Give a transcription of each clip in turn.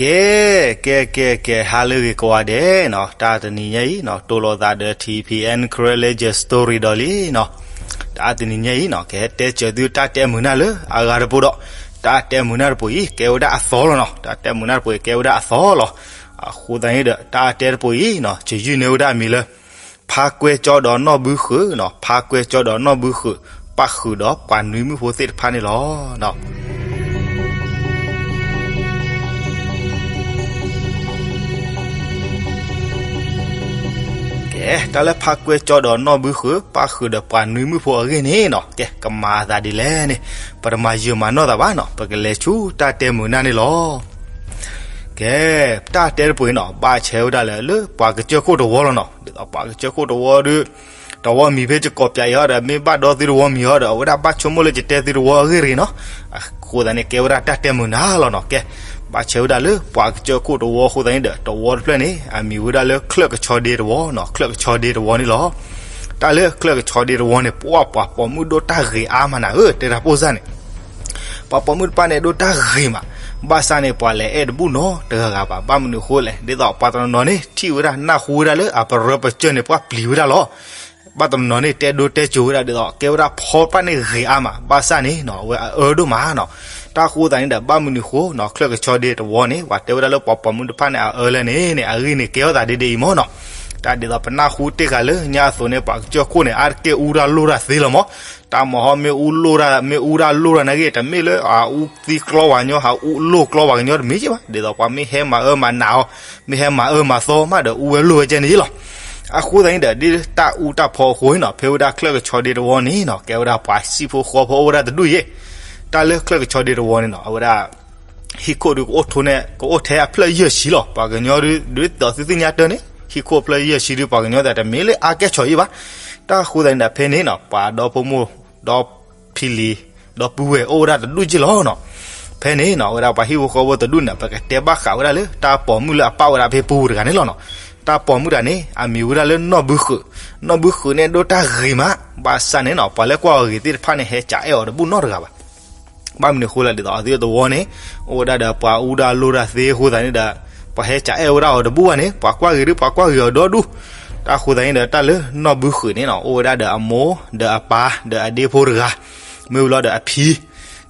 ကဲ ကဲ ကဲ ကဲ ဟါလၢအဂ့ၤကိးဂၤဒဲးနီၤ, တၢ်တနံၤညါအံၤနီၤ တိၢ်လိာ်သးဒီး ထံၣ်ဖံၣ်အဲၣ် Karen Legend Story ဒီးလံနီၤ. တၢ်တနံၤညါအံၤနီၤ ကဟဲတဲစၢၤသုတၢ်တဲမုာ်နၢ်လၢအဂၤတပူၤဒီး တၢ်တဲမုာ်နၢ်တပူၤအံၤ ကဲဝဲဒၣ်အသီလီၤနီၤ. တၢ်တဲမုာ်နၢ်တပူၤအံၤ ကဲဝဲဒၣ်အသီလီၤ. အဃိသတးန့ၣ်ဒီး တၢ်တဲတပူၤအံၤနီၤ ယယုၢ်န့ၢ်ဝဲဒၣ်အမံၤလၢ ဖါကွဲကၠီဒီးနီၢ်ဘုဃုာ်နီၤ, ဖါကွဲကၠီဒီးနီၢ်ဘုဃုာ် ပၣ်ဃုာ်ဒီးပှၤနွံမုၣ်ဖိသ့ၣ်တဖၣ်န့ၣ်လီၤ. ကဲ တၢ်လၢဖါကွဲကၠီဒီးနီၢ်ဘုဃုာ် ပၣ်ဃုာ်ဒီးပှၤနွံမုၣ်ဖိအဂ့ၢ်န့ၣ်နီၤ ကဲ ကမၤအသးဒ်လဲၣ်န့ၣ် ပတမၤယၢၤမၤနီၢ်သးဘၣ်နီၤ, ပကလဲၤဆူတၢ်တဲမုာ်နၢ်န့ၣ်လီၤ. ကဲ တၢ်တဲတပူၤအံၤနီၤ ဘၣ်ဆဲဝဲဒၣ်လၢ လၢပှၤကစၢၢ်ခိၣ်တဝီလီၤနီၤ. ဒ်သိးပှၤကစၢၢ်ခိၣ်တဝီဒီး တဝီမံၤဖဲယကိးပၠးအံၤအီၤဒီး မ့ၢ်ဘၣ်ဒီသုတဝီမံၤအီၤဒီး အဝဲဒၣ်ဘၣ်ဆိကမိၣ်လၢယတဲသုတဝီအဂ့ၢ်တဂ့ၤနီၤ. အဃိသတးန့ၣ် ကဲဝဲဒၣ်တၢ်တဲမုာ်နၢ်လီၤနီၤ. ကဲ ဘၣ်ဆဲဝဲဒၣ်လၢပှၤကစၢၢ်ခိၣ်တဝီအဃိသတးန့ၣ်ဒီး တဝီတဖျၢၣ်န့ၣ် အမံၤဝဲဒၣ်လၢချၢၣ်ကဆီဒ့တဝီနီၤ, ချၢၣ်ကဆီဒ့တဝီန့ၣ်လီၤ. တၢ်လၢချၢၣ်ကဆီဒ့တဝီန့ၣ် ပှၤပိာ်မုၣ်ဒိၣ်တၢ်ဂ့ၤအါမးနၤဧၢ, တဲဒၣ်ပိၢ်စၢ်န့ၣ် ပှၤပိာ်မုၣ်တဖၣ်န့ၣ်ဒိၣ်တၢ်ဂ့ၤမး, ဘၣ်ဆၣ်န့ၣ် ပှၤလဲၤအဲၣ်တဘူၣ်နီတဂၤဂၤဘၣ်. ဘၣ်မနုၤအဃိလဲၣ်, ဒ်သိးပှၤတနီၤနီၤန့ၣ် ထံၣ်ဝဲဒၣ် နၢ်ဟူဝဲဒၣ်လၢအပရၢပစၢၢ်န့ၣ် ပှၤပျံၤဝဲဒၣ်လီၤ. ဘၣ်တနီၤနီၤန့ၣ် တဲဒိတဲကၠိၤဝဲဒၣ်ဒ်သိး ကဲဝဲဒၣ်ဖီတဖၣ်န့ၣ်ဂ့ၤအါမး, ဘၣ်ဆၣ်န့ၣ်နီၤ အဝဲအအၢဒိၣ်မးနီၤ. တၢ်ဃိသတးန့ၣ်ဒီး ဘၣ်မနုၤဃိနီၤ ချၢၣ်ကဆီဒ့တဝီန့ၣ် ပှၤတဲဝဲဒၣ်လၢပှၤပိာ်မုၣ်တဖၣ်န့ၣ် အအၢလဲၣ်န့ၣ်န့ၣ် အဂ့ၢ်န့ၣ်ကဲထီၣ်သးဒ်ဒ်အံၤမးနီၤ. တၢ်ဒ်သိးပနၢ်ဟူတ့ၢ်ဃာ်လၢညါအသိးန့ၣ် ပှၤကစၢၢ်ခိၣ်န့ၣ် အါတက့ၢ်အူတၢ်လိၢ်တၢ်သ့လီၤမး. တၢ်မၤဟီမ့ၢ်အူလိၢ်တၢ် မ့ၢ်အူတၢ်လိၢ်တၢ်နာ်က့ တမ့ၢ်လၢအအူသံကျီပှၤကညီ ဟးအူလိၢ်ကျီပှၤကညီတမ့ၢ်က့ဘၣ်. ဒ်သိးပှၤမ့ၢ်ဟဲမၤအၢမၤနးအီၤ မ့ၢ်ဟဲမၤအၢမၤသီမးဒီး အူဝဲလိၢ်ဝဲကဲန့ၣ်လီၤ. အဃိသတးန့ၣ်ဒီး ဒ်တၢ်အူတၢ်ဖီအဃိန့ၣ်နီၤ ဖဲဝဲဒၣ်ချၢၣ်ကဆီဒ့တဝီန့ၣ်နီၤ ကဲဝဲဒၣ်ပှၤစံၣ်ဖိဃီဖိအိၣ်ဝဲဒၣ်တဒူၣ်ယဲၢ်. တၢ်လၢချၢၣ်ကဆီဒ့တဝီန့ၣ်နီၤ အဝဲဒၣ် ဟံၣ်ခိၣ်ဒုးကအိၣ်ထူန့ၣ် ကအိၣ်ထဲအဖျၢၣ်ယဲၢ်ဆံလီၤ. ပှၤကညီဒုး ဒ်သိးသုသ့ၣ်ညါတၢ်န့ၣ် ဟံၣ်ခိၣ်အဖျၢၣ်ယဲၢ်ဆံဒုး ပှၤကညီသ့ၣ်တမ့ၢ်လၢအါကဲၣ်ဆိးအံၤဘၣ်. တၢ်ဃိသတးန့ၣ်ဒီး ဖဲန့ၣ်နီၤ ပှၤဒီဖိမိၢ် ဒီဖံလံၤ ဒီပုၢ်ဝဲၢ်အိၣ်ဝဲဒၣ်တဒူၣ်က့လီၤနီၤ. ဖဲန့ၣ်နီၤ အဝဲဒၣ်ပှၤဟံၣ်ဖိဃီဖိတဒူၣ်န့ၣ် ပကတဲဘၣ်ဃးဝဲဒၣ်လၢ တၢ်ပိာ်မုၣ်လၢအပာ်ဝဲဒၣ်ဖဲပူၤတဂၤန့ၣ်လီၤနီၤ. တၢ်ပိာ်မုၣ်တဂၤန့ၣ် အမံၤဝဲဒၣ်လၢနီၢ်ဘုဃုာ်, နီၢ်ဘုဃုာ်န့ၣ်ဒိၣ်တၢ်ဂ့ၤမး, ဘၣ်ဆၣ်န့ၣ်နီၤ ပှၤလၢကွၢ်အီၤဂ့ၤသ့ၣ်တဖၣ်န့ၣ် ဟဲကးအဲၣ်အီၤတဘူၣ်နီတဂၤဘၣ်. ဘၣ်မနုၤအဃိလဲၣ် ဒ်သိးအသုတဝီန့ၣ် အိၣ်ဝဲဒၣ်ဒီးပှၤအူတၢ်လိၢ်တၢ်သ့အဃိသတးန့ၣ်ဒီး ပှၤဟဲကးအဲၣ်ဝဲဒၣ်အီၤတဘူၣ်ဘၣ်န့ၣ် ပှၤကွၢ်ဂ့ၤဒုး ပှၤကွၢ်ဂ့ၤအီၤဒီဒူၣ်. တၢ်ဃိသတးန့ၣ်ဒီး တၢ်လၢနီၢ်ဘုဃုာ်န့ၣ်နီၤ အိၣ်ဝဲဒၣ်ဒီးအမိၢ် ဒီးအပၢ် ဒီးအဒ့ဖိတဂၤ မ့ၢ်ဝံၤလီၤဒီးအဖံ,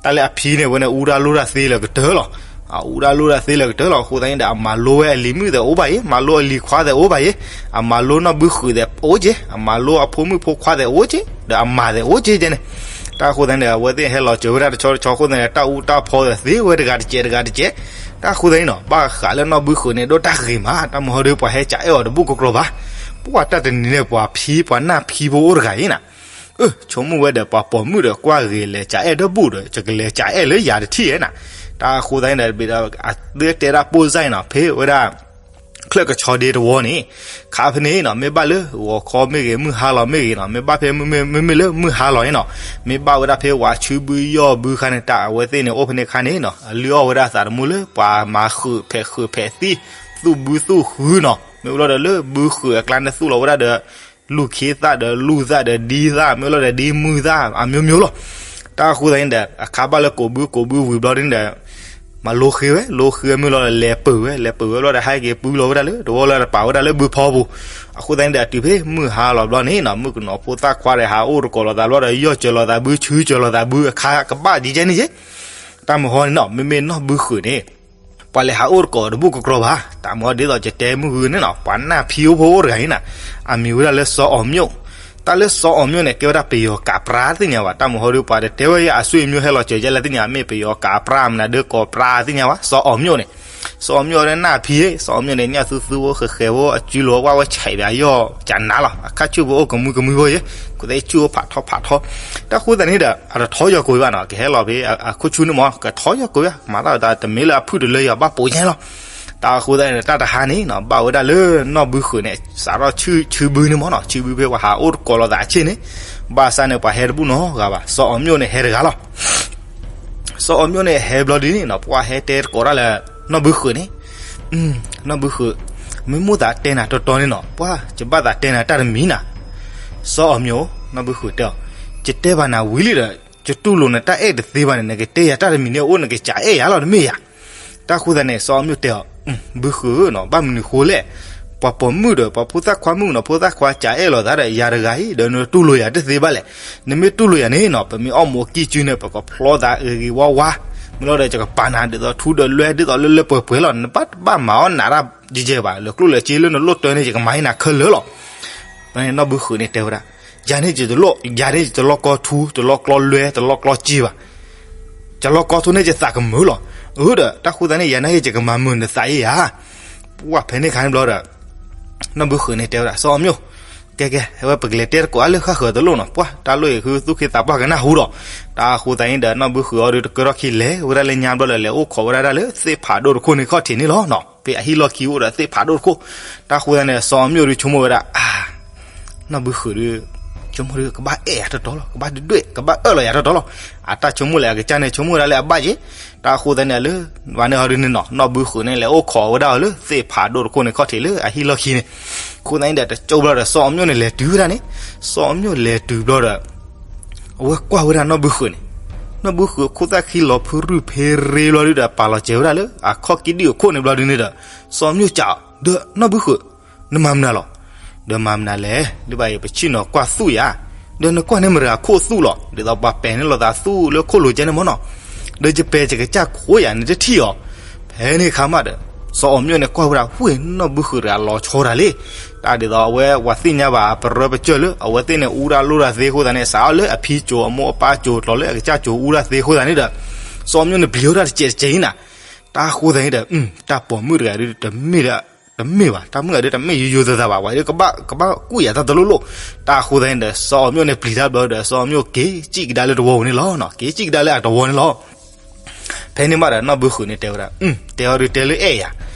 တၢ်လၢအဖံန့ၣ် အဝဲန့ၣ်အူတၢ်လိၢ်တၢ်သ့လၢာ်ကတၢၢ်လီၤ. အအူတၢ်လိၢ်တၢ်သ့လၢာ်ကတၢၢ်လီၤ. အဃိသတးန့ၣ်ဒီး အမၤလိဝဲအလံၤမုၣ်သ့ၣ်အိၣ်ဘၣ်အံၤ, မၤလိအလံၤခွါသ့ၣ်အိၣ်ဘၣ်အံၤ, အမၤလိနီၢ်ဘုဃုာ်သ့ၣ်အိၣ်က့, အမၤလိအဖိမုၣ်ဖိခွါသ့ၣ်အိၣ်က့, ဒီးအမါသ့ၣ်အိၣ်က့ကဲန့ၣ်. တၢ်ဃိသတးန့ၣ်ဒီး အဝဲသ့ၣ်ဟဲလီၤစၢၤဝဲဒၣ်တဆီတဆီအဃိသတးန့ၣ် တၢ်အူတၢ်ဖီသ့ၣ်သ့ဝဲတဂၤတစဲးတဂၤတစဲး. တၢ်ဃိသတးန့ၣ်နီၤ ဘၣ်ဃးလၢနီၢ်ဘုဃုာ်န့ၣ် ဒိၣ်တၢ်ဂ့ၤမး, တၢ်မုၢ်ဟီဒုး ပှၤဟဲကးအဲၣ်အီၤတဘူၣ်ကကြီဘၣ်. ပှၤတၢ်တနံၤန့ၣ် ပှၤဖံ ပှၤနၢ်ဖံဖိအိၣ်တဂၤအံၤနၤ အၢ ဆိကမိၣ်ဝဲဒီး ပှၤပိာ်မုၣ်ဒီးကွၢ်ဂ့ၤလဲၤကးအဲၣ်ဒီးဘူၣ်ဒီး ယကလဲၤကးအဲၣ်လၢယၤတထံၣ်ဧဲနၤ. တၢ်အဃိသတးန့ၣ်ဒီး ဘၣ်ဒီး အသုတဲဒၣ်ပိၢ်စၢ်အံၤနီၤ ဖဲဝဲဒၣ် ချၢၣ်ကဆီဒ့တဝီန့ၣ် ခါဖဲန့ၣ်နီၤ မ့ၢ်ဘၣ်လၢဂီၤခီမ့ၢ်ဂ့ၤ မုၢ်ဟါလီၤမ့ၢ်ဂ့ၤနီၤ မ့ၢ်ဘၣ်ဖဲမ့မ့ၢ်လၢမုၢ်ဟါလီၤန့ၣ်နီၤ မ့ၢ်ဘၣ်ဝဲဒၣ်ဖဲဝၤဆူဘုယီၢ်ဘုခါန့ၣ် တၢ်အဝဲသ့ၣ်န့ၣ် အိၣ်ဖဲန့ၣ်ခါန့ၣ်နီၤ အလုၢ်အီၣ်ဝဲဒၣ်သးတမူလၢ ပှၤမၤဃုာ်ဖဲးဃုာ်ဖဲးသံၣ် သူၣ်ဘုသူၣ်ဃုနီၤ မ့ၢ်ဝံၤလီၤဒီးလၢဘုဃုာ်အကျါန့ၣ်သူၣ်လီၤဝဲဒၣ်ဒီး လူၢ်ခ့သၣ်ဒီးလူၢ်သၣ်ဒီးဒ်သၣ် မ့ၢ်လီၤဒီးဒ်မုၢ်သၣ် အမျိုးမျိုးလီၤ. တၢ်အဃိသတးန့ၣ်ဒီး အခါဘၣ်လၢကိးဘုကိးဘုဝံၤဘျီဒ်န့ၣ်ဒီး မၤလိဃ့ဝဲ လိဃ့ဝဲမ့ၢ်လီၤဒီးလဲၤပၢၢ်ဝဲ လဲၤပၢၢ်ဝဲဘျီဒီး ဟဲက့ၤပူၤလီၤဝဲဒၣ်လၢ တဝီလၢတပာ်ဝဲဒၣ်လၢဘုဖီပူၤ. အဃိသတးန့ၣ်ဒီး အတုၤဖဲမုၢ်ဟါလီၤဘျီန့ၣ်နီၤ မုၣ်ကနီၤဖိသၣ်ခွါဒီး ဟးအိၣ်တကိးလိာ်သးဘျီဒီး ယီၢ်စၢၤလိာ်သးဘု ဆူစၢၤလိာ်သးဘု အခါကဘၣ်ဒ်ကဲန့ၣ်ယဲ တၢ်မုၢ်ဟီန့ၣ်နီၤ မ့မ့ၢ်နီၢ်ဘုဃုာ်န့ၣ် ပှၤလဲၤဟးအိၣ်တကိးတဘူၣ်ကကြီဘၣ်. တၢ်မုၢ်ဟီဒ်သိးယတဲမုၢ်ဂုၢ်န့ၣ်နီၤ ပှၤနၢ်ဖံအိၣ်ဖိအိၣ်တဂၤအံၤနၤ အမံၤဝဲဒၣ်လၢစီၤအီၤမျိၣ်. တၢ်လၢစီၤအီၤမျိၣ်န့ၣ် ကဲဝဲဒၣ်ပယီၤကးပြါသ့ၣ်ညါဘၣ်. တၢ်မုၢ်ဟီဒုးပှၤတတဲဝဲယၤအဆွေမျိုးဟဲလီၤစၢၤယဲလၢသ့ၣ်ညါ မ့ၢ်ပယီၤကးပြါမနုၤဒုးကိးပြါသ့ၣ်ညါဘၣ် စီၤအီၤမျိၣ်န့ၣ်. စီၤအီၤမျိၣ်န့ၣ် နၢ်ဖံ စီၤအီၤမျိၣ်န့ၣ် ညၣ်သူသူဖိဃဲၤဃဲၤဖိ အစုလိၤဝၣ်ဝဲဆဲးဘၣ်ယီၢ် ကနၤလီၤ အခါဆူၣ်ဖိအိၣ်ကမှံကမှံဖိယဲ ကသ့ဆူၣ်အိၣ်ဖးထီဖးထီ. တၢ်ဃိသတးန့ၣ်ဒီး အတထီယီၤကိးဘၣ်နီၤ ကဟဲလီၤဖဲအခိၣ်ဆူၣ်န့ၣ်မး ကထီယီၤကိးဘၣ် မၤတၢ်ဝဲဒၣ် တမ့ၢ်လၢအဖုၣ်တလၢယၤဘၣ်ပိာ်ညါလီၤ. တၢ်အဃိသတးန့ၣ်ဒီး တၢ်တဟါန့ၣ်နီၤ ဘၣ်ဝဲဒၣ်လၢနီၢ်ဘုဃုာ်န့ၣ် စးထီၣ်ဆူၣ်ဆူၣ်ဘုန့ၣ်မးနီၤ ဆူၣ်ဘုဖဲပှၤဟးအိၣ်တကိးလိာ်သးအဆ့ၣ်န့ၣ် ဘၣ်ဆၣ်န့ၣ် ပှၤဟဲတဘူၣ်နီတဂၤဘၣ် စီၤအီၤမျိၣ်န့ၣ်ဟဲတဂၤလီၤ. စီၤအီၤမျိၣ်န့ၣ်ဟဲဘျီဒ်န့ၣ်နီၤ ပှၤဟဲတဲတကိးတၢ်လၢ နီၢ်ဘုဃုာ်န့ၣ် နီၢ်ဘုဃုာ် မ့ၢ်မိၣ်သးတဲနၤတီတီန့ၣ်နီၤ ပှၤယဘၣ်သးတဲနၤတၢ်တမံၤနၤ. စီၤအီၤမျိၣ် နီၢ်ဘုဃုာ်တဲအီၤ ယတဲဘၣ်နၤဝံၤလံဒီး ယတူၢ်လိာ်နတၢ်အဲၣ်တသ့ဘၣ်န့ၣ် နကတဲယၤတၢ်တမံၤန့ၣ် အအိၣ်နကစးအဲၣ်ယၤလီၤတမ့ၢ်ယၤ. တၢ်ဃိသတးန့ၣ် စီၤအီၤမျိၣ်တဲအီၤ, ဘုဃုာ်ဧၢနီၤ, ဘၣ်မနုၤဃိလဲၣ်, ပှၤပိာ်မုၣ်ဒီး ပှၤဖိသၣ်ခွါမုၣ်နီၤ, ဖိသၣ်ခွါကးအဲၣ်လိာ်သးဒီး ယၤတဂၤအံၤဒီး နတူၢ်လိာ်ယၤတသ့ဘၣ်လဲၣ်. နမ့ၢ်တူၢ်လိာ်ယၤန့ၣ်နီၤ, ပမ့ၢ်အီၣ်မူးအကံၢ်စုန့ၣ် ပကဖျီသးဂ့ၤဂ့ၤဝါဝါ, မ့ၢ်လီၤဒီး ယကပာ်နၤဒ်သိးထူဒီးလွဲၢ် ဒ်သိးလၢလၢပှဲၤပှဲၤလီၤ. နဘၣ်တဘၣ်မၤအီၣ်နးတၢ်ယဲၢ်ဘၣ်, လၢကျိၣ်လၢစ့လၢနလိၣ်တၢန့ၣ် ယကမၤဟ့ၣ်နၤခဲလၢာ်လီၤ. နီၢ်ဘုဃုာ်န့ၣ်တဲဝဲဒၣ်, ယၤန့ၣ်ယတလီၢ်, ယၤန့ၣ်ယတလီၢ်ကီထူ, တလီၢ်ကျီလွဲၢ်, တလီၢ်ကျီစ့ဘၣ်. ယလီၢ်ကီထူန့ၣ်ယသးကမုာ်လီၤ. အၢဒီး တၢ်ဃိသတးန့ၣ် ယၤနာ်က့ ယကမၤမုာ်နသးအံၤဧါ. ပှၢ်ဖဲန့ၣ်အခါန့ၣ်ဘျီဒီး နီၢ်ဘုဃုာ်န့ၣ်တဲဝဲဒၣ် စီၤအီၤမျိၣ်, ကဲကဲ, အဝဲပကလဲၤတဲတကိးအါလၢဃၣ်ဃၢၤတလိၣ်နီၤ, ပှၢ်တၢ်လိၣ်အံၤ ဃုသူၣ်က့သးပှၢ်ကနၣ်ဟူဒီး, တၢ်ဃိသတးန့ၣ်ဒီး နီၢ်ဘုဃုာ်အီၤဒုးတကၢထီၣ်ခံလဲၤဝဲဒၣ်လၢညါဘျီဒီး လဲၤအိၣ်ခိးဝဲဒၣ်တၢ်လၢသ့ၣ်ဖးဒိၣ်တခိၣ်န့ၣ်ခီၣ်ထံးန့ၣ်လီၤ. ဖဲအဟံၣ်လီၢ်ခံအိၣ်ဒီးသ့ၣ်ဖးဒိၣ်တခိၣ်, တၢ်ဃိသတးန့ၣ် စီၤအီၤမျိၣ်ဒုးဆိကမိၣ်ဝဲဒၣ် အၢ နီၢ်ဘုဃုာ်ဒုး ဆိကမိၣ်ဒုး ကဘၣ်အဲၣ်ယၤတီတီလီၤ, ကဘၣ်ဒုးဒွဲၣ် ကဘၣ်အၢၣ်လီၤယၤတီတီလီၤ. အတၢ်ဆိကမိၣ်လၢအကစၢ်န့ၣ် ဆိကမိၣ်ဝဲဒၣ်လၢအဘၣ်က့ၤ, တၢ်ဃိသတးန့ၣ် အလၢဝဲန့ၣ်ဟီဒုးန့ၣ်နီၤ, နီၢ်ဘုဃုာ်န့ၣ် လဲၤအိၣ်ခိးဝဲဒၣ်အီၤလၢသ့ၣ်ဖးဒိၣ်တခိၣ်န့ၣ်ခီၣ်ထံးလၢအဟံၣ်လီၢ်ခံန့ၣ်, အဃိသတးန့ၣ်ဒီး တကၠိဘျီဒီး စီၤအီၤမျိၣ်န့ၣ် လဲၤတုၤဝဲဒၣ်န့ၣ်, စီၤအီၤမျိၣ်လဲၤတုၤဘျီဒီး အဝဲကွၢ်ဝဲဒၣ်နီၢ်ဘုဃုာ်န့ၣ်, နီၢ်ဘုဃုာ်အခိၣ်သၣ်ခံလီၤဖုရူၢ်ဖ့ရ့ဘျီဒုးဒီး ပာ်လီၤစဲၤဝဲဒၣ်လၢအခီၣ်ကံၣ်ဒုၣ်အခိၣ်န့ၣ်ဘျီဒုးန့ၣ်ဒီး, စီၤအီၤမျိၣ်စံး, ဒီးနီၢ်ဘုဃုာ်, နမၤမနုၤလီၤ. ဒီးမၤမနုၤလဲၣ်, လၢဘၣ်အံၤပဆ့ၣ်နီၤကွၢ်သူၣ်ယၤ, ဒီးနကွၢ်န့ၢ်မတၤဂၤခိၣ်သူၣ်လီၤ, ဒ်သိးပှၤပဲာ်န့ၢ်လိာ်သးသူၣ်လၢခိၣ်လိၤကဲန့ၣ်မ့ၢ်နီၤ, ဒီးယပဲာ်ယကစၢ်ခိၣ်ယၤ နတထံၣ်အီၤ. ဖဲန့ၣ်အခါမးဒီး စီၤအီၤမျိၣ်န့ၣ်ကွၢ်ဝဲဒၣ် ဝ့ၢ်နီၢ်ဘုဃုာ်တဂၤလီၤဆီတၢ်လံ. တၢ်ဒ်သိးအဝဲပှၤသ့ၣ်ညါဘၣ်ပရၢပစၢၢ်လၢ အဝဲသ့ၣ်န့ၣ်အူတၢ်လိၣ်တၢ်သ့အဃိသတးန့ၣ် စးထီၣ်လၢအဖံကၠိအမိၢ်အပၢ်ကၠိ ကျီၤလၢအကစၢ်ကၠိအူတၢ်သ့အဃိသတးန့ၣ်ဒီး စီၤအီၤမျိၣ်န့ၣ်ပျံၤဝဲဒၣ်တစဲးတစဲးအံၤနၤ. တၢ်ဃိသတးန့ၣ်ဒီး တၢ်ပိာ်မုၣ်တဂၤဒုးတမ့ၢ်ဒၣ် တမ့ၢ်ဘၣ်, တၢ်မုၣ်တဂၤဒုးတမ့ၢ်ယိယိသးသးဘၣ်, ဝဲဒုးကဘၣ် ကဘၣ်ကူၣ်ယၤတၢ်တလိၣ်လိၣ်. တၢ်ဃိသတးန့ၣ်ဒီး စီၤအီၤမျိၣ်န့ၣ်ပျံၤတၢ်ဘျီဒီး စီၤအီၤမျိၣ်က့ၤစံၣ်ကဒါလၢတဝီပူၤန့ၣ်လီၤ, က့ၤစံၣ်ကဒါလၢအတဝီန့ၣ်လီၤ. ဖဲန့ၣ်မးဒီး နီၢ်ဘုဃုာ်န့ၣ်တဲဝဲဒၣ်, တဲအီၤဒုးတဲလၢအဲၣ်ယၤ,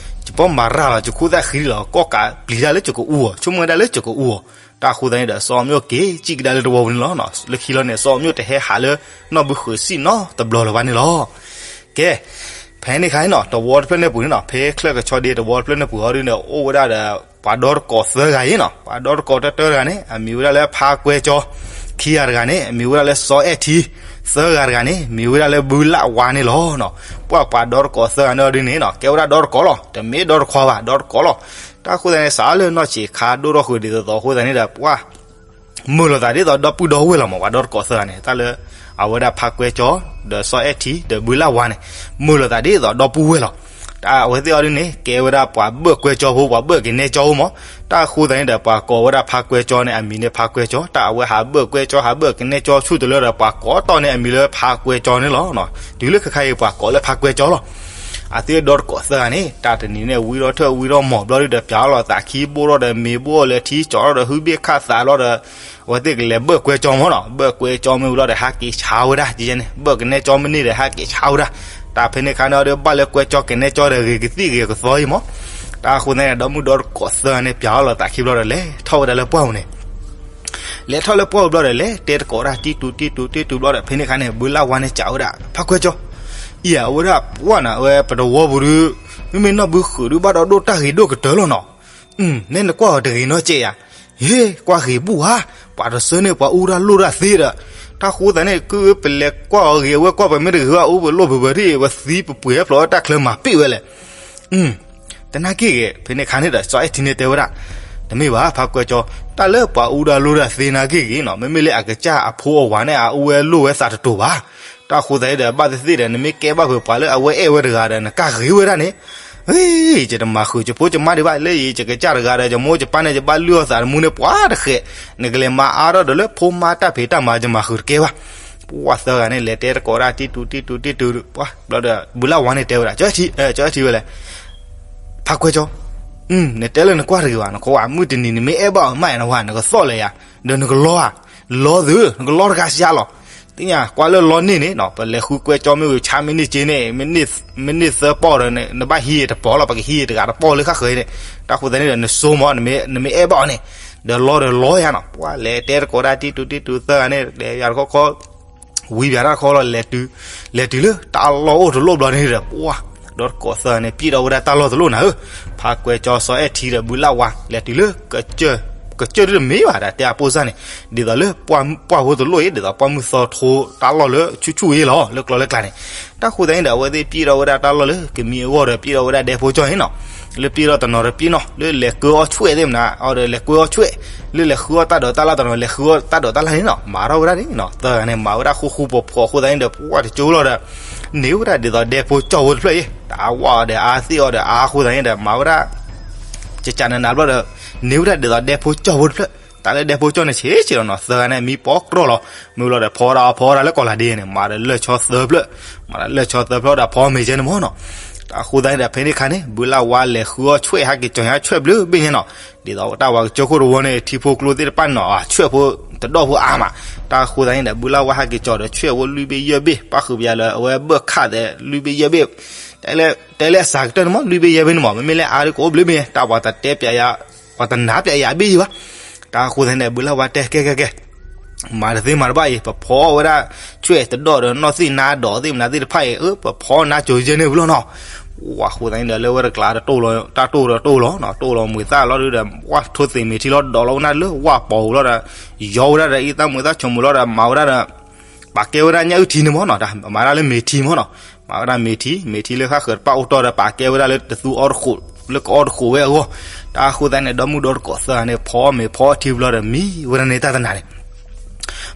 ယပီၢ်မၤရၤလီၤ ယခိၣ်သၣ်ဃံလီၤ ကီၢ်ကးပျံၤတၢ်လၢယကအူအီၤ ဆိကမိၣ်ဝဲဒၣ်လၢယကအူအီၤ. တၢ်ဃိသတးန့ၣ်ဒီး စီၤအီၤမျိၣ်က့ၤစံၣ်ကဒါလၢတဝီပူၤန့ၣ်လီၤ. လၢခံလီၤန့ၣ် စီၤအီၤမျိၣ်တဟဲဟးလၢ နီၢ်ဘုဃုာ်စံၣ်နီတဘျီလၢၤဘၣ်န့ၣ်လီၤ. ကဲ, ဖဲန့ၣ်အခါန့ၣ်နီၤ တဝီတဖျၢၣ်န့ၣ်ပူၤန့ၣ်နီၤ ဖဲချၢၣ်ကဆီဒ့တဝီတဖျၢၣ်န့ၣ်ပူၤအီၤဒုးန့ၣ် အိၣ်ဝဲဒၣ်ဒီး ပှၤဒီတကိးသၢဂၤအံၤနီၤ, ပှၤဒီတကိးတၢတၢတဂၤန့ၣ် အမံၤဝဲဒၣ်လၢဖါကွဲကၠီ, ခံဂၤတဂၤန့ၣ် အမံၤဝဲဒၣ်လၢစီၤအဲၣ်ထံ, သၢဂၤတဂၤန့ၣ် မံၤဝဲဒၣ်လၢဘုလၣ်ဝါန့ၣ်လီၤ. ပှၤပှၤဒီတကိးသၢဂၤန့ၣ်အီၤဒုးန့ၣ်နီၤ ကဲဝဲဒၣ်ဒီတကိးလီၤ, တမ့ၢ်ဒီတခွါဘၣ် ဒီတကိးလီၤ. တၢ်ဃိသတးန့ၣ် စးလၢနီၢ်ဆံးခါဒိၣ်ထီၣ်ဃုာ်ဒ်သိးသိးအဃိသတးန့ၣ်ဒီး ပှၤ မုာ်လိာ်သးဒ်သိးဒီပုၢ်ဒီဝဲၢ်လီၤမး ပှၤဒီတကိးသၢဂၤန့ၣ် တၢ်လၢ အဝဲဒၣ်ဖါကွဲကၠီ ဒီးစီၤအဲၣ်ထံ ဒီးဘုလၣ်ဝါန့ၣ် မုာ်လိာ်သးဒ်သိးဒီပုၢ်ဝဲၢ်လီၤ. တၢ်အဝဲသ့ၣ်အီၤဒုးန့ၣ် ကဲဝဲဒၣ်ပှၤဘၢၣ်ကွဲကၠီဖိ ပှၤဘၢၣ်ကနဲကၠီဖိမး. တၢ်ဃိသတးန့ၣ်ဒီး ပှၤကိးဝဲဒၣ်ဖါကွဲကၠီန့ၣ် အမံၤန့ၣ်ဖါကွဲကၠီ, တၢ်အဝဲဟးဘၢၣ်ကွဲကၠီ ဟးဘၢၣ်ကနဲကၠီဆူၣ်တလၢဒီး ပှၤကိးတီၢ်န့ၢ်အမံၤလၢဖါကွဲကၠီန့ၣ်လီၤ. တုၤလၢခဲခါအံၤ ပှၤကိးလၢဖါကွဲကၠီလီၤ. အသ့ၣ်ဒီတကိးသၢဂၤန့ၣ် တၢ်တနံၤန့ၣ် ဝံထီၣ်ထၢၣ်ဝံထီၣ်မီၢ်ဘျီဒုးဒီး ပၠးအီၣ်လိာ်သးခံဘိၣ်ထီၣ်ဒီး မ့ၤဘိၣ်အီၤလၢထံကၠီထီၣ်ဒီး ဟုဘ့ၣ်ခၣ်သးလီၤဒီး အဝဲသ့ၣ်ကလဲၤဘၢၣ်ကွဲကၠီမးနီၤ. ဘၢၣ်ကွဲကၠီမ့ၢ်ဝံၤလီၤဒီး ဟးက့ၤဆါဝဲဒၣ်, န့ၣ် ဘၢၣ်ကနဲကၠီမ့ၢ်န့ၢ်ဒီး ဟးက့ၤဆါဝဲဒၣ်. တၢ်ဖဲန့ၣ်အခါန့ၣ်ဒီး ဘၣ်လၢကွဲကၠီကနဲကၠီဒီး ဂ့ၤကသံၣ်ဂ့ၤကသီအံၤမး. တၢ်အဃိသတးန့ၣ် ဒီမုၢ်ဒီတကိးသၢဂၤန့ၣ် ပၠးအီၣ်လိာ်သးခံဘျီဒီး လဲၤထီၣ်ဝဲဒၣ်လၢပှၢ်ပူၤန့ၣ် လဲၤထီၣ်လၢပှၢ်ပူၤဘျီဒီး လဲၤတဲတကိးတၢ်တံၢ်တူၤတံၢ်တူၤတံၢ်တူၤဘျီဒီး ဖဲန့ၣ်အခါန့ၣ် ဘုလၣ်ဝါန့ၣ်စံးဝဲဒၣ် ဖါကွဲကၠီ, အံၤ အဝဲဒၣ်ပှၢ်နၤ အဝဲပတဝီပူၤဒုး မ့မ့ၢ်နီၢ်ဘုဃုာ်ဒုး ဘၣ်ဒီးဒိၣ်တၢ်ဂ့ၤဒိၣ်ကတၢၢ်လီၤနီၤ. နဲနကွၢ်အီၤတဂ့ၤနီတစဲးဧါ. ဟ့ၣ် ကွၢ်ဂ့ၤဘူၣ်ဧါ. ပှၤတဆၢန့ၣ် ပှၤအူတၢ်လိၣ်တၢ်သ့ဒီး တၢ်ဃိသးန့ၣ် ကုပလဲၤကွၢ်အီၤဂ့ၤ အဝဲကွၢ်ပှၤမ့ၢ်တဂ့ၤ အူပလိၣ်ပှဲၤပှဲၤထံၣ် ပှၤသံပပှ့ၤဖျိးတၢ်ချၢမၤပ့ၣ်ဝဲလဲၣ်. တနာ်က့ၢ်ဂ့ၤ. ဖဲန့ၣ်အခါန့ၣ်ဒီး စီၤအဲၣ်ထံန့ၣ်တဲဝဲဒၣ်, တမ့ၢ်ဘၣ် ဖါကွဲကၠီ, တၢ်လၢပှၤအူတၢ်လိၣ်တၢ်သ့နာ်က့ၢ်ဂ့ၤနီၤ မ့မ့ၢ်လၢအကစၢ်အဖိအဝၤန့ၣ် အအူဝဲလိၣ်ဝဲသးတတိၤဘၣ်. တၢ်ဃိသးန့ၣ်ဒီး ဘၣ်သ့ၣ်သ့ၣ်ဒီး နမ့ၢ်ကဲဘၣ်ဖုးပှၤလၢအဝဲအဲၣ်ဝဲတဂၤဒီး နကၢ်ဂ့ၤဝဲဒၣ်န့ၣ်, ယတမၤဃုာ်ယဖိယမါဒံးဘၣ်, လၢယကစၢ်တဂၤဒီး ယမိၢ်ယပၢ်န့ၣ် ယဘၣ်လုၢ်အီၣ်သးတမူန့ၣ် ပှၤတဃဲး, နကလဲၤမၤအါထီၣ်ဒီးလၢဖိမါတၢ်ဖံးတၢ်မၤ ယမၤဃုာ်တကဲဘၣ်. ပှၤသၢဂၤန့ၣ် လဲၤတဲတကိးတၢ်တံၢ်တူၤတံၢ်တူၤတံၢ်တူၤ, ပှၤဘျီဒီး ဘုလၣ်ဝါန့ၣ်တဲဝဲဒၣ်, စီၤအဲၣ်ထံဝဲလဲၣ်, ဖါကွဲကၠီ, နတဲလၢနကွၢ်တဂ့ၤဘၣ်, နခိးဝဲမုၢ်တနံၤ နမ့ၢ်အဲၣ်ဘၣ်အီၤမးနဝၤ နကသီၣ်လၢၤယၤ, ဒီးနကလီဧါ, လီသု, နကလီတဂၤစှၤလီၤ. သ့ၣ်ညါ ကွၢ်လၢလီန့ၢ်န့ၣ် ပလဲၤဃုကွဲကၠီမ့ၢ်ဂ့ၤ ဆါမ့ၢ်န့ၢ်က့န့ၣ်, မ့ၢ်န့ၢ်သၢပီၢ်ဒီး နဘၣ်ဟံးတပီၢ်လီၤ, ပကဟံးတဂၤတပီၢ်လၢဃၣ်ဃၢၤအံၤန့ၣ်, တၢ်ဃိသတးန့ၣ်ဒီး နစိမိၢ် နမ့ၢ်အဲၣ်ဘၣ်အီၤန့ၣ်, ဒီးလီဒီးလီယၤနီၤ, ပှၤလဲၤတဲတကိးတၢ်တံၢ်တူၤတံၢ်တူၤသၢဂၤန့ၣ် လဲၤယၤတခီခီ ဝံၤပၠးတၢ်တခီလီၤ, လဲၤတုၤလၢတၢ်လီၢ်အိၣ်တလိၣ်ဘျီန့ၣ်ဒီး ပှၤဒီတကိးသၢဂၤန့ၣ် ပျံၢ်ဒီးဝဲဒၣ်တၢ်လီၢ်တလိၣ်နၤဧၢ, ဖါကွဲကၠီ စီၤအဲၣ်ထံဒီး ဘုလၣ်ဝါ လဲၤတုၤလၢကစၢၢ် ကစၢၢ်ဒုတမ့ၢ်ဘၣ် တၢ်တဲအပိၢ်စၢ်န့ၣ်, ဒ်သိးလၢပှၢ်ဖိတလိၣ်အံၤ ဒ်သိးပှၢ်မုၢ်သီထိတၢ်လီၢ်လၢဆူၣ်ဆူၣ်အံၤလီၤ လၢကျီလၢကျါန့ၣ်. တၢ်ဃိသတးန့ၣ်ဒီး အဝဲသ့ၣ်ပျံၢ်ထီၣ်ဝဲဒၣ်တၢ်လီၢ်လၢကမံအဂီၢ်ဒီး ပျံၢ်ထီၣ်ဝဲဒၣ်ဒဲဖိကၠီန့ၣ်နီၤ, လၢပျံၢ်ထီၣ်တနီၤဒီးပျံၢ်နီၤ လၢလဲၤကၢအီၣ်ဆွဲၣ်သ့ၣ်မနၤ အီၤဒီးလဲၤကၢအီၣ်ဆွဲၣ်, လၢလဲၤဃုအီၣ်တၢ်ဒိးတၢ်လၢ်တနီၤ လဲၤဃုအီၣ်တၢ်ဒိးတၢ်လၢ်န့ၣ်နီၤ, မၤထီၣ်ဝဲဒၣ်န့ၣ်နီၤ, သၢဂၤန့ၣ် မၤဝဲဒၣ်ဃူဃူဖိးဖိးအဃိသတးန့ၣ်ဒီး ပှၢ်တကၠိလီၤဒီး န့ၢ်ဝဲဒၣ်ဒ်သိးဒဲဖိကၠီဖိတဖျၢၣ်အံၤ တၢ်ဝါအီၤဒီးအါသ့ၣ်အီၤဒီးအါအဃိသတးန့ၣ်ဒီး မၤဝဲဒၣ် ကကနနဘျီဒီး န့ၢ်ဝဲဒၣ်ဒ်သိးဒဲဖိကၠီဖိတဖျၢၣ်, တၢ်လၢဒဲဖိကၠီန့ၣ်ဆံးဆံးလီၤနီၤ, သၢဂၤန့ၣ် မံပီးကြီလီၤ, မ့ၢ်လီၤဒီးဖီဒၣ်ဖီဒၣ်လၢကီၢ်လၤဒ့န့ၣ် မၤဒီးလၢၢ်ဆီသၢဖျၢၣ်, မၤဒီးလၢၢ်ဆီသၢဖျၢၣ်ဒီးဖီမ့ၤကဲန့ၣ်မ့ၢ်နီၤ, တၢ်ဃိသတးန့ၣ်ဒီး ဖဲန့ၣ်ခါန့ၣ် ဘုလၢ်ဝါလဲၤဃုအီၣ်ဆွဲၣ်ဟးက့ၤကၠီၤညါဆွဲၣ်ဘျုးဘ့ၣ်ညါနီၤ, ဒ်သိးတၢ်ဝၤကစၢၢ်ခိၣ်တဝီန့ၣ် ထံဖိကျိသ့ၣ်တဖၣ်နီၤ ဆွဲၣ်ဖိတဒီၣ်ဖိအါမး, တၢ်ဃိသတးန့ၣ်ဒီး ဘုလၢ်ဝါဟးက့ၤကၠီၤဒီးဆွဲၣ်ဖိလွံၢ်ဘ့ၣ်ယဲၢ်ဘ့ၣ် ပၣ်ဃုာ်ပယၤလၢအဝဲဘၢၣ်ခးသဲးလွံၢ်ဘ့ၣ်ယဲၢ်ဘ့ၣ် တဲလၢအစှၤကတၢၢ်န့ၣ်မ့ၢ် လွံၢ်ဘ့ၣ်ယဲၢ်ဘ့ၣ်န့ၣ်မ့ၢ် မ့မ့ၢ်လၢအါဒ်ကအိၣ်ဘျုးဘ့ၣ် တၢ်ပှၤတတဲပျးယၤ, ပှၤတနၤပျးယၤဘ့ၣ်ယံၤဘၣ်, တၢ်ဃိသတးန့ၣ်ဒီး ဘုလၢ်ဝါတဲကဲကဲကဲ မၤတသ့မၤတဘၣ်အံၤ ပဖီဝဲဒၣ်ဆွဲၣ်တဒီၣ်ဒီးနီၢ်သ့ၣ်နါဒိးသ့ၣ်မနုၤသ့ၣ်တဖၣ်အံၤ အၢ ပဖီနါကၠိၤယဲၢ်န့ၣ်ဝံၤလီၤနီၤ, ဝါဃိသတးန့ၣ်ဒီး လၢဝဲတကျါတၢ်တိၢ်လီၤ တၢ်တိၢ်ဒီးတိၢ်လီၤနီၤ တိၢ်လီၤမုာ်သၣ်လီၤဒုဒီး ဝါထိၣ်သ့ၣ်မ့ၢ်ထံလီၤ ဒိးလီၤဝဲနၢ်လၢဝါပီၤဝံၤလီၤဒီး ယီဝဲဒၣ်ဒီးအံသၣ်မုာ်သၣ်ဆိမိၣ်လီၤဒီး မၤဝဲဒၣ်ဒီး ပာ်ကဲဝဲဒၣ်ညၣ်အုၣ်ထံန့ၣ်မ့ၢ်နီၤ မၤဒၣ်လၢမ့ၤထံမ့ၢ်နီၤ, မၤဝဲဒၣ်မ့ၤထံ မ့ၤထံလၢဃၣ်ဃၢၤတပၣ်အိၣ်တီၢ်ဒီး ပာ်ကဲဝဲဒၣ်လၢတသူအီတဃိး လၢကအီတဃိးဝဲအဂီၢ်, တၢ်ဃိသတးန့ၣ် ဒီမုၢ်ဒီတကိးသၢဂၤန့ၣ် ဖီမ့ၤဖီထံဘျီဒီး မံဝဲဒၣ်န့ၣ်တၢ်တနၤန့ၣ်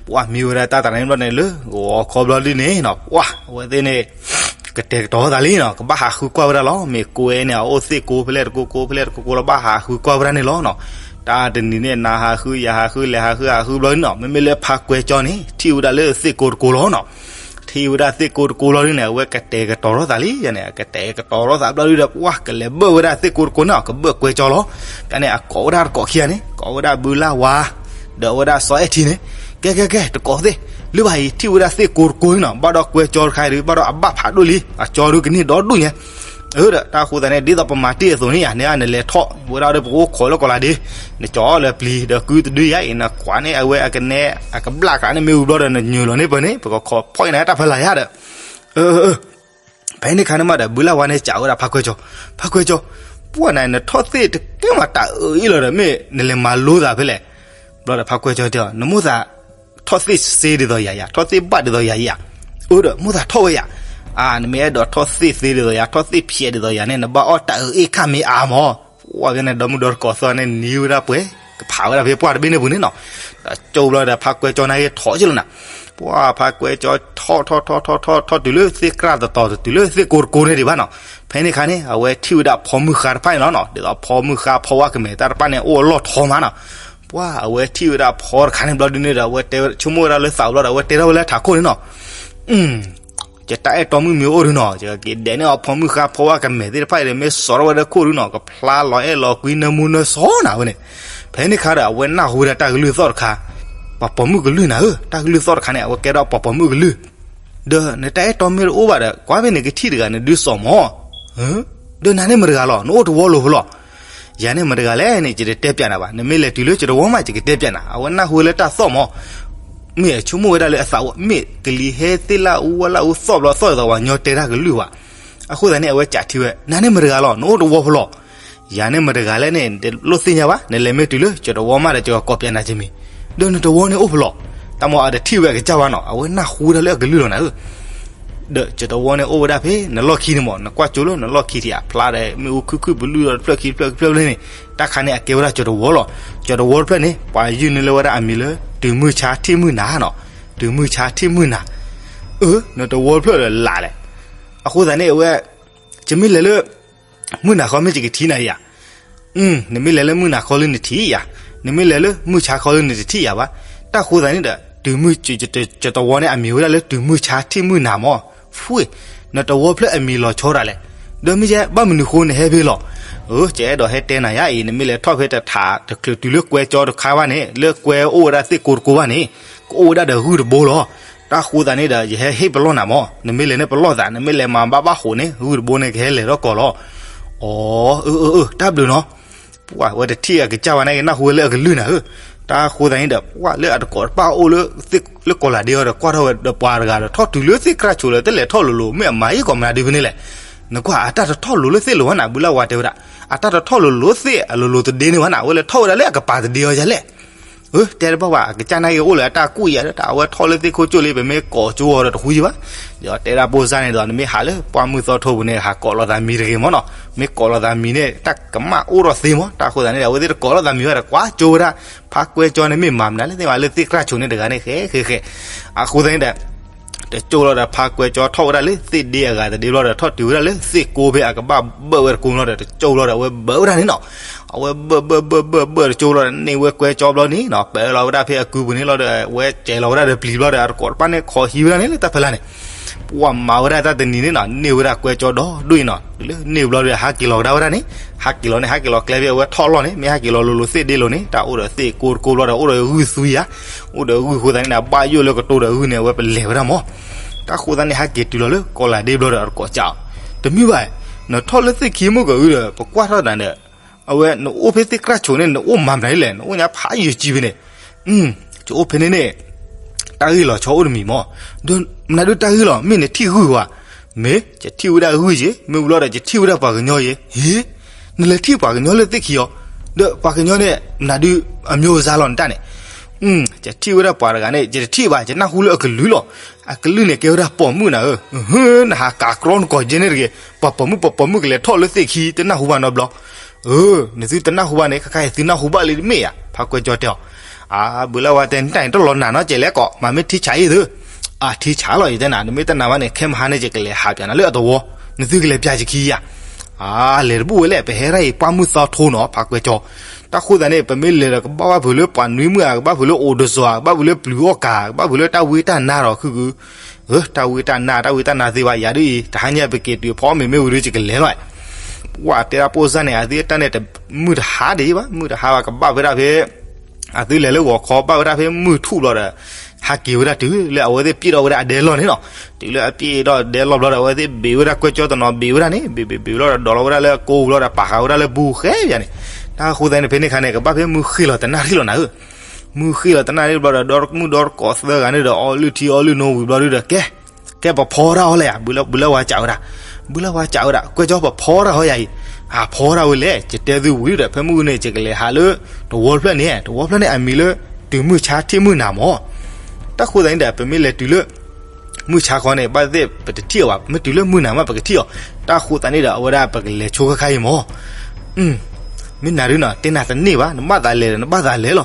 ပှၢ်မံဝဲဒၣ်တၢ်တနၤန့ၣ်ဘျီန့ၣ် လၢဂီၤခီဘျီဒ်န့ၣ်နီၤ ပှၢ်အဝဲသ့ၣ်န့ၣ် ကတဲာ်ကတီၤသးလံနီၤ ကဘၣ်ဟးဃုကွၢ်ဝဲဒၣ်လီၤ မ့ၢ်ကိးဝဲန့ၣ် အအိၣ်သ့ၣ်ကိးဖဲလဲၣ်တကိးကိးဖဲလဲၣ်တကိးကိးလီၤ ဘၣ်ဟးဃုကွၢ်ဝဲဒၣ်န့ၣ်လီၤနီၤ, တၢ်တနံၤန့ၣ် နၤဟးဃု ယၤဟးဃု လဲၤဟးဃုဟးဃုဘျီန့ၣ်နီၤ မ့မ့ၢ်လၢဖါကွဲကၠီန့ၣ် ထံၣ်ဝဲဒၣ်လၢသ့ၣ်ကိးတကိးလီၤနီၤ ထံၣ်ဝဲဒၣ်သ့ၣ်ကိးတကိးလီၤဒ်န့ၣ် အဝဲကတဲာ်ကတီၤထီၣ်သးလံန့ၣ် ကတဲာ်ကတီၤထီၣ်သးဘျီဒ်ဒီး ပှၢ်ကလဲၤဘၢၣ်ဝဲဒၣ်သ့ၣ်ကိးတကိးန့ၣ် ကဘၢၣ်ကွဲကၠီလီၤ, တၢ်န့ၣ် အကိးဝဲဒၣ်တကိးခံဂၤန့ၣ် ကိးဝဲဒၣ်ဘုလၢ်ဝါ ဒီးအဝဲဒၣ်စီၤအဲၣ်ထံန့ၣ် ကဲကဲကဲ တကိးသ့ၣ် လၢဘၣ်အံၤ ထံၣ်ဝဲဒၣ်သ့ၣ်ကိးတကိးန့ၣ်နီၤ ဘၣ်ဒီးကွဲကၠီတခါအံၤဒုး ဘၣ်ဒီးအဘၣ်ဖးဒိၣ်လံ အကၠီဒုးကန့ၢ်ဒီဒူၣ်ညါ အၢ ဒီးတၢ်ဃိသတးန့ၣ် ဒ်သိးပမၤတ့ၢ်အသိးန့ၣ်ယါ န့ၢ်နလဲၤထီၣ်ဝဲဒၣ်ဒီး ပကအိၣ်ခိးလၢကီၢ်လၤဒ့ နကၠီလၢပျံၤဒီးကုတဒုယါအံၤ နကွၢ်န့ၢ်အဝဲအကနဲ အကဘျၣ်ကးန့ၣ်မ့ၢ်ဝံၤဘျီဒီး နညိၤလီၤန့ၢ်ပၢၢ်န့ၣ် ပကခိးဖီၣ်အံၤနတၢ်ဖဲလၢ်ယါဒီး အၢ အၢ ဖဲန့ၣ်ခါန့ၣ်မးဒီး ဘုလၢ်ဝါန့ၣ် စံးဝဲဒၣ်ဖါကွဲကၠီ, ဖါကွဲကၠီ, ပှၢ်နၤ နထီၣ်သ့ၣ်တကဲမးတၢ်အၢအံၤလီၤဒီး မ့ၢ်နလဲၤမၤလိသးဖဲလဲၣ်, ဘျီဒီးဖါကွဲကၠီတဲအီၤ နမိၣ်သး ထီၣ်သ့ၣ်စ့ဒ်သိးယၤယၤ ထီၣ်သ့ၣ်ဘၣ်ဒ်သိးယၤယၤ, အၢဒီး မိၣ်သးထီၣ်ဝဲယၤ, အါ နမ့ၢ်အဲၣ်ဒိးထီၣ်သ့ၣ်သ့ဒ်သိးယၤ ထီၣ်သ့ၣ်ဖျဲးဒ်သိးယၤန့ၣ် နဘၣ်အီၣ်တၢ်အၢအ့ၣ်ခၣ်မ့ၢ်အါမး, ပှၢ်ဖဲန့ၣ် ဒီမုၢ်ဒီတကိးသၢန့ၣ် နံၤဝဲဒၣ်ပှဲၤ ကဖးဝဲဒၣ်ဖဲပှၢ်တဘ့ၣ်န့ၣ်ပူၤန့ၣ်နီၤ, ဒီးကၠိဘျီဒီး ဖါကွဲကၠီန့ၣ်က့ၤထီၣ်က့ၤလီၤနၤ, ပှၢ်ဖါကွဲကၠီထီၣ်ထီၣ်ထီၣ်ထီၣ်ထီၣ်ထီၣ်တုၤလၢသ့ၣ်ကြၢ်တတီၤ တုၤလၢသ့ၣ်ကိးတကိးန့ၣ်ဒံးဘၣ်နီၤ, ဖဲန့ၣ်ခါန့ၣ် အဝဲထံၣ်ဝဲဒၣ်ဖီမုၢ်ဃါတဖၣ်န့ၣ်လီၤနီၤ, ဒ်သိးဖီမုၢ်ဃါဖီဝါကမဲာ်တၢ်တဖၣ်န့ၣ် အိၣ်အလီၢ်ထီမးနီၤ, ပှၢ်အဝဲထံၣ်ဝဲဒၣ်ဖီတခါန့ၣ်ဘျီဒုန့ၣ်ဒီး အဝဲတဲဆိကမိၣ်ဝဲဒၣ်လၢသးဘျီဒီး အဝဲတဲထီၣ်ဝဲလၢထးခိၣ်န့ၣ်နီၤ ယတၢ်အဲၣ်တီမုၣ်မ့ၢ်အိၣ်ဒုနီၤ ယကက့ၤဒဲးန့ၢ်အီၤဖီမုၢ်ဃါဖီဝါကမဲာ်သ့ၣ်တဖၣ်ဒီး မ့ၢ်စိာ်ထီၣ်ဝဲဒၣ်ခိၣ်ဒုနီၤ ကဖျါလီၤအဲၣ်လီၤကွံနၢမူနၢစီနၤဝဲန့ၣ်, ဖဲန့ၣ်ခါဒီး အဝဲနၢ်ဟူဝဲဒၣ်တၢ်ကလုၢ်သီၣ်တခါ, ပှၤပိာ်မုၣ်ကလုၢ်နၤဧၢ, တၢ်ကလုၢ်သီၣ်တခါန့ၣ် အဝဲကဲထီၣ်ပှၤပိာ်မုၣ်ကလုၢ်, ဒီးနတၢ်အဲၣ်တီမ့ၢ်တအိၣ်ဘၣ်ဒီး ကွၢ်ဖဲန့ၣ်ကထံၣ်တဂၤနဒုးစိာ်မး, ဒီးနၤန့ၣ်မတၤတဂၤလီၤ နအိၣ်တဝီလိၤဖဲလဲၣ် ယၤန့ၣ်မတၤတဂၤလဲၣ်န့ၣ် ယတတဲပျးနၤဘၣ် နမ့ၢ်လဲၤတုၤလၢယတဝီမး ယကတဲပျးနၤ အဝဲနၢ်ဟူဝဲလၢတၢ်သီၣ်မး, မ့ၢ်ဆိကမိၣ်ဝဲဒၣ်လၢအသးအိၣ် မ့ၢ်ကလံၤဟဲသ့ၣ်လၢအူဝဲလၢအူသီၣ်ဘျီသီၣ်ဒ်သိးပှၤညီတဲတၢ်ကလုၢ်ဘၣ်, အဃိသတးန့ၣ် အဝဲကးထံဝဲ နၤန့ၣ်မတၤတဂၤလီၤ နအိၣ်တဝီဖဲလဲၣ် ယၤန့ၣ်မတၤတဂၤလဲၣ်န့ၣ် တလိၣ်သ့ၣ်ညါဘၣ် နလဲၤမ့ၢ်တုၤလၢယတဝီမးဒီး ယကကိးပျးနၤကမံၤ, ဒီးနတဝီန့ၣ်အိၣ်ဖဲလဲၣ်, တၢ်မ့ၢ်အတထံၣ်ဝဲအကစၢ်ဘၣ်နီၤ အဝဲနၢ်ဟူဝဲဒၣ်လၢအကလုၢ်လီၤနၤဧၢ ဒီးကၠီတဝီန့ၣ်အိၣ်ဝဲဒၣ်ဖဲနလီၢ်ခံန့ၣ်မး နကွၢ်ကၠိလၢနလီၢ်ခံထံၣ်အဖျါဒီး မ့ၣ်အူခုၣ်ခုၣ်ပလုၢ်ဒီးတဖျၢၣ်ခံတဖျၢၣ်ခံဖျၢၣ်ဖဲန့ၣ်, တၢ်ခါန့ၣ်အကဲဝဲဒၣ်ကၠီတဝီလီၤ. ကၠီတဝီတဖျၢၣ်န့ၣ် ပှၤယုၢ်န့ၢ်လၢဝဲဒၣ်အမံၤလၢ တုၤမုၢ်ဆါထံၣ်မုၢ်နၤနီၤ, တုၤမုၢ်ဆါထံၣ်မုၢ်နၤ, အၢ နတဝီတဖျၢၣ်ဒီးလၢ်လဲၣ်. အဃိသတးန့ၣ် အဝဲ ယမ့ၢ်လဲၤလၢ မုၢ်နၤခီမ့ၢ်ယကထံၣ်နၤယၤ နမ့ၢ်လဲၤလၢမုၢ်နၤခီလၢနထံၣ်ယၤ, နမ့ၢ်လဲၤလၢမုၢ်ဆါခီလၢနတထံၣ်ယၤဘၣ်. တၢ်ဃိသတးန့ၣ်ဒီး တုၤမုၢ် ကၠီတဝီန့ၣ် အမံၤဝဲဒၣ်လၢတုၤမုၢ်ဆါထံၣ်မုၢ်နၤမး, ဖှ့ၣ်, နတဝီဖျၢၣ်အမံၤလီၤဆီဒၣ်လဲာ်. ဒီးမ့ၢ်ယဲ ဘၣ်မနုၤဃိနဟဲဖဲလီၤ. အၢ ယအဲၣ်ဒိးဟဲတဲနၤယၤအံၤ နမ့ၢ်လဲၤထီၣ်ဖဲတထး တချုးတုၤလၢကွဲကၠီတခါဘၣ်န့ၣ် လၢကွဲအိၣ်ဝဲဒၣ်သ့ၣ်ကိးတကိးဘၣ်န့ၣ် ကအိၣ်ဝဲဒၣ်ဒီးဂုၢ်တဘိလီၤ. တၢ်ဃိသတးန့ၣ်ဒီး ယဟဲဟ့ၣ်ပလီၢ်နၤမး, နမ့ၢ်လဲၤန့ၣ်ပလီၢ်သး နမ့ၢ်လဲၤမၤဘၣ်ဘၣ်ဃိးန့ၣ် ဂုၢ်တဘိန့ၣ် ကဟဲလဲၤထီၣ်ကီးလီၤ. အီ အၢ အၢ အၢ တၢ်ဘျုးနီၤ. ပှၤဝဲတထံၣ်အကစၢ်ဝဲန့ၣ် နၢ်ဟူဝဲလၢအကလုၢ်နၤဧၢ. တၢ်ဃိသတးန့ၣ်ဒီး ပှၤလၢအတကိးတပၣ်အိၣ်လၢ လၢကီၢ်လၤဒ့အီၤဒီး ကွၢ်ထီၣ်ဝဲဒီးပှၤတဂၤဒီး ထီၣ်တုၤလၢသ့ၣ်ကြၢ်ဆိးလၢ တလဲၤထီၣ်လိၤလိၤ မ့ၢ်အမၤအံၤကီးမနုၤဒ်ဖဲန့ၣ်လဲၣ်. နကွၢ်အတၢ်တထီၣ်လိၤလၢသ့ၣ်လိၤဘၣ်နၤ ဘုလၢဝါတဲဝဲဒၣ်. အတၢ်တထီၣ်လိၤလိၤသ့ၣ်အလိၤလိၤတဒ့န့ၣ်ဘၣ်နၤ, အဝဲလဲၤထီၣ်ဝဲဒၣ်လၢအကပၤတဒ့အီၤယၤလဲၣ်. အၢ တဲတဘၣ်ဘၣ် အကစၢ်နာ်က့အိၣ်လၢအတၢ်ကူၣ်ယၤဒီး အဝဲထီၣ်လၢသ့ၣ်ခိၣ်ကၠိၣ်လံ ပမ့ၢ်ကိးကၠိအီၤဒီးတဃူယံၤဘၣ်. ဒီးတဲဒၣ်ပိၢ်စၢ်န့ၣ်ဒီး နမ့ၢ်ဟးလၢပှၢ်မုၢ်သီထိပူၤန့ၣ် ဟးကိးလီၤသးမံၤတဂ့ၤမ့ၢ်နီၤ, မ့ၢ်ကိးလီၤသးမံၤန့ၣ် တၢ်ကမၣ်အိၣ်ထီၣ်သ့မ့ၢ်, တၢ်ဃိသတးန့ၣ်ဒီး အဝဲသ့ၣ်တကိးလီၤသးမံၤဘၣ်ဒီး ကွၢ်ကၠိဝဲဒၣ် ဖါကွဲကၠီန့ၣ်မ့ၢ်မၤမနုၤလဲၣ်သ့ၣ်မး လၢသ့ၣ်ကြၢ်ဆိးန့ၣ်တဂၤန့ၣ် ဃဲဃဲဃဲ, အဃိသတးန့ၣ်ဒီး တကၠိၢ်လီၤဒီး ဖါကွဲကၠီထီၣ်ဝဲဒၣ်လၢသ့ၣ်ဒ့အဂၤတဒ့ဘျီဒီး ထီၣ်တုၤဝဲဒၣ်လၢသ့ၣ်ကိးဖဲအကဘၣ်ဘၢၣ်ဝဲတကိးလီၤဒီး တကၠိၢ်လီၤဒီး အဝဲဘၢၣ်ဝဲဒၣ်န့ၣ်နီၤ. အဝဲဘၢၣ်ဘၢၣ်ဘၢၣ်ဘၢၣ်ဘၢၣ်တကၠိၢ်လီၤဒီး န့ၢ်ဝဲကွဲကၠီဘျီန့ၣ်နီၤ, ပၢလီၤဝဲဒၣ်ဖဲအကုပူၤန့ၣ်လီၤဒီး အဝဲကဲၤလီၤဝဲဒၣ်ဒီးပျံၤဘျီဒီး အတကိးတဖၣ်န့ၣ် ခီဟံးဝဲဒၣ်န့ၣ်လၢတၢ်ဖဲလၢ်န့ၣ် ပှၤမၤဝဲဒၣ်တၢ်တနံၤန့ၣ်နီၤ, န့ၢ်ဝဲဒၣ်ကွဲကၠီဒီဒူၣ်အံၤနီၤ, တုၤလၢန့ၢ်ဘျီဒီး ဟးက့ၤလီၤကဒါဝဲဒၣ်န့ၣ်, ဟးက့ၤလီၤန့ၣ် ဟးက့ၤလီၤကျဲဖဲအဝဲထီၣ်လီၢ်န့ၣ်, မ့ၢ်ဟးက့ၤလီၤလိၤလိၤသ့ၣ်ဒ့လိၤန့ၣ် တၢ်အိၣ်ဒီးသ့ၣ်ကိးတကိးဘျီဒီး အိၣ်ဒီးဂုၢ်သူယၤ, အိၣ်ဒီးဂုၢ်ဃိသတးန့ၣ်ဒီး ဘၣ်ယိၣ်လၢကတိၤဒီးဂုၢ်န့ၣ် အဝဲပလဲၤဝဲဒၣ်မး. တၢ်ဃိသတးန့ၣ် ဟဲက့ၤတုၤလီၤလၢကီးလးဒ့ဘျီဒီး အတကိးကးအီၤ, တမုာ်ဘၣ်, နထီၣ်လၢသ့ၣ်ခံမုၢ်ကဂုၢ်ဒီး ပကွၢ်ထီၣ်သးဒီး အဝဲနအိၣ်ဖဲသ့ၣ်ကြၢ်ဆိးန့ၣ် နအိၣ်မၤမနုၤလဲၣ်, နအိၣ်ညါဖးယံာ်ကံဖဲန့ၣ်, ယအိၣ်ဖဲန့ၣ်န့ၣ် တၢ်ဂ့ၢ်လီၤဆီအိၣ်တမံၤမး, ဒီးမနုၤဒုးတၢ်ဂ့ၢ်လီၤ မ့ၢ်နထံၣ်ဂုၢ်ဝဲ, မ့ၢ်ယထံၣ်ဝဲဒၣ်ဂုၢ်ယ့ၤ, မ့ၢ်ဝံၤလီၤဒီးယထံၣ်ဝဲဒၣ်ပှၤကညီယ့ၤ, ဟ့, နလဲၤထံၣ်ပှၤကညီလၢသ့ၣ်ခံအီၤ, ဒီးပှၤကညီန့ၣ် မနုၤဒုးအမျိုးအစားလီၤနတၢ်န့ၣ်, ယထံၣ်ဝဲဒၣ်ပှၤတဂၤန့ၣ် ယတထံၣ်ဘၣ် ယနၢ်ဟူလၢအကလုၢ်လီၤ, အကလုၢ်န့ၣ်ကဲဝဲဒၣ်ပိာ်မုၣ်နၤဧၢ, နဟးကးကြီနကိးယ့ၤန့ၣ်တဂ့ၤ, ပှၤပိာ်မုၣ်ပှၤပိာ်မုၣ်ကလဲၤထီၣ်လၢသ့ၣ်ခံ တနၢ်ဟူဘၣ်နီတဘျီ အၢ နသုတနၢ်ဟူဘၣ်န့ၣ် ခဲခါအံၤသုနၢ်ဟူဘၣ်လံတမ့ၢ်ဧါ, ဖါကွဲကၠီတဲအီၤ, အါ ဘုလၢဝါတဲနတၢ်န့ၣ် တလီၤနာ်နီတစဲးလဲၣ်ကီး မၤမ့ၢ်ထံဆးအံၤသု, အထံဆးလီၤ ယတဲနၤ နမ့ၢ်တနာ်ဘၣ်န့ၣ် ခဲမဟါန့ၣ် ယကလဲၤဟးပၠးနၤလၢအသဝီ, နသုကလဲၤပၠးယခံဧါ, အါ လဲၤတဘူၣ်ဝဲလဲၣ် ပဟဲဒၣ်အံၤ ပှၢ်မုၢ်သီထိနီၤ ဖါကွဲကၠီ, တၢ်ဃိသတးန့ၣ် ပမ့ၢ်လဲၤဒီးကဘၣ်ဘၣ်ဖုးလၢပှၤနွံမုၣ်ဧါ ကဘၣ်ဖုးလၢအိၣ်တစီၤဧါ ကဘၣ်ဖုးလၢပျုၤအီၣ်ကၤ ကဘၣ်ဖုးလၢတၢ်ဝံတၢ်နါဒီးခုၣ်ကု တၢ်ဝံတၢ်နါ တၢ်ဝံတၢ်နါသ့ဘၣ် ယၤဒ်အံၤ တဟါညါပက့ၤတုၤဖီမ့ၤမ့ၢ်ဝံၤဒီး ယကလဲၤလီၤ, ပှၤတဲဒၣ်ပိၢ်စၢ်န့ၣ် အသုတၢ်န့ၣ် မုၢ်တဟါဒံးဘၣ် မုၢ်တဟါဘၣ် ကဘၣ်ဝဲဒၣ်ဖဲ အသုလဲၤလၢဂီၤခီ ဘၣ်ဝဲဒၣ်ဖဲမုၢ်ထူၣ်ဘျီဒီး ဟဲက့ၤဝဲဒၣ်တုၤလၢအဝဲသ့ၣ်ပျဲၢ်ထီၣ်ဝဲဒၣ်အဒဲလီၢ်န့ၣ်နီၤ, တုၤလၢအပျဲၢ်ထီၣ်ဒဲလီၢ်ဘျီဒီး အဝဲသ့ၣ်ဘ့ၣ်ဝဲဒၣ်ကွဲကၠီတနီၤ ဘ့ၣ်ဝဲဒၣ်န့ၣ် ဘ့ၣ်ဘ့ၣ်ဘ့ၣ်ဘျီဒီး ဒိးလီၤဝဲဒၣ်လၢကိးဘျီဒီး ပာ်ဃာ်ဝဲဒၣ်လၢဘူဃဲပၠးန့ၣ်, တၢ်ဃိသတးန့ၣ် ဖဲန့ၣ်ခါန့ၣ် ကဘၣ်ဖဲမုၢ်ဃ့ၢ်လီၤတနၣ်ရံၣ်လီၤနၤဧၢ မုၢ်ဃ့ၢ်လီၤတနၣ်ရံၣ်ဘျီဒီး ဒီမုၣ်ဒီတကိးသၢဂၤန့ၣ်ဒီး အီလုၢ်ထံအီလုၢ်နိဝံၤဘျီဒုဒီး ကဲ, ကဲပဖီတၢ်အီၣ်လဲၣ်ယၤ, ဘုလၢဝါစံးဝဲဒၣ်, ဘုလၢဝါစံးဝဲဒၣ် ကွဲကၠီပဖီတၢ်အီၣ်ယၤအံၤ, အဖီတၢ်ဝဲလဲၣ် ယတဲသုဝံၤဒီး ဖဲမုၢ်န့ၣ် ယကလဲၤဟးလၢ တဝီတဖျၢၣ်န့ၣ်, တဝီတဖျၢၣ်န့ၣ် အမံၤလၢ တုၤမုၢ်ဆါထံၣ်မုၢ်နၤမး တၢ်ဃိသတးန့ၣ်ဒီး ပမ့ၢ်လဲၤတုၤလၢ မုၢ်ဆါခီန့ၣ် ဘၣ်သ့ၣ်ပတထံၣ်အီၤဘၣ်, ပမ့ၢ်တုၤလၢမုၢ်နၤမး ပကထံၣ်အီၤ, တၢ်ဃိသတးန့ၣ်ဒီး အဝဲဒၣ်ပကလဲၤဆိခဲခါအံၤမး, မ့ၢ်နၤဒုနီၤ တဲနၤတန့ၢ်ဘၣ်, နဘၣ်သးလဲၤဒီး နဘၣ်သးလဲၤလီၤ,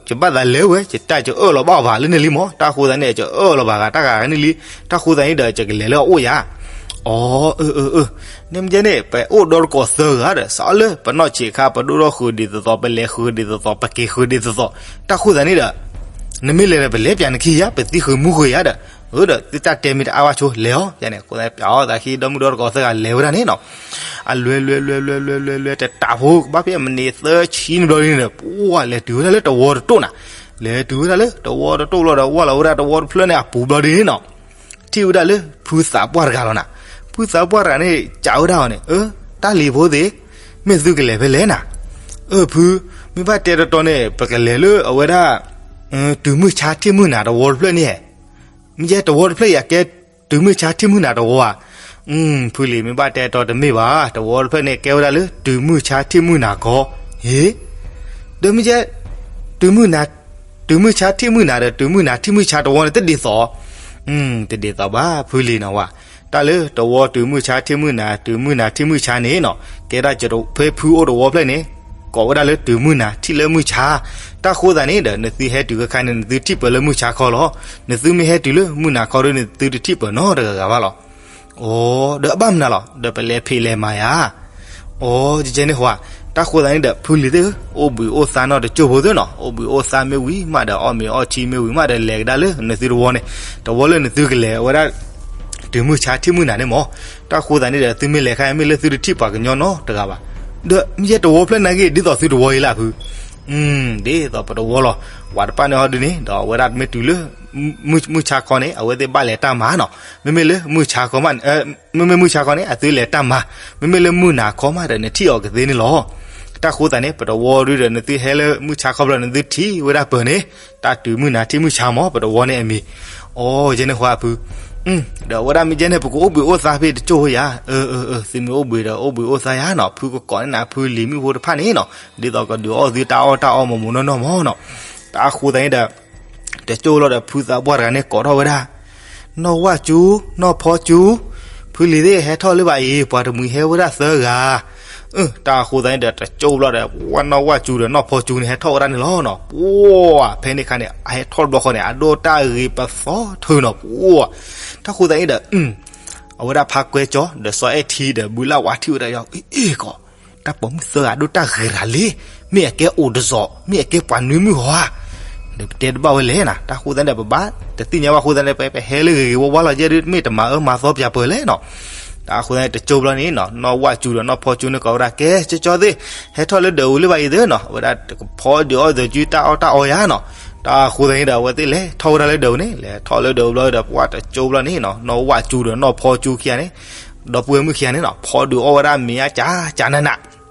ယဘၣ်သးလဲၤဝဲ ယတၢ်ကအၢၣ်လီၤဘၣ်အီၤဘၣ်လၢန့ၣ်လံမး, တၢ်ဃိသတးန့ၣ် ကအၢၣ်လီၤဘၣ်ဂၤတၢ်ဂၤန့ၣ်လံ, တၢ်ဃိသတးန့ၣ်ဒီး ယကလဲၤလၢအအိၣ်ယၤ, အီ အၢ အၢ အၢ န့ၣ်မ့ၢ်ကဲန့ၣ် ပအိၣ်ဒီတကိးသၢဂၤဒီး စးလၢပနီၢ်ဆံးခါ ပဒိၣ်ထီၣ်ဃုာ်ဒ်သိးသိး ပလဲၤဃုာ်ဒ်သိးသိး ပက့ၤဃုာ်ဒ်သိးသိး, တၢ်ဃိသတးန့ၣ်ဒီး နမ့ၢ်လဲၤဒီးပလဲၤပၠးနခံယၤ ပသံဃုာ်မူဃုာ်ယၤဒီး, အၢ ဒီးသုတၢ်တဲမ့ၢ်တအါဝဲဆိ လဲၤအီၤ, ယန့ၣ် ဃိသတးန့ၣ် ပၠးအီၤသးခံ ဒီမုၢ်ဒီတကိးသၢဂၤလဲၤဝဲဒၣ်န့ၣ်နီၤ, အလွဲလွဲလွဲလွဲလွဲလွဲလွဲ တတးဖိ ကဘၣ်ဖဲအမံးနံးသၢဆံန့ၣ်ဘျီဒ်န့ၣ်ဒီး ပှၤလဲၤတုၤဝဲဒၣ်လၢတဝီတတိၢ်နၤ, လဲၤတုၤဝဲဒၣ်လၢတဝီတတိၢ်ဘျီဒီး ဝၢ်လီၤဝဲဒၣ်တဝီတဖျၢၣ်န့ၣ်အပူၤဘျီဒ်န့ၣ်နီၤ ထံၣ်ဝဲဒၣ်လၢဖုသးပှၢ်တဂၤလီၤနၤ, ဖုသးပှၢ်တဂၤန့ၣ် စံးဝဲဒၣ်အီၤန့ၣ်, အၢ တၢ်လံၤဖိသ့ၣ်, မ့ၢ်သုကလဲၤဖဲလဲၣ်နၤ, အၢ ဖု, မ့ၢ်ဘၣ်တဲတီတီန့ၣ် ပကလဲၤလၢအဝဲဒၣ် တုၤမုၢ်ဆါထံၣ်မုၢ်နၤတဝီတဖျၢၣ်န့ၣ်, မ့ၢ်ကဲတဝီတဖျၢၣ်အံၤ အကဲတုၤမုၢ်ဆါထံၣ်မုၢ်နၤတဝီဧါ, ဖုလံၤ မ့ၢ်ဘၣ်တဲတီတမ့ၢ်ဘၣ်, တဝီတဖျၢၣ်န့ၣ် ကဲဝဲဒၣ်လၢတုၤမုၢ်ဆါထံၣ်မုၢ်နၤခီ, ဟ့, ဒီးမ့ၢ်ကဲ တုၤမုၢ်နၤ တုၤမုၢ်ဆါထံၣ်မုၢ်နၤဒီး တုၤမုၢ်နၤထံၣ်မုၢ်ဆါတဝီန့ၣ် တဒ်သိး, တဒ်သိးဘၣ် ဖုလံၤနီၤဝဲ, တၢ်လၢတဝီတုၤမုၢ်ဆါထံၣ်မုၢ်နၤ တုၤမုၢ်နၤထံၣ်မုၢ်ဆါန့ၣ်နီၤ ကဲဒၣ်ဖဲဖုအိၣ်တဝီဖျၢၣ်န့ၣ် ကိးဝဲဒၣ်လၢတုၤမုၢ်နၤထံၣ်လၢမုၢ်ဆါ, တၢ်ဃိသတးန့ၣ်ဒီး နသုဟဲတုၤခဲခါန့ၣ် နသုထံၣ်ပၢၢ်လၢမုၢ်ဆါခီလီၤ, နသုမ့ၢ်ဟဲတုၤလၢမုၢ်နၤခီဒီး နသုတထံၣ်ပၢၢ်နီတဂၤဂၤဘၣ်လီၤ. အိ ဒီးအဘၣ်မနုၤလီၤ ဒီးပလဲၤဖံးလဲၤမၤယၤ အိ ကကဲန့ၣ်ဟါ, တၢ်ဃိသတးန့ၣ်ဒီး ဖုလံၤသ့ၣ်ဧၢ, အိၣ်ဘှံးအိၣ်သါနီတကၠိၢ်ဖိသ့ၣ်နီၤ, အိၣ်ဘှံးအိၣ်သါမ့ၢ်ဝံၤမးဒီး အီၣ်မ့ၤအီထံမ့ၢ်ဝံၤမးဒီး လဲၤကဒါလၢနသုတဝီန့ၣ်, တဝီလၢနသုကလဲၤဝဲဒၣ် တုၤမုၢ်ဆါထံၣ်မုၢ်နၤန့ၣ်မး, တၢ်ဃိသတးန့ၣ်ဒီး သုမ့ၢ်လဲၤခါ မ့ၢ်လၢသုတထံၣ်ပှၤကညီနီတဂၤဘၣ်, ဒီးမ့ၢ်ယဲတဝီဖျၢၣ်နာ်က့ ဒ်သိးသုတဝီအံၤလၢဖု ဒ်သိးပတဝီလီၤ, ပှၤတဖၣ်န့ၣ်ဟီဒုန့ၣ် ဒီးအဝဲဒၣ်မ့ၢ်တုၤလၢ မုၢ်ဆါခီန့ၣ် အဝဲသ့ၣ်ဘၣ်လဲၤတၢ်မၤနီၤ, မ့မ့ၢ်လၢမုၢ်ဆါခီမး မ့မ့ၢ်မုၢ်ဆါခီန့ၣ် အသုလဲၤတၢ်မၤ, မ့မ့ၢ်လၢမုၢ်နၤခီမးဒီး နထံၣ်အီၤကသ့န့ၣ်လီၤ. တၢ်ဃိသတးန့ၣ် ပတဝီဒုဒီး နသုဟဲလၢမုၢ်ဆါခီဘျီ နသုထံၣ်ဝဲဒၣ်ပၢၢ်န့ၣ်, တၢ်တုၤမုၢ်နၤထံၣ်မုၢ်ဆါမး ပတဝီန့ၣ်အမံၤ, အိ ယဲန့ၣ်ဟါဖု ဒီးအဝဲဒၣ်မ့ၢ်ကဲန့ၣ် ပကအိၣ်ဘှံးအိၣ်သါဖဲတကၠိၢ်ဧါ, သုမ့ၢ်အိၣ်ဘှံးဒီးအိၣ်ဘှံးအိၣ်သါယၤနီၤ, ဖုကကိးန့ၢ်နၤဖုလံၤမုၣ်ဖိတဖၣ်န့ၣ်နီၤ, ဒ်သိးကဒုးအီၣ်သုတၢ်အီၣ်တၢ်အီမိၢ်မိၢ်နီၢ်နီၢ်မၢ်နီၤ. တၢ်အဃိသတးန့ၣ်ဒီး တကၠိၢ်လီၤဒီးဖုသးပှၢ်တဂၤန့ၣ်ကိးထီၣ်ဝဲဒၣ် နီၢ်ဝၣ်ကၠူ, နီၢ်ဖီကၠူ, ဖုလံၤသ့ၣ်ဟဲထီၣ်လၢၤဘၣ်အံၤ, ပှၤတမှံၤဟဲဝဲဒၣ်သၢဂၤ. တၢ်အဃိသတးန့ၣ်ဒီး တကၠိၢ်ဘျီဒီး ဝဲနီၢ်ဝၣ်ကၠူဒီးနီၢ်ဖီကၠူန့ၣ် ဟဲထီၣ်ဝဲဒၣ်န့ၣ်လီၤနီၤ. ပှၤဖဲန့ၣ်ခါန့ၣ် အဟဲထီၣ်တဘျီဃီန့ၣ် အဒိၣ်တၢ်ဂ့ၤပသီထၢနီၤ. ပှၤ တၢ်အဃိသတးန့ၣ်ဒီး အဝဲဒၣ်ဖါကွဲကၠီ ဒီးစီၤအဲၣ်ထံဒီးဘုလၣ်ဝါထံၣ်ဝဲဒၣ်ယီၤ, အ့ၣ်ကီး, တၢ်ပိာ်မုၣ်သၢဂၤဒိၣ်တၢ်ဂ့ၤရၤလံ, မ့ၢ်အကဲအိၣ်တစီၤ, မ့ၢ်အကဲပှၤနွံမုၣ်ဟီဧါ. ဒီးပတဲတဘၣ်ဝဲလဲၣ်နီၤ. တၢ်အဃိသတးန့ၣ်ဒီး ပဘၣ်တသ့ၣ်ညါဘၣ်အဃိသတးန့ၣ် ပဟဲလၢဂ့ၤဂ့ၤဝါဝါလီၤယဲဒုး မ့ၢ်တမၤအၢမၤသီပၠးပၢၢ်လဲၣ်နီၤ. တၢ်အဃိသတးန့ၣ် တကၠိၢ်ဘျီန့ၣ်နီၤ နီၢ်ဝၣ်ကၠူဒီးနီၢ်ဖီကၠူန့ၣ်ကိးဝဲဒၣ် ကဲကၠီကၠီသ့ၣ်, ဟဲထီၣ်လၢဒၢးအူလၢၤဘၣ်အံၤသ့ၣ်နီၤ, အဝဲဒၣ်တကဖီဒုးအီၣ်သးကၠူတၢ်အီၣ်တၢ်အီယၤနီၤ. တၢ်အဃိသတးန့ၣ်ဒီး အဝဲသ့ၣ်လဲၤထီၣ်ဝဲဒၣ်လၢဒၢးအူန့ၣ်, လဲၤထီၣ်လၢဒၢးအူဘျီဒီး ပှၤတကၠိၢ်ဘျီန့ၣ်နီၤ နီၢ်ဝၣ်ကၠူဒီးနီၢ်ဖီကၠူခံဂၤန့ၣ်, ဒီပုၢ်ဝဲၢ်မုၣ်ခံဂၤန့ၣ်နီၤ ဖီဒုးအီၣ်ဝဲဒၣ်မ့ၤအါကၠးကၠးနးနး ဖီဒု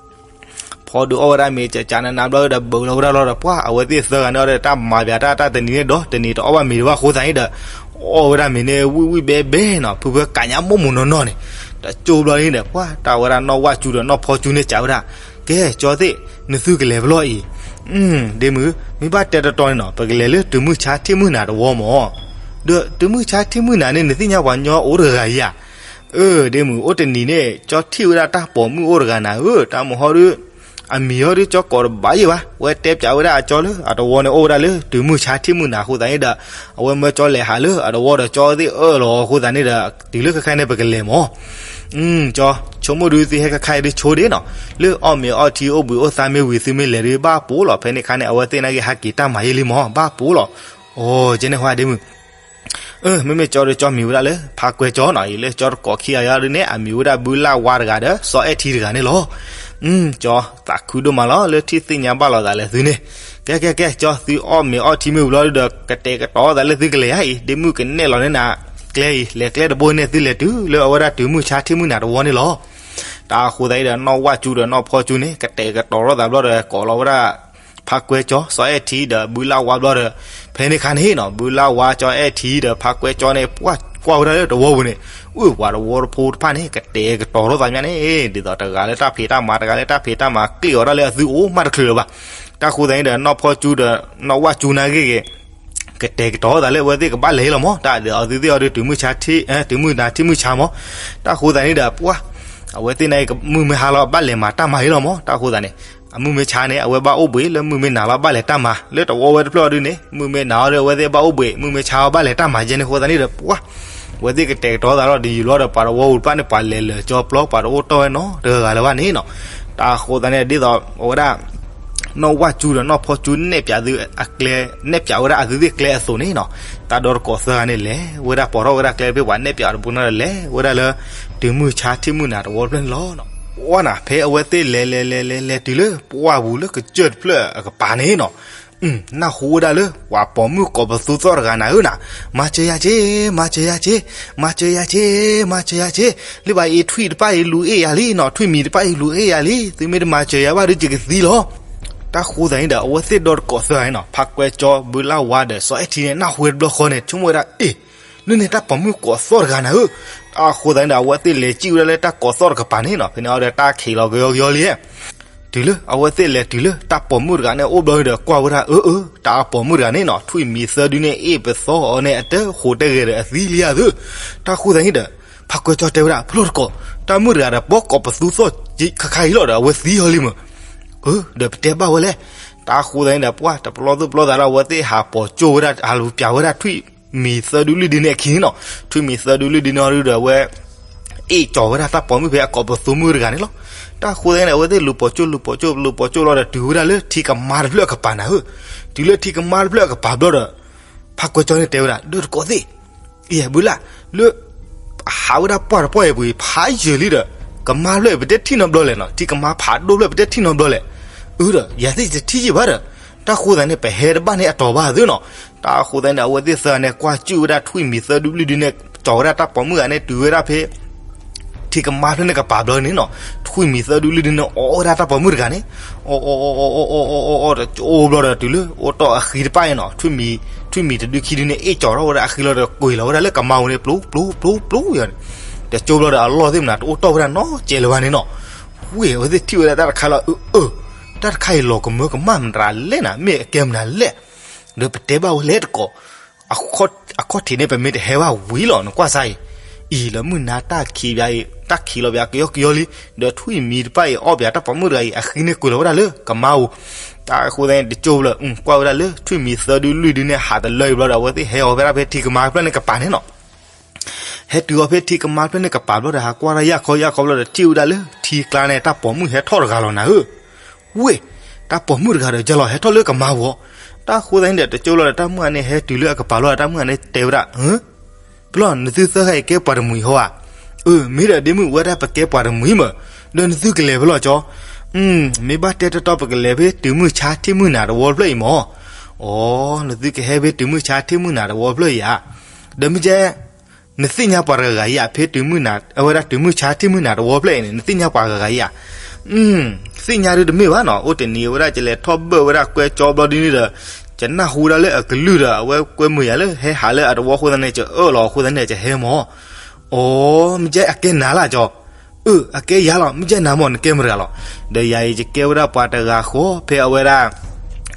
းအီၣ်ဝဲဒၣ်မ့ၤကၠးကၠးနးနးဘျီဒီး ဘုးလီၤဝဲဒၣ်လီၤဒီး ပှၤအဝဲသ့ၣ်သၢဂၤန့ၣ်ဒီး တၢ်မၤပၠးတၢ်တနံၤန့ၣ်ဒီး တနံၤတအီၣ်ဘၣ်မ့ၤတဘၣ်အဃိသတးန့ၣ်ဒီး အီၣ်ဝဲဒၣ်မ့ၤန့ၣ် ဝံၣ်ဝံၣ်ဘဲဘဲနီၤ, ဖုဖုကးညါမိၢ်မိၢ်နီၢ်နီၢ်န့ၣ်. တကၠိၢ်ဘျီန့ၣ်ဒီး ပှၤတၢ်ဝဲဒၣ်နီၢ်ဝၣ်ကၠူဒီးနီၢ်ဖီကၠူန့ၣ် ကးဝဲဒၣ် ကဲကၠီသ့ၣ်, နသုကလဲၤဖဲလဲၣ်အံၤ. ဒ့မုၣ်, မ့ၢ်ဘၣ်တဲတတီၤန့ၣ်နီၤ ပကလဲၤလၢတုၤမုၢ်ဆါထံၣ်မုၢ်နၤတဝီမၢ်. ဒီးတုၤမုၢ်ဆါထံၣ်မုၢ်နၤန့ၣ် နသ့ၣ်ညါပှၤညီအိၣ်တဂၤဧါ. အၢ ဒ့မုၣ်, အိၣ်တနံၤန့ၣ် ကၠီထံၣ်ဝဲဒၣ်တၢ်ပိာ်မုၣ်အိၣ်တဂၤနၤဧၢ, တၢ်မုၢ်ဟီဒုး အမံၤဟီဒုး ကၠီကိးတဘၣ်ယံာ်ဘၣ်, ဝဲတဲပၠးဝဲဒၣ်အကၠီလၢအတဝီန့ၣ် အိၣ်ဝဲဒၣ်လၢတုၤမုၢ်ဆါထံၣ်မုၢ်နၤအဃိသတးန့ၣ်ဒီး အဝဲမၢကၠီလဲၤဟးလၢအတဝီဒီး ကၠီသ့ၣ်အၢၣ်လီၤအဃိသတးန့ၣ်ဒီး တုၤလၢခဲခါန့ၣ် ပကလဲၤမၢ်. ကၠီ, ဆိကမိၣ်ဒုးသုဟဲခဲခါအံၤဒုးဆိဒ့နီၤ, လၢအီၣ်မ့ၤအီထံအိၣ်ဘှံးအိၣ်သါမ့ၢ်ဝံၤ သုမ့ၢ်လဲၤဒုးဘၣ်ပိာ်လီၤ. ဖဲန့ၣ်ခါန့ၣ် အဝဲသ့ၣ်နာ်က့ဟးက့ၤတၢ်မၤယံာ်လံမၢ်, ဘၣ်ပိာ်လီၤ. အိ ကဲန့ၣ်ဟါဒ့မုၣ် မ့မ့ၢ်ကၠီဒီးကၠီမံၤဝဲဒၣ်လၢ ဖါကွဲကၠီနီၤ, အံၤလၢကၠီတကိးခံဂၤအံၤဒုးန့ၣ် အမံၤဝဲဒၣ်ဘုလၣ်ဝါတဂၤဒီး စီၤအဲၣ်ထံတဂၤန့ၣ်လီၤ. ကၠီသးခုဒိၣ်မးလီၤ လၢထံၣ်သ့ၣ်ညါဘၣ်လိာ်သးလၢသုန့ၣ်. ကဲ ကဲ ကဲ ကၠီ သုအီၣ်မ့ၤအီထံမ့ၢ်ဝံၤလီၤဒီး ကတဲာ်ကတီၤသးလၢသုကလဲၤဧါအံၤ, ဒ့မုၣ်ကနဲၣ်လီၤန့ၢ်နၤကျဲအံၤ, လဲၤကျဲတဘိန့ၣ် သုလဲၤတုၤလၢအဝဲဒၣ်တုၤမုၢ်ဆါထံၣ်မုၢ်နၤတဝီန့ၣ်လီၤ. တၢ်အဃိသတးအံၤဒီး နီၢ်ဝၣ်ကၠူဒီးနီၢ်ဖီကၠူန့ၣ် ကတဲာ်ကတီၤထီၣ်သးဘျီဒီး ကိးလီၤဝဲဒၣ် ဖါကွဲကၠီ စီၤအဲၣ်ထံဒီးဘုလၣ်ဝါဘျီဒီး ဖဲန့ၣ်ခါန့ၣ်နီၤ ဘုလၣ်ဝါ စီၤအဲၣ်ထံဒီးဖါကွဲကၠီန့ၣ် ပှၤကွၢ်ဝဲဒၣ်လၢတဝီပူၤန့ၣ်, အိၣ်ပှၤတဝီဖိတဖၣ်န့ၣ် ကတဲာ်ကတီၤထီၣ်သးမးန့ၣ် ဒ်သိးတဂၤလၢတၢ်ဖံးတၢ်မၤ တဂၤလၢတၢ်ဖံးတၢ်မၤ ကျ့ၣ်အီၤဒၣ်လၢအသုအိၣ်မးတချုးလၢၤဘၣ်. တၢ်ဃိသတးန့ၣ်ဒီး နီၢ်ဖီကၠူဒီး နီၢ်ဝၣ်ကၠူနာ်က့ဂ့ၤ ကတဲာ်ကတီၤသးလၢအဝဲသ့ၣ်ကဘၣ်လဲၤလီၤမၢ်, တၢ်ဒ်အသုသ့ၣ်အီၤဒုး တုၤမုၢ်ဆါထံၣ် တုၤမုၢ်နၤထံၣ်မုၢ်ဆါမၢ်. တၢ်ဃိသတးန့ၣ်ဒီး ပှၤ အဝဲသ့ၣ်နာ်က့ မုၢ်မ့ၢ်ဟါလီၤ ဘၣ်လဲၤမၤတၢ်မၤအံၤလီၤမၢ်. တၢ်ဃိသတးန့ၣ် အမုၢ်မ့ၢ်ဆါန့ၣ် အဝဲဘၣ်အိၣ်ဘှံး လၢမုၢ်မ့ၢ်နၤလီၤ ဘၣ်လဲၤတၢ်မၤ လၢတဝီဝဲတဖျၢၣ်အီၤဒုးန့ၣ် မုၢ်မ့ၢ်နၤအီၤဒီး အဝဲသ့ၣ်ဘၣ်အိၣ်ဘှံး မုၢ်မ့ၢ်ဆါအီၤဘၣ်လဲၤတၢ်မၤယဲန့ၣ်အဃိသတးန့ၣ်ဒီး ပှၤ အဝဲသ့ၣ်ကတဲာ်ကတီၤသးလီၤ တယံာ်လီၤဒီး ပှၤတဝီပူၤတဖၣ်န့ၣ် ပှၤလဲၤလၢာ်ကၠီပျီ ပှၤတအိၣ်တီၢ်ဝဲနီတဂၤလၢၤဘၣ်န့ၣ်နီၤ. တၢ်ဃိသတးန့ၣ် ဒ်သိးအဝဲဒၣ် နီၢ်ဝၣ်ကၠူဒီးနီၢ်ဖီကၠူ နဲၣ်ပၠးသုအကျဲ နဲၣ်ပၠးဝဲဒၣ်အသုသ့ၣ်ကျဲအသိးန့ၣ်နီၤ, တၢ်ဒီတကိးသၢဂၤန့ၣ် လဲၤဝဲဒၣ်ပိာ်ထီၣ်ဝဲဒၣ်ကျဲတဘ့ၣ် ပှၤနဲၣ်ပၠးတဘိန့ၣ်ဒီး လဲၤဝဲဒၣ်လၢ တုၤမုၢ်ဆါထံၣ်မုၢ်နၤတဝီတဖျၢၣ်န့ၣ်လီၤ. ပှၤနၤ ဖဲအဝဲသ့ၣ်လဲၤလဲၤလဲၤလဲၤလဲၤတုၤလၢ ပှၢ်ပူၤလၢကစၢၢ်တဖျၢၣ်အကပၤန့ၣ်နီၤ နၢ်ဟူဝဲဒၣ်လၢ ပှၤပိာ်မုၣ်ကိးပသူသီၣ်တဂၤနၤဧၢနၤ, မၤစၢၤယၤက့, မၤစၢၤယၤက့, မၤစၢၤယၤက့, လၢဘၣ်အံၤထွံၣ်တဖၣ်အံၤလူၤအ့ၣ်ယၤလံနီၤ, ထွံၣ်မံၤတဖၣ်အံၤလူၤအ့ၣ်ယၤလံ, သုမ့ၢ်တမၤစၢၤယၤဘၣ်ဒီးယကသံလီၤ. တၢ်ဃိသတးန့ၣ်ဒီး အဝဲသ့ၣ်ဒီတကိးသၢဂၤန့ၣ်နီၤ, ဖါကွဲကၠီ ဘုလၢ်ဝါဒီး စီၤအဲၣ်ထံန့ၣ် နၢ်ဟူဝဲတဘျီဃီန့ၣ် ဆိကမိၣ်ဝဲဒၣ် အ့ၣ် လၢန့ၣ်တၢ်ပိာ်မုၣ်ကိးသီၣ်တဂၤနၤဧၢ. တၢ်ဃိသတးန့ၣ်ဒီး အဝဲသ့ၣ်လဲၤစံၣ်ဝဲဒၣ်လၢတၢ်ကိးသီၣ်တကပၤန့ၣ်နီၤ, ဖဲန့ၣ်အီၤဒီးတၢ်ခံးလီၤကယီကယီလံ တုၤလၢအဝဲသ့ၣ်လဲၤတုၤလၢတၢ်ပိာ်မုၣ်တဂၤန့ၣ်အိၣ်ဘျီဒီး ကွၢ်ဝဲဒၣ် အၢ အၢ တၢ်ပိာ်မုၣ်တဂၤန့ၣ်နီၤ ထွံၣ်မံၤသၢဒုန့ၣ် အ့ၣ်ပသီအီၤန့ၣ် အတဃိးတဲဂဲၤဒီးအသံလံဧါသု. တၢ်ဃိသတးန့ၣ်ဒီး ဖါကွဲကၠီတဲဝဲဒၣ် ဖျီၣ်တကိး တၢ်မုၣ်တဂၤဒီး ပိာ်ကိးပသူသီၣ်ခါခါအံၤလီၤဒီး အဝဲသံအီၤလံမၢ်. အၢ ဒီးပတဲဘၣ်ဝဲလဲၣ်. တၢ်ဃိသတးန့ၣ်ဒီး ပှၤတပျီသူၣ်ပျီသးဒီး အဝဲသ့ၣ်ဟးပိာ်ကၠိဝဲဒၣ် ဟးလူၤပၠးဝဲဒၣ်ထွံၣ်မံၤသၢဒုလွံၢ်ဒုန့ၣ်အခံန့ၣ်နီၤ, ထွံၣ်မံၤသၢဒုလွံၢ်ဒုန့ၣ်အီၤဒုဒီး အဝဲ အ့ၣ်ကၠီၤဝဲဒၣ်တၢ်ပိာ်မုၣ်ဖဲအကိးပသူမုၣ်တဂၤန့ၣ်လီၤ. တၢ်ဃိသတးန့ၣ်ဒီး အဝဲသ့ၣ်လူၤပိာ်ကၠိ လူၤပိာ်ကၠိ လူၤပိာ်ကၠိလီၤဒီး တုၤဝဲဒၣ်လၢထံကမါတဖျၢၣ်အကပၤနၤဧၢ. တုၤလၢထံကမါတဖျၢၣ်အကပၤဘျီဒီး ဖါကွဲကၠီန့ၣ်တဲဝဲဒၣ် ဒီးတကိးသ့ၣ် အံၤ ဘုလၢ် လၢ ဟးဝဲဒၣ်ပှၢ်တပှၢ်အံၤပူၤအံၤ ဖးယၢၤလံဒီး ကမါဖျၢၣ်အံၤ ပတဲထံၣ်နီတဘျီလဲၣ်နီၤ, ထံကမါဖးဒိၣ်ဖျၢၣ်ပတဲထံၣ်နီတဘျီလဲၣ်. အၢဒီး ယၤသ့ၣ်ယတထံၣ်ယံာ်ဘၣ်ဒီး တၢ်ဃိသတးန့ၣ် ပဟဲတဘၣ်န့ၣ်အတီၤဘၣ်သုနီၤ. တၢ်ဃိသတးန့ၣ် အဝဲသ့ၣ်သၢဂၤန့ၣ် ကွၢ်စူၣ်ဝဲဒၣ်ထွံၣ်မံၤသၢဒုလွံၢ်ဒုန့ၣ် ကၠီၤဝဲဒၣ်တၢ်ပိာ်မုၣ်ဂၤန့ၣ် တုၤဝဲဒၣ်ဖဲ ထံကမါဖျၢၣ်န့ၣ်ကပၤဘျီန့ၣ်နီၤ, ထွံၣ်မံၤသၢဒုလွံၢ်ဒုန့ၣ် အီၣ်ဝဲဒၣ်တၢ်ပိာ်မုၣ်တဂၤန့ၣ်, အီၣ်အီၣ်အီၣ်အီၣ်အီၣ်အီၣ်အီၣ်အီၣ် တကၠိဘျီဒီးတုၤလၢအိၣ်တီၢ်အဃံတပၣ်အံၤနီၤ, ထွံၣ်မံၤ, ထွံၣ်မံၤတဒုခံဒုန့ၣ် အ့ၣ်ကၠီၤထီၣ်ဝဲဒၣ်အဃံလီၤဒီး ကွံာ်လီၤဝဲဒၣ်လၢကမါပူၤန့ၣ် ပျူၤပျူၤပျူၤပျူၤယီၤန့ၣ်, တကၠိဘျီဒီးအလီၢ်သ့ၣ်မနၤ တအိၣ်တီၢ်ဝဲဒၣ်နီတစဲးလၢၤဘၣ်န့ၣ်နီၤ. ဝ့ၢ် အဝဲသ့ၣ်ထံၣ်ဝဲဒၣ်တၢ်တခါလီၤ, အၢ အၢ တၢ်တခါအံၤလီၤကမၢကမၣ်မတၤလဲၣ်နၤ, မ့ၢ်အကဲမနုၤလဲၣ်, ဒီးပတဲဘၣ်ဝဲလဲၣ်တကိး အခီၣ်ထံးန့ၣ် ပမ့ၢ်တဟဲဘၣ်ဝံၤလီၤ နကွၢ်စါအံၤ, အံၤလၢမုၢ်နၤတၢ်ခံးဘၣ်အံၤ တၢ်ခံးလီၤဘၣ်ကယီကယီလံ, ဒီးထွံၣ်မံၤတပၣ်အံၤ အီၣ်ဘၣ်တၢ်ပိာ်မုၣ်တဂၤအံၤ အဃံန့ၣ်ကွံာ်လီၤဝဲဒၣ်လၢကမါပူၤ, တၢ်အဃိသတးန့ၣ် တကၠိဘျီ ကွၢ်ဝဲဒၣ်လၢထွံၣ်မံၤသၢဒုလွံၢ်ဒုန့ၣ် ဟးတလၢအံၤဘျီဒီး အဝဲသ့ၣ်ဟဲအီၤဝဲဒၣ်ဖဲထံကမါဖျၢၣ်န့ၣ်ကပၤန့ၣ်နီၤ. ဟဲတုၤအီၤဖဲထံကမါဖျၢၣ်န့ၣ်ကပၤဘျီဒီး ဟးကွၢ်တၢ်ယၢ်ခီယၢ်ခီဘျီဒီး ထံၣ်ဝဲဒၣ်လၢထံကျါန့ၣ် တၢ်ပိာ်မုၣ်ဟဲထီၣ်တဂၤလီၤနၤဧၢ, ဝ့ၢ်, တၢ်ပိာ်မုၣ်တဂၤဒီး ယလီၤဟဲထီၣ်လၢကမါပူၤ, တၢ်အဃိသတးန့ၣ်ဒီး တကၠိလီၤဒီး တၢ်မုၣ်ဂၤန့ၣ် ဟဲတုၤလၢအကပၤလီၤဒီး တၢ်မုၣ်ဂၤန့ၣ်တဲဝဲဒၣ်, ပလီၢ် နသုသၢဂၤအံၤကဲပှၤတမှံၤဟီဧါ, အၢ မ့ၢ်ဒီးဒ့မုၣ်ဝဲဒၣ်ပကဲပှၤတမှံၤမး, ဒီးနသုကလဲၤဖဲလဲၣ်ကၠီ, မ့ၢ်ဘၣ်တဲတီတီပကလဲၤဖဲတုၤမုၢ်ဆါထံၣ်မုၢ်နၤတဝီဖျၢၣ်အံၤမး, အိ နသုကဟဲဖဲတုၤမုၢ်ဆါထံၣ်မုၢ်နၤတဝီဖျၢၣ်အံၤဧါ, ဒီးမ့ၢ်ကဲ နသ့ၣ်ညါပှၤတဂၤဂၤအံၤဧါ, ဖဲတုၤမုၢ်နၤ အဝဲဒၣ်တုၤမုၢ်ဆါထံၣ်မုၢ်နၤတဝီဖျၢၣ်အံၤန့ၣ် နသ့ၣ်ညါပှၤဂၤဂၤအံၤဧါ, သ့ၣ်ညါဒုတမ့ၢ်ဘၣ်နီၤ, အိၣ်တနံၤဝဲဒၣ် ယလဲၤထီၣ်ဘၢၣ်ဝဲဒၣ်ကွဲကၠီဘျီဒ်န့ၣ်ဒီး ယနၢ်ဟူဒၣ်လၢအကလုၢ်ဒီး အဝဲကွဲမုာ်ယၤလၢဟဲဟးလၢအတဝီအဃိသတးန့ၣ် ယအၢၣ်လီၤအဃိသတးန့ၣ် ယဟဲမး, အိ မ့ၢ်ကဲအကဲနၤလၢကၠီ, အၢ အကဲယၤလီၤ, မ့ၢ်ကဲနၤမး နကဲမတၤဂၤလီၤ, ဒီးယၤအံၤ ယကဲဝဲဒၣ်ပှၤတဂၤဃီ ဖဲအဝဲဒၣ်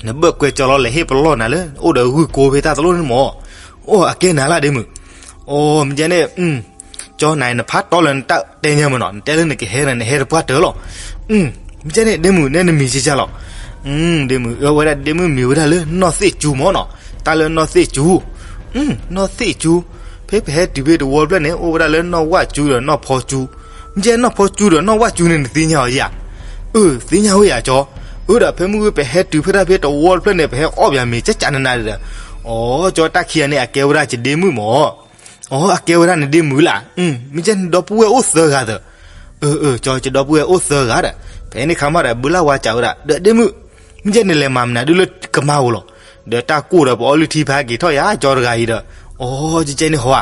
နဘၢၣ်ကွဲကၠီလီၤ လဲၤဟ့ၣ်ပလီၢ်နၤလၢအိၣ်ဒီးဂုၢ်ကိဖဲတၢ်တလိၣ်န့ၣ်မး, အိ အကဲနၤလၢဒ့မုၣ်, အိ မ့ၢ်ကဲန့ၣ် ကၠီနၤ နဖးတီလၢနတၢ်တဲညါမးနီၤ, နတဲလၢနကဟဲဒီး နဟဲတပှၢ်တၢၢ်လီၤ, မ့ၢ်ကဲန့ၣ် ဒ့မုၣ် နဲနမံၤကဲကၢ်လီၤ, ဒ့မုၣ် အဝဲဒၣ်ဒ့မုၣ်မံၤဝဲဒၣ်လၢနီၢ်သ့ၣ်ကၠူမးနီၤ, တၢ်လၢနီၢ်သ့ၣ်ကၠူ, နီၢ်သ့ၣ်ကၠူ, ဖဲပဟဲတုၤဖဲတဝီဖျၢၣ်န့ၣ် အိၣ်ဝဲဒၣ်လၢနီၢ်ဝၣ်ကၠူဒီးနီၢ်ဖီကၠူ, မ့ၢ်ကဲနီၢ်ဖီကၠူဒီးနီၢ်ဝၣ်ကၠူန့ၣ် နသ့ၣ်ညါအီၤဧါ, အၢ သ့ၣ်ညါဝဲယၤကၠီ, အၢ ဒီးဖဲမုၢ်ဂ့ၤ ပဟဲတုၤဖဲတၢ်ဖဲတဝီဖျၢၣ်န့ၣ် ပဟဲအီၣ်ပှၤမ့ၤကၠၢ်ကၠၢ်နးနးဒီး, အိ ကၠီ တၢ်ခံဂၤန့ၣ် အကဲဝဲဒၣ်ယဒ့မုၣ်မး, အိ အကဲဝဲဒၣ်နဒ့မုၣ်လၢ, မ့ၢ်ကဲနဒီပုၢ်ဝဲၢ်အိၣ်သၢဂၤဒီး, အၢ အၢ ကၠီ ယဒီပုၢ်ဝဲၢ်အိၣ်သၢဂၤဒီး, ဖဲန့ၣ်ခါမးဒီး ဘုလၢ်ဝါစံးဝဲဒၣ် ဒီးဒ့မုၣ်, မ့ၢ်ကဲနလဲၤမၤမနုၤဒုလၢကမါဧိၤလီၤ, ဒီးတၢ်ကိၢ်ဒီးပအီလုၢ်ထံဖးက့ၤထီၣ်ယၤကၠီတဂၤအံၤဒီး, အိ ကဲကဲန့ၣ်ဟီဧါ,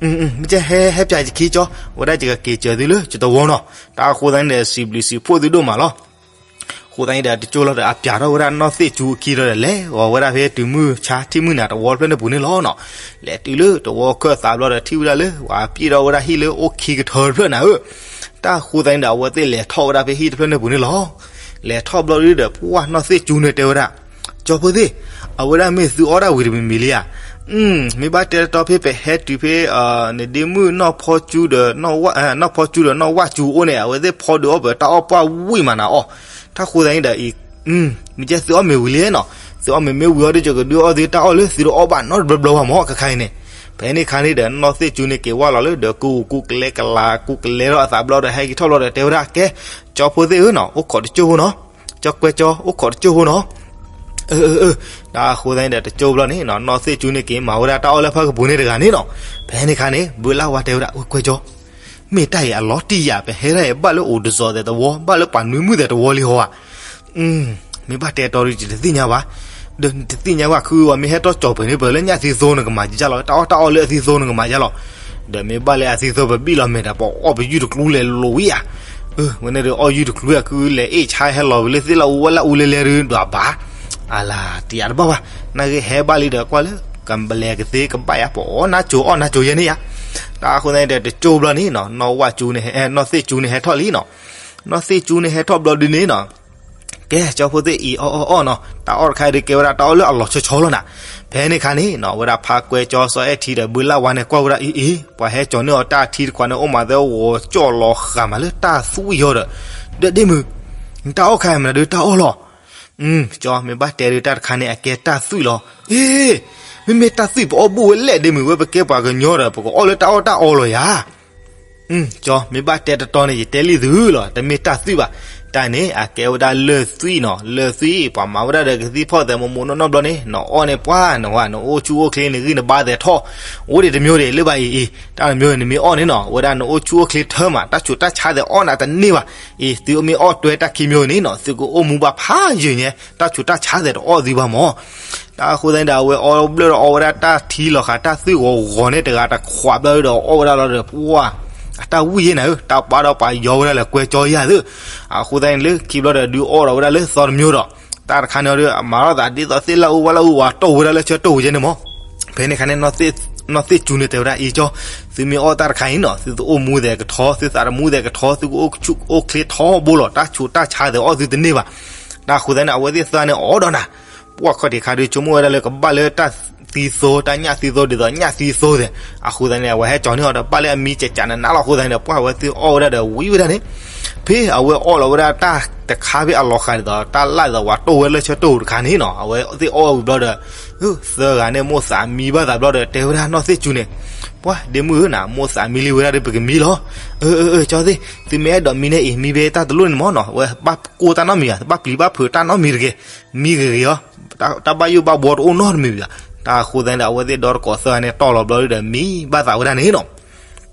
မ့ၢ်ကဲဟဲဟဲပၠးယခံကၠီ, ဝဲဒၣ်ယကက့ၤစၢၤသုလၢယတဝီနီၤ, တၢ်အဃိသတးန့ၣ်ဒီး စံးဘျုးစံးဖှိၣ်သုဒိၣ်မးလီၤ. အဃိသတးန့ၣ်ဒီး တကၠိလီၤဒီး အပၠးထီၣ်ဝဲဒၣ်နီၢ်သ့ၣ်ကၠူအခံဒီး လဲၤဝဲဒၣ်ဖဲတုၤမုၢ်ဆါထံၣ်မုၢ်နၤတဝီဖျၢၣ်န့ၣ်ပူၤန့ၣ်လီၤနီၤ, လဲၤတုၤလၢတဝီခၢၣ်သးဘျီဒီး ထံၣ်ဝဲဒၣ်လၢ ပှၤပျဲၢ်ထီၣ်ဝဲဒၣ်ဟံၣ်လၢအိၣ်ခံကထၢတဖျၢၣ်နၤဧၢ, တၢ်အဃိသတးန့ၣ်ဒီး အဝဲသ့ၣ်လဲၤထီၣ်ဝဲဒၣ်ဖဲဟံၣ်တဖျၢၣ်န့ၣ်ပူၤန့ၣ်လီၤ. လဲၤထီၣ်ဘျီဒုဒီး ပှၢ်နီၢ်သ့ၣ်ကၠူန့ၣ်တဲဝဲဒၣ်, ကၠီဖိသ့ၣ်, အဝဲဒၣ်မ့ၢ်သုအီၣ်ဒၣ်ဝံၤတမံၤမံၤလံဧါ, မ့ၢ်ဘၣ်တဲတီဖဲပဟဲတုၤဖဲ နဒ့မုၣ်နီၢ်ဖီကၠူဒီး, နီၢ်ဖီကၠူဒီးနီၢ်ဝၣ်ကၠူအိၣ်န့ၣ် အဝဲသ့ၣ်ဖီဒုးအီၣ်ပတၢ်အီၣ်ပှၢ်ဝံၣ်မးနၤအီၣ်, တၢ်ဃိသတးန့ၣ်ဒီးအံၤ, မ့ၢ်ကဲသုအီၣ်မ့ၤဝံၤလံနီၤ, သုအီၣ်မ့ၤမ့ၢ်ဝံၤအီၤဒီး ယကဒုးအီၣ်သုတၢ်အီၣ်လၢသုတအီၣ်ဘၣ်နီတဘျီဘျီဘၣ်မး ခဲခါအံၤန့ၣ်, ဖဲန့ၣ်ခါန့ၣ်ဒီး နီၢ်သ့ၣ်ကၠူန့ၣ်က့ၤဝၢ်လီၤလၢဒီး ကူကူကလဲကလး ကူကလဲထီၣ်အသးဘျီဒီး ဟဲက့ၤထီၣ်ဘျီဒီးတဲဝဲဒၣ်ကဲ, ကၠီဖိသ့ၣ်ဧၢနီၤ အိၣ်ခိးတကၠိၢ်ဖိနီၤ, ကၠီကွဲကၠီ အိၣ်ခိးတကၠိၢ်ဖိနီၤ, အၢ အၢ အၢ, တၢ်အဃိသတးန့ၣ်ဒီး တကၠိၢ်ဘျီန့ၣ်နီၤ နီၢ်သ့ၣ်ကၠူန့ၣ်က့ၤမၤဝဲဒၣ်တၢ်အီၣ်လၢဖၢကပူၤန့ၣ်တဂၤန့ၣ်နီၤ, ဖဲန့ၣ်ခါန့ၣ် ဘုလၢ်ဝါတဲဝဲဒၣ် ဝဲကွဲကၠီ မ့ၢ်တၢ်အံၤအလီၤတံၢ်ယၤ ပဟဲဒၣ်အံၤဘၣ်လၢအိၣ်တစီၤသဲးတဝီ ဘၣ်လၢပှၤနွံမုၣ်သဲးတဝီလံဟီဧါ, မ့ၢ်ဘၣ်တဲတီဒီး ယတသ့ၣ်ညါဘၣ်, ဒီးနတသ့ၣ်ညါဘၣ် ခုဝဲမ့ၢ်ဟဲထီၣ်ကၠီၤပှဲၤန့ၣ် ပလၢညၣ်သံသိနကမၤယါလီၤ တၢ်အီၣ်တၢ်အီလၢအသံသိနကမၤယါလီၤ, ဒီးမ့ၢ်ဘၣ်လၢအသံသိပဘံၣ်လီၤမဲာ်ဒီး ပအီၣ်ပယုၢ်တကျူလဲၤလိာ်ဝံၤဧါ, ဝဲန့ၣ်ဒီးအီၣ်ယုၢ်တကျူ အခုလဲၤအ့ၣ်ဆါဟဲလီၤဝံၤလၢသ့ၣ်လၢအူဝဲလၢအူလဲၤလဲၤဒုးဒွးဘၣ်, အလၤတယးတဘၣ်ဘၣ်, နာ်က့ဟဲဘၣ်လံဒီးကွၢ်လၢ ကဘျဲကသ့ကဘၣ်ယါ ပအီၣ်နါကိၤအီၣ်နါကိၤယဲန့ၣ်ယါ, တၢ်အဃိသတးန့ၣ်ဒီး တကၠိၢ်ဘျီန့ၣ်နီၤ နီၢ်ဝၣ်ကၠူန့ၣ် နီၢ်သ့ၣ်ကၠူန့ၣ်ဟဲထီၣ်လံနီၤ, နီၢ်သ့ၣ်ကၠူန့ၣ်ဟဲထီၣ်ဘျီဒုန့ၣ်နီၤ ကဲ ကၠီဖိသ့ၣ်အံၤအီၣ်အီၣ်အီၣ်နီၤ တၢ်အီၣ်တခါအံၤဒုးကဲဝဲဒၣ်တၢ်အီၣ်လၢအလီၤဆီဆီလီၤနၤ, ဖဲန့ၣ်ခါန့ၣ်နီၤ ဝဲဒၣ်ဖါကွဲကၠီစီၤအဲၣ်ထံဒီးဘုလၢ်ဝါန့ၣ်ကွၢ်ဝဲဒၣ်အံၤအံၤ ပှၤဟဲကၠီၤန့ၢ်အီၤတၢ်ထံတခွးန့ၣ် အိၣ်မးသဲဂီၤကၠီၣ်လီၤဃာ်မးလၢတၢ်သွံၣ်ယီၤဒီး, ဒီးဒ့မုၢ် နတၢ်အီၣ်ခါအံၤမနုၤဒုးတၢ်အီၣ်လီၤ ကၠီ မ့ၢ်ဘၣ်တဲဒုးတၢ်တခါန့ၣ် အကဲတၢ်သွံၣ်လီၤ. အ့ မ့မ့ၢ်တၢ်သွံၣ်ပအီၣ်ဘူၣ်ဝဲလဲၣ်ဒ့မုၢ် ဝဲပကဲပှၤကညီဒီး ပကအီၣ်လၢတၢ်အီၣ်တၢ်အီလီၤယၤ. ကၠီ မ့ၢ်ဘၣ်တဲတတီန့ၣ် ယတဲလံသုလီၤ တမ့ၢ်တၢ်သွံၣ်ဘၣ်. တၢ်န့ၣ် အကဲဝဲဒၣ်လၢၢ်သွံၣ်နီၤ လၢၢ်သွံၣ် ပှၤမၤဝဲဒၣ်ဒီးကသံၣ်ဖီၣ်သဲးမိၢ်မိၢ်နီၢ်နီၢ်ဘျီန့ၣ် နအီၣ်န့ၣ်ပှၤ နဝဲ နအိၣ်ဆူၣ်အိၣ်ချ့ နဂံၢ်နဘါသဲးထီၣ် အိၣ်ဒံးတမျိုးဒံးလၢဘၣ်အံၤအံၤ တၢ်တမျိုးန့ၣ် နမ့ၢ်အီၣ်န့ၣ်နီၤ ဝဲဒၣ်နအိၣ်ဆူၣ်အိၣ်ချ့ထၢမး တၢ်ဆူးတၢ်ဆါသဲးအီၣ်နၤတန့ၢ်ဘၣ်. အံၤ သုမ့ၢ်အီၣ်တွဲတၢ်ခံမျိုးန့ၣ်နီၤ သုကအိၣ်မူဘၣ်ဖးယံာ်ညါ တၢ်ဆူးတၢ်ဆါသဲးတအီၣ်သုဘၣ်မး. တၢ်အဃိသတးန့ၣ်ဒီး အဝဲအီၣ်ဘျၢၣ်ဒီးအီၣ်ဝဲဒၣ်တၢ်ထံလီၤဃာ် တၢ်သွံၣ်ဂီၤဂီၤန့ၣ်တဂၤတခွးဘျီဒီးအီၣ်ဝဲဒၣ်လီၤဒီး ပှၢ် အတၢ်ဝံၣ်ယဲနၤဧၢ, တၢ်ပာ်ဒီးပှၤယီၤဝဲဒၣ်လၢကွဲကၠီယၤသ့ၣ်. အဃိသတးန့ၣ်လၢခံဘျီဒီး ဒုးအီၣ်ဒီးဝဲဒၣ်လၢသီတမံၤဒီး, တၢ်တခါန့ၣ်ဒီး အမၤထီၣ်သးဒ်သိးသ့ၣ်လၢအူဝဲလၢအူဝဲ တီၢ်ဝဲဒၣ်လၢဆၢတိၢ်ဝဲယဲန့ၣ်မး. ဖဲန့ၣ်ခါန့ၣ် နီၢ်သ့ၣ်စူၤန့ၣ်တဲဝဲဒၣ် အံၤကၠီ, သုမ့ၢ်အီၣ်တၢ်တခါအံၤနီၤ, သုတအိၣ်မူသဲးကထီ, သုသးတမူသဲးကထီ, သုကအိၣ်ဆူၣ်အိၣ်ချ့ထီဘိလီၤ, တၢ်ဆူးတၢ်ဆါသဲးအီၣ်သုတန့ၢ်ဘၣ်. တၢ်အဃိသတးန့ၣ် အဝဲသ့ၣ်သၢန့ၣ် အီၣ်ဒီးနၤ ပှၢ်ခီၣ်ထံးခါဒီး ဆိကမိၣ်ဝဲဒၣ်လၢကဘၣ်လၢတၢ်သံသိ တၢ်ညၣ်သံသိ ဒ်သိးညၣ်သံသိသဲး. အဃိသတးန့ၣ် အဝဲဟဲကၠီၤန့ၢ်အီၤဒီးဘၣ်လၢအမံကကးနးနးလီၤ. အဃိသတးန့ၣ်ဒီး ပှၢ်အဝဲသ့ၣ်အီၣ်ဝဲဒၣ်ဒီးဝံၤဝဲဒၣ်န့ၣ်, ဖဲအဝဲအီၣ်လီၤဝဲဒၣ်တၢ်တခါဖဲအလီၤဃာ်ဒ်သိး တၢ်လၢဒ်သိးပှၤတီၢ်ဝဲလၢဆၢတိၢ်တခါန့ၣ်နီၤ, အဝဲသ့ၣ်အီၣ်ဝံၤဘျီဒီး သၢဂၤန့ၣ် မိၣ်သးမံဘၣ်သးဘျီဒီး တဲဝဲဒၣ်နီၢ်သ့ၣ်စူၤန့ၣ်, ပှၢ်ဒ့မုၣ်ဧၢနၤ, မိၣ်သးမံလံဝဲဒၣ်ဒီး ပကမံလီၤ. အၢ အၢ အၢ ကၠီသ့ၣ်, သုမ့ၢ်အဲၣ်ဒိးမံန့ၣ်အံၤ မံဖဲတၢ်တလိၣ်န့ၣ်မးနီၤ, အဝဲဘၣ်ကိၢ်တၢ်နီတမံၤဘၣ်, တဘၣ်ပျံၤဘၣ်ဖုးတၢ်နီတမံၤတဂ့ၤ, မံဂ့ၤဂ့ၤအီၤ, တၢ်ဘၣ်ယိၣ်ဘၣ်ဘှီတအိၣ်နီတမံၤဘၣ်. တၢ်အဃိသတးန့ၣ်ဒီး အဝဲသ့ၣ်ဒီတကိးသၢဂၤန့ၣ် တီၢ်လီၤဘျီဒီး မံဘၣ်သးဝဲဒၣ်န့ၣ်နီၤ.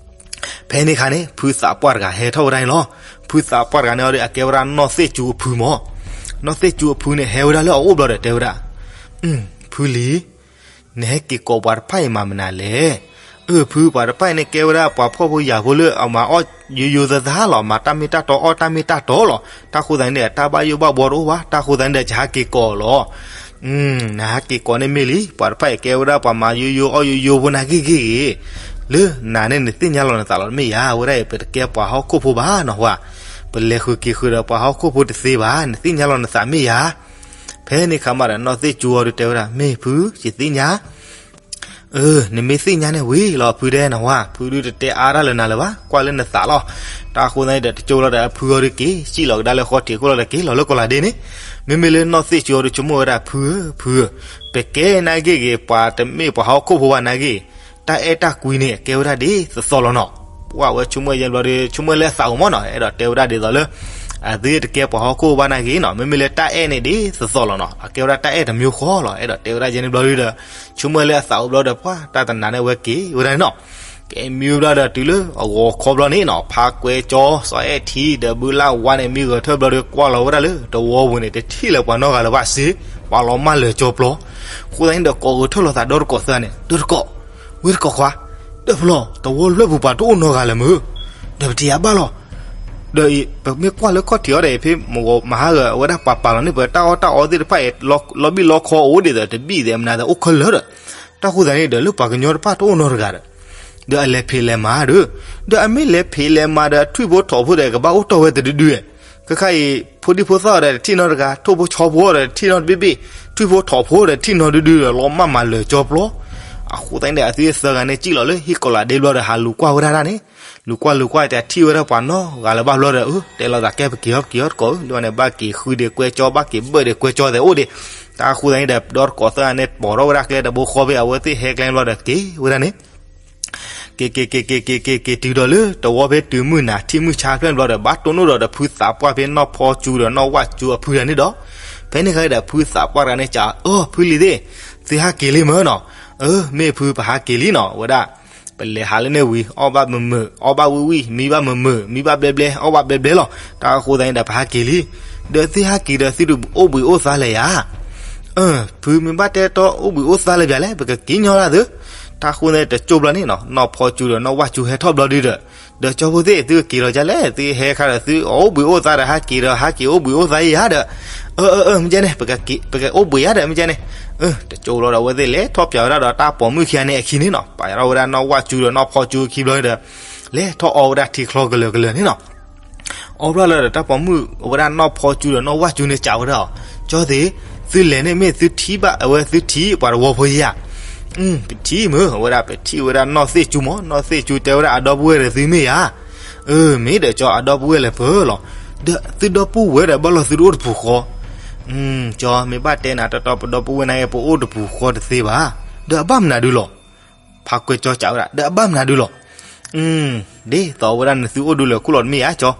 ဖဲန့ၣ်ခါန့ၣ် ဖုသးပှၢ်တဂၤဟဲထီၣ်ဝဲဒၣ်န့ၣ်လီၤ. ဖုသးပှၢ်တဂၤန့ၣ်ဒီး အကဲဝဲဒၣ်နီၢ်သ့ၣ်စူၤအဖုမး. နီၢ်သ့ၣ်စူၤအဖုန့ၣ် ဟဲဝဲဒၣ်လၢအအိၣ်ဘျီဒီး တဲဝဲဒၣ်, ဖုလံၤ, နဟဲက့ၤကိးပှၤတဖၣ်အံၤမၤမနုၤလဲၣ်. အၢ ဖု ပှၤတဖၣ်အံၤန့ၣ် ကဲဝဲဒၣ်ပှၤဖှီၣ်ဖိယာ်ဖိလၢအမၤအီၣ်ယိယိသးသးလီၤ, မၤတၢ်မ့ၢ်တၢ်တီ အီၣ်တၢ်မ့ၢ်တၢ်တီလီၤ. တၢ်ဃိသတးန့ၣ်ဒီး တၢ်ဘၣ်ယိၣ်ဘၣ်ဘှီတအိၣ်ဘၣ်. တၢ်ဃိသတးန့ၣ်ဒီး ယဟးက့ၤကိးလီၤ. နဟးက့ၤကိးန့ၣ်မ့ၢ်လံ, ပှၤတဖၣ်အံၤကဲဝဲဒၣ်ပှၤမၤယိယိအီၣ်ယိယိဖိနာ်က့ၢ်ဂ့ၢ်ဂ့ၢ်, လၢနၤန့ၣ် နသ့ၣ်ညါလီၤနသးလီၤမ့ၢ်ယၤ, ဝဲဒၣ်အံၤ ပတကဲပှၤဟီၣ်ခိၣ်ဖိဘၣ်နီၤဝဲ, ပလဲၤဃုာ်က့ၤဃုာ်ဒီးပှၤဟီၣ်ခိၣ်ဖိတသ့ဘၣ်, နသ့ၣ်ညါလီၤနသးမ့ၢ်ယၤ. ဖဲန့ၣ်ခါမးဒီး နီၢ်သ့ၣ်စူၤအီၤဒီးတဲဝဲဒၣ်, မ့ၢ်ဖု ယသ့ၣ်ညါ အၢ နမ့ၢ်သ့ၣ်ညါန့ၣ်ဝံၤလီၤ ဖုဒဲနီၤဝဲ, ဖုဒုးတတဲအါတၢ်လၢနၤလၢၤဘၣ်, ကွၢ်လၢနသးလီၤ. တၢ်အဃိသတးန့ၣ်ဒီး တကၠိလီၤဒီးအဖုအီၤဒုးက့ၤ စံၣ်လီၤကဒါလၢဃီထံးခိၣ်လီၤဒီး က့ၤလီၤလၢကီၢ်လၤဒ့န့ၣ်. မ့မ့ၢ်လၢနီၢ်သ့ၣ်စူၤအီၤဒီး ဆိကမိၣ်ဝဲဒၣ် ဖုဧၢ ဖုဧၢ, ပကဲနာ်က့ၢ်ဂ့ၤ ပှၤတမ့ၢ်ပှၤဟီၣ်ခိၣ်ဖိဘၣ်နာ်က့ၢ်, တၢ်အဲၣ်တၢ်ကွံန့ၣ် ကဲဝဲဒၣ်ဒ်သိးသိးလီၤနီၤ. ပှၢ်ဝဲဆိကမိၣ်ယဲၢ်ဘျီဒီး ဆိကမိၣ်လၢအသးအိၣ်မးနီၤ, အဲၣ်ဒိးတဲဝဲဒၣ်ဒ်သိးလၢ အသုတကဲပှၤဟီၣ်ခိၣ်ဘၣ်နာ်က့ၢ်နီၤ, မ့မ့ၢ်လၢတၢ်အဲၣ်န့ၣ်ဒ်သိးသိးလီၤနီၤ, အကဲဝဲဒၣ်တၢ်အဲၣ်တမျိုးဃီလီၤ. အဲၣ်ဒိးတဲဝဲဒၣ်ယဲၢ်န့ၣ်ဘျီဒီး ဆိကမိၣ်လၢအသးအိၣ်ဘျီဒီး ပှၢ်တၢ်တနၤန့ၣ်ဝဲက့ၤဝဲဒၣ်န့ၣ်နီၤ. ကဲမံဝဲဘျီဒီးတုၤလၢအဂီၤခီဘျီန့ၣ်နီၤ, ဖါကွဲကၠီ စီၤအဲၣ်ထံ ဒီးဘုလၢဝါန့ၣ် မံဂဲၤထၢၣ်ဘျီဒီး ကွၢ်လီၤဝဲဒၣ်လၢတဝီပူၤန့ၣ် တထံၣ်လၢၤပှၤနီတဂၤလၢၤဘၣ်စ့, ပှၤလီၤမၢ်လၢာ်ကၠီပျီ. အဃိသတးန့ၣ်ဒီး ကိးဂဲၤထၢၣ်လိာ်သးဒီတကိးသၢဂၤန့ၣ်, ဒီတကိး, ဝဲတကိးခွါ, ဒီးဖျီ, တဝီလၢပူၤပှၤတအိၣ်နီတဂၤလၢၤမုၢ်, ဒီးပတယၤဘၣ်လီၤ. ဒီးပမ့ၢ်ကွၢ်လၢခီၣ်ထံးအီၤဒီး ဖဲမုၢ်ဂီၤမဟါဂီၤ အဝဲဒၣ်ပှၤပာ်လီၤန့ၢ်ပှၤတၢ်အီၣ်တၢ်အီသ့ၣ်တဖၣ်အံၤ လီၤဘံၣ်လီၤခီအိၣ်ဒ်သိး တဘံၣ်သဲးမနုၤသဲးအိၣ်ခဲလၢာ်ဒီး, တၢ်ဃိသတးန့ၣ်ဒီး လၢပှၤကညီတဖၣ်တအိၣ်နီတဂၤဒီး, ဒီးအလဲၤဖံးလဲၤမၤဒီး, ဒီးအမ့ၢ်လဲၤဖံးလဲၤမၤဒီး ထွံၣ်ဖိထိးဖိဒီး ကဘၣ်အိၣ်တီၢ်ဝဲတဒုဒု, ခဲခါအံၤ ဖိဒံဖိသၣ်ဒီးတထံၣ်နီတဂၤ, ထိၣ်ဖိဆီဖိဒီးတထံၣ်နီတဘ့ၣ်ဘ့ၣ်, ထွံၣ်ဖိထိးဖိဒီးတထံၣ်နီဒုဒုဒီး လီၤမၢ်မၤလၢာ်ကၠီပျီ. အဃိသတးန့ၣ်ဒီး အသုသၢဂၤန့ၣ် စံၣ်လီၤလၢဟံၣ်ကီၤလၤဒ့ဘျီဒီး ဟးလူၤကွၢ်ဝဲဒၣ်တၢ်န့ၣ်, လူၤကွၢ်လူၤကွၢ်တထံၣ်ဝဲဒၣ်ပှၤနီတဂၤလၢၤဘၣ်ဘျီဒီး အၢ တဲလိာ်သးကဲ ပက့ၤအီၤ ပက့ၤအီၤတကိးဧၢ, လၢန့ၣ် ဘၣ်က့ၤဃုဒံးကွဲကၠီ ဘၣ်က့ၤဘၢၣ်ဒံးကွဲကၠီသဲးအိၣ်ဒံး. တၢ်ဃိသတးန့ၣ်ဒီး ဒီတကိးသၢဂၤန့ၣ် ပိာ်ထီၣ်ဝဲဒၣ်ကျဲတဘိဃီဖဲ အဝဲသ့ၣ်ဟဲကျဲဘျီဒီး က့ၤဝဲဒၣ်န့ၣ် က့ၤက့ၤက့ၤက့ၤက့ၤက့ၤက့ၤတုၤဒီးလၢတဝီဖဲတုၤမုၢ်နၤထံၣ်မုၢ်ဆါဖျၢၣ်ဘျီဒီး ဘၣ်တိၢ်နီၣ်ဒီးဒီးဖုသးပှၢ်ဖဲနီၢ်ဖီစူၤဒီးနီၢ်ဝၣ်စူၤအဖုတဂၤန့ၣ်ဒီး, ဖဲန့ၣ်ခါဒီး ဖုသးပှၢ်တဂၤန့ၣ် ကး အၢ ဖုလံၤသ့ၣ်, သုဟးက့ၤလံမၢနီၤ. အၢ မ့ၢ်ဖု ပဟးက့ၤလံနီၤ ဝဲဒၣ်. ပလဲၤဟးလၢန့ၣ်ဝံၤ အီၣ်ဘၣ်မုာ်မုာ် အီၣ်ဘၣ်ဝံၣ်ဝံၣ် မံဘၣ်မုာ်မုာ် မံဘၣ်ဘျဲဘျဲ အီၣ်ဘၣ်ဘျဲဘျဲလီၤ. တၢ်အဃိသတးန့ၣ်ဒီး ပဟးက့ၤလံ. ဒီးသုဟးက့ၤဒီးသုတအိၣ်ဘှံးအိၣ်သါလၢၤယၤ. အၢ ဖုမ့ၢ်ဘၣ်တဲတီအိၣ်ဘှံးအိၣ်သါလၢၤဘၣ်လဲၣ် ပကက့ၤညီလၢသု. တၢ်ဃိသတးန့ၣ် တကၠိဘျီန့ၣ်နီၤ နီၢ်ဖီစူၤဒီးနီၢ်ဝၣ်စူၤဟဲထီၣ်ဘျီဒုဒီး, ဒီးကၠီဖိသ့ၣ် သုကက့ၤလီၤဒ်လဲၣ် သုဟဲခါဒီးသုအိၣ်ဘှံးအိၣ်သါဒီး ဟးက့ၤဒီးဟးက့ၤအိၣ်ဘှံးအိၣ်သါယၤဒီး, အၢ အၢ အၢ မ့ၢ်ကဲန့ၣ် ပကအိၣ်ဘှံးယၤဒီး မ့ၢ်ကဲန့ၣ်. အၢ တကၠိဘျီဒီး အဝဲသ့ၣ်လဲၤထီၣ်ပၠးဝဲဒၣ်ဒီးတၢ်ပိာ်မုၣ်ခံဂၤန့ၣ်အခံန့ၣ်နီၤ ပာ်ထီၣ်ဝဲဒၣ်နီၢ်ဝၣ်စူၤဒီးနီၢ်ဖီစူၤအခံဘျီဒီး လဲၤထီၣ်အီဝဲဒၣ်ထံချီကလၢာ်ကလၢာ်န့ၣ်နီၤ. အီဘျီလၢဒီးတၢ်ပိာ်မုၣ်ဝဲဒၣ်နီၢ်ဖီစူၤဒီးနီၢ်ဝၣ်စူၤန့ၣ် ကးဝဲဒၣ်အီၤ, ကၠီသ့ၣ်, သုလဲၤန့ၣ်မ့ၢ်သုထံၣ်ဘၣ်အဝဲသုထံၣ်ပှၤတဝီဖိယၤ. ပထံၣ်မ့ၢ် အဝဲဒၣ် ပထံၣ်ဝဲဒၣ်နီၢ်သ့ၣ်စူၤမး နီၢ်သ့ၣ်စူၤတဲဝဲဒၣ်အဒီပုၢ်ဝဲၢ်ဒီးသုမ့ၢ်ယၤ. အၢ မ့ၢ်ဒီးကၠီအဒီပုၢ်ဝဲၢ်လၢပၢၢ်လီၤ. ဒီးသုဒီပုၢ်ဝဲၢ်ဒီးဘၣ်လီၤသုတအိၣ်တပူၤဃီ. ကၠီမ့ၢ်ဘၣ်တဲနၤတီတီ ပဒီပုၢ်ဝဲၢ်နာ်က့ ပအိၣ်တပူၤဃီတသ့ဘၣ်. ဒီးအဘၣ်မနုၤဒုလီၤ. ဖါကွဲကၠီကးဝဲဒၣ် ဒီးအဘၣ်မနုၤဒုလီၤ. ဒ်သိးဝဲဒၣ်နသုအိၣ်ဒုလၢခိၣ်လီၤတမ့ၢ်ဧါကၠီ.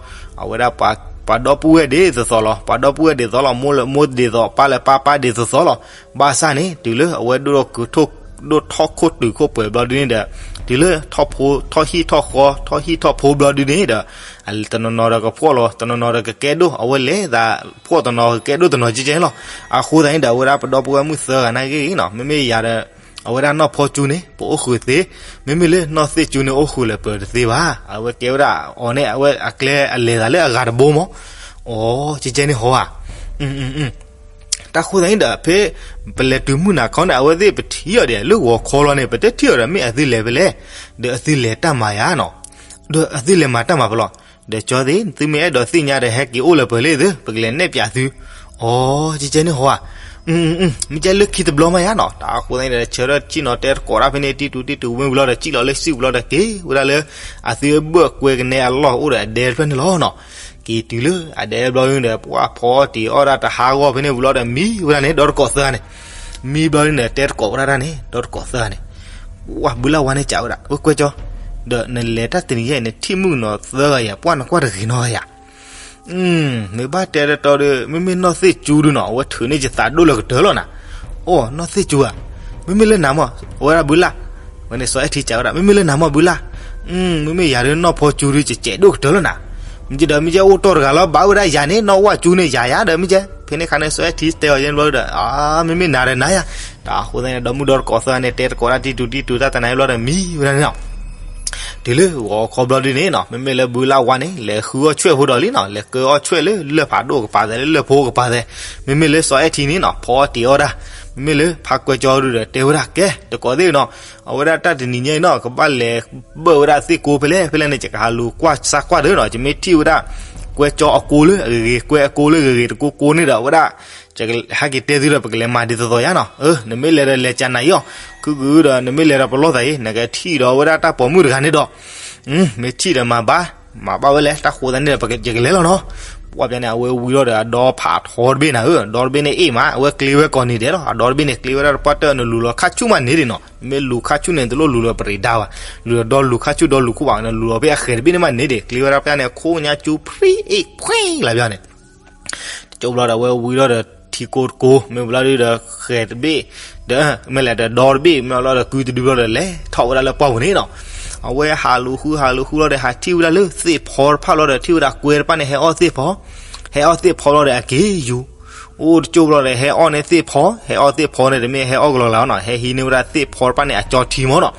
အဝဲဒၣ်ပှၤဒီပုၢ်ဝဲၢ်ဒ်သိးသိးလီၤ. ပှၤဒီပုၢ်ဝဲၢ်ဒ်သိးလီၤ. မိၢ်လၢမိၢ်ဒ်သိး ပၢ်လၢပၢ်ပၢ်ဒ်သိးသိးလီၤ. ဘၣ်ဆၣ်န့ၣ် တုၤလၢအဝဲဒိၣ်ထီၣ်ခိၣ်တုၤခိၣ်ပှဲၤဘျီဒုန့ၣ်ဒီး တုၤလၢထီၣ်ဖိ ထီၣ်ဟံၣ်ထီၣ်ဃီ ထီၣ်ဟံၣ်ထီၣ်ဖိဘျီဒုန့ၣ်ဒီး တနီၤနီၤဒီးကဖှီၣ်လီၤ တနီၤနီၤဒီးကကဲဒိၣ် အဝဲလဲၤသးဖှီၣ်တနီၤကကဲဒိၣ်တနီၤကဲကဲလီၤ. အဃိသတးန့ၣ်ဒီး အဝဲဒၣ်ပဒီပုၢ်ဝဲၢ်မုၣ်သၢဂၤနာ်က့နီၤ မ့မ့ၢ်ယၤဒီး အဝဲဒၣ်နီၢ်ဖီကၠူန့ၣ် ပအိၣ်ဃုာ်သ့, မ့မ့ၢ်လၢနီၢ်သ့ၣ်ကၠူန့ၣ်အိၣ်ဃုာ်လၢပတသ့ဘၣ်. အဝဲကဲဝဲဒၣ်အီၤန့ၣ် အဝဲအကျဲအလဲၤသးလၢအဂၤတဘိမး. အိ ကဲကဲန့ၣ်ဟီဧါ. တၢ်ဃိသတးန့ၣ်ဒီး ဖဲပလဲၤတုၤမုၢ်နၤခီန့ၣ် အဝဲသ့ၣ်ပထံၣ်အီၤဒီး လၢဂီၤခီလီၤန့ၣ် ပတထံၣ်အီၤဒီး မ့ၢ်အသုလဲၤဖဲလဲၣ်, ဒီးအသုလဲၤတၢ်မၤယၤနီၤ, ဒီးအသုလဲၤမၤတၢ်မၤဖဲလဲၣ်. ဒီးကၠီသ့ၣ် သုမ့ၢ်အဲၣ်ဒိးသ့ၣ်ညါဒီး ဟဲက့ၤအိၣ်လၢပှဲၤလၢသု ပကလဲၤနဲၣ်ပၠးသု. အိ ကဲကဲန့ၣ်ဟီဧါ. မ့ၢ်ကဲလၢခံတဘျီမးယၤနီၤ. တၢ်ဃိသတးန့ၣ်ဒီး ဆၢထၢၣ်ဆ့ၣ်နီၤတဲတကိးတၢ်ဖဲန့ၣ် တံၢ်တူတံၢ်တူဝဲဝံၤလီၤဒီး စံၣ်လီၤလၢစုပူၤလီၤဒီး က့ၤဝဲဒၣ်လၢ အသုဘၢၣ်ကွဲကနဲအလီၢ်အိၣ်ဒီးအဒဲတဖျၢၣ်န့ၣ်လီၤနီၤ. က့ၤတုၤလၢအဒဲဘျီဒီး ပှၤဖီအီၣ်တ့ၤအီၣ်ဒၣ်တဟးဂီၤဖဲန့ၣ်ဝံၤလီၤဒီး မံဝဲဒၣ်န့ၣ် ဒီတကိးသၢဂၤန့ၣ်. မံဘျီန့ၣ် တဲတကိးဝဲဒၣ်န့ၣ် ဒီတကိးသၢဂၤန့ၣ်, ဝဲဘုလၢ်ဝါန့ၣ် စံးဝဲဒၣ် ဝဲကွဲကၠီ, ဒီးနလဲၤတၢ်တနံၤယဲၢ် နထံၣ်မုၣ်ကနီၤသၢဂၤယၤ ပှၢ်နကွၢ်တဂ့ၤနီတဂၤယၤ. မ့ၢ်ဘၣ်တဲတတီဒီး မ့မ့ၢ်နီၢ်သ့ၣ်ကၠူဒုနီၤ အဝဲထုးန့ၢ်ယသးဒိၣ်လၢကတၢၢ်လီၤနၤ. အိ နီၢ်သ့ၣ်ကၠူဧါ. မ့မ့ၢ်လၢနၤမး အဝဲဒၣ်ဘုလၢ်. ဝဲန့ၣ်စီၤအဲၣ်ထံစံးဝဲဒၣ် မ့မ့ၢ်လၢနၤမးဘုလၢ်. မ့မ့ၢ်ယၤဒုးနီၢ်ဖီကၠူဒုး ကကဲးဒိၣ်ကတၢၢ်လီၤနၤ. မ့ၢ်ကဲဒီး မ့ၢ်ကဲအိၣ်တီၢ်တဂၤလီၤ ဘၣ်ဝဲဒၣ်ယၤန့ၣ် နီၢ်ဝၣ်ကၠူန့ၣ် ယၤယၤဒီး မ့ၢ်ကဲ ဖဲန့ၣ်ခါန့ၣ် စီၤအဲၣ်ထံတဲအီၤယဲဘျီဒီး မ့မ့ၢ်နၤဒီးနၤယၤ. တၢ်ဃိသတးန့ၣ် ဒီမုၢ်ဒီတကိးသၢဂၤန့ၣ် တဲတကိးတၢ်တံၢ်တူတံၢ်တူတၢ်တနၤအံၤဘျီဒီး မံဝဲဒၣ်န့ၣ်လီၤ. တုၤလၢဂီၤခီဘျီဒုန့ၣ်နီၤ မ့မ့ၢ်လၢဘုလၢ်ဝါန့ၣ် လဲၤဃုအီၣ်ဆွဲၣ်ဖိဒီးလံနီၤ လဲၤကၢအီၣ်ဆွဲၣ်လၢလၢၢ်ဖးဒိၣ်ကပၤသဲး လၢလၢၢ်ဖိကပၤသဲး, မ့မ့ၢ်လၢစီၤအဲၣ်ထံန့ၣ်နီၤ ဖီအီၣ်တ့ၤအီၣ်ဒၣ်, မ့မ့ၢ်လၢဖါကွဲကၠီဒုဒီးတဲဝဲဒၣ် ကဲ တကိးသ့ၣ်နီၤ, အဝဲဒၣ်တၢ်တနံၤညါအံၤနီၤ ကဘၣ်လဲၤဘၢၣ်ဝဲဒၣ်သ့ၣ်ကိးဖဲလဲၣ်ဖဲလဲၣ်န့ၣ် ယကဟးလူၤကွၢ်စၢ်ကွၢ်ဒီးနီၤ ယမ့ၢ်ထံၣ်ဝဲဒၣ် ကွဲကၠီအကိလၢအဂ့ၤဂ့ၤ ကွဲအကိလၢဂ့ၤဂ့ၤတကိကိန့ၣ်ဒီး အဝဲဒၣ် ဟဲက့ၤတဲသုဒီး ပကလဲၤမၤဒ်သိးသိးယါနီၤ, နမ့ၢ်လဲၤဒီးလဲၤကနၤအံၤအီၤ, ခုကုဒီး နမ့ၢ်လဲၤဒီးပလီၢ်သးအံၤ နကထံၣ်ဒီးဝဲဒၣ်တၢ်ပိာ်မုၣ်တဂၤန့ၣ်ဒီး, မ့ၢ်ထံၣ်ဒီးမၤဘၣ်, မၤဘၣ်ဝဲလဲၣ် တၢ်ဃိသတးန့ၣ်ဒီး ပကလဲၤလီၤနီၤ, ပှၢ်ပျါန့ၣ် အဝဲဝံၤလီၤဒီး အဒီဖးထီတဘ့ၣ်နၤဧၢ, ဒီတဘ့ၣ်န့ၣ်အ့ၣ်မး အဝဲကျ့ဝဲကိးနံၤဒဲးလီၤ, အဒီတဘ့ၣ်န့ၣ် ကျ့ဝဲဒၣ်တပှၢ်တၢၢ် နလူၤလီၤခါဆူၣ်မးန့ၣ်ဒံးနီၤ, မ့ၢ်လူၤခါဆူၣ်န့ၣ် တလိၣ်လူၤလီၤပရံးဒါဘၣ်, လူၤဒီးဒီလူၤခါဆူၣ်ဒီလူၤခူၣ်ဘၣ် နလူၤလီၤဖဲအဃဲၤတဘ့ၣ်န့ၣ်မးန့ၣ်ဒံး ကျ့ဝဲဒၣ်ပျါန့ၣ် ခိၣ်ညါကၠူဖရံအ့ၣ်ဖှ့လၢပျါန့ၣ် တကၠိဘျီဒီး အဝဲဝံၤလီၤဒီး ထံကိတကိ မ့ၢ်ဘျီဒုဒီး ဃဲၤတဘ့ၣ်, ဒီး မ့ၢ်လဲၣ်ဒီးဒီတဘ့ၣ် မ့ၢ်လီၤဒီးကုတဒုဘျီဒီး လဲၤထီၣ်ဝဲဒၣ်လၢပှၢ်ပူၤန့ၣ်နီၤ, အဝဲဟးလူၤဃုဟးလူၤဃုလီၤဒီး ဟးထံၣ်ဝဲဒၣ်လၢသ့ၣ်ဖီတဖၣ်လီၤဒီး ထံၣ်ဝဲဒၣ်ကွဲတဖၣ်န့ၣ် ဟဲအီၣ်သ့ၣ်ဖီ, ဟဲအီၣ်သ့ၣ်ဖီလီၤဒီး အက့ၤယူၤ, အိၣ်တကၠိဘျီဒီး ဟဲအီၣ်န့ၢ်သ့ၣ်ဖီ, ဟဲအီၣ်သ့ၣ်ဖီန့ၣ် တမ့ၢ်ဟဲအီၣ်ကလီလၢနီၤ, ဟဲဟံးန့ၢ်ဝဲဒၣ်သ့ၣ်ဖီတဖၣ်န့ၣ် အကၠီထံမ့ၢ်နီၤ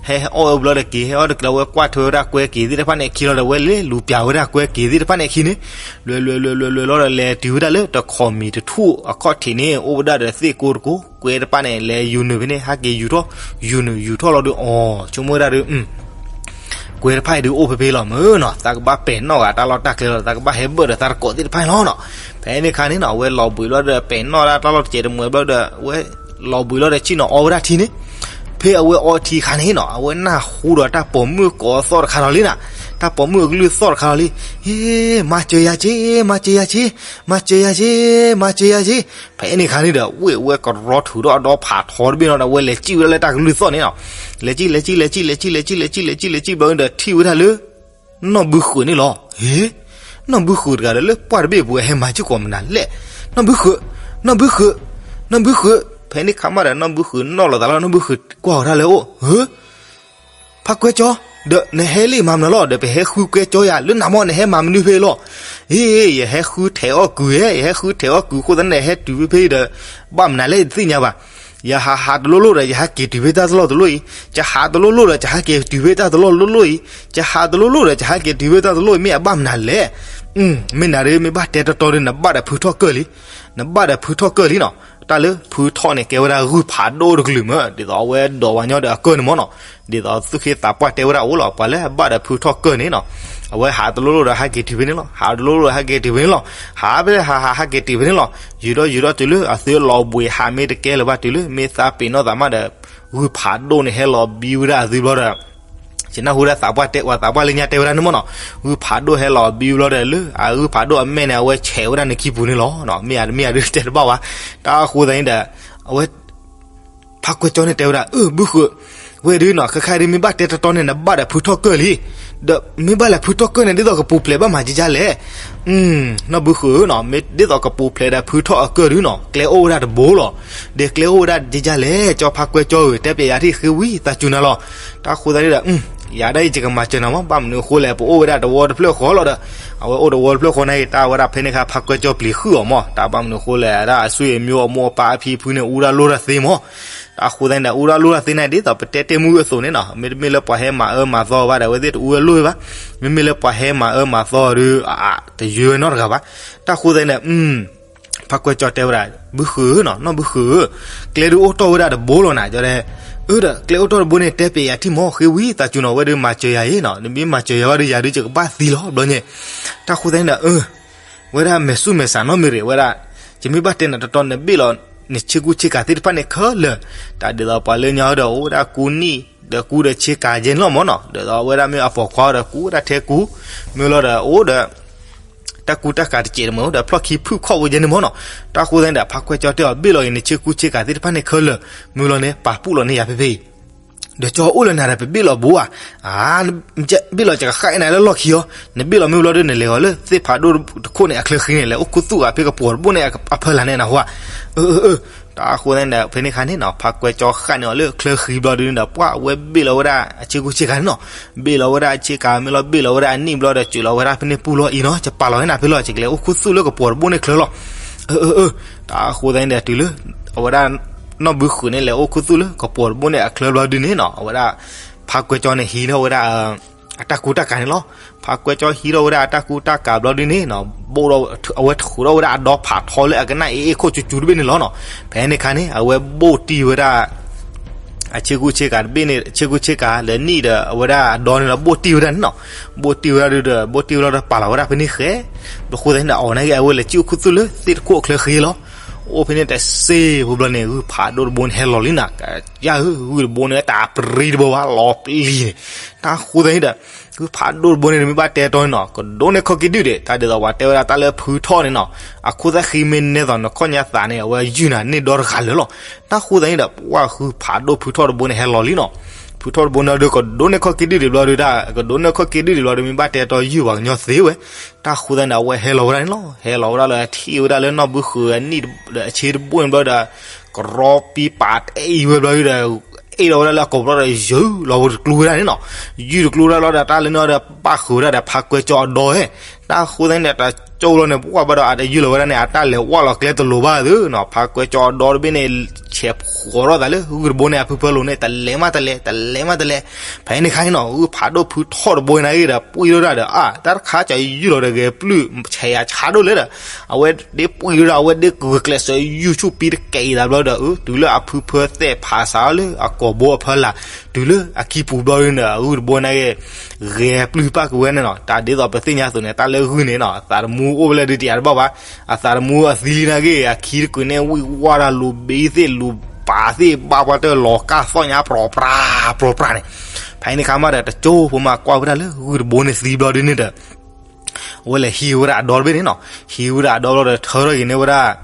ဟဲအီၣ်ဝဲဘျီဒီးက့ၤ ဟဲအီၣ်တက့ၤလီၤ ဝဲကွၢ်ထွဲဝဲဒၣ်ကွဲက့ၤသ့ၣ်တဖၣ်န့ၣ်အခံလီၤဒီး ဝဲလဲၤလူၤပျးဝဲဒၣ်ကွဲက့ၤသ့ၣ်တဖၣ်န့ၣ်အခံန့ၣ်, လွဲလွဲလွဲလွဲလွဲလီၤဒီး လဲၤတုၤဝဲဒၣ်လၢတခီမံၤတထူၣ်အခီၣ်ထံးန့ၣ် အိၣ်ဝဲဒၣ်ဒီးသ့ၣ်ကိတကိ, ကွဲတဖၣ်န့ၣ် လဲၤယူၤနုာ်ဖဲန့ၣ် ဟဲက့ၤယူၤထီၣ်, ယူၤနုာ်ယူၤထီၣ်လီၤဒီး အီၤ ဆိကမိၣ်ဝဲဒၣ်ဒီး ကွဲတဖၣ်အံၤဒုးအိၣ်ဖဲဖဲလီၤမ့ၢ်နီၤ, သးကဘၣ်ပဲာ်နီၣ်ဂၤတၢ်လီၢ်တၢ်ကျဲလီၤ, သးကဘၣ်ဟဲဘၢၣ်ဒီးသးတကိးသ့ၣ်တဖၣ်န့ၣ်လီၤနီၤ, ဖဲန့ၣ်အခါန့ၣ်နီၤ အဝဲလီၤဘှံးလီၤဒီး ပဲာ်နီၣ်ဒၣ်တၢ်လီၢ်တစဲးတမှဲၤဘျီဒီး အဝဲ လီၤဘှံးလီၤဒီးဆ့ၣ်နီၤအီဝဲဒၣ်ထံန့ၣ်, ဖဲအဝဲအီထံအခါန့ၣ်နီၤ အဝဲနၢ်ဟူဒီးတၢ်ပိာ်မုၣ်ကိးသီၣ်တခါလီၤလံနီၤ, တၢ်ပိာ်မုၣ်အကလုၢ်သီၣ်တခါလီၤလံ, ဟ့ မၤစၢၤယၤက့, မၤစၢၤယၤက့, မၤစၢၤယၤက့, မၤစၢၤယၤက့, ဖဲန့ၣ်အခါန့ၣ်ဒီး ဝ့ၢ်ဝဲကရီထုးဒီးအဒီဖးထီတဘ့ၣ်နီၤဒီး အဝဲလဲၤစံၣ်ဝဲဒၣ်လၢတၢ်ကလုၢ်သီၣ်န့ၣ်နီၤ, လဲၤစံၣ် လဲၤစံၣ် လဲၤစံၣ် လဲၤစံၣ် လဲၤစံၣ် လဲၤစံၣ် လဲၤစံၣ် ဘျီဒီးထံၣ်ဝဲဒၣ်လၢ နီၢ်ဘုဃုးန့ၣ်လီၤ, ဟ့, နီၢ်ဘုဃုးတဂၤဒီးလၢပှၢ်တဘ့ၣ်အပူၤ ဟဲမၤစ့ၢ်ကီးမနုၤလဲၣ်, နီၢ်ဘုဃုး, နီၢ်ဘုဃုး, နီၢ်ဘုဃုး, ဖဲန့ၣ်ခါမးဒီး နီၢ်ဘုဃုးနီၣ်လီၤသးလီၤ, နီၢ်ဘုဃုးကွၢ်ဝဲဒၣ်လၢအအိၣ်, ဟ့, ဖါကွဲကၠီ, ဒီးနဟဲလံမၤမနုၤလီၤ, ဒီးပဟဲဃုကွဲကၠီယၤ လၢနၤမ့ၢ်နဟဲမၤမနုၤဖဲလီၤ, ဟ့, ယဟဲဃုထဲးအီၣ်ကုၤဧဲ, ယဟဲဃုထဲးအီၣ်ကုၤအဃိသတးန့ၣ် ဟဲတုၤဖဲဖဲဒီး ဘၣ်မနုၤလဲၣ် ယတသ့ၣ်ညါဘၣ် ယဟးဟးတလိၣ်လိၣ်ဒီး ယဟဲက့ၤတုၤဖဲတၢ်တလီၢ်တလီၢ်အံၤ, ယဟးတလိၣ်လိၣ်ဒီး ယဟဲက့ၤတုၤဖဲတၢ်တလီၢ်တလီၢ်အံၤ, ယဟးတလိၣ်လိၣ်ဒီး ယဟဲက့ၤတုၤဖဲတၢ်တလီၢ်အံၤ မ့ၢ်အဘၣ်မနုၤလဲၣ်. မ့ၢ်နၤဒ် မ့ၢ်ဘၣ်တဲတီတီဒီး နဘၣ်ဒီးဖုထီၣ်ကၢၢ်လံ, နဘၣ်ဒီးဖုထီၣ်ကၢၢ်လံနီၤ. တၢ်လၢဖုထီၣ်န့ၣ် ကဲဝဲဒၣ်ဂုၢ်ဖးဒိၣ်တကလုာ်မး, ဒ်သိးအဝဲဒိးဝဲညီဒီးအကၢၢ်န့ၣ်မ့ၢ်နီၤ, ဒ်သိးသူၣ်က့သးပှၢ်တဲဝဲဒၣ်အိၣ်လီၤ, ပှၤလၢအဘၣ်ဒီးဖုထီၣ်ကၢၢ်န့ၣ်နီၤ, အဝဲဟးတလိၣ်လိၣ်ဒီး ဟဲက့ၤတုၤဖဲန့ၣ်လီၤ, ဟးတလိၣ်လိၣ်ဒီး ဟဲက့ၤတုၤဖဲန့ၣ်လီၤ, ဟးဖဲလဲၣ် ဟးဟး ဟဲက့ၤတုၤဖဲန့ၣ်လီၤ. ယူၤထီၣ်ယူၤထီၣ်တုၤလၢအသုလီၤဘှံးဟးမ့ၢ်တကဲလၢၤဘၣ် တုၤလၢမ့ၢ်သးပ့ၤနီၣ်သးမးဒီး ဂုၢ်ဖးဒိၣ်န့ၣ် ဟဲလီၤဘံဝဲဒၣ်အသုဘျီဒီး ယနၢ်ဟူဒၣ်သးပှၢ်တဲ ပှၤသးပှၢ်လၢညါတဲဝဲဒၣ်န့ၣ်မ့ၢ်နီၤ, ဂုၢ်ဖးဒိၣ်ဟဲလီၤဘံဘျီဒီး လၢအဂုၢ်ဖးဒိၣ်အမဲာ်န့ၣ် အဝဲဆဲးဝဲဒၣ်န့ၣ်ခံပူၤန့ၣ်လီၤ. မ့ၢ်ဧါ မ့ၢ်ဧါဒုးတဲတဘၣ်ဝဲ, တၢ်ဃိသတးန့ၣ်ဒီး အဝဲ ဖါကွဲကၠီန့ၣ်တဲဝဲဒၣ် အၢ ဘုဃုး, ဝဲဒုးနီၤ ခဲခါဒုး မ့ၢ်ဘၣ်တဲတီတီန့ၣ် နဘၣ်ဒီးဖုထီၣ်ကၢၢ်လံ, ဒီးမ့ၢ်ဘၣ်လဲၤဖုထီၣ်ကၢၢ်န့ၣ် ဒ်သိးကပူၤဖျဲးဘၣ်မၤကကလဲၣ်. နီၢ်ဘုဃုးနီၤ မ့ၢ်ဒ်သိးကပူၤဖျဲးဒီးဖုထီၣ်အကၢၢ်ဒုးနီၤ ကျဲအိၣ်ဝဲဒၣ်တဘိလီၤ. ဒီးကျဲအိၣ်ဝဲဒၣ်ကကလဲၣ် ကၠီဖါကွဲကၠီဧၢ တဲပျဲယၤထံၣ်ဃ့ဝံသးစူၤနၤလီၤ. တၢ်ဃိသတးန့ၣ်ဒီး ယၤဒၣ်အံၤ ယကမၤစၢၤနၤမး ဘၣ်မနုၤအဃိလဲၣ် ပအိၣ်ဝဲဒၣ်တဝီတဖျၢၣ်ဃီလီၤဒီး အဝဲအိၣ်တဝီတဖျၢၣ်ဃီန့ၣ် တၢ်ဝဲဒၣ်ဖဲန့ၣ်အခါ ဖါကွဲကၠီပျံၤဃုာ်အီၤမး တၢ်ဘၣ်မနုၤအဃိလဲၣ် ဒၣ်အဆွေအမျိုးအမိၢ်အပၢ်အဖံအဖုန့ၣ် အူဒၣ်လိၣ်တၢ်သ့မး. တၢ်ဃိသတးန့ၣ်ဒီး အူဒၣ်လိၣ်ဒၣ်သ့ၣ်န့ၣ် ဒ်သိးပတဲတ့ၢ်မုၢ်အသိးန့ၣ်နီၤ, မ့တမ့ၢ်လၢပှၤဟဲမၤအၢမၤသီဘၣ်ဒီး အဝဲသ့ၣ်တအူဝဲလိၣ်ဝဲဘၣ်. မ့မ့ၢ်လၢပှၤဟဲမၤအၢမၤသီဒီး အ တယၢဝဲနီတဂၤဘၣ်. တၢ်ဃိသတးန့ၣ်ဒီး ဖါကွဲကၠီတဲဝဲဒၣ် ဘုဃုာ်နီၤ, နီၢ်ဘုဃုာ်ဧၢ, ကျဲဒုးအိၣ်တီၢ်ဝဲဒၣ်တဘိလီၤနၤ, ကၠီတဲ, အၢ ဒီးကျဲအိၣ်တီၢ်တဘိန့ၣ် တဲပျဲယၤထံၣ်မီၢ်, ဃ့ဝံသးစူၤနီၤ, ဝဲဒုးမၤစၢၤယၤအံၤနီၤ, နမ့ၢ်မၤစၢၤယၤဘၣ်ဒီး ယၤဒုးယကဘၣ်သံလီၤ ဘျီညါ. တၢ်ဃိသတးန့ၣ်ဒီး အ ဝဲဒၣ်မဲာ်ဆူၣ်မဲာ်ဆးနီတမံၤရ့ၣ်ဝဲဒၣ်, ယမ့ၢ်ဘၣ်တဲနၤတီတီ နဘ့ၣ်လီၤ နဆ့ကူဆ့ကၤသ့ၣ်တဖၣ်န့ၣ်ခဲလၢာ်. တၢ်ဒ်သိးပှၤလၢညါဒီး အိၣ်ဝဲဒၣ်ကူနံၣ် ဒီးကူဒီးဆ့ကၤယဲန့ၣ်လီၤမီၢ်နီၤ, ဒ်သိးအဝဲဒၣ်မ့ၢ်အပိာ်ခွါဒီး ကူဝဲဒၣ်ထဲကူ, မ့ၢ်လီၤဒီး အိၣ်ဒီး တၢ်ကူတၢ်ကၤတစဲးတမုာ်ဒီး ဖျီၣ်ခံဖုၣ်ခီၣ်ဝဲယဲန့ၣ်မီၢ်နီၤ. တၢ်ဃိသတးန့ၣ်ဒီး ဖါကွဲကၠီတဲအီၤ ဘ့ၣ်လီၤအံၤ နဆ့ကူဆ့ကၤသ့ၣ်တဖၣ်န့ၣ်ခဲလၢာ်, မ့ၢ်လီၤန့ၣ် ပာ်ပူၣ်လီၤန့ၢ်ယၤဖဲဖဲအံၤ ဒီးကၠီအိၣ်လၢနၤဒီး ပဘ့ၣ်လီၤဘိဧါ, ဘ့ၣ်လီၤယကဃၣ်အံၤနၤလၢလီၢ်ခံအီၤ, နဘ့ၣ်လီၤမ့ၢ်ဘျီဒီး နလဲၤအီၤလၢသ့ၣ်ဖးဒိၣ်တခိၣ်န့ၣ်အချၢဃံန့ၣ် လဲၤအိၣ်ခူသူၣ်အီၤဖဲကပီၤတဘိန့ၣ်အဖီလာ်န့ၣ်နဟူဧါ. အၢ အၢ အၢ, တၢ်ဃိသတးန့ၣ်ဒီး ဖဲန့ၣ်အခါန့ၣ်နီၤ ဖါကွဲကၠီဃၣ်န့ၢ်အီၤလၢချၢဃံဘျီဒုန့ၣ်ဒီး ပှၢ်အဝဲဘ့ၣ်လီၤဝဲဒၣ်အဆ့ကူဆ့ကၤန့ၣ်နီၤ, ဘ့ၣ်လီၤဝဲဒၣ်အဆ့ကၤ မ့ၢ်လီၤဘ့ၣ်လီၤဝဲဒၣ်အနံၣ်ဘျီဒီး စၢၤလီၤဝဲဒၣ်ဖဲန့ၣ်ပူၤလီၤအံၤနီၤ, ယပာ်လီၤဝဲနၤဖဲလီၤ ယကလဲၤအိၣ်ခူသူၣ်လၢကပီၤတဘိန့ၣ်ချၢလီၤ. အၢ အၢ အၢ, တၢ်ဃိသတးန့ၣ်ဒီး တုၤလၢ အဝဲဒၣ် နီၢ်ဘုဃုာ်န့ၣ် လဲၤအိၣ်ခူသူၣ်လၢကပီၤတဘိန့ၣ်အချၢဘျီဒုန့ၣ်နီၤ အဝဲဒၣ် ဖါကွဲကၠီန့ၣ် ဟံးထီၣ်ဝဲဒၣ် အတၢ်ကူတၢ်ကၤန့ၣ်လီၤ. ဖါကွဲကၠီဟံးထီၣ်ဝဲဒၣ်အတၢ်ကူတၢ်ကၤဘျီဒုန့ၣ်နီၤ ဘိၣ်ဒီး အဝဲထုးထီၣ်ဝဲဒၣ်အဒီဖးထီလၢအကနၣ်အ့ၣ်အ့ၣ်ခိၣ်ကၠူကၠူတဘ့ၣ်န့ၣ်လီၤနီၤ. ဖဲန့ၣ်အခါန့ၣ် အဝဲဘိၣ်တံၢ်ဝဲဒၣ် အဆ့ကူဆ့ကၤတဘ့ၣ်န့ၣ် ဆ့ကူဆ့ကၤလၢနံၣ်ဒီး အဝဲဒၣ်အဒီန့ၣ်လီၤ ဘိၣ်တံၢ်ဝဲဒၣ်န့ၣ်နီၤ. ဘိၣ်တံၢ်ဝဲဒၣ်ဒုဒီး ဘိၣ်တံၢ်ဝဲလီၤဒီးပာ်လီၤဝဲဒၣ်ဖဲန့ၣ်ဃဲ, ဘျီဃိသတးန့ၣ်ဒီး အီၤန့ၣ်က့ အဝဲလဲၤစံၣ်အိၣ်ခူသူၣ်လၢသ့ၣ်တခိၣ်အချၢဃံလီၤ. အိၣ်ဖဲန့ၣ်တစ့ဖိဘျီန့ၣ် ဂုၢ်ဖးဒိၣ်တဘိန့ၣ်ဟဲလီၤလံနၤ, ယၢ်ဧၢ ဂုၢ်တဘိန့ၣ် တၢ်ပြံတဘိဘၣ်လီၤပျံၤန့ၣ်. တၢ်ဃိသတးန့ၣ်ဒီး ဂုၢ်ဖးဒိၣ်တဘိန့ၣ် နမ့ၢ်ဘၣ်တဲတီန့ၣ်နီၤ ကဒိးန့ၢ်ခီၣ်က့ၤဒုၣ်ဒံး တၢ်ဒ်သိးပှၤတဲဝဲဒၣ်တၢ်လၢဖုထီၣ်န့ၣ်နီၤ အခိၣ်သၣ်ဃံမ့ၢ်နဲသိးနခီၣ်ညါသးန့ၣ် အဝဲယုၢ်နၤန့ၢ်ဒီတဂၤလၢာ်လီၤ. တၢ်ဃိသတးန့ၣ်ဒီး ပှၢ်ဂုၢ်ဖးဒိၣ်ဖုထီၣ်တဘိန့ၣ်ဟဲလီၤလံနီၤ. ဖုထီၣ်တဘိန့ၣ်ဒီး ကဒိးန့ၢ်ခီၣ်က့ၤဒုၣ်ဒံးဘျီဒု တၢ်ကဒိးန့ၢ်ခီၣ်က့ၤဒုၣ်ဒံးဘျီဒီး မ့ၢ်ဘၣ်တဲတီယုၢ်ပှၤကညီသ့ဝဲ. တၢ်ဃိသတးန့ၣ်ဒီး အဝဲဟဲလီၤဝဲဒၣ်န့ၣ်လီၤ. ဟဲလီၤဝဲဒၣ်လၢထံၣ်ဝဲဒၣ်လၢနီၢ်ဘုဃုာ်အနံၣ်ဒီးအဆ့တဘိန့ၣ်ဘျီဒီး ကရီပံပာ်တအဲၣ်အံၤဝဲဘျီဒုဒီး အဲၣ်လီၤဝဲဒၣ်လၢအကိာ်ဘျီဒီး ယုၢ်လီၤဝဲတကျိဝဲဒၣ်န့ၣ်နီၤ. ယုၢ်တကျိဝဲဒၣ်လီၤဒီး တၢ်လၢန့ၣ်ဒီး ပၣ်ဃုာ်ဝဲဒၣ်ဒီးဖါကွဲကၠီအဒီဧၢ. တၢ်ဃိသတးန့ၣ်ဒီး တၢ်ကၠိလီၤန့ၣ် ပှၢ်ဘၣ်ဒီး အတယုၢ်လီၤဝဲဒၣ်န့ၣ် အတၢ်လဲၤဝဲလီၤကျဲတလိၤဘၣ်သုနီၤ. ဖါကွဲကၠီအဒီတဘ့ၣ်န့ၣ် ဆဲးဖှိးထီၣ်သးလၢဂုၢ်တဘိန့ၣ် အဖုဖၢလိာ်န့ၣ် တလဲၤမးတလဲၤ တလဲၤမးတလဲၤ. ဖဲန့ၣ်အခါန့ၣ်နီၤ ဂုၢ်ဖးဒိၣ်ဖုထီၣ်တဘိန့ၣ်ဂ့ၤဒီး ပှံၢ်ထီၣ်ဒၣ်ဒီး အါ တၢ်တခါကယုၢ်လီၤဒီးဂဲၤပျုၢ် ဆဲးယၤဆါဒိၣ်လဲၣ်ဒီး အဝဲဒ့ပှံၢ်ထီၣ်ဒီး အဝဲဒ့ကဂုာ်ကျဲးစၢးယုၢ်ဆူၣ်ပံတကဲအံၤသးဘျီဒီး အၢ တုၤလၢအဖုဖၢသဲးဖးစးလၢအကိာ်ဘိအဖီလာ် တုၤလၢအခံပူၤဘျီဒုန့ၣ် အဂုၢ်တဘိန့ၣ်ဂ့ၤ ဂဲၤပျုၢ်ပၣ်က့ၤဝဲန့ၣ်နီၤ. တၢ်ဒ်သိးပသ့ၣ်ညါအသိးန့ၣ် တၢ်လၢဂုၢ်န့ၣ်နီၤ အသးတမူအိၣ်ဖဲလဲၣ်ဒုးတယၤတဘၣ်ဘၣ်. အသးတမူအသံလံန့ၣ်ဂ့ၤ အခံတကုာ်န့ၣ် ဝံၢ်ဝါတၢ်လူၤဘ့သ့ၣ် လူၤပာ်သ့ၣ်ဘၣ်ပှၢ်တၢၢ်လီၤကၢ်သီၣ်ညါပြီပြါ ပြီပြါန့ၣ်. ဖဲန့ၣ်အခါမးဒီး တကၠိဖိမးကွၢ်ဝဲဒၣ်လၢဂုၢ်တဘိန့ၣ်သံဘျီဒုန့ၣ်ဒီး အဝဲလဲၤဟံးဝဲဒၣ်အဒီတဘ့ၣ်န့ၣ်နီၤ. ဟံးဝဲဒၣ်အဒီဘျီဒီး ထၢထီၣ်က့ၤန့ၢ်ဝဲဒၣ်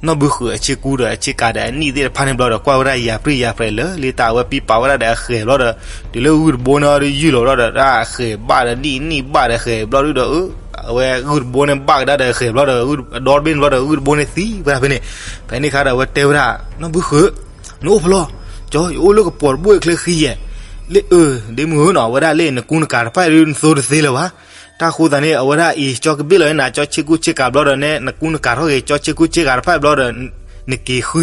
နီၢ်ဘုဃုာ်အဆ့ကူဒီးအဆ့ကၤဒီးအနံၣ်သ့ၣ်တဖၣ်န့ၣ်ဘျီဒီး ကွၢ်ဝဲဒၣ်ယၤပြံယၤပြဲးလၢ လံတၢ်အဝဲပံပာ်ဝဲဒၣ်ဒီးအဃဲၤဘျီဒီး တုၤလၢဂုၢ်တဘိန့ၣ်ဒီးယုၢ်လီၤဝဲဒၣ်ဒီး တၢ်အဃဲၤဘၣ်ဒီးနံၣ် နံၣ်ဘၣ်ဒီးဃဲၤဘျီဒုဒီး အဝဲဂုၢ်တဘိန့ၣ်ဘၣ်ကဒါဒီးအဃဲၤဘျီဒီး အဒီတဘ့ၣ်န့ၣ်ဘျီဒီး ဂုၢ်တဘိန့ၣ်သံဝဲဒၣ်ဖဲန့ၣ်. ဖဲန့ၣ်အခါဒီးအဝဲတဲဝဲဒၣ် နီၢ်ဘုဃုာ် နအိၣ်ဖဲလဲၣ်, ကၠီ ယအိၣ်လၢကပီၤတဘိအချၢဃံယဲၢ်, လၢအၢ ဒ့မုၢ်ဧၢနီၤ အဝဲဒၣ်လၢနကူနကၤတဖၣ်ဒုးနသိတသ့လၢၤဘၣ်. တၢ်ဃိသတးန့ၣ် အဝဲဒၣ်အံၤ ကၠီကဘ့ၣ်လီၤန့ၢ်နၤ ကၠီဆ့ကူဆ့ကၤဘျီဒီးန့ၣ် နကူနကၤထီၣ်က့ၤ ကၠီဆ့ကူဆ့ကၤတဖၣ်ဘျီဒီး နက့ၤဃု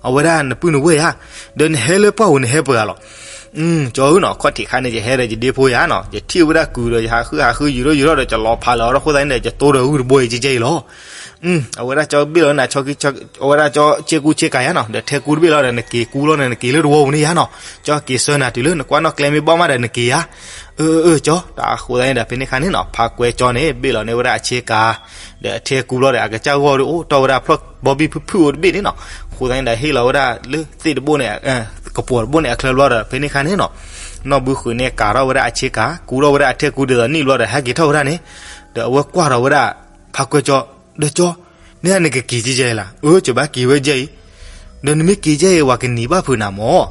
အဝဲဒၣ်နပုၢ်နဝဲၢ်ဧါ, ဒီးနဟဲလၢပှၢ်ဧိၤနဟဲပှဲၤဂၤလီၤ. ကၠီဧၢနီၤ ခီၣ်ထံးခါန့ၣ် ယဟဲဒီးယဒ့ဖိယၤနီၤ ယထံၣ်ဝဲဒၣ်ကုၤဒီး ယဟးဃုဟးဃုယုၢ်ထီၣ်ယုၢ်ထီၣ်ဒီး ယလီၤဖးလၢအီၤထီၣ်ဃိသတးန့ၣ်ဒီး ယတိဒီးဂုၢ်တဘိအံၤကဲကဲအံၤလီၤ. အဝဲဒၣ်ကၠီကဘ့ၣ်လီၤန့ၢ်နၤ အဝဲဒၣ်ကၠီဆ့ကူဆ့ကၤယၤနီၤ ဒီးထဲကူတဘ့ၣ်လီၤဒီး နက့ၤကူလီၤန့ၣ် နက့ၤလၢတဝီပူၤန့ၣ်ယၤနီၤ. ကၠီက့ၤဆှၢနၤတုၤလၢနကွၢ်နီၣ်ကျဲမ့ၢ်ဘၣ်မးဒီးနက့ၤယၤ. အၢ အၢ ကၠီ တၢ်ဃိသတးန့ၣ်ဒီး ဖဲန့ၣ်အခါန့ၣ်နီၤ ဖါကွဲကၠီန့ၣ် ဘ့ၣ်လီၤန့ၢ်ဝဲဒၣ်အဆ့ကၤ ဒီးအထဲကူဘျီဒီး အကစၢ်ဂီၢ်ဒီးအိၣ်တီၢ်ဝဲဒၣ်ဖျီၣ်ဘီဘံၣ်ဖုၣ်ဖုၣ်အိၣ်တဘ့ၣ်န့ၣ်နီၤ. ဃိသတးန့ၣ်ဒီး ဟ့ၣ်လီၤဝဲဒၣ်လၢသ့ၣ်တဘိန့ၣ် ကပီၤတဘိန့ၣ်အချၢဘျီဒီး ဖဲန့ၣ်အခါန့ၣ်နီၤ နီၢ်ဘုဃုာ်န့ၣ် ကၤထီၣ်ဝဲဒၣ်အဆ့ကၤ ကူထီၣ်ဝဲဒၣ်အထဲကူဒ်သိးနံၣ်ဘျီဒီး ဟဲက့ၤထီၣ်ဝဲဒၣ်န့ၣ် ဒီးအဝဲကွၢ်ထီၣ်ဝဲဒၣ် ဖါကွဲကၠီ ဒီးကၠီ န့ၣ်နကက့ၤကဲကဲအံၤလၢ အၢ ကဘၣ်က့ၤဝဲကဲအံၤ ဒီးနမ့ၢ်က့ၤကဲအံၤ ပှၤကနံၤဘၣ်ဖုးနၤမၢ်.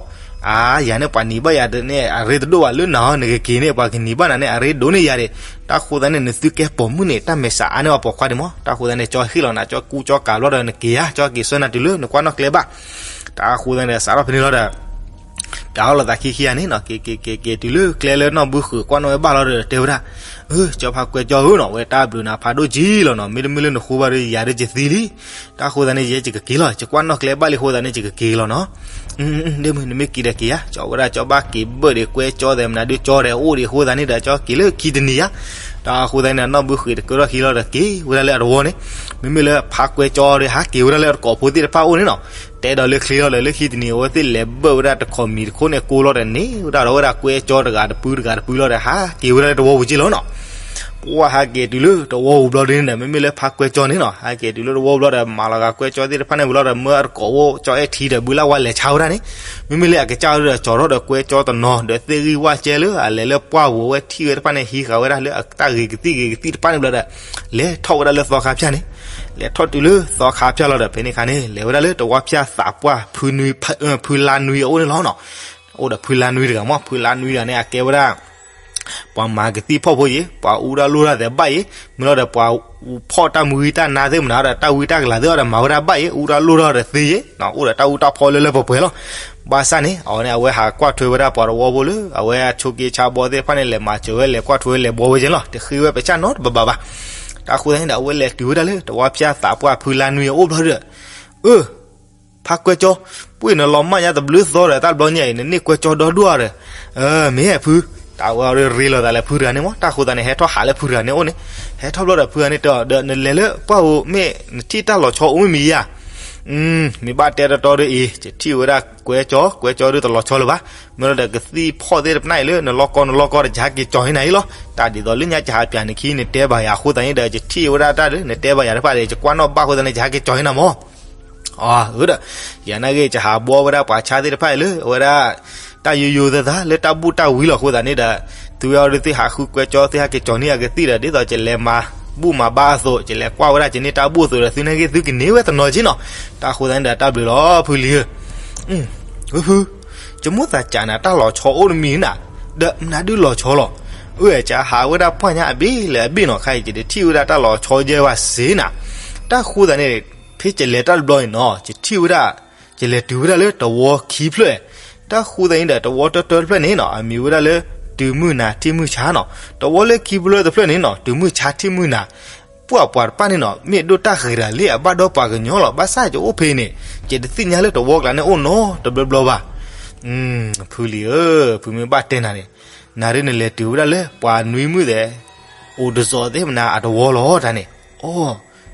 အါ ယၤန့ၣ်ပှၤနံၤဘၣ်ယၤန့ၣ် အရ့တဒိၣ်ဘၣ်လၢနၤ နကက့ၤန့ၣ် ပှၤကနံၤဘၣ်နၤန့ၣ် အရ့ဒိၣ်န့ၢ်ယၤဒံး. တၢ်ဃိသတးန့ၣ် နသုကဲပိာ်မုၣ်န့ၣ် တၢ်မဲာ်ဆှးအါန့ၢ်ပှၤပိာ်ခွါဒံးမၢ်. တၢ်ဃိသတးန့ၣ် ကၠီဟ့ၣ်လီၤနၤ ကၠီကူကၠီကၤဘျီဒီးနက့ၤဧါ ကၠီက့ၤဆှၢနၤတုၤလၢနကွၢ်နီၣ်ကျဲဘၣ်. တၢ်ဃိသတးန့ၣ်ဒီး စးထီၣ်ဖဲန့ၣ်လီၤဒီး ပျးအီၣ်လိာ်သးခံခံဂၤန့ၣ်နီၤ, က့ၤက့ၤက့ၤက့ၤတုၤလၢကျဲလၢနီၢ်ဘုဃုာ်ကွၢ်နီၣ်ဝဲဘၣ်လီၤဒီးတဲဝဲဒၣ်, အၢ ကၠီဖါကွဲကၠီဧၢနီၤ, ဝဲတၢ်ဘျုးနၤဖးဒိၣ်ကံလီၤနီၤ, မ့တမ့ၢ်လၢနဃိဘၣ်ဒီးယၤဒုးကသံလံ. တၢ်ဃိသတးန့ၣ် ယဲယကက့ၤလီၤ, ယကွၢ်နီၣ်ကျဲဘၣ်လံအဃိသတးန့ၣ် ယကက့ၤလီၤနီၤ. ဒ့မုၢ် နမ့ၢ်က့ၤဒီးက့ၤဧါ, ကၠီဝဲဒၣ်ကၠီဘၣ်က့ၤဘၢၣ်ဒံးကွဲကၠီသဲးမနုၤဒုးကၠီဒီးအိၣ်ဒံးအဃိသတးန့ၣ်ဒီး ကၠီက့ၤလၢခံတနံၤဧါ. တၢ်ဃိသတးန့ၣ်ဒီး နီၢ်ဘုဃုာ်တကၢထီၣ်ခံလီၤဒီးက့ၤဝဲဒၣ်လၢအတဝီန့ၣ်, မ့မ့ၢ်လၢဖါကွဲကၠီဒီးဟးက့ၤဝဲဒၣ်လၢအတကိးဖိသ့ၣ်တဖၣ်အအိၣ်န့ၣ်နီၤ. တဲဒီးလၢချ့လီၤဒီး လၢခံတနံၤအဝဲသ့ၣ်လဲၤဘၢၣ်ဝဲဒၣ်တခိးမံၤတခိၣ်န့ၣ်ကိးလီၤဒီးန့ၢ်ဝဲဒၣ်ဒီးဝဲဒၣ်ကွဲကၠီတဂၤတပုၢ်တဂၤတပုၢ်လီၤဒီး ဟးက့ၤဝဲဒၣ်လၢတဝီပူၤက့လီၤနီၤ. ပှၢ်ဟးက့ၤတုၤလၢတဝီပူၤဘျီဒ်န့ၣ်ဒီး မ့မ့ၢ်လၢဖါကွဲကၠီန့ၣ်နီၤ, ဟဲက့ၤတုၤလၢတဝီဘျီဒီး မၤလီၤဂာ်ကွဲကၠီသ့ၣ်တဖၣ်န့ၣ်ဝံၤလီၤဒီး မၢအတကိးအိၣ်ကၠီအဲၣ်ထံဒီးဘုလၢ်ဝါလဲၤဆါဝဲဒၣ်န့ၣ်, မ့မ့ၢ်လၢအကစၢ်ဒီး ကၠီထီၣ်ဒီးကွဲကၠီတနီၤဒီး သ့ၣ်ဂံၢ်ဝၣ်ကဲလၢအလဲၤလၢပှၢ်ပူၤဝဲထံၣ်ဝဲတဖၣ်န့ၣ် ဟံးဃာ်ဝဲဒၣ်လၢအတၢ်ဂ့ၤကသံၣ်ဂ့ၤကသံၣ်တဖၣ်န့ၣ်ဘျီဒီး လဲၤထီၣ်ဝဲဒၣ်လၢသီခါဖၠၣ်န့ၣ်, လဲၤထီၣ်တုၤလၢသီခါဖၠၣ်လီၤဒီး ဖဲန့ၣ်အခါန့ၣ် လဲၤဝဲဒၣ်လၢတဝီဖၠၣ်သးပှၢ် ဖုလါနွံအအိၣ်န့ၣ်လီၤနီၤ. အိၣ်ဒီးဖုလါနွံတဂၤမး, ဖုလါနွံတဂၤန့ၣ် အကဲဝဲဒၣ် ပှၤမၤကသံၣ်ဖီၣ်ဖိယံၤ, ပှၤအူတၢ်လိၣ်တၢ်သဲးဘၣ်ယံၤ, မ့ၢ်လီၤဒီးပှၤဖီၣ်တၢ်မုၢ်ဂံၢ်တၢ်နါသ့ၣ်မနုၤဒီး တၢ်ဝံတၢ်ကလၤသ့ၣ်အီၤဒီးမၤဝဲဒၣ်ဘၣ်ယံၤ, အူတၢ်လိၣ်တၢ်ဒီးသ့ယံၤ, အိၣ်ဒီးတၢ်အူတၢ်ဖီလၢလၢပှဲၤပှဲၤလီၤ. ဘၣ်ဆၣ်န့ၣ် အဝဲန့ၣ် အဝဲဟးကွၢ်ထွဲဝဲဒၣ်ပှၤတဝီဖိလၢ အဝဲအဆိးက့ဆါဘီသ့ၣ်တဖၣ်န့ၣ် လဲၤမၤစၢၤဝဲလဲၤကွၢ်ထွဲဝဲလဲၤဘှီဝဲယံၤလီၤ. တဃ့ဝဲပဆၣ်နီတဘၣ်ဘၣ်ဘၣ်. တၢ်ဃိသတးန့ၣ်ဒီး အဝဲလဲၤတုၤဝဲဒၣ်လၢတဝီဖၠၣ်သးပှၢ်ဖုလါနွံအအိၣ်ဘျီဒီး, အၢ ဖါကွဲကၠီ, ပှ့ၢ်နလီၤမၢ်ညါတဘျုးသီဒီး တၢ်ဘျီညါအံၤ နန့ၢ်ကွဲကၠီဒီဒူၣ်အီၤဒီး, မ့ၢ်ဖု, တၢ်ဝဲအီၤရ့လိာ်သးလၢဖုတဂၤန့ၣ်မး, တၢ်ဃိသတးန့ၣ် ဟဲထီၣ်ဟးလၢဖုတဂၤန့ၣ်အိၣ်န့ၣ်, ဟဲထီၣ်ဘျီဒီးဖုတဂၤန့ၣ်တဲအီၤဒီး နလဲၤလၢပှၢ်ဧိၤ မ့ၢ်နထံၣ်တၢ်လီၤဆီအိၣ်မ့ၢ်မံၤယၤ မ့ၢ်ဘၣ်တဲတီတီဒီးအံၤ ယထံၣ်ဝဲဒၣ်ကွဲကၠီ, ကွဲကၠီဒုးတလီၤဆီလၢၤဘၣ်. မ့ၢ်လီၤဒီးကသံၣ်ဖီၣ်သ့ၣ်တဖၣ်အံၤလၢနလီၢ်ကီနလီၢ်ကီဒီး ယဟဲက့ၤကၠီၤဟံးနၤအံၤလီၤ. တၢ်ဒ်သိးလၢညါယဟးပၠးနခံ နတဲဘၣ်ယၤအဃိသတးန့ၣ်ဒီး ယထံၣ်ဝဲဒၣ်တၢ်ဒီး နတဲဘၣ်ယၤတဖၣ်ဒီး ယကွၢ်နီၣ်ဘၣ်အဃိသတးန့ၣ် ယဟဲက့ၤကၠီၤဟံးနၤမး. အၢဒီး ယနာ်ဂ့ၤ ယဟးဘှီဝဲဒၣ်ပှၤဆါသ့ၣ်တဖၣ်အံၤလၢ အဝဲဒၣ် တၢ်ယိယိသးသးလၢတၢ်ဘူၣ်တၢ်ဝံလီၤအဃိသတးန့ၣ်ဒီး သုဝဲအီၤဒုးသ့ၣ်ဟးဃုကွဲကၠီ သ့ၣ်ဟးက့ၤကၠီၤန့ၢ်အကသံၣ်ဒီး ဒ်သိးယလဲၤမၤဘူၣ်မၤဘါအသိး ယလဲၤကွၢ်ဝဲဒၣ်ကန့ၢ်တၢ်ဘူၣ်အသိးဒီး သုနာ်ဂ့ၤသုကန့ၢ်ဝဲတနီၤက့နီၤ. တၢ်ဃိသတးန့ၣ်ဒီး တၢ်ဘျုးလီၤဖုလံၤဧၢ ဝဲဖု, ယမိၣ်သးကးနၤတၢ်လီၤဆီအိၣ်တမံၤနၤ, ဒီးမနုၤဒုးလီၤဆီလီၤ. အၢ ယဟးဝဲဒၣ်ပှၢ်ညါအဘ့ၣ်လၢအဘ့ၣ်နီၤ ခါအံၤ ယတထံၣ်ဝဲဒၣ်တၢ်လီၤဆီယဲၢ်ဝဲစ့နၤ. တၢ်ဃိသတးန့ၣ် ဖဲယလဲၤတၢ်တဘျီန့ၣ်နီၤ ယထံၣ်ဝဲဒၣ် ယလဲၤတုၤဝဲဒၣ်လၢတဝီခံဖျၢၣ်. တၢ်ဃိသတးန့ၣ်ဒီး တဝီတၢတၢတဖျၢၣ်န့ၣ်နီၤ အမံၤဝဲဒၣ်လၢ တုၤမုၢ်နၤထံၣ်မုၢ်ဆါနီၤ. တဝီလၢခံဖျၢၣ်တဖျၢၣ်န့ၣ်နီၤ တုၤမုၢ်ဆါထံၣ်မုၢ်နၤ ပှၢ်ပှၤတဖၣ်န့ၣ်နီၤ မ့ၢ်ဒိၣ်တၢ်ဃဲၤတၢ်လ့အဘၣ်ဒီးပှၤကညီလီၤ. ဘၣ်ဆၣ်ယအိၣ်ဖဲန့ၣ် ယတသ့ၣ်ညါလၢတဝီကျါန့ၣ်အိၣ်နီတဘျီဘျီဘၣ်. ဖုလံၤဧၢ, ဖုမ့ၢ်ဘၣ်တဲနၤန့ၣ်, နၤဒ်နလဲၤတုၤဝဲဒၣ်လၢပှၤနွံမုၣ်သဲး အိၣ်တစီၤသ့ၣ်မနၤအတဝီလီၤတၢ်န့ၣ်. အိ,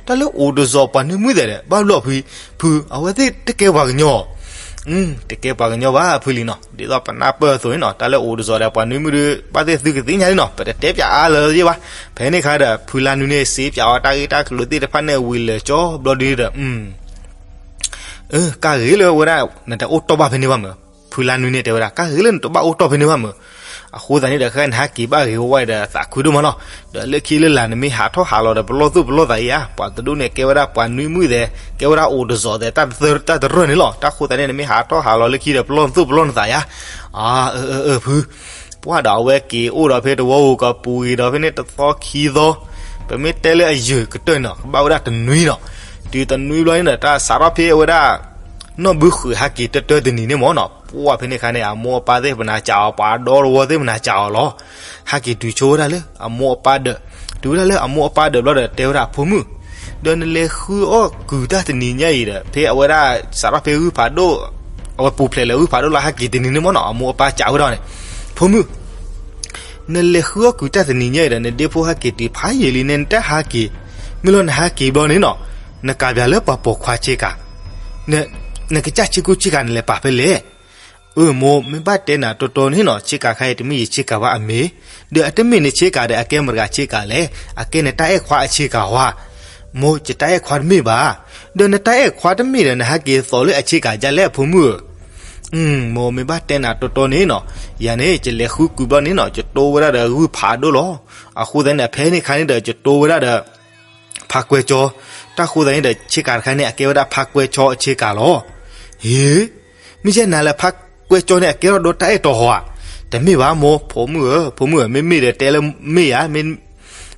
တၢ်လၢအိၣ်တစီၤပှၤနွံမုၣ်သဲးဒီး ဘၣ်ဘျီဖု, ဖု အဝဲသ့ၣ်တကဲပှၤကညီ တကဲပှၤကညီဘၣ်ဖုလံနီၤ. ဒ်သိးပနၢ်ပၢၢ်အသိးန့ၣ်နီၤ တၢ်လၢအိၣ်တစီၤဒီးပှၤနွံမုၣ်ဒီး ဘၣ်သ့ၣ်သုကသ့ၣ်ညါလံနီၤ ပတတဲပၠးအါလၢၤယ့ၢ်ဘၣ်. ဖဲန့ၣ်အခါဒီး ဖုလါနွံန့ၣ် စ့ပၠးအီၤတၢ်ဂ့ၢ်တၢ်ကျိၤသ့ၣ်တဖၣ်န့ၣ်ဝံၤလၢာ်ကၠီဘျီဒုဒီး ကၣ်ဂ့ၤလၢဝဲဒၣ် နတအိၣ်တီၢ်ဘၣ်ဖဲန့ၣ်ဘၣ်မၢ်. ဖုလါနွံန့ၣ်တဲဝဲဒၣ် ကၣ်ဂ့ၤလၢနတဘၣ်အိၣ်တီၢ်ဖဲန့ၣ်ဘၣ်မၢ်. အဃိသတးန့ၣ်ဒီး ခဲနဟးက့ၤဘၣ်ဂ့ၤဝဲဝဲဒီးသးခုဒိၣ်မးလီၤ. ဒီးလၢခံလၢလာ် နမ့ၢ်ဟးထီၣ်ဟးလီၤဒီး ပလီၢ်သူၣ်ပလီၢ်သးယါ, ပှၤတဒိၣ်န့ၣ် ကဲဝဲဒၣ်ပှၤနွံမုၣ်သဲး, ကဲဝဲဒၣ်အိၣ်တစီၤသဲး တၢ်တရၢၢ်န့ၣ်လီၤ. တၢ်ဃိသတးန့ၣ် နမ့ၢ်ဟးထီၣ်ဟးလီၤလၢခံဒီးပလီၢ်သူၣ်ပလီၢ်နသးယါ. အၢ အၢ အၢ ဖု, ပှၢ်ဒီးအဝဲက့ၤအိၣ်ဒီးဖဲတဝီဧိၤကပူၤဂ့ၤဒီးဖဲန့ၣ်တသီခံသီ, ပမ့ၢ်တဲလၢအယုၢ်ကတၢၢ်န့ၣ် ကဘၣ်ဝဲဒၣ်တနွံနီၤ. တုၤတနွံဘျီန့ၣ်ဒီး တၢ်စးထီၣ်ဖဲအဝဲဒၣ် နီၢ်ဘုဃုာ်ဟဲက့ၤတၢတၢတနံၤန့ၣ်မၢ်နီၤ, ပှၢ်ဖဲန့ၣ်အခါန့ၣ် အမိၢ်အပၢ်သ့ၣ်ပနၤစံးအီၤ, ပှၤဒီတဝီသ့ၣ်ပနၤစံးအီၤလီၤ. ဟဲက့ၤတုၤဆိဝဲဒၣ်လၢအမိၢ်အပၢ်ဒၢး, တုၤဝဲဒၣ်လၢအမိၢ်အပၢ်ဒၢးဘျီဒီး တဲဝဲဒၣ် ဖိမုၣ်, ဒီးနလဲၤဃုအီၣ်ကုၤတၢ်တနံၤညါအံၤဒီး ဖဲအဝဲဒၣ်စးထီၣ်ဖဲဂုၢ်ဖးဒိၣ်, အဝဲပူၤဖျဲးလၢဂုၢ်ဖးဒိၣ်လၢ ဟဲက့ၤတနံၤန့ၣ်မၢ်နီၤ, အမိၢ်အပၢ်စံးဝဲဒၣ်န့ၣ်, ဖိမုၣ် နလဲၤဃုအီၣ်ကုၤတၢ်တနံၤညါအံၤဒီး နဒ့ဖိဟဲက့ၤတုၤဖးယံာ်လံန့ၣ် နတဟးက့ၤ, မ့ၢ်လီၤနဟဲက့ၤဘျီန့ၣ်နီၤ, နကးပၠးလၢပှၤပိာ်ခွါဆ့ကၤ, နကစၢ်ဆ့ကူဆ့ကၤနလဲၤပာ်ဖဲလဲၣ်. အၢ မိၢ် မ့ၢ်ဘၣ်တဲနၤတီတီန့ၣ်နီၤ, ဆ့ကၤခါအံၤတမ့ၢ်ယဆ့ကၤဘၣ်အမ့ၢ်, ဒီးအတမ့ၢ်နဆ့ကၤဒီး အကဲမတၤဂၤဆ့ကၤလဲၣ်, အကဲနတၢ်အဲၣ်ခွါအဆ့ကၤဝါ. မိၢ် ယတၢ်အဲၣ်ခွါတမ့ၢ်ဘၣ်. ဒီးနတၢ်အဲၣ်ခွါတမ့ၢ်ဒီး နဟဲက့ၤသိးလၢအဆ့ကၤဒ်လဲၣ်အဖိမုၣ်ဧၢ. မိၢ် မ့ၢ်ဘၣ်တဲနၤတီတီန့ၣ်နီၤ, ယၤန့ၣ် ယလဲၤဃုကုၤဘျီန့ၣ်နီၤ, ယတိဝဲဒၣ်ဒီးဂုၢ်ဖးဒိၣ်လီၤ. အဃိသတးန့ၣ် ဖဲန့ၣ်အခါန့ၣ်ဒီး ယတိဝဲဒၣ်ဒီး ဖးကွဲကၠီ, တၢ်ဃိသတးန့ၣ်ဒီး ဆ့ကၤတခါန့ၣ် အကဲဝဲဒၣ်ဖးကွဲကၠီအဆ့ကၤလီၤ. ဟ့, မ့ၢ်ယဲနၤလၢဖးကွဲကၠီန့ၣ် အကဲထီၣ်ဒီးတၢ်အဲၣ်တီဟီဧါ. တမ့ၢ်ဘၣ်မိၢ်, ဖိမုၣ်ဧၢ, ဖိမုၣ်ဧၢ, မ့မ့ၢ်ဒီးတဲလၢမ့ၢ်ယၤ, မ့ၢ်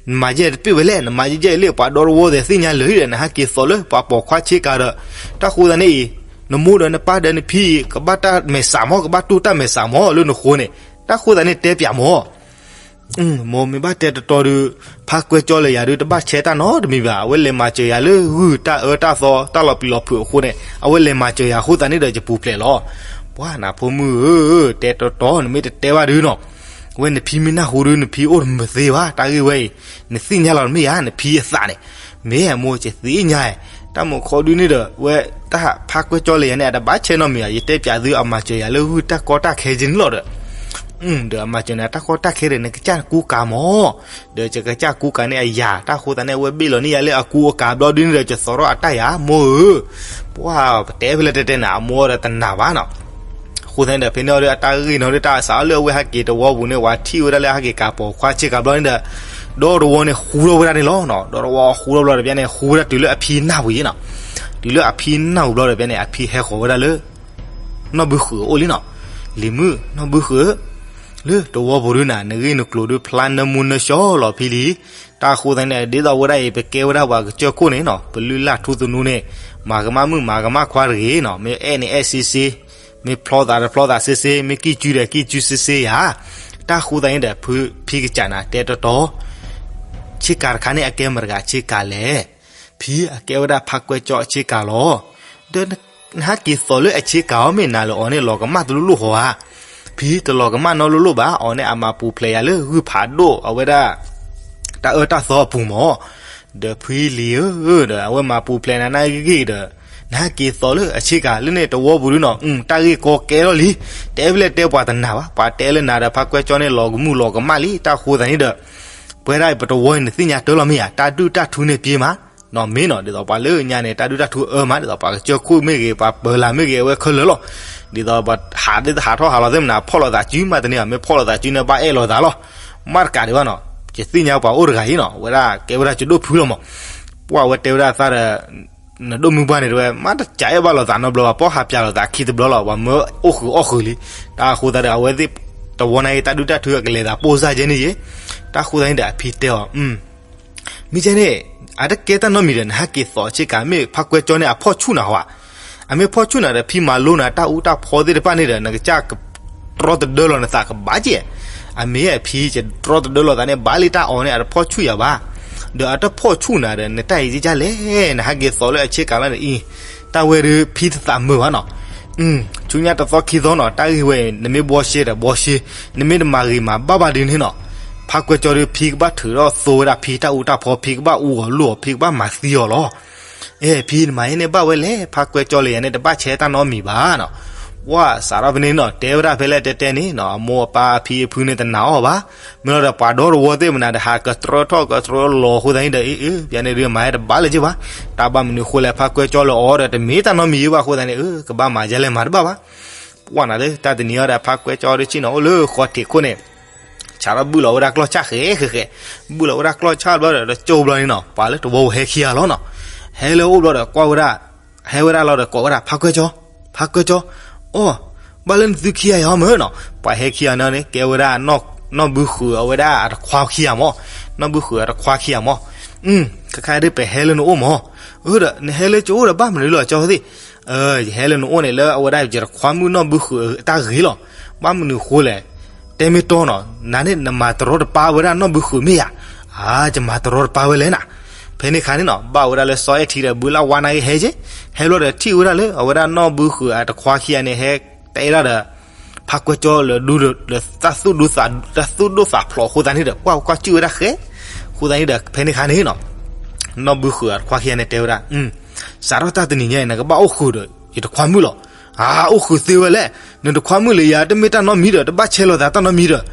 နမၤယဲၢ်တပ့ၢ်ဝဲလဲၣ်, နမၤယဲၢ်လၢပှၤဒီတဝီသဲးသ့ၣ်ညါလၢာ်ဒီး နဟဲက့ၤသိးလၢပှၤပိာ်ခွါဆ့ကၤဒီး, တၢ်ဃိသတးန့ၣ်အံၤ နမိၢ်ဒီးနပၢ်ဒီးနဖံ ကဘၣ်တၢ်မဲာ်ဆှးမး ကဘၣ်တူၢ်တၢ်မဲာ်ဆှးမးလၢနဃိန့ၣ်, တၢ်ဃိသတးန့ၣ်တဲပၠးမး. မိၢ်မ့ၢ်ဘၣ်တဲတတီဒုး, ဖးကွဲကၠီလၢယၤဒုးတဘၣ်ဆဲးတၢ်နီတမံၤဘၣ်. အဝဲလဲၤမၤစၢၤယၤလၢဂုၢ်တၢ်အၢတၢ်သီ တၢ်လီၤပျံၤလီၤဖုးအဃိန့ၣ် အဝဲလဲၤမၤစၢၤယၤအဃိသတးန့ၣ်ဒီးယပူၤဖျဲးလီၤ. ပှၤနဖိမုၣ်ဧၢ, တဲတတီ နမ့ၢ်တတဲဘၣ်ဒုးနီၤ, ဝဲနဖံမ့ၢ်နၢ်ဟူဒုး နဖံအိၣ်တမုာ်သ့ဘၣ်. တၢ်ဂ့ၢ်ဝဲအံၤ နသ့ၣ်ညါလီၤတမ့ၢ်ဧါ, နဖံအသးန့ၣ်, မ့ၢ်အမိၢ်ကသ့ၣ်ညါ, တၢ်မုၢ်ခီဒုးန့ၣ်ဒီး ဝဲတၢ်ဖးကွဲကၠီလၢယၤန့ၣ် အတဘၣ်ဆဲးနီတမံၤဧါ. ယတဲပၠးသု အမၤစၢၤယၤလၢဂုၢ်တၢ်ကီတၢ်ခဲကဲန့ၣ်လီၤဒီး ဒီးအမၤစၢၤနၤတၢ်ကီတၢ်ခဲဒီး နကစၢ်ကူကၤမး, ဒီးယကစၢ်ကူကၤန့ၣ်အယၤ, တၢ်ဃိသတးန့ၣ် အဝဲဘ့ၣ်လီၤန့ၢ်ယၤလၢအကူအကၤဘျီဒုးန့ၣ်ဒီး ယသီထီၣ်အတၢ်ယၤ မိၢ်ဧၢ, ပှၤပတဲဖဲလဲၣ်တဲတဲနၤ အမိၢ်ဒီးတနာ်ဘၣ်နီၤ. အဃိသတးန့ၣ်ဒီး ဖဲန့ၣ်အီၤဒီး အတၢ်ဂ့ၢ်နီၤဒီး တၢ်အစးအီၤလၢအဝဲဟဲက့ၤတဝီပူၤန့ၣ် ဝဲထံၣ်ဝဲဒၣ်လၢဟဲက့ၤကၤပိာ်ခွါဆ့ကၤဘျီန့ၣ်ဒီး ဒီတဝီန့ၣ် ဟူထီၣ်ဝဲဒၣ်န့ၣ်လီၤ. ဒီတဝီဟူထီၣ်ဘျီဒီး ပျဲန့ၣ် ဟူဝဲဒၣ်တုၤလၢအဖံနၢ်ပူၤယဲနီၤ. တုၤလၢအဖံနၢ်ပူၤဘျီဒီး ပျဲန့ၣ် အဖံဟဲဃီၤဝဲဒၣ်လၢ နီၢ်ဘုဃုာ်အအိၣ်လံနီၤ. လံၤမုၣ်, နီၢ်ဘုဃုာ်, လၢတဝီပူၤဒုးနၤ နဂ့ၢ်နကျိၤဒုး ဖျါနၢမူနၢဆှီလီၤဖံလံ. တၢ်ဃိသတးန့ၣ် ဒ်သိးဝဲဒၣ်အံၤ ပကဲဝဲဒၣ်ပှၤကစၢၢ်ခိၣ်န့ၣ်နီၤ, ပလုၢ်လၢ်ထူသနူန့ၣ် မၤကမၣ်မုၣ်မၤကမၣ်ခွါတဂ့ၤနီၤ. မ့ၢ်အဲၣ်န့ၣ်အဲၣ်စ့စ့, မ့ၢ်ဖျီသးဒီးဖျီသးစ့စ့, မ့ၢ်ကံၣ်ကူဒီးကံၣ်ကူစ့စ့ယၤ. တၢ်ဃိသတးန့ၣ်ဒီး ဖံကစၢ်နၤတဲတတီ, ဆ့ကၤတခါန့ၣ် အကဲမတၤတဂၤဆ့ကၤလဲၣ်. ဖံအကဲဝဲဒၣ်ဖးကွဲကၠီအဆ့ကၤလီၤ. ဒီးနဟဲက့ၤသိးလၢအဆ့ကၤအီၤ မ့ၢ်နၤလၢအီၤန့ၣ် လီၤကမၣ်တလိၣ်လိၣ်ဃီဧါ. ဖံတလီၤကမၣ်နီတလိၣ်လိၣ်ဘၣ်, အီၤန့ၣ်အမၤပူၤဖျဲးယၤလၢဂုၢ်ဖးဒိၣ်အဝဲဒၣ် တၢ်အၢတၢ်သီအပူၤမး. ဒီးဖံလံၤဧၢ, ဒီးအဝဲမၤပူၤဖျဲးနၤနာ်ဂ့ၢ်ဒီး နဟဲက့ၤသိးလၢအဆ့ကၤလၢန့ၣ်တဝီပူၤဒုးနီၤ, တၢ်ဂ့ၢ်ကီကဲထီၣ်လံ. တဲဖဲလဲၣ်တဲပှၤတနာ်ဘၣ်, ပှၤတဲလၢနၤဒီးဖးကွဲကၠီန့ၣ် လီၤကမူၣ်လီၤကမၣ်လံ. တၢ်ဃိသတးန့ၣ်ဒီး ပဝဲဒၣ်ပတဝီအံၤ နသ့ၣ်ညါတၢ်လီၤမ့ၢ်ဧါ, တၢ်ဒုၣ်တၢ်ထူန့ၣ်ပှဲၤမး နီၢ်မ့ၢ်နီၤ, ဒ်သိးပှၤလၢညါန့ၣ် တၢ်ဒုၣ်တၢ်ထူအၢမး, ဒ်သိးပှၤကစၢၢ်ခိၣ်မ့ၢ်ဂ့ၤ ပှၤပၢၤလၢ်မ့ၢ်ဂ့ၤ အဝဲခဲလၢာ်လီၤ. ဒ်သိးပှၤဟးသ့ၣ်ဟးထီၣ်ဟးလီၤသ့ၣ်မနၤ ဖီၣ်လိာ်သးစုမးတန့ၢ်ဘၣ်, မ့ၢ်ဖီၣ်လိာ်သးစုန့ၣ် ဘၣ်အဲၣ်လိာ်သးလီၤ. မ့ၢ်တကးဒံးဘၣ်နီၤ, ယသ့ၣ်ညါပှၤအိၣ်တဂၤအံၤနီၤ, ဝဲဒၣ်ကဲဝဲဒၣ်ကၠိဒိၣ်ဖုလီၤမး. ပှၤဝဲတဲဝဲဒၣ်သးဒီး နဒိၣ်မုၢ်ပှၢ်န့ၣ်တဝဲ မ့ၢ်တကးအဲၣ်ဘၣ်လိာ်သးနီတဘျီဘၣ်, ပှၤဟးပၠးလိာ်သးခံတဘျီလီၤ, ပှၤမၢအိၣ်ဃုာ်အီၣ်ဃုာ်လံ. တၢ်အဃိသတးဒီး အဝဲသ့ၣ်တဝီနာ်က့ တၢ်ဒုၣ်တၢ်ထူအကလဲၤသးပိၢ်စၢ်ကဲန့ၣ်ယဲ. တၢ်ဃိသတးန့ၣ်ဒီး အဖံတဲအီၤ, မ့ၢ်ကဲန့ၣ် အတကဲတၢ်နီတမံၤဒီး နဟဲက့ၤသိးဆ့ကၤ မ့ၢ်ဖးကွဲကၠီန့ၣ် အဖီၣ်ဆူၣ်နၤဟီဧါ. အမ့ၢ်ဖီၣ်ဆူၣ်နၤဒီး ဖံမၤလိနၤတၢ်အူတၢ်ဖီသ့ၣ်တဖၣ်န့ၣ်ဒီး နကစၢ်ကတြီတဒၢလီၤနသးကဘၣ်ကဲ. အမ့ၢ်ဖံကတြီတဒၢလီၤသးန့ၣ် ဘၣ်လံတၢ်အီၤန့ၣ် အတဖီၣ်ဆူၣ်ယၤဘၣ်. ဒီးအတဖီၣ်ဆူၣ်နၤဒီး နတၢ်အံၤကလဲၣ်, နဟဲက့ၤသိးလၢအဆ့ကၤလီၤန့ၣ်အံၤ, တၢ်ဝဲဒုးဖံတသးမုာ်ဘၣ်နီၤ. ဆူညါတသီခံသီနီၤ, တၢ်ဂ့ၢ်ဝဲအံၤ နမ့ၢ်ဘှီရှဲဒီးဘှီရှဲ, နမ့ၢ်တမၤဂ့ၤမၤဘၣ်ဘၣ်ဒုးန့ၣ်နီၤ, ဖးကွဲကၠီဒုး ဖံကဘၣ်ထုးထီၣ်သိဝဲဒၣ်ဖံတၢ်အူတၢ်ဖီ, ဖံကဘၣ်အူအီၤလိၣ်အီၤ, ဖံကဘၣ်မၤသံအီၤလီၤ. အဲ ဖံနမၤဟဲန့ၢ်ဘၣ်ဝဲလဲၣ်, ဖးကွဲကၠီလၢယၤန့ၣ် တဘၣ်ဆဲးတၢ်နီတမံၤဘၣ်နီၤ. ပှၤစးထီၣ်ဖဲန့ၣ်နီၤ, တဲဝဲဒၣ်ဖဲလဲၣ်တဲတဲန့ၣ်နီၤ, အမိၢ်အပၢ်အဖံအဖုန့ၣ်တနာ်အီၤဘၣ်. မ့ၢ်လီၤဒီးပှၤဒီတဝီသ့ၣ်မနၤဒီး ဟးကတြၢထီၣ်ကတြၢလီၤအဃိသတးန့ၣ်ဒီး အ့ အ့ ပှၤန့ၣ်ဒုးမၤဟဲတဘၣ်လၢၤက့ဘၣ်. တၢ်ဘၣ်မနုၤဃိလဲၣ်, ဖးကွဲကၠီလၢအီၤဒီး တမ့ၢ်တၢ်နီတမံၤဘၣ်အဃိသတးန့ၣ် အၢ ကဘၣ်မၤယဲလဲၣ်မၤတဘၣ်ဘၣ်. ပှၤနၤလၢတၢ်တနံၤအံၤဒီး ဖးကွဲကၠီဒုးဆ့ၣ်နီၤအိၣ်လၢဃီထံးခိၣ်န့ၣ် စးထီၣ်ဘုၣ်လီၤဝဲဒၣ်ကျီၢ်ဆၣ်ဃဲဃဲဃဲ, ဘုၣ်လီၤဝဲဒၣ်ကျီၢ်ဆၣ်ဘျီဒီး တကၠိဘျီန့ၣ်နီၤ, ပှၤလၢတဝီပူၤဟဲခံဂၤလီၤနီၤ. ဟဲလၢအအိၣ်ဘျီဒီးကွၢ်ဝဲဒၣ်, ဟဲဝဲဒၣ်လီၤဒီးကိးဝဲဒၣ် ဖးကွဲကၠီ, ဖးကွဲကၠီ, အိ, ဘၣ်လၢနသုခံဂၤယၤမ့ၢ်နီၤ, ပှၤဟဲခံဂၤန့ၣ်န့ၣ် ကဲဝဲဒၣ် နီၢ်ဘုဃုာ်အဝဲဒၣ်အတခွါခံဂၤမး, နီၢ်ဘုဃုာ်အတခွါခံဂၤမး. ခါခါဒ်ပဟဲလၢနအိၣ်မး, အၢဒီး နဟဲလၢကၠိအိၣ်ဒီးဘၣ်မနုၤလီၤကၠီသ့ၣ် ယဟဲလၢနအိၣ်န့ၣ် လၢအဝဲဒၣ်ယတခွါမုၣ်နီၢ်ဘုဃုာ်အတၢ်ဂ့ၤလီၤ. ဘၣ်မနုၤဃိလဲၣ်, တဲမ့ၢ်တီနီၤ, နၤန့ၣ်နမၤတရီတပါဝဲဒၣ်နီၢ်ဘုဃုာ်မ့ၢ်ဧါ. အါ ယမၤတရီတပါဝဲလဲၣ်နၤ. ဖဲန့ၣ်ခါန့ၣ်နီၤ ဘၣ်ဝဲဒၣ်လၢစီၤအဲၣ်ထံဒီးဘုလၢဝါနာ်က့ဟဲက့, ဟဲဘျီဒီးထံၣ်ဝဲဒၣ်လၢအဝဲဒၣ်နီၢ်ဘုဃုာ်အတခွါခံဂၤန့ၣ် ဟဲတဲဒၣ်ဒီး ဖးကွဲကၠီလၢဒူဒီး တၢ်သူၣ်ဒိၣ်သးဖျိးအဃိသတးန့ၣ်ဒီး ပှၤကွၢ်စူၣ်ဝဲဒၣ်ဃဲ, အဃိသတးန့ၣ်ဒီး ဖဲန့ၣ်ခါန့ၣ်နီၤ နီၢ်ဘုဃုာ်အတခွါခံဂၤန့ၣ်တဲဝဲဒၣ်, စးထီၣ်တၢ်တနံၤညါအံၤ နကဘၣ်အိၣ်ဃုာ်ဒီး ယတခွါမုၣ်လီၤ. အါ အိၣ်ဃုာ်သ့ဝဲလဲၣ်, နတခွါမုၣ်လၢယၤ တမ့ၢ်တၢ်နီတမံၤဒီး တဘၣ်ဆဲးလိာ်သးတၢ်နီတမံၤဒီး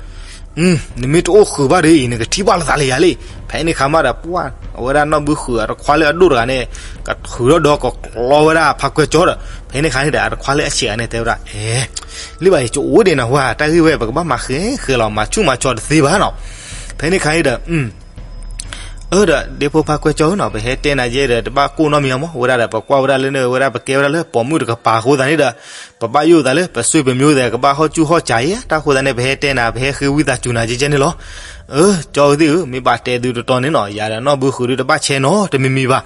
နမ့ၢ်တအိၣ်ဃုာ်ဘၣ်ဒီးအံၤ နကထံၣ်ဘၣ်လိာ်သးလၢယၤလံ. ဖဲန့ၣ်ခါမးဒီး ပှၤ အဝဲဒၣ်နီၢ်ဘုဃုာ်အတခွါလၢအဒိၣ်တဂၤန့ၣ် ကထုးထီၣ်ဒီးကကျီဝဲဒၣ်ဖးကွဲကၠီဒီး ဖဲန့ၣ်ခါန့ၣ်ဒီး အတခွါလၢအဆံးဂၤန့ၣ်တဲဝဲဒၣ်, အဲ လၢဘၣ်ယကအိၣ်ဒံးနၢ်ဟူဧါ, တၢ်ဂ့ၢ်ဝဲ ပကဘၣ်မၤဃဲဃဲလီၤ, မၤဆူၣ်မၤစီၤတသ့ဘၣ်နီၤ. ဖဲန့ၣ်ခါန့ၣ်ဒီး အၢဒီး ဒ့ဖိဖးကွဲကၠီဧၢနီၤ, ပဟဲတဲနၤယဲဒီး တဘၣ်ကိၢ်နီတမံၤအမး, ဝဲဒၣ်ဒီး ပကွၢ်ဝဲဒၣ်လၢန့ၣ် ဝဲဒၣ်ပကဲဝဲဒၣ်လၢပိာ်မုၣ်တကပၤအဃိသတးန့ၣ်ဒီး ပဘၣ်ယိၣ်သးလၢ ပဆွေမျိုးသ့ၣ် ကဘၣ်ဟီၣ်စူၣ်ဟီၣ်ကးအံၤဧါ, တၢ်အဃိသတးန့ၣ် ပဟဲတဲနၤ ပဟဲဃ့ဝံသးစူၤနၤကဲကဲန့ၣ်လီၤ. အၢ ကၠီဧၢသ့ၣ်ဧၢ, မ့ၢ်ဘၣ်တဲသုတတီန့ၣ်နီၤ, ယၤဒီးနီၢ်ဘုဃုာ်ဒုး တဘၣ်ဆဲးနီတမံၤမံၤဘၣ်.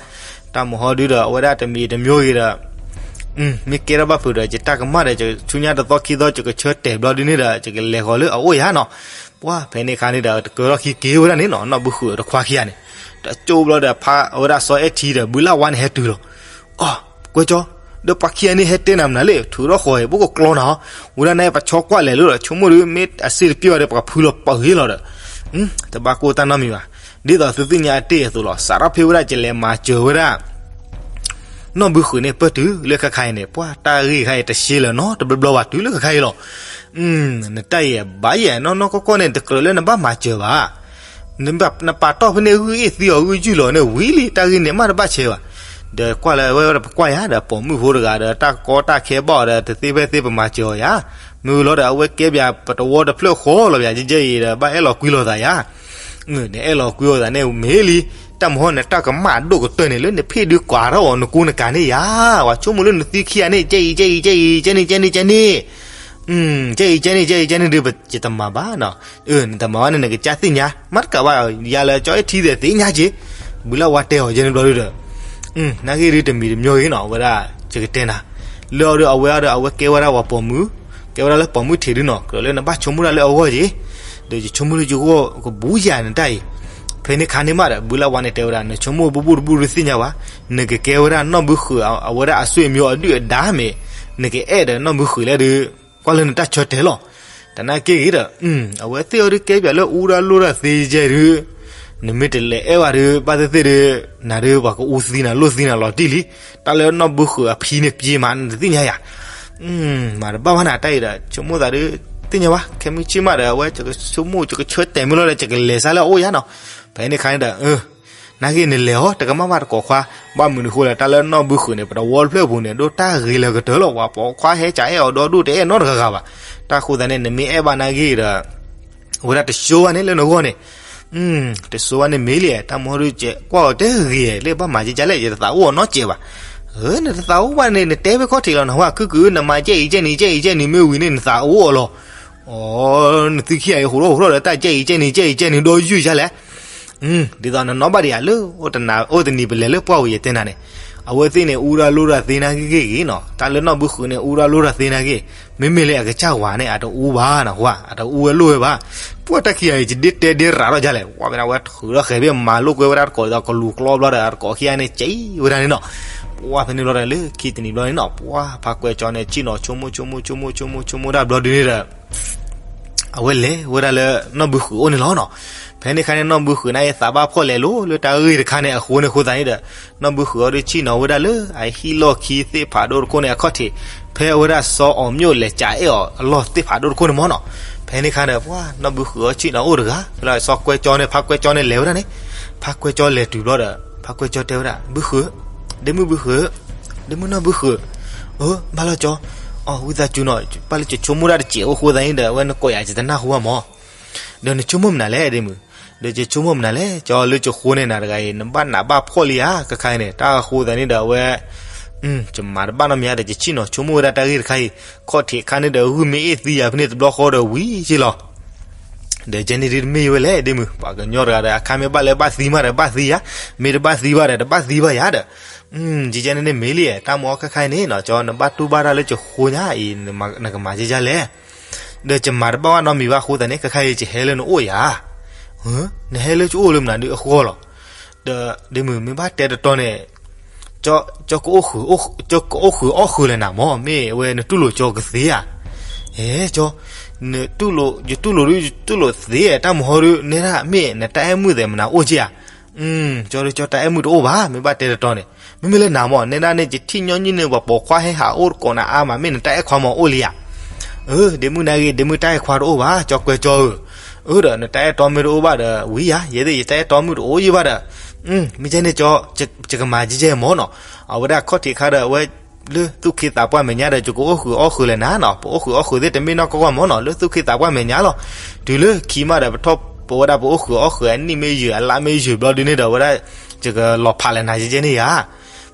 တၢ်မုၢ်ဟီဒုးဒီး အဝဲဒၣ်တမံၤတမံၤဂ့ၤဒီး မ့ၢ်ကဲထီၣ်ဘၣ်ဖုးဒီး ယတၢ်ကမၣ်ဒီး ဆူညါတသီခံသီ ယကဆၢတဲာ်ဘျီဒုန့ၣ်ဒီး ယကလဲၤဃီၤလၢအအိၣ်ယၤနီၤ. ပှၢ်ဖဲန့ၣ်ခါန့ၣ်ဒီး တကၢထီၣ်ခံက့ၤဝဲဒၣ်န့ၣ်နီၤ, နီၢ်ဘုဃုာ်တခွါခံဂၤန့ၣ် တကၠိဘျီဒီး ဖးအဝဲဒၣ်စီၤအဲၣ်ထံဒီး ဘုလၢ်ဝါန့ၣ်ဟဲတုၤလီၤ. အီၤ, ကွဲကၠီ, ဒီးပှၤခံဂၤန့ၣ်ဟဲတဲနၤမနုၤလဲၣ်, ထုးထီၣ်ဃီၤအံၤ ပကကျီနၤဟီ, ဝဲဒၣ်န့ၣ်ပဆီကွၢ်လဲၤလၢဒီး ဆိကမိၣ်ဒီး မ့ၢ်အစ့ၣ်တပျီၢ်ဒီး ပှၤဖုလီၤပှၤဂ့ၤလီၤဒီး တဘၣ်ကိၢ်တၢ်နီတမံၤဘၣ်. ဒ်သိးသုသ့ၣ်ညါအတ့ၢ်အသိးလီၤ, စးထီၣ်ဖဲဝဲဒၣ်ကလဲၤမၤစၢၤဝဲဒၣ် နီၢ်ဘုဃုာ်န့ၣ်ပၢၢ်တုၤလၢခဲခါအံၤန့ၣ် ပှၢ်တၢ်ဂ့ၢ်ခါအံၤတရှဲလၢၤနီတဘျီဘျီဘၣ်တုၤလၢခဲခါအံၤလီၤ. နတၢ်အံၤဘၣ်ယဲၢ်နီၢ်နီၢ်ကီၢ်ကီၢ်န့ၣ် တကြၢးလၢနဘၣ်မၤစၢၤဘၣ်. နပာ်တီၢ်ဖဲန့ၣ် ဂုၢ်အ့ၣ်သံအီၤ ဂုၢ်ယုၢ်လီၤန့ၣ်ဝံၤလံ တၢ်ဂ့ၢ်န့ၣ်မးတဘၣ်ဆဲးဘၣ်. ဒီးကွၢ်လၢအဝဲပကွၢ်ယၤဒီး ပိာ်မုၣ်ဖိတဂၤဒီး တၢ်ကီတၢ်ခဲဘၣ်အီၤဒီး တသ့ဖဲသ့ပမၤစၢၤအီၤယၤ. မ့ၢ်ဝံၤလီၤဒီး အဝဲကဲပၠးပတဝီတဖျၢၣ်ဃီလီၤပၠး ကဲကဲအံၤဒီး ဘၣ်အဲၣ်လီၤကွံလီၤသးယၤ နအဲၣ်လီၤကွံအီၤသးန့ၣ်မ့ၢ်လံ, တၢ်မဟီၣ်နတၢ်ကမၣ်ဒိၣ်ကတၢၢ်န့ၣ် လၢနဖ့ၣ်ဒုးကွၢ်ထီၣ်အီၤနကူနကၤန့ၣ်ယၤ, ပှၤဆိကမိၣ်လၢနသံခံဂၤန့ၣ် ကဲအံၤ ကဲအံၤ ကဲအံၤ ကဲန့ၣ် ကဲန့ၣ် ကဲန့ၣ်, ကဲအံၤ ကဲန့ၣ် ကဲအံၤ ကဲန့ၣ်ဒုး ယတမၤဘၣ်နီၤ, နတမၤဘၣ်န့ၣ် နကစၢ်သ့ၣ်ညါ, မ့ၢ်တကးဘၣ် ယၤလၢကၠီအဲၣ်ထံသ့ၣ်ညါက့ၤ, ဘုလၢ်ဝါတဲအီၤယဲန့ၣ်ဘျီဒုဒီး နာ်ဂ့ၢ်ဒုတမံၤတမံၤဂ့ၤနီၤ, အဝဲဒၣ် ယကတဲနၤ, လၢအီၤဒီး အဝဲအီၤဒီး အဝဲကဲဝဲဒၣ်ပှၤပိာ်မုၣ်, ကဲဝဲဒၣ်လၢပိာ်မုၣ်ထံးဒုနီၤ, ကြၢးလၢနဘၣ်ဆိကမိၣ်တၢ်လၢအဂီၢ်က့ၤ, ဒီးယဆိကမိၣ်လၢယဂီၢ်ကဘူးယၤနတၢ်အံၤ, ဖဲန့ၣ်ခါန့ၣ်မးဒီး ဘုလၢ်ဝါန့ၣ်တဲဝဲဒၣ် နဆိကမိၣ်ဘူးဘူးတဘူးဒုသ့ၣ်ညါဘၣ်, နကကဲဝဲဒၣ်နီၢ်ဘုဃုာ် အဝဲဒၣ်အဆွေမျိုးအဒုၣ်အဒါမ့ၢ်, နကအဲၣ်ဒီးနီၢ်ဘုဃုာ်လဲၣ်ဒုး, ကွၢ်လၢနတၢ်ဆၢတဲာ်လီၤ. တနာ်က့ၢ်ဂ့ၤဒီး အဝဲသ့ၣ်အီၤဒုးကဲပၠးလၢအူဒၣ်လိၣ်ဒၣ်သ့ယဲၢ်ဒုး, နမ့ၢ်တလဲၤအဲၣ်ဝဲဒုး ဘၣ်သ့ၣ်သ့ၣ်ဒုး, နၤဒုးပှၤကအိၣ်သံနၤလိၣ်သံနၤလီၤတံၢ်လံ, တၢ်လၢနီၢ်ဘုဃုာ်အဖံန့ၣ်ပျ့ၤမး နတသ့ၣ်ညါယၤ မၤတဘၣ်ဘၣ်နၤတၢ်အံၤဒီး ဆိကမိၣ်သးဒုး, သ့ၣ်ညါဘၣ် ခဲမုၢ်ဆ့ၣ်မးဒီး အဝဲယကဆိကမိၣ် ယကဆၢတဲာ်မ့ၢ်လီၤဒီး ယကလဲၤစါလၢအအိၣ်ယၤနီၤ, ဖဲန့ၣ်ခါန့ၣ်ဒီး နာ်ဂ့ၢ်နလဲၤအီၤ တကမၣ်ဘၣ်တကိးခွါ, ဘၣ်မနုၤဃိလဲၣ် တၢ်လၢနီၢ်ဘုဃုာ်န့ၣ် ပတဝီတဖျၢၣ်ပူၤန့ၣ် ဒိၣ်တၢ်ဂ့ၤလၢကတၢၢ်လီၤ, ပှၤပိာ်ခွါဟဲကးအဲၣ်အီၤဒီဒူၣ် တအဲၣ်နီတဂၤဂၤဘၣ်, တၢ်ဃိသတးန့ၣ် နမ့ၢ်အဲၣ်ဘၣ်နာ်ဂ့ၢ်ဒီး အဝဲဒၣ်တဆိဘၣ်န့ၣ်လၢနဂီၢ်န့ၣ်, တဆိဘၣ်န့ၣ်မ့ၢ်လံ, တၢ်မဟီဒုး ကွၢ်အီၤတဲဂ့ၤ လၢဘၣ်မၤကကလဲၣ် ယတသးအိၣ်အီၤနီတစဲးဘၣ်, နတသးအိၣ်ဘၣ်န့ၣ် နတဲဖဲခီၣ်ထံးလီၤ နဟါ ခုၣ်ခုၣ် နမၤကဲအံၤကဲနံၤ ကဲအံၤကဲနံၤ မ့ၢ်ဝံၤန့ၣ် နသးအိၣ်အီၤလီၤ, နသုခံဂၤအံၤ ဟူးထီၣ်ဟူးထီၣ်ဒီးတၢ်ကဲအံၤကဲနံၤ ကဲအံၤကဲနံၤ ဒီးယုၢ်ယါလဲၣ်, ဒ်သိးနနီၢ်ဘၣ်ဒံးဧါ လၢအိၣ်တနံၤပလဲၤလၢပှၢ်ဝံၤယတဲနၤန့ၣ်, အဝဲသ့ၣ်န့ၣ် အူဒၣ်လိၣ်ဒၣ်သ့နာ်ဂ့ၢ်ဂ့ၢ်ဂ့ၢ်နီၤ, တၢ်လၢနီၢ်ဘုဃုာ်န့ၣ် အူဒၣ်လိၣ်ဒၣ်သ့နာ်ဂ့ၢ်, မ့မ့ၢ်လၢအကစၢ်ဝၤန့ၣ် အတအူဘၣ်နီၤ, အတအူဝဲလိၣ်ဝဲဘၣ်, ပှၢ်တၢ်ခံဂၤအံၤ ယဒ့တဲဒ့ရးထီၣ်ဒ်လဲၣ်, ဝဲမ့ၢ်ဝဲထုးထီၣ်ဃဲၤဘ့ၣ် မၤလိာ်ကွဲဝဲဒၣ်တကိးဒီး ကလူၤကျီဘျီဒီး အတကိးခံဂၤန့ၣ် ကဲဝဲဒၣ်န့ၣ်နီၤ, ပှၢ်ဖဲန့ၣ်ဘျီဒီး လၢခံတနံၤဘျီန့ၣ်နီၤ, ပှၢ်ဖးကွဲးကၠီန့ၣ် ဆ့ၣ်နီၤဆိကမိၣ်ဆိကမိၣ်ဆိကမိၣ်ဆိကမိၣ်ဆိကမိၣ်တၢ်ဘျီဒုန့ၣ်ဒီး အဝဲလဲၤဝဲဒၣ်လၢနီၢ်ဘုဃုာ်အိၣ်န့ၣ်လီၤနီၤ, ဖဲန့ၣ်ခါန့ၣ် နီၢ်ဘုဃုာ်န့ၣ် သးဘၣ်ဖှီၣ်လဲၤလိၤလၢတၢ်ဂ့ၢ်တခါန့ၣ်အဃိန့ၣ်အဃိသတးန့ၣ်ဒီး နီၢ်ဘုဃုာ်အီၤဒုးဆ့ၣ်နီၤဝဲဒၣ်လၢ အဟံၣ်လီၢ်ခံသ့ၣ်ဖးဒိၣ်တခိၣ်န့ၣ်အခီၣ်ထံး, ဖဲအဝဲဒၣ်စီၤအီၤမျိၣ်လဲၤကးအဲၣ်အီၤအလီၢ်သ့ၣ်ဖးဒိၣ်တခိၣ်န့ၣ်မ့ၢ်နီၤ, ဖဲန့ၣ်ခါဒီး ပှၢ်နီၢ်ဘုဃုာ်အီၤဆ့ၣ်နီၤအိၣ်တဂၤ, ဖဲလၢစီၤကွဲးကၠီန့ၣ် ဖးကွဲးကၠီန့ၣ်လဲၤဝဲဒၣ်န့ၣ်, ဖးကွဲးကၠီလဲၤတုၤဘျီဒီး ဖးကွဲးကၠီတဲဝဲဒၣ် ဘုဃုာ်, ဒ့မုၣ်ဘုဃုာ်, ဒ့မုၣ်နီၢ်ဘုဃုာ်, အၢ ဘၣ်လီၤကၠီ, အီ ဝံသးစူၤနီၤ, ဘၣ်လၢယဆိကမိၣ်တၢ်တစဲးအိၣ်အဃိသတးန့ၣ်ဒီး အဝဲနကိးယၤယတနၢ်ဟူဘၣ်မး ဒီးနဆိကမိၣ်မနုၤလဲၣ် ဒ့မုၣ်, ဒီးယဆိကမိၣ်မနုၤလဲၣ် ကၠီ လၢယဃိန့ၣ်နၤတဂၤအံၤ နဘၣ်နးဘၣ်ဖှီၣ်လံဧါ ခဲခါအံၤန့ၣ် တၢ်အဃိသတးန့ၣ်ဒီးအဝဲ ယမၤတဘၣ်နီတမံၤဧါဒီး ယဆ့ၣ်နီၤဆိကမိၣ်ဝဲဒၣ်တၢ်ဂ့ၢ်တခါအံၤ, ခီၣ်ထံးအခါန့ၣ်ဒီး ဂုၢ်မ့ၢ်အ့ၣ်သံယၤဖဲန့ၣ်တဘျီဃီဒီးဝံၤက့ၤလီၤ. ဒီးကဲန့ၣ်ဒုးတမ့ၢ်ဝဲလဲၣ် ဒ့မုၣ်, ပှၤကညီတဂၤဒီး အခါမ့ၢ်ဘၣ်လၢဘၣ်သံမးဒီး ဘၣ်သံယၤ, မ့ၢ်တဘၣ်သံဘၣ်ဒီး တဘၣ်သံဘၣ်ယၤဒီး, ကဲန့ၣ်န့ၣ်မ့ၢ်လံ တၢ်မ့ၢ်အီၤခဲခါအံၤန့ၣ်နီၤ ကၠီ နဘၣ်တူၢ်ဘၣ်တၢ်လၢယဃိညါအံၤ နကမၤကဲကဲလဲၣ် ဒီးယမၤတဘၣ်ဘၣ်နီတမံၤဘၣ်အဃိသတးန့ၣ် ခဲခါအံၤယဟဲလၢနအိၣ်ယၤ, နဟဲလၢယအိၣ်လၢမနုၤဒုးအဂီၢ်လီၤ. ဒီးဒ့မုၣ် မ့ၢ်ဘၣ်တဲတတီန့ၣ် ကၠီ ကၠီကအိၣ်ဃုာ်အီၣ်ဃုာ်လဲၣ်နၤမၢ် မ့ၢ်အဝဲနတူၢ်လိာ်ကၠီကသ့ဧါ. အဲ ကၠီ နတူၢ်လိာ် ယတူၢ်လိာ်ဒုး ယတူၢ်လိာ်သ့ တၢ်မဟီဒုး နဲဒၣ် မ့ၢ်နတၢ်အဲၣ်မုၣ်သ့ၣ်မနုၤအိၣ်က့ဧါ. ကၠီဒုး ကၠီတၢ်အဲၣ်မုၣ်တအိၣ်ဘၣ် မ့ၢ်ဘၣ်တဲတတီန့ၣ် မ့မ့ၢ်လၢနၤမၢ် နဲဒၣ်န့ၣ် ယထံၣ်ညီနုၢ်န့ၣ် ပှၤပိာ်ခွါဟဲဟးအိၣ်တကိးနၤအါမး မ့ၢ်နတၢ်အဲၣ်ခွါမၢ်အိၣ်လံဧါ. အၢ ဒ့မုၣ် နာ်ဂ့ၤ ဒ့မုၣ် တၢ်အဲၣ်ခွါတအိၣ်ဘၣ် ကၠီကွဲးကၠီဧၢ. အၢ ဒီးနတၢ်အဲၣ်တီမ့ၢ်တအိၣ်ဘၣ်ဒီး ဝံၤယၤ ယဲသ့ၣ် ယတၢ်အဲၣ်တီမုၣ်တအိၣ်ယံၤဘၣ်ဒီး မ့ၢ်ကဲန့ၣ် ကၠီ ယကမၤကဲကဲမၢ်နီၤ. အဝဲဒၣ်ခီၣ်ထံးခါဒီး အဝဲ လၢသူၣ်က့သးပှၢ်မဲာ်ညါဒီး ယကအိၣ်ဃုာ်အီၣ်ဃုာ်လဲၣ်နၤနီၤ. ပအိၣ်ဃုာ်အီၣ်ဃုာ်သ့ၣ်တမ့ၢ်နီၢ်ကီၢ်ကီၢ်မၢ်နီၤ လၢသူၣ်က့သးပှၢ်မဲာ်ညါလီၤ. တုၤလၢခံမးဒီး ပထီၣ်ပဝဲဒၣ်ပအိၣ်ဃုာ်အီၣ်ဃုာ်အနံၣ်မ့ၢ်ယုာ် အလါမ့ၢ်ယုာ်ဘျီဒုန့ၣ်ဒီး အဝဲဒၣ် ယကလီၤဖးလဲၣ်နၤကဲကဲန့ၣ်ဧါ.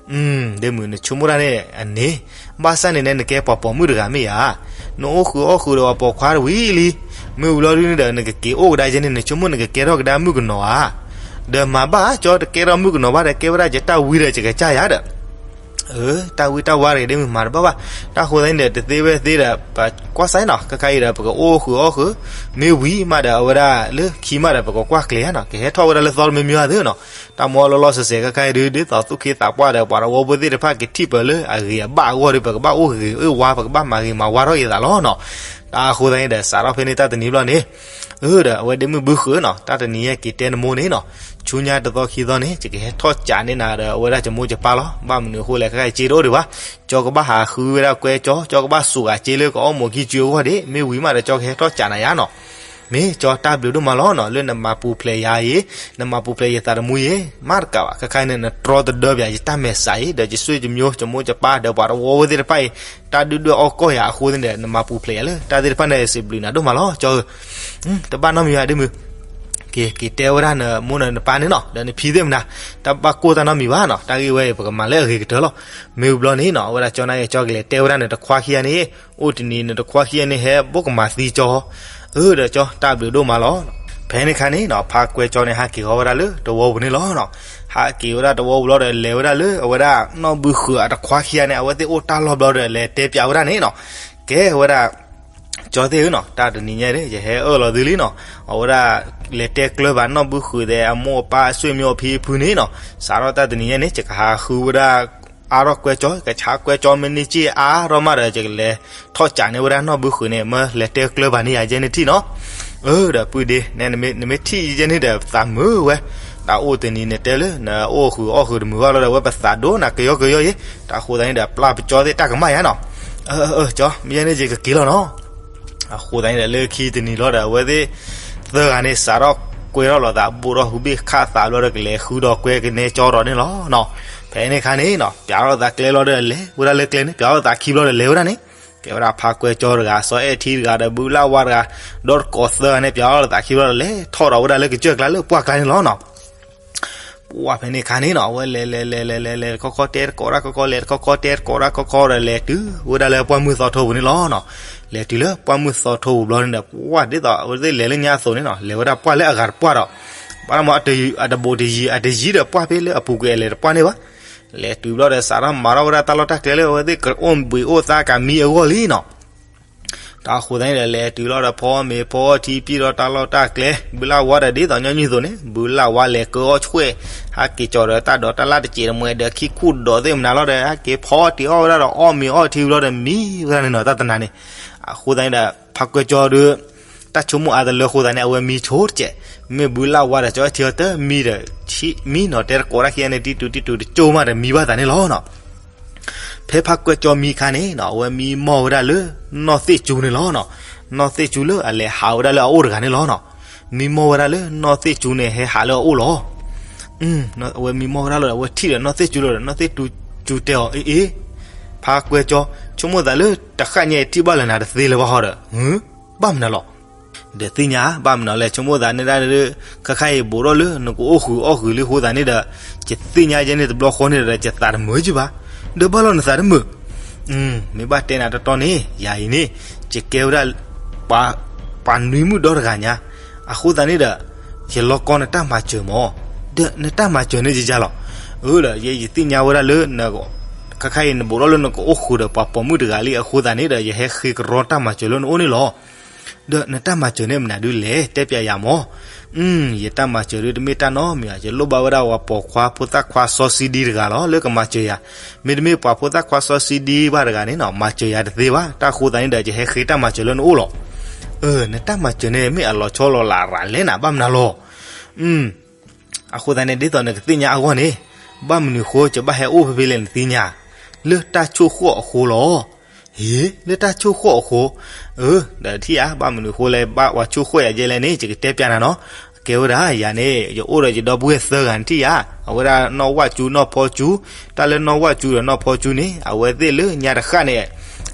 ဒ့မုၣ် နဆိကမိၣ်တၢ်န့ၣ်အန့ၣ် ဘၣ်ဆၣ်န့ၣ် နကဲပှၤပိာ်မုၣ်တဂၤမ့ၢ်ဧါ. နအိၣ်ဃုာ်အီၣ်ဃုာ်ဒီးပှၤပိာ်ခွါတဝံၤလံ. မ့ၢ်ဝံၤလီၤဒုန့ၣ်ဒီး နကက့ၤအိၣ်ကဒါကဲန့ၣ် နဆိကမိၣ်နကကဲထီၣ်ကဒါမုၣ်ကနီၤဧါ. ဒီးမၤဘၣ် ကၠီတကဲထီၣ်မုၣ်ကနီၤဘၣ်ဒီး ကဲဝဲဒၣ်ယတၢ်ဝံဒီးယကစၢ်ယၤဒီး အၢ တၢ်ဝံတၢ်ဝါတဂ့ၤဒ်မုၢ်မၤတဘၣ်ဘၣ်, တၢ်ဃိသတးန့ၣ်ဒီး တသ့ဝဲသ့ဒီး ပကွၢ်စၢ်နီၤ, ခဲခါအံၤဒီး ပကအိၣ်ဃုာ်အီၣ်ဃုာ်, မ့ၢ်ဝံၤမးဒီး အဝဲဒၣ်လၢခံမးဒီး ပကကွၢ်ကျဲၤဧါနီၤ, ကဟဲထီၣ်ဝဲဒၣ်လၢသီတမံၤမံၤဧါသ့နီၤ, တၢ်မ့ၢ်လီၤလီၤဆဲးဆဲးခဲခါအံၤဒုး ဒ်သိးသူၣ်က့သးပှၢ်ဒီး ပှၤတဝီဖိသ့ၣ်တဖၣ်ကထံၣ်ပၢၤလၢအဂ့ၤအဘၣ်အဂီၢ်ဒီး ပကဘၣ်အိၣ်ဂ့ၤအိၣ်ဝါ ပကဘၣ်မၤဂ့ၤမၤဝါထီၣ်က့ၤသးလီၤနီၤ, တၢ်အဃိသတးန့ၣ်ဒီး စးထီၣ်ဖဲန့ၣ်တၢ်တနံၤဘျီန့ၣ် အၢ ဒီးအဝဲဒ့မုၣ်ဘုဃုာ်နီၤ, တၢ်တနံၤညါက့ၤတဲနမိၢ်န့ၣ်နီၤ, ဆူညါတသီခံသီန့ၣ် ယကဟဲထီၣ်ကးန့ၢ်နၤဒီး အဝဲဒၣ်ယမိၢ်ယပၢ်လီၤ, ဘၣ်မနုၤအဃိလဲၣ် ခဲခါအံၤစ့တအိၣ်ဒံးဘၣ်, ကၠီကဘၣ်ဟးဃုဝဲဒၣ်ကွဲကၠီ, ကၠီကဘၣ်စူးဂၤစ့လၢကအီၣ်မိၢ်ခံစုအဂီၢ်ဒံး, မ့ၢ်ဝံၤမးဒီး ကၠီကဟဲထီၣ်ကးနၤယါနီၤ, မ့ၢ်ကၠီတၢ်ဘျုးဒိၣ်မးလီၤနီၤ, လၢနမၤပူၤဖျဲးယၤအံၤ, နမၤပူၤဖျဲးယသးတမူအံၤ, မ့ၢ်တကးဘၣ်, ခဲခါအံၤန့ၣ် နတြီတဒၢဘၣ်ယတၢ်မဲာ်ဆှးအံၤ, ဒီးယစွ့ၢ်ယမျိုး ယမိၢ်ယပၢ်ဒီးပှၤတဝီဖိသ့ၣ်တဖၣ်အံၤ, တၢ်ဒုၣ်ဒွဲၣ်အီၣ်ကီၢ်ယၤအဃိသတးန့ၣ်ဒီး နမၤပူၤဖျဲးယၤလၢတၢ်သ့ၣ်တဖၣ်န့ၣ် စံးဘျုးနၤဒိၣ်မးလီၤ, ကၠီဧၢ, တဘၣ်နီတမံၤဘၣ်ဒ့မုၣ်, က့ၤက့ၤတဲဝဲဒၣ်နမိၢ်နပၢ်န့ၣ်နီၤ, ဒီးနဖံသ့ၣ်မနၤ, တၢ်ဘၣ်ကိၢ်တၢ်နီတမံၤဘၣ်နီၤ, တၢ်ဂ့ၢ်ဝဲအံၤပကမၤလၢအဂ့ၤကတၢၢ်လီၤ, မ့ၢ်ဝံၤဘျီန့ၣ်နီၤ, အဝဲဒၣ်ကၠီနာ်က့ၤ ကၠီကလဲၤတဲဝဲဒၣ်နတခွါခံဂၤန့ၣ်, အိၣ်တနံၤနတခွါခံဂၤန့ၣ် ဟဲဘိးကမၤသံကၠီ, အၢ ဒီးကၠီတၢ်ဘျုးဒိၣ်မးလီၤ, ဖဲန့ၣ်ခါန့ၣ်နီၤ ဖါကွဲကၠီန့ၣ် ဟးက့ၤဃီဝဲဒၣ်လၢတဝီပူၤန့ၣ်လီၤနီၤ, ဟးက့ၤဝဲဒၣ်တဝီပူၤလီၤဒီး လဲၤဝဲဒၣ်လၢအဝဲဒၣ်နီၢ်ဘုဃုာ်အတခွါခံဂၤန့ၣ် အဝဲသ့ၣ်အိၣ်တၢ်လီၢ်ဘျီဒီး လဲၤတဲပၠးဝဲဒၣ်န့ၣ်နီၤ, ကဲဝဲဒၣ် ကၠီသ့ၣ်ဧၢနီၤ, တၢ်တနံၤညါဒီး ယဟဲအၢၣ်လီၤသုလံနီၤ, အဝဲဒၣ် လဲၤတဲကျၢၤဘၣ်နီၢ်ဘုဃုာ်ဒီးအမိၢ်အပၢ်အဆွေမျိုးအဖံအဖုန့ၣ်နီၤ, စးထီၣ်တၢ်တနံၤညါန့ၣ် ယကဟးဃုဝဲဒၣ် အါထီၣ်ကွဲကၠီ, ကဆါကွဲကၠီမ့ၢ်န့ၢ်စ့ၢ်အါထီၣ်မးဒီး ယကလဲၤထီၣ်ကးန့ၢ်ဝဲဒၣ်နီၢ်ဘုဃုာ်န့ၣ် မၢလဲၤတဲကျၢၤဘၣ်န့ၢ်ယၤယဲန့ၣ်ထံၣ်နီၤ, အၢ ဒီးပုၢ်ဒ့ နမ့ၢ်ထံၣ်ယဲန့ၣ်ဒီး သးမုာ်ဝဲ, တၢ်အိၣ်တနံၤန့ၣ်တဲလၢ နအိၣ်ဃုာ်အီၣ်ဃုာ်တမုာ်ဘၣ်လီၤဒီး အဝဲပသးဒိၣ်နၤကယီကယီယဲ, တၢ်ဃိသတးန့ၣ်ဒီး ပျၢ်ပကၠီသ့ၣ်တၢ်ကမၣ်ယါနီၤ, အၢ အၢ ကၠီ မ့ၢ်ယဲန့ၣ်ယကက့ၤလီၤနီၤ အဃိသတးန့ၣ်ဒီး လၢခံတနံၤလီၤဒီး အဝဲသ့ၣ်သၢဂၤန့ၣ် စးထီၣ်ကွဲထီၣ်လိာ်သး ဘိးထီၣ်ဟူးဘ့ၣ်ခးသးဘျီဒီး ကလဲၤဃုဒီးကွဲကနဲကၠီရီၤန့ၣ်လီၤနီၤ, ဖဲန့ၣ်ခါန့ၣ်နီၤ ပၠးထီၣ်သးကျဲလီၤဒီး လဲၤဝဲဒၣ်လၢကျဲန့ၣ် ပၠးထီၣ်သးခံဘျီဒီး လဲၤဝဲဒၣ်န့ၣ်, ကဲဝဲဒၣ်ဖါကွဲကၠီတဂၤ စီၤအဲၣ်ထံတဂၤဒီး ဘုလၢ်ဝါတဂၤ ဒီတကိးသၢဂၤန့ၣ် ပၠးထီၣ်သးခံဘျီဒီး လဲၤထီၣ်ဒီးဝဲဒၣ်လၢကစၢၢ်ကျါလၢပှၢ်ကျါန့ၣ်လီၤနီၤ ပှၢ်ဖဲန့ၣ်ခါန့ၣ်နီၤ အဝဲလဲၤလဲၤလဲၤလဲၤလဲၤလဲၤတခီခီတဲတကိးတၢ်ခီခီ လဲၤတခီခီတဲတကိးတၢ်ခီခီဒီး လဲၤတုၤဝဲဒၣ်လၢပှၢ်မုၢ်သီထိပူၤန့ၣ်လီၤနီၤ, လဲၤတုၤလၢပှၢ်မုၢ်သီထိပူၤဘျီန့ၣ်ဒီး ပှၢ်ဒ်သိးအဝဲသ့ၣ်လဲၤလၢညါအသိးန့ၣ်နီၤ လဲၤဝဲဒၣ်ပှၢ်လၢအဂၤတပှၢ်ဒီး ဘၣ်မ့ၢ်အတဘူးတယံၤ အတယံၤဒီးပှၢ်ဖဲလၢအပူၤကွံာ်အလဲၤတပှၢ်န့ၣ်ဘၣ်, လဲၤတုၤဘျီဒီး စးထီၣ်မၤထီၣ်ဝဲဒၣ်တၢ်လီၢ်တၢ်ကျဲလၢအဝဲသ့ၣ်ကအိၣ်ဘှံးအိၣ်သါကမံအဂီၢ်လံနီၤ တၢ်ဃိသတးန့ၣ်ဒီး လဲၤတုၤလီၤဒီး ဖီမ့ၤဖီထံ ပျံၢ်ဒီးတၢ်လီၢ်တၢ်ကျဲ ဘုလၢ်ဝါဒီးဒ်သိးညီနုၢ်အသိးန့ၣ် ဘုလၢ်ဝါလဲၤကၢအီၣ်ဆွဲၣ် ဟဲက့ၤကၠီၤဒီးတၢ်ဒိးတၢ်လၢ်တစဲးတမှဲၤဒီး ခံခူၣ်ဒိးသ့ၣ်မနုၤလီၤဒီး ဟဲက့ၤဖီတ့ၢ်အီၣ်ဝဲဒၣ်ဒီး အီၣ်မ့ၤအီၣ်ထံဘျီဒီး မံဝဲဒၣ်န့ၣ်နီၤ တၢ်တနၤန့ၣ်, အဃိသတးန့ၣ်ဒီး ဖါကွဲကၠီဒီး တၢ်ဆိကမိၣ်အါတလၢအဃိသတးန့ၣ် အဝဲမံဆိတစဲး, မ့ၢ်ဘုလၢ်ဝါဒီးကၠီထံအီၤတမံဒီး မံနီၤ တဲတကိးတၢ်ခံဂၤန့ၣ် တံတူးတံတူးတကၠိၢ်မးဒီး မံဘၣ်သးန့ၣ်လီၤနီၤ ဖဲဖါကွဲကၠီမံခါန့ၣ်နီၤ အဝဲမံမီၢ်ဝဲဒၣ်လၢ နီၢ်သ့ၣ်စူန့ၣ်လီၤနီၤ. နီၢ်သ့ၣ်စူလၢအလဲၤဟးဝဲဒၣ်လၢအအိၣ်တဂၤန့ၣ်လီၤနီၤ. မံမီၢ်ဝဲဒၣ်လၢနီၢ်သ့ၣ်စူန့ၣ် ဟဲဟးလၢအအိၣ်လီၤ. အဝဲမံမီၢ်ဝဲဒၣ်လီၤဒီး အဝဲထံၣ်ဒီးနီၢ်သ့ၣ်စူလီၤဒီး နီၢ်သ့ၣ်စူတဲအီၤ အ့ အ့ ဖါကွဲကၠီ ဆိကမိၣ်သးလၢတဃၣ်ညါအံၤထံၣ်ဘၣ်လၢနၤတသ့လၢၤဘၣ်ဟီဒီး ဘၣ်မနုၤလီၤ. ဒီးသ့ၣ်ညါဘၣ်မနုၤလဲၣ် ဆိကမိၣ်သးန့ၣ်ဒၣ်လၢ ခါခါအံၤဘူးထီၣ်လၢနကအိၣ်ဃုာ်အီၣ်ဃုာ်လံအဃိသတးန့ၣ်ဒီး ယသ့ၣ်ညါယဲန့ၣ်တဘျီဃီန့ၣ်ဒီး ယသးတမုာ်က့ၤဘၣ်. ဒီးဘၣ်လီၤနသးတမုာ် မ့ၢ်ဘၣ်တဲနၤတီတီန့ၣ် ယၤအံၤန့ၣ် ယကဲဝဲဒၣ် ပှၤနွံမုၣ်ဒီတဂၤညါ အဃိသတးန့ၣ်ဒီး ယလီၤကီနတၢ်မၤစၢၤမး ဒီးနတၢ်မၤစၢၤန့ၣ်ယယါလီၤ. အၢ ဒီးယဲယသ့ၣ်ညါဝဲဒၣ်လၢ ခါခါအံၤနဘူးထီၣ်လၢနကအိၣ်ဃုာ်ဒီးပှၤပိာ်မုၣ်တဂၤလံအဃိသတးန့ၣ်ဒီး ယဟဲဃ့ကရီတၢ်မၤစၢၤလၢနအိၣ်န့ၣ်လီၤ. ဒီးနတၢ်မၤစၢၤန့ၣ်မနုၤဒုလဲၣ် တဲပျးယၤမး. ယတၢ်မၤစၢၤဒုတမ့ၢ်တၢ်နီတမံၤဘၣ် ယလိၣ်ဘၣ်ဝဲဒၣ်ပှၤပိာ်ခွါဖိသၣ်ခွါစီဆှံဒံတဂၤလီၤ လၢကမၤစၢၤယၤ. မ့တမ့ၢ်ပှၤဖိသၣ်ခွါစီဆှံဒံဘၣ်တဂၤန့ၣ်နီၤ မၤစၢၤယၤတသ့ဘၣ်. တၢ်ဃိသတးန့ၣ်ဒီး ယဟဲဃ့တၢ်မၤစၢၤလၢနအိၣ်လီၤ. နတၢ်မၤစၢၤန့ၣ်မ့ၢ်အလီၤဆီလီၤလးရၤလဲၣ်နၤ ဘၣ်မနုၤလီၤ. အဃိသတးန့ၣ် ဒ်သိးနကသ့ၣ်ညါအဂီၢ်န့ၣ် ဘၣ်မနုၤဃိ ယဘၣ်ဟဲအိၣ်ဖဲဖဲလဲၣ်နသ့ၣ်ညါ. လၢတၢ်ဆိၣ်ဃီၣ်အဃိလီၤ. ဟ့ လၢတၢ်ဆိၣ်ဃီၣ်အဃိ. အၢ ဒီးထံၣ်ဧါ ဘၣ်မနုၤဃိလဲၣ် ဘၣ်ပှၤဆိၣ်ဃီၣ်ယၤယဲလဲၣ်န့ၣ် ယကတဲပျးနၤနီၤ. ကဲဝဲဒၣ်ယၤန့ၣ် ယအိၣ်ဒီးယဒီပုၢ်ဝဲၢ်သၢဂၤန့ၣ်ထံၣ်ဧါ. အဝဲဒၣ်နီၢ်ဝၣ်စူ နီၢ်ဖီစူ တၢ်လၢနီၢ်ဝၣ်စူဒီးနီၢ်ဖီစူန့ၣ် အဝဲသ့ၣ်လၢညါတဃၣ်န့ၣ်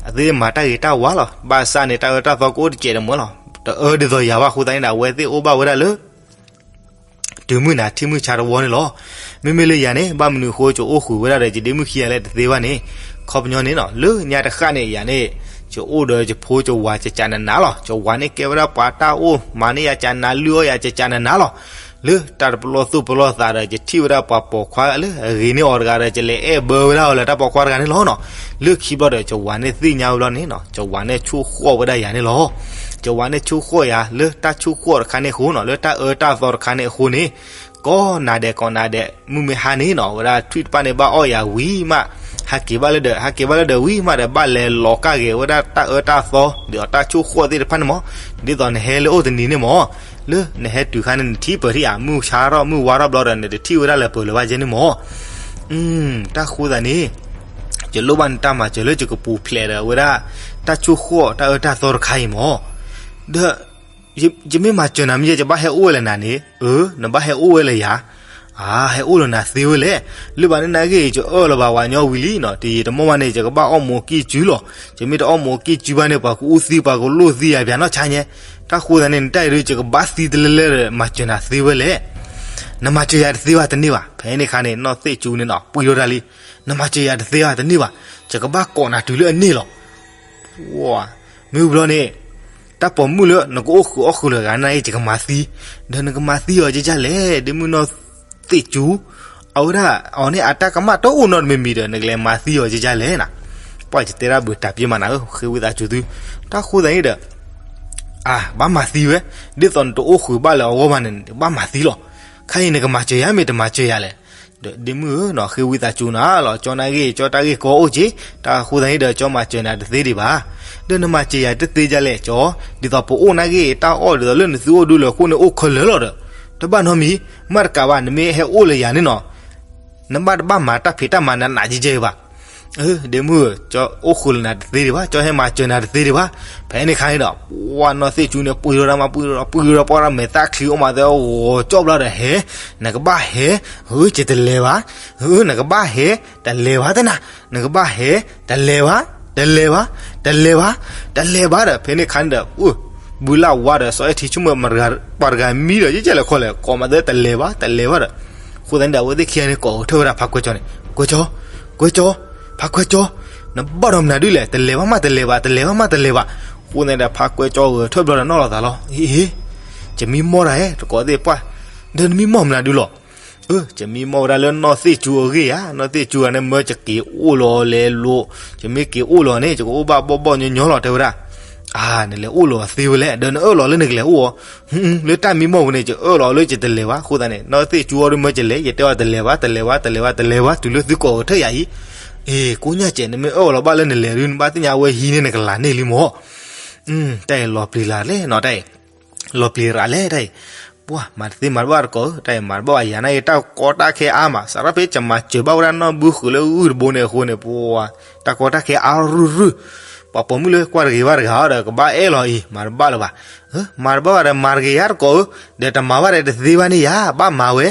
အသ့ၣ်မၤတၢ်ဂ့ၤတၢ်ဝါလီၤ. ဘၣ်ဆၣ်န့ၣ် တၢ်အၢတၢ်သီကအိၣ်တစဲးတမှဲၤလီၤ. တအၢဒ်သိးယၤဘၣ်အဃိသတးန့ၣ်ဒီး အဝဲသ့ၣ်အိၣ်ဘၣ်ဝဲဒၣ်လၢ တုၤမုၢ်နၤထံၣ်မုၢ်ဆါတဝီန့ၣ်လီၤ. မ့မ့ၢ်လၢယၤန့ၣ် ဘၣ်မနုၤအဃိ ယအိၣ်ဃုာ်ဝဲဒၣ်ဒီးယဒ့မုၣ်ခံဂၤလဲၣ်တသ့ဘၣ်န့ၣ်, ခီပညီန့ၣ်နီၤ လၢညါတဃၣ်န့ၣ်ယၤန့ၣ် ယအိၣ်ဒီးယဖိယဝၤကကးနးနးလီၤ. ယဝၤန့ၣ်ကဲဝဲဒၣ်ပှၤတၢ်အိၣ်မၤန့ၢ်ယၤကးနး လုၢ်အီၣ်ယၤကကးနးနးလီၤ. လၢတၢ်တပလီၢ်သူၣ်ပလီၢ်သးဒီး ယထံၣ်ဝဲဒၣ်ပှၤပိာ်ခွါလၢအဂ့ၤန့ၢ်အီၤတဂၤဒီး ယလဲၤအဲၣ်ဘၢဝဲဒၣ်အီၤလၢတၢ်ပိာ်ခွါတဂၤန့ၣ်လီၤနီၤ. လၢခံဘျီဒီး ယဝၤန့ၣ်သ့ၣ်ညါဝဲဘျီန့ၣ်နီၤ, ယဝၤန့ၣ်ဆိၣ်ဃီၣ်ဝဲဒၣ်ယၤန့ၣ်လီၤ. ယဝၤန့ၣ်ဆိၣ်ဃီၣ်ယၤ လၢတၢ်ဆိၣ်ဃီၣ်တခါန့ၣ်အဃိနီၤ, လၢတၢ်အၢတၢ်သီတခါန့ၣ်အဃိန့ၣ် ကိးနၤဒဲးကိးနၤဒဲး မုၢ်မ့ၢ်ဟါန့ၣ်နီၤ, ဝဲဒၣ်ထွံၣ်တဖၣ်န့ၣ်ဘၣ်အီၣ်ယၤဝံၤမး, ဟးက့ၤဘၣ်လၢဒီး ဟးက့ၤဘၣ်လၢဒီးဝံၤမးဒီး ဘၣ်လဲၤလီၤကၣ်ဂဲၤဝဲဒၣ်တၢ်အၢတၢ်သီ ဒ်သိးတၢ်ဆိၣ်ဃီၣ်သ့ၣ်တဖၣ်န့ၣ်မး, ဒ်သိးနဟဲလၢအိၣ်တနံၤန့ၣ်မး, လၢနဟဲတုၤခါန့ၣ် နထံၣ်ပၢၢ်ထံၣ်ဧါ, မုၢ်ဆါထီၣ်မုၢ်ဝါထီၣ်ဘျီဒီး နတထံၣ်ဝဲဒၣ်လၢၤပၢၢ်လၢၤဘၣ်ကဲန့ၣ်မး. တၢ်ဃိသတးန့ၣ် ယလိၣ်ဘၣ်နတၢ်မၤစၢၤလၢယကပူၤဖျဲးဒီးဝဲဒၣ် တၢ်ဆိၣ်ဃီၣ်တၢ်အၢတၢ်သီတခါအံၤမး, ဒီး ယမ့ၢ်မၤစၢၤနၤမ့ၢ်ယဲ ယဘၣ်ဟဲအိၣ်ဝဲလၢနၤန့ၣ်, အၢ နဘၣ်ဟဲအိၣ်ဝဲလၢယၤ, အါ ဟဲအိၣ်လၢနၤသ့ဝဲလဲၣ်, လၢဘၣ်န့ၣ်နာ်ဂ့ၢ် ယအၢၣ်လီၤဘၣ်ဝၤညီဝံၤလံနီၤ, တယံာ်တမီၢ်ဘၣ်န့ၣ် ယကဘၣ်အီၣ်မူးကံၢ်စုလီၤ, ယမ့ၢ်တအီၣ်မူးကံၢ်စုဘၣ်န့ၣ် ပှၤကအူသံ ပှၤကလိၣ်သံယၤပၠးနီၢ်ဆါညါ, တၢ်ဃိသတးန့ၣ် နတၢ်အံၤဒုး ယကဘၣ်သံတလဲလဲဒီး မၤစၢၤနၤသ့ဝဲလဲၣ်, နမၤစၢၤယၤတသ့ဘၣ်တန့ၢ်ဘၣ်, ဖဲန့ၣ်အခါန့ၣ် နီၢ်သ့ၣ်ကၠူန့ၣ်နီၤ ပှံၢ်ထီၣ်တၢ်လံ, နမၤစၢၤယၤတသ့ဘၣ်တန့ၢ်ဘၣ်, ယကဘၣ်ကိးနၤတုၤလၢအန့ၢ်လီၤ မ့ၢ်ဘျီန့ၣ် တၢ်ပိာ်မုၣ်လၢနကအိၣ်ဃုာ်အီၣ်ဃုာ်လၢၤဂၤန့ၣ် ယကမၤသံ, ဒီးနကမၤသံအီၤကဲကဲလဲၣ်, ဒ့မုၣ်နီၢ်သ့ၣ်ကၠူ, အဝဲဒၣ် အီၤန့ၣ်အတၢ်ကမၣ်တအိၣ်နီတမံၤမံၤဒီး နကလဲၤမၤသံအီၤကဲကဲလဲၣ်နၤ, ပှၢ်ယတဲဒၣ်ဘၣ်တၢ်ပျဲမးနၤဧၢ ဃ့ဝံသးစူၤသု, တၢ်ဃိသတးန့ၣ်ဒီး အါ ဘၣ်မၤသံဝဲ, ဒ်သိးနတအိၣ်ဃုာ်ဘၣ်လၢအဂီၢ်ဘၣ်န့ၣ် ဘၣ်မၤသံလီၤ, ခဲအံၤနကမၤစၢၤယၤမ့ၢ်တမၤစၢၤယၤလဲၣ် ဒီးဒ့မုၣ်ဧၢနီၤ ဃ့ဝံသးစူၤနၤလီၤ, ကၠီနာ်ဂ့ၢ် ကၠီတၢ်ဂ့ၢ်ကီအိၣ်က့ၤ, တၢ်ဃိသတးန့ၣ်ဒီး ကၠီမၤစၢၤနၤတသ့ဒံးဘၣ်, ဒီးနမၤစၢၤယၤတသ့ဒ်လဲၣ်ကၠီ, ဒ်သိးပအိၣ်နာ်ဂ့ၢ် တၢ်အီၣ်ဒ်သိးလၢနသုအိၣ်ဒုလၢအဃိန့ၣ် အိၣ်ခဲလၢာ်လီၤဒီး, တဘၣ်နီတမံၤ, မ့ၢ်တကးဘၣ် နမ့ၢ်ဟဲအိၣ်လၢယၤန့ၣ်နီၤ နဘၣ်တဘၣ်မၤတၢ်ဖံးတၢ်မၤနးနးကဲကဲဘၣ်, ဒ့မုၣ်ဧၢ, ကၠီအိၣ်ဃုာ်လၢနၤတသ့ဒံးဘၣ်, ကၠီဟဲမၤစၢၤနၤတသ့ဒံးဘၣ်, ဖဲန့ၣ်အခါန့ၣ်ဒီး ပှၢ်နီၢ်သ့ၣ်ကၠူန့ၣ် ပှံၢ်ထီၣ်တၢ်မး ပှံၢ်ထီၣ် ပှံၢ်ထီၣ် ပှၢ်ထီၣ်မဲာ်သၣ်ချံအိၣ်မးသဲဂီၤကၠီဘျီဒီးဟဲ, နကဘၣ်ဟဲ, ဧၢ ယတလဲၤဘၣ်, ဧၢ နကဘၣ်ဟဲ, တလဲၤဘၣ်တနၤ, နကဘၣ်ဟဲ, တလဲၤဘၣ်, တလဲၤဘၣ်, တလဲၤဘၣ်, တလဲၤဘၣ်ဒီး ဖဲန့ၣ်အခါန့ၣ်ဒီး အိၣ် ဘုလၢ်ဝါဒီး စီၤအဲၣ်ထံဆိကမိၣ် ပှၤတဂၤမံဒီး ယကဲလဲၣ်ခီလဲၣ် ကိးမးသဲတလဲၤဘၣ် တလဲၤဘၣ်ဒီး, အဃိသတးန့ၣ်ဒီး အဝဲသ့ၣ်ခံဂၤန့ၣ် ကိးဂဲၤထၢၣ်ဝဲဒၣ်ဖါကွဲကၠီန့ၣ်, ကွဲကၠီ, ကွဲကၠီ, ဖါကွဲကၠီ, နဘၣ်ဒီးမနုၤဒုလဲၣ် တလဲၤဘၣ်မးတလဲၤဘၣ် တလဲၤဘၣ်မးတလဲၤဘၣ်, အဃိသတးန့ၣ်ဒီး ဖါကွဲကၠီဂဲၤထၢၣ်ဘျီဒီးနီၣ်လီၤသးလီၤ, အ့ အ့ ယမံမီၢ်တၢ်ဧဲ တကိးသ့ၣ်ပှၢ်, ဒီးနမံမီၢ်မနုၤဒုလီၤ အၢ ယမံမီၢ်ဝဲဒၣ်လၢနီၢ်သ့ၣ်ကၠူအဂ့ၢ်ဧါ, နီၢ်သ့ၣ်ကၠူဂၤန့ၣ် မၢယက့ၤအိၣ်လီၤလဲၤလိၤ, ယမ့ၢ်က့ၤအိၣ်လီၤန့ၣ် ယကအိၣ်ဘၣ်ဘီၣ်ဘီၣ်ညီညီလီၤ တဲဝဲဒၣ်, အါ နလဲၤအိၣ်လီၤသ့ဝဲလဲၣ် ဒီးနအၢၣ်လီၤလၢနကလဲၤအိၣ်ဧါ, လၢတၢ်မံမီၢ်ပူၤန့ၣ် ယအၢၣ်လီၤလၢယတလဲၤဘၣ် အဃိသတးန့ၣ် နီၢ်သ့ၣ်ကၠူအီၤဒုးမၢယလဲၤ ယတဲအီၤတလဲၤဘၣ် တလဲၤဘၣ် တလဲၤဘၣ် တလဲၤဘၣ် တုၤလၢသုကိးဂဲၤထၢၣ်ယၤအံၤ, အ့ ကိးညါကဲး နမ့ၢ်အၢၣ်လီၤဘၣ်လၢနလဲၤဒုး နဘၣ်သ့ၣ်ညါအဝဲဟံးန့ၢ်နကလၤန့ၢ်လံမၢ်, တၢ်အံၤလီၤပျံၤလၢ်လဲၣ်နီၤ တၢ်အံၤ လီၤပျံၤရၤလဲၣ်တၢ်အံၤ, ပှၢ်မၤတသ့မၤတဘၣ်တကိးဧၢ တၢ်အံၤမၤတဘၣ်ဘၣ်ယၤနာ်က့ တၢ်ကီတၢ်ခဲအါမး စးထီၣ်ဖဲယမၤစၢၤဘၣ်ဝဲဒၣ်နီၢ်ဘုဃုာ်လၢဂုၢ်တဘိန့ၣ်အဃိန့ၣ် ပှၢ် တၢ်ကီတၢ်ခဲအါရုၢ်ရုၢ်, ပှၤပိာ်မုၣ်လၢကွၢ်တဂ့ၤဘၣ်တဂၤဒီး ကဘၣ်အဲၣ်လီၤအံၤ မၤတဘၣ်လၢၤဘၣ်, မၤတဘၣ်ဘၣ်ဒီး မၤတဂ့ၤယါတကိးဧၢ, ဒီးတမၤဘၣ်ဒီးတသ့ဘၣ်န့ၣ်ယၤ ဘၣ်မၤဝဲ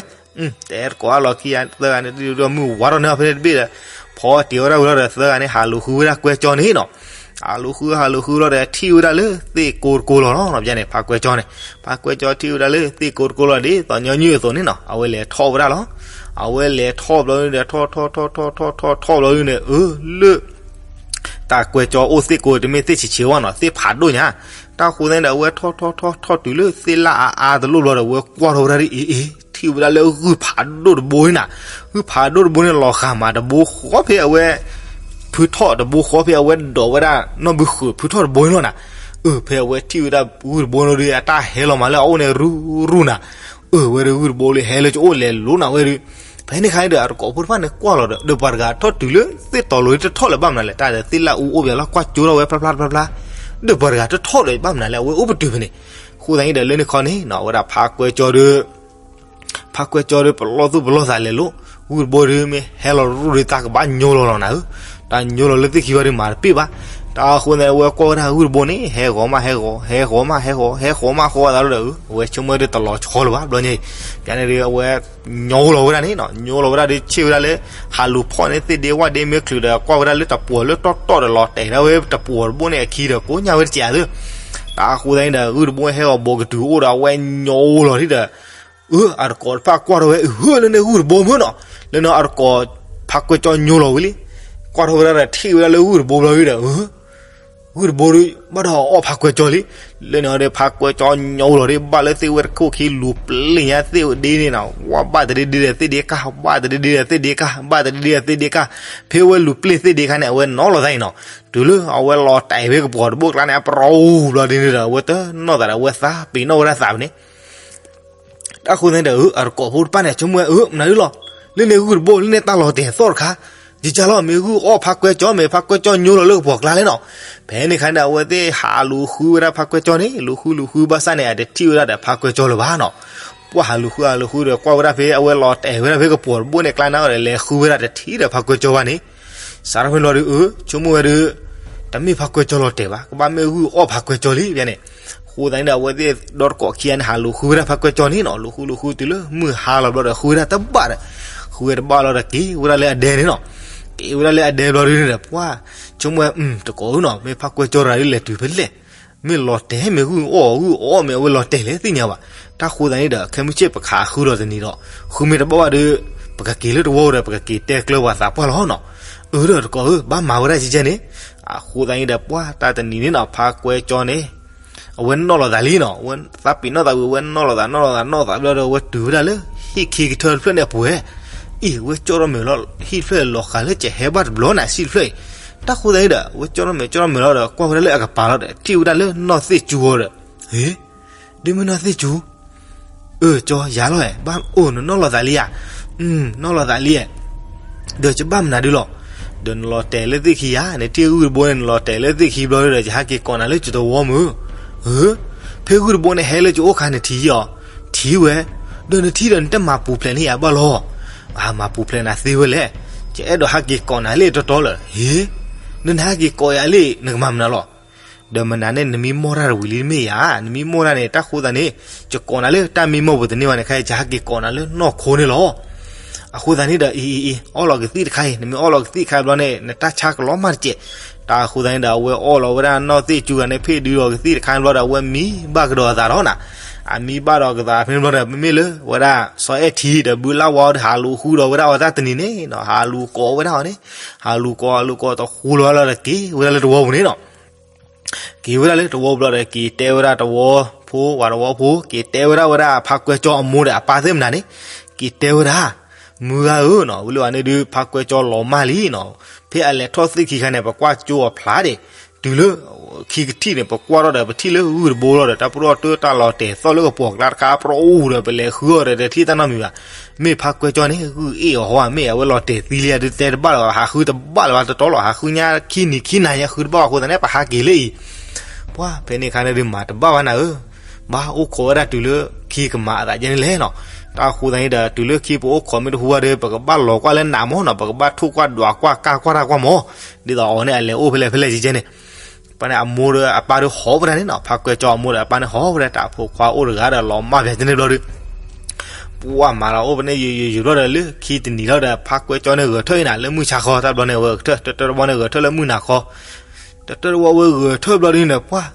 တအဲၣ်တကိးအါလီၤခံဂၤသၢဂၤန့ၣ် တဒုးဒိၣ်မုၢ်ဝါထီၣ်န့ၢ်အီၤဖဲန့ၣ်တဘ့ၣ်ဒီး, ဖီတ့ၢ်ဝဲဒၣ်ဝံၤလီၤဒီး သၢဂၤန့ၣ် ဟးလူၤဃုဝဲဒၣ်ကွဲကၠီန့ၣ်နီၤ, ဟးလူၤဃု ဟးလူၤဃုလီၤဒီး ထံၣ်ဝဲဒၣ်လၢသ့ၣ်ကိတကိလီၤနီၤ, ဘၣ်န့ၣ် ဖါကွဲကၠီန့ၣ်, ဖါကွဲကၠီထံၣ်ဝဲဒၣ်လၢသ့ၣ်ကိတကိလီၤ ဒ်သိးညီနုၢ်အသိးန့ၣ်နီၤ, အဝဲလဲၤထီၣ်ဝဲဒၣ်လီၤ, အဝဲလဲၤထီၣ်ဘျီဒုးဒီး ထီၣ်ထီၣ်ထီၣ်ထီၣ်ထီၣ်ထီၣ်ထီၣ်ဘျီဒုးန့ၣ် အၢ လၢ တၢ်ကွဲကၠီအိၣ်သ့ၣ်ကိတမ့ၢ်သ့ၣ်ဆံးဆံးဝဲနီၤ, သ့ၣ်ဖးဒိၣ်ညါ, တၢ်ဃိသတးန့ၣ်ဒီး အဝဲထီၣ်ထီၣ်ထီၣ်ထီၣ်တုၤလၢသ့ၣ်လၣ်အါအါတလိၣ်ဘျီဒီး အဝဲကွၢ်ထီၣ်ဝဲဒၣ်ဒ်အံၤအံၤ, ထံၣ်ဝဲဒၣ်လၢဂုၢ်ဖးဒိၣ်တဘိန့ၣ်နီၤ, ဂုၢ်ဖးဒိၣ်တဘိန့ၣ် လီၤဃာ်မးတဘိဃီဖဲအဝဲ ဖုထီၣ်တဘိဃီဖဲအဝဲဒိးဝဲဒၣ်နီၢ်ဘုဃုာ်ဖုထီၣ်တဘိန့ၣ်လီၤနီၤ, အၢ ဖဲအဝဲထံၣ်ဝဲဒၣ်ဂုၢ်တဘိန့ၣ်ဒီး အတၢ်ဟဲလီၤမးလၢအအိၣ်န့ၣ်ရူၢ်ရူၢ်နီၤ, အၢ ဝဲဒၣ်ဂုၢ်တဘိလၢဟဲလၢကအိၣ်လဲၤလိၤနၤဝဲဒၣ်, ဖဲန့ၣ်အခါန့ၣ်ဒီး အတကိးဖိတဖၣ်န့ၣ်ကွၢ်လီၤဒီး ဒီးပှၤတဂၤထီၣ်တုၤလၢသ့ၣ်တီၤလိၤတထီၣ်လၢၤဘၣ်မနုၤလဲၣ်, တၢ်ဒီးသ့ၣ်လၣ်အူအိၣ်ပှဲၤလီၤ ကွၢ်ကၠိထီၣ်ဝဲဖျါဖျါဖျါဖျါ, ဒီးပှၤတဂၤတထီၣ်ဒီးဘၣ်မနုၤလဲၣ် အဝဲအိၣ်ပတုာ်ဖဲန့ၣ်, အဃိသတးန့ၣ်ဒီး လၢန့ၣ်ခီန့ၣ်နီၤ အဝဲဒၣ်ဖါကွဲကၠီဒီး ဖါကွဲကၠီဒီး ပလီၢ်သူၣ်ပလီၢ်သးလဲၤလိၤ, ဂုၢ်တဘိဒီး မ့ၢ်ဟဲလီၤရူၢ်ဒီး တၢ်ကဘၣ်ညိလီၤလီၤနၤဧၢ, တၢ်ညိလီၤလၢသ့ၣ်ခံဘၣ်ဒီး မၤတပ့ၢ်ဘၣ်, တၢ်အဃိန့ၣ် အဝဲကွၢ်ဝဲဒၣ်ဂုၢ်တဘိန့ၣ် ဟဲဂီၤမးဟဲဂီၤ ဟဲဂီၤမးဟဲဂီၤ ဟဲဂီၤမးဃီသးဒီး အဝဲဆိကမိၣ်ဒီးတလီၤဆီလၢၤဘၣ် ဘျီညါအံၤ, ယန့ၣ်ဒီး အဝဲ ညိလီၤဝဲဒၣ်န့ၣ်နီၤ, ညိလီၤဝဲဒၣ်ဒီး ဆ့ၣ်ဝဲဒၣ်လၢ ဟးလူၤဖီၣ်န့ၢ်သ့ၣ်ဒ့ဝၣ်ဒ့မ့ၢ်ချုးဒီး ကွၢ်ဝဲဒၣ်လၢတပှီၤလၢတီတီၢ်ဒီး လီၤတဲာ်ဒၣ်ဝဲတပှီၤတဘိန့ၣ်အခံဒီး ကိးညါဝဲတစဲးဧါသၢ, တၢ်အဃိသတးန့ၣ်ဒီး ဂုၢ်တဘိဟဲဂီၤဘိကတုၤအိၣ်ဒီး အဝဲညိလီၤဒ်ဒီး အၢ အတကိးတဖၣ်ကွၢ်ထီၣ်ဝဲ အဟၢ လၢန့ၣ်ဂုၢ်တဘိမ့ၢ်နီၤ, လၢန့ၣ်အတကိး ဖါကွဲကၠီညိလီၤဝဲလံ, ကွၢ်ထီၣ်ဝဲဒၣ်ဒီး ထံၣ်ဝဲဒၣ်လၢဂုၢ်တဘိဘျီဒီး အၢ ဂုၢ်တဘိဒီး ဘၣ်ဒီးအီၣ်ဖါကွဲကၠီလံ. လၢန့ၣ်ဒီး ဖါကွဲကၠီညီလီၤဒီး ဘၣ်လၢသ့ၣ်ဝဲတခိၣ်ခံ လူၤပျ့ၢ်ညါသ့ၣ်ဒ့န့ၣ်နီၤ, ဝါဘၣ်တဒ့ဒ့ဒီးသ့ၣ်ဒ့ကၢ်, ဘၣ်တဒ့ဒ့ဒီးသ့ၣ်ဒ့ကၢ်, ဘၣ်တဒ့ဒ့ဒီးသ့ၣ်ဒ့ကၢ်. ဖဲဝဲလူၤပျ့ၢ်သ့ၣ်ဒ့ခါန့ၣ် အဝဲနီၣ်လီၤသးအံၤနီၤ. တုၤလၢအဝဲလီၤတဲာ်ဖဲကပီၤတဘိၣ်ကျါန့ၣ် အပရီၣ်အူဘျီဒ်န့ၣ်ဒီး အဝဲတနီၣ်သးဒီး အဝဲသးပ့ၤနီၣ်ဝဲဒၣ်သးန့ၣ် တၢ်ဃိသတးန့ၣ်ဒီး အတကိးဖိတဖၣ်န့ၣ် ဆိကမိၣ်ဝဲ အၢ မနုၤဒ်လီၤ, လၢန့ၣ်ဂုၢ်တဘိ လၢန့ၣ်တၢ်လီၤတဲာ်သီၣ်တခါ, ယကလီၤ မ့ၢ်ဂုၢ်အီၣ်ဖါကွဲကၠီ မ့ၢ်ဖါကွဲကၠီညိလီၤလၢကပီၤကျါလဲၣ်နီၤ. ဖဲန့ၣ်ခါန့ၣ်ဒီး အဝဲသ့ၣ်ဟးလူၤဃုဝဲဒၣ်ဖါကွဲကၠီန့ၣ်, လူၤဃုလူၤဃုဘၣ်ဆၣ်န့ၣ် အတထံၣ်ဝဲဒၣ်ဒီးဖါကွဲကၠီလၢၤဘၣ်နီၤ. ပှၢ်ဟးလူၤဃုဟးလူၤဃုဒီး ကွၢ်ဝဲဒၣ်ဖဲ အဝဲလီၤတဲာ်ဝဲဒၣ်ဖဲကပီၤတဘိၣ်န့ၣ်ကျါန့ၣ်ဒီး လဲၤဃုဝဲဒၣ်တထံၣ်ဒီးဖါကွဲကၠီဘၣ်န့ၣ် စးထီၣ်ဖဲန့ၣ်လီၤဒီး အၢ ဆိကမိၣ်ဝဲဒီး တမ့ၢ်ဖါကွဲကၠီလီၤတဲာ်ဘၣ်, ကဘၣ်မ့ၢ်ဂုၢ်အီၣ်ဖါကွဲကၠီလံဖဲန့ၣ်. အဃိသတးန့ၣ်ဒီး အဝဲသ့ၣ်ဒီတကိးခံဂၤန့ၣ် ဟးလူၤဃုဝဲဒၣ်ဖါကွဲကၠီန့ၣ်နီၤ. လူၤဃုလူၤဃုတုၤလၢမုၢ်ဟါလီၤဘျီဒီး ဃုဝဲဒၣ်တဘၣ်ဒီး, ဃုဝဲတဘၣ်လီၤဒီး က့ၤဝဲဒၣ်လၢအဒဲန့ၣ်နီၤ. က့ၤဝဲဒၣ်လၢအဒဲဘျီဒ်န့ၣ်ဒီး ပှၢ် ဆိကမိၣ်ဝဲ တကိးဧၢနီၤ, မ့ၢ်ဖါကွဲကၠီတဂၤဒ်လဲၣ်တုၤဖဲလဲၣ်, မ့ၢ်လီၤတဲာ် မ့ၢ်ဂုၢ်အီၣ်ဂုၢ်အီၣ် မ့ၢ်အဝဲလီၤတဲာ်လဲၣ်သ့ၣ်ညါဘၣ်. တၢ်ဃိသတးန့ၣ်ဒီး ခဲမုၢ်ဆ့ၣ်ပခးဃုလီၤတနံၤဒီး ဃုမ့ၢ်တဘၣ်ဘၣ်ဒီး ပကက့ၤလၢတဝီဒီး ပကက့ၤတဲကျၢၤပှၤသးပှၢ်လီၤနီၤ. အၢ ဒီးတကိးဧၢ ဘၣ်မၤဝဲဒၣ်ကဲကဲန့ၣ်. အဃိသတးန့ၣ်ဒီး ပှၢ်တၢ်တနံၤန့ၣ်နီၤ ဖါကွဲကၠီန့ၣ် အဝဲနီၣ်လီၤသးလံနီၤ, အဝဲသးပ့ၤနီၣ်သးဝံၤ အဝဲနီၣ်လီၤသး နီၣ်လီၤသး နီၣ်သးဘျီဒီး အဝဲတုၤဝဲဒၣ်လၢ ဟံၣ်ခံကထၢတဖျၢၣ်န့ၣ်အပူၤဝဲ. အံၤ အဝဲကၠီထီၣ်မဲာ်လီၤ, ဟံၣ်တဖျၢၣ်လီၤဃာ်လၢကဟဲဘၣ်တဘျီနၤ ဟံၣ်တဖျၢၣ်အံၤ. တၢ်ဃိသတးန့ၣ်ဒီး အဝဲကၠီထီၣ်မဲာ်ကၠီထီၣ်မဲာ်လီၤဒီး ကွၢ်ဝဲဒၣ်လၢအကပၤလီၤဒီး ထံၣ်ဝဲဒၣ်လၢနီၢ်သ့ၣ်ကၠူအီၤဒီး, ဟ့ ဒ်မ့ၢ်နီၢ်သ့ၣ်ကၠူ, အၢ ကၠီ ယၤလီၤဧါ, ဘၣ်အိၣ် နနီၣ်လီၤသးလံဧါ. နီၣ်လီၤသးလံဧါ. ဒီးယဘၣ်မနုၤဒ်လီၤ. ဒီးနလီၤတဲာ်လၢသ့ၣ်ခံဧါ, နထံၣ်ဂုၢ်တဘိန့ၣ် နလီၤတဲာ်လၢသ့ၣ်ခံဘျီဒီး ယဟးက့ၤကိးနၤလၢယတဝီမုၢ်. ဧၢ, ဖဲဂုၢ်တဘိန့ၣ်ဟဲလၢယအိၣ်ခါနထံၣ်အီၤ, ထံၣ်ဝဲ, ဒီးနထံၣ်ဒီးနတမၤပူၤဖျဲးန့ၢ်ယၤဘၣ်လီၤ. အမၤပူၤဖျဲးနၤသ့ဝဲလဲၣ်. ယအဲၣ်ဒိးဟးက့ၤကိးနၤလၢယတီတီလၢာ်. ဟ့, ဒီးနဟဲက့ၤကိးယၤလံ နကမၤမနုၤလီၤ. ဒီးမနုၤန့ၣ် နမံမီၢ်တၢ်တဝံၤလံတမ့ၢ်ဧါ, နမံမီၢ်တၢ်န့ၣ် တၢ်ဃိသတးန့ၣ် ယကိးနၤလၢတၢ်မံမီၢ်ပူၤတန့ၢ်ဘၣ်န့ၣ် ခဲအံၤယဟးက့ၤကိးနၤလၢနီၢ်ခိန့ၣ်လီၤ. အဃိသတးန့ၣ်ဒီး အံၤအံၤအံၤ အီၣ်လီၤကသံၣ်တခါအံၤ, နမ့ၢ်အီၣ်လီၤကသံၣ်တခါဘျီန့ၣ် နတၢ်ဆါကလီၤမၢ်တစဲး. တၢ်ဃိသတးန့ၣ်ဒီး အဝဲအီၣ်လီၤဝဲဒၣ်နီၢ်သ့ၣ်ကၠူဂၤန့ၣ် ဖ့ၣ်ဒုလီၤကသံၣ်တခါဘျီဒီး အဝဲမံဘၣ်ကဒီးအသးဒီးနၤ, အမံဘၣ်ဒီးကသးဖဲန့ၣ်ဘျီဒီး မ့မ့ၢ်လၢဝဲဒၣ်စီၤအဲၣ်ထံဒီးဘုလၢ်ဝါဒီး ဟးလူၤဃုဒီးဝဲဒၣ်အီၤတၢ်တနံၤန့ၣ်နီၤ, ဟးလူၤကိးဝဲဒၣ်အီၤန့ၣ်, ဟးလူၤကိး ဟးလူၤကိးတဃူလီၤလီၤဒီး က့ၤဝဲဒၣ်လၢတဝီပူၤန့ၣ်နီၤ. က့ၤဝဲဒၣ်လၢတဝီပူၤဘျီဒီး က့ၤတဲဝဲဒၣ်တဝီဖိ ပှၤတဝီဖိ က့ၤတဲဝဲဒၣ်ဝဲဒၣ်ဖါကွဲကၠီအမိၢ်ဒီးအပၢ်သ့ၣ်မနၤန့ၣ်, က့ၤတဲဝဲဒၣ်, မုၢ်ဂၤဧၢနီၤ, ဝံၤလၢဝဲန့ၣ်ဒုး ဖါကွဲကၠီလီၤမၢ်လံနီၤ. ဖဲအလဲၤထီၣ်သ့ၣ်ခံခါန့ၣ် ပကွၢ်ကၠိအီၤဖျါဒံး, တုၤလၢခံကထံၣ်န့ၣ် ပကွၢ်ထီၣ်ဒီး ပထံၣ်လၢဂုၢ်တဘိလီၤဒီး တၢ်ပရီၣ်တၢ်လီၤတဲာ်သီၣ်လၢကပီၤကျါတခါ ပရီၣ်အူဒီး ပလဲၤဃုအီၤဒီး တထံၣ်တၢ်နီတမံၤဘၣ်. မ့ၢ်ဖါကွဲကၠီန့ၣ် ဂုၢ်အ့ၣ်အီၤဟီဧါ, မ့ၢ်အဝဲလီၤတဲာ်သံလံဧါ, ဒုးတဲတဘၣ်လၢၤဘၣ်, ဟးဃုတဘၣ်လၢၤဘၣ်တတီလီၤ, ဟးဃုညါခံနံၤခံနၤညါ ဃုတဘၣ်ဘၣ်အဃိသတးန့ၣ် ပဟးက့ၤလၢအံၤ. ပှၢ်ဖဲန့ၣ်အခါန့ၣ်ဒုး မၤတဘၣ်ဘၣ်နၤဧၢ, ဘၣ်အိၣ်ခိးဝဲဒၣ်တုၤလၢခံကမၤအသးဒ်န့ၣ်လဲၣ်နီၤ. တၢ်ဃိသတးန့ၣ်ဒီး တုၤလၢခံပအိၣ်ခိးမ့ၢ်တဟူဘၣ်ဒီး ပကဘၣ်လီၤကွၢ်လၢနးမၢ်နီၤ, ပကဘၣ်ထိၣ်ကွၢ်ဒွးကွၢ်ကၢ်ကွၢ်တၢ်ကွၢ်မၢ်, ဒ်သိးအီၤန့ၣ် အလဲၤအိၣ်ဖဲလဲၣ်ဖဲလဲၣ်ကဲကဲန့ၣ်. ပှၢ်န့ၣ် အမိၢ်ဒီးအပၢ်ဒီးဟီၣ်ဝဲဒၣ်န့ၣ်နီၤ, ဖါကွဲကၠီအမိၢ်ဒီးအပၢ်န့ၣ်ဟီၣ်ဝဲဒၣ် တၢ်ဖိခွါအိၣ်တဂၤဒီးလီၤမၢ်ဖဲန့ၣ်ဘျီဒီး ပှၢ်မၤလီၤအိၣ်ဖဲန့ၣ်ယံာ်ယံာ်ယံာ်ဘျီဒီး လၢခံတနံၤလီၤဒီး ဖါကွဲကၠီန့ၣ်ဂဲၤထၢၣ်အံၤနၤ လၢမုၢ်ဆါခီ, တၢ်ဘျီန့ၣ် အဝဲဂဲၤထၢၣ် တၢၢ်တၢၢ်တဘီန့ၣ် ဂဲၤထၢၣ်လၢမုၢ်နၤခီ, တၢၢ်တၢၢ်တဘီဝဲဂဲၤထၢၣ်ဘျီဒ်န့ၣ် ပှၢ်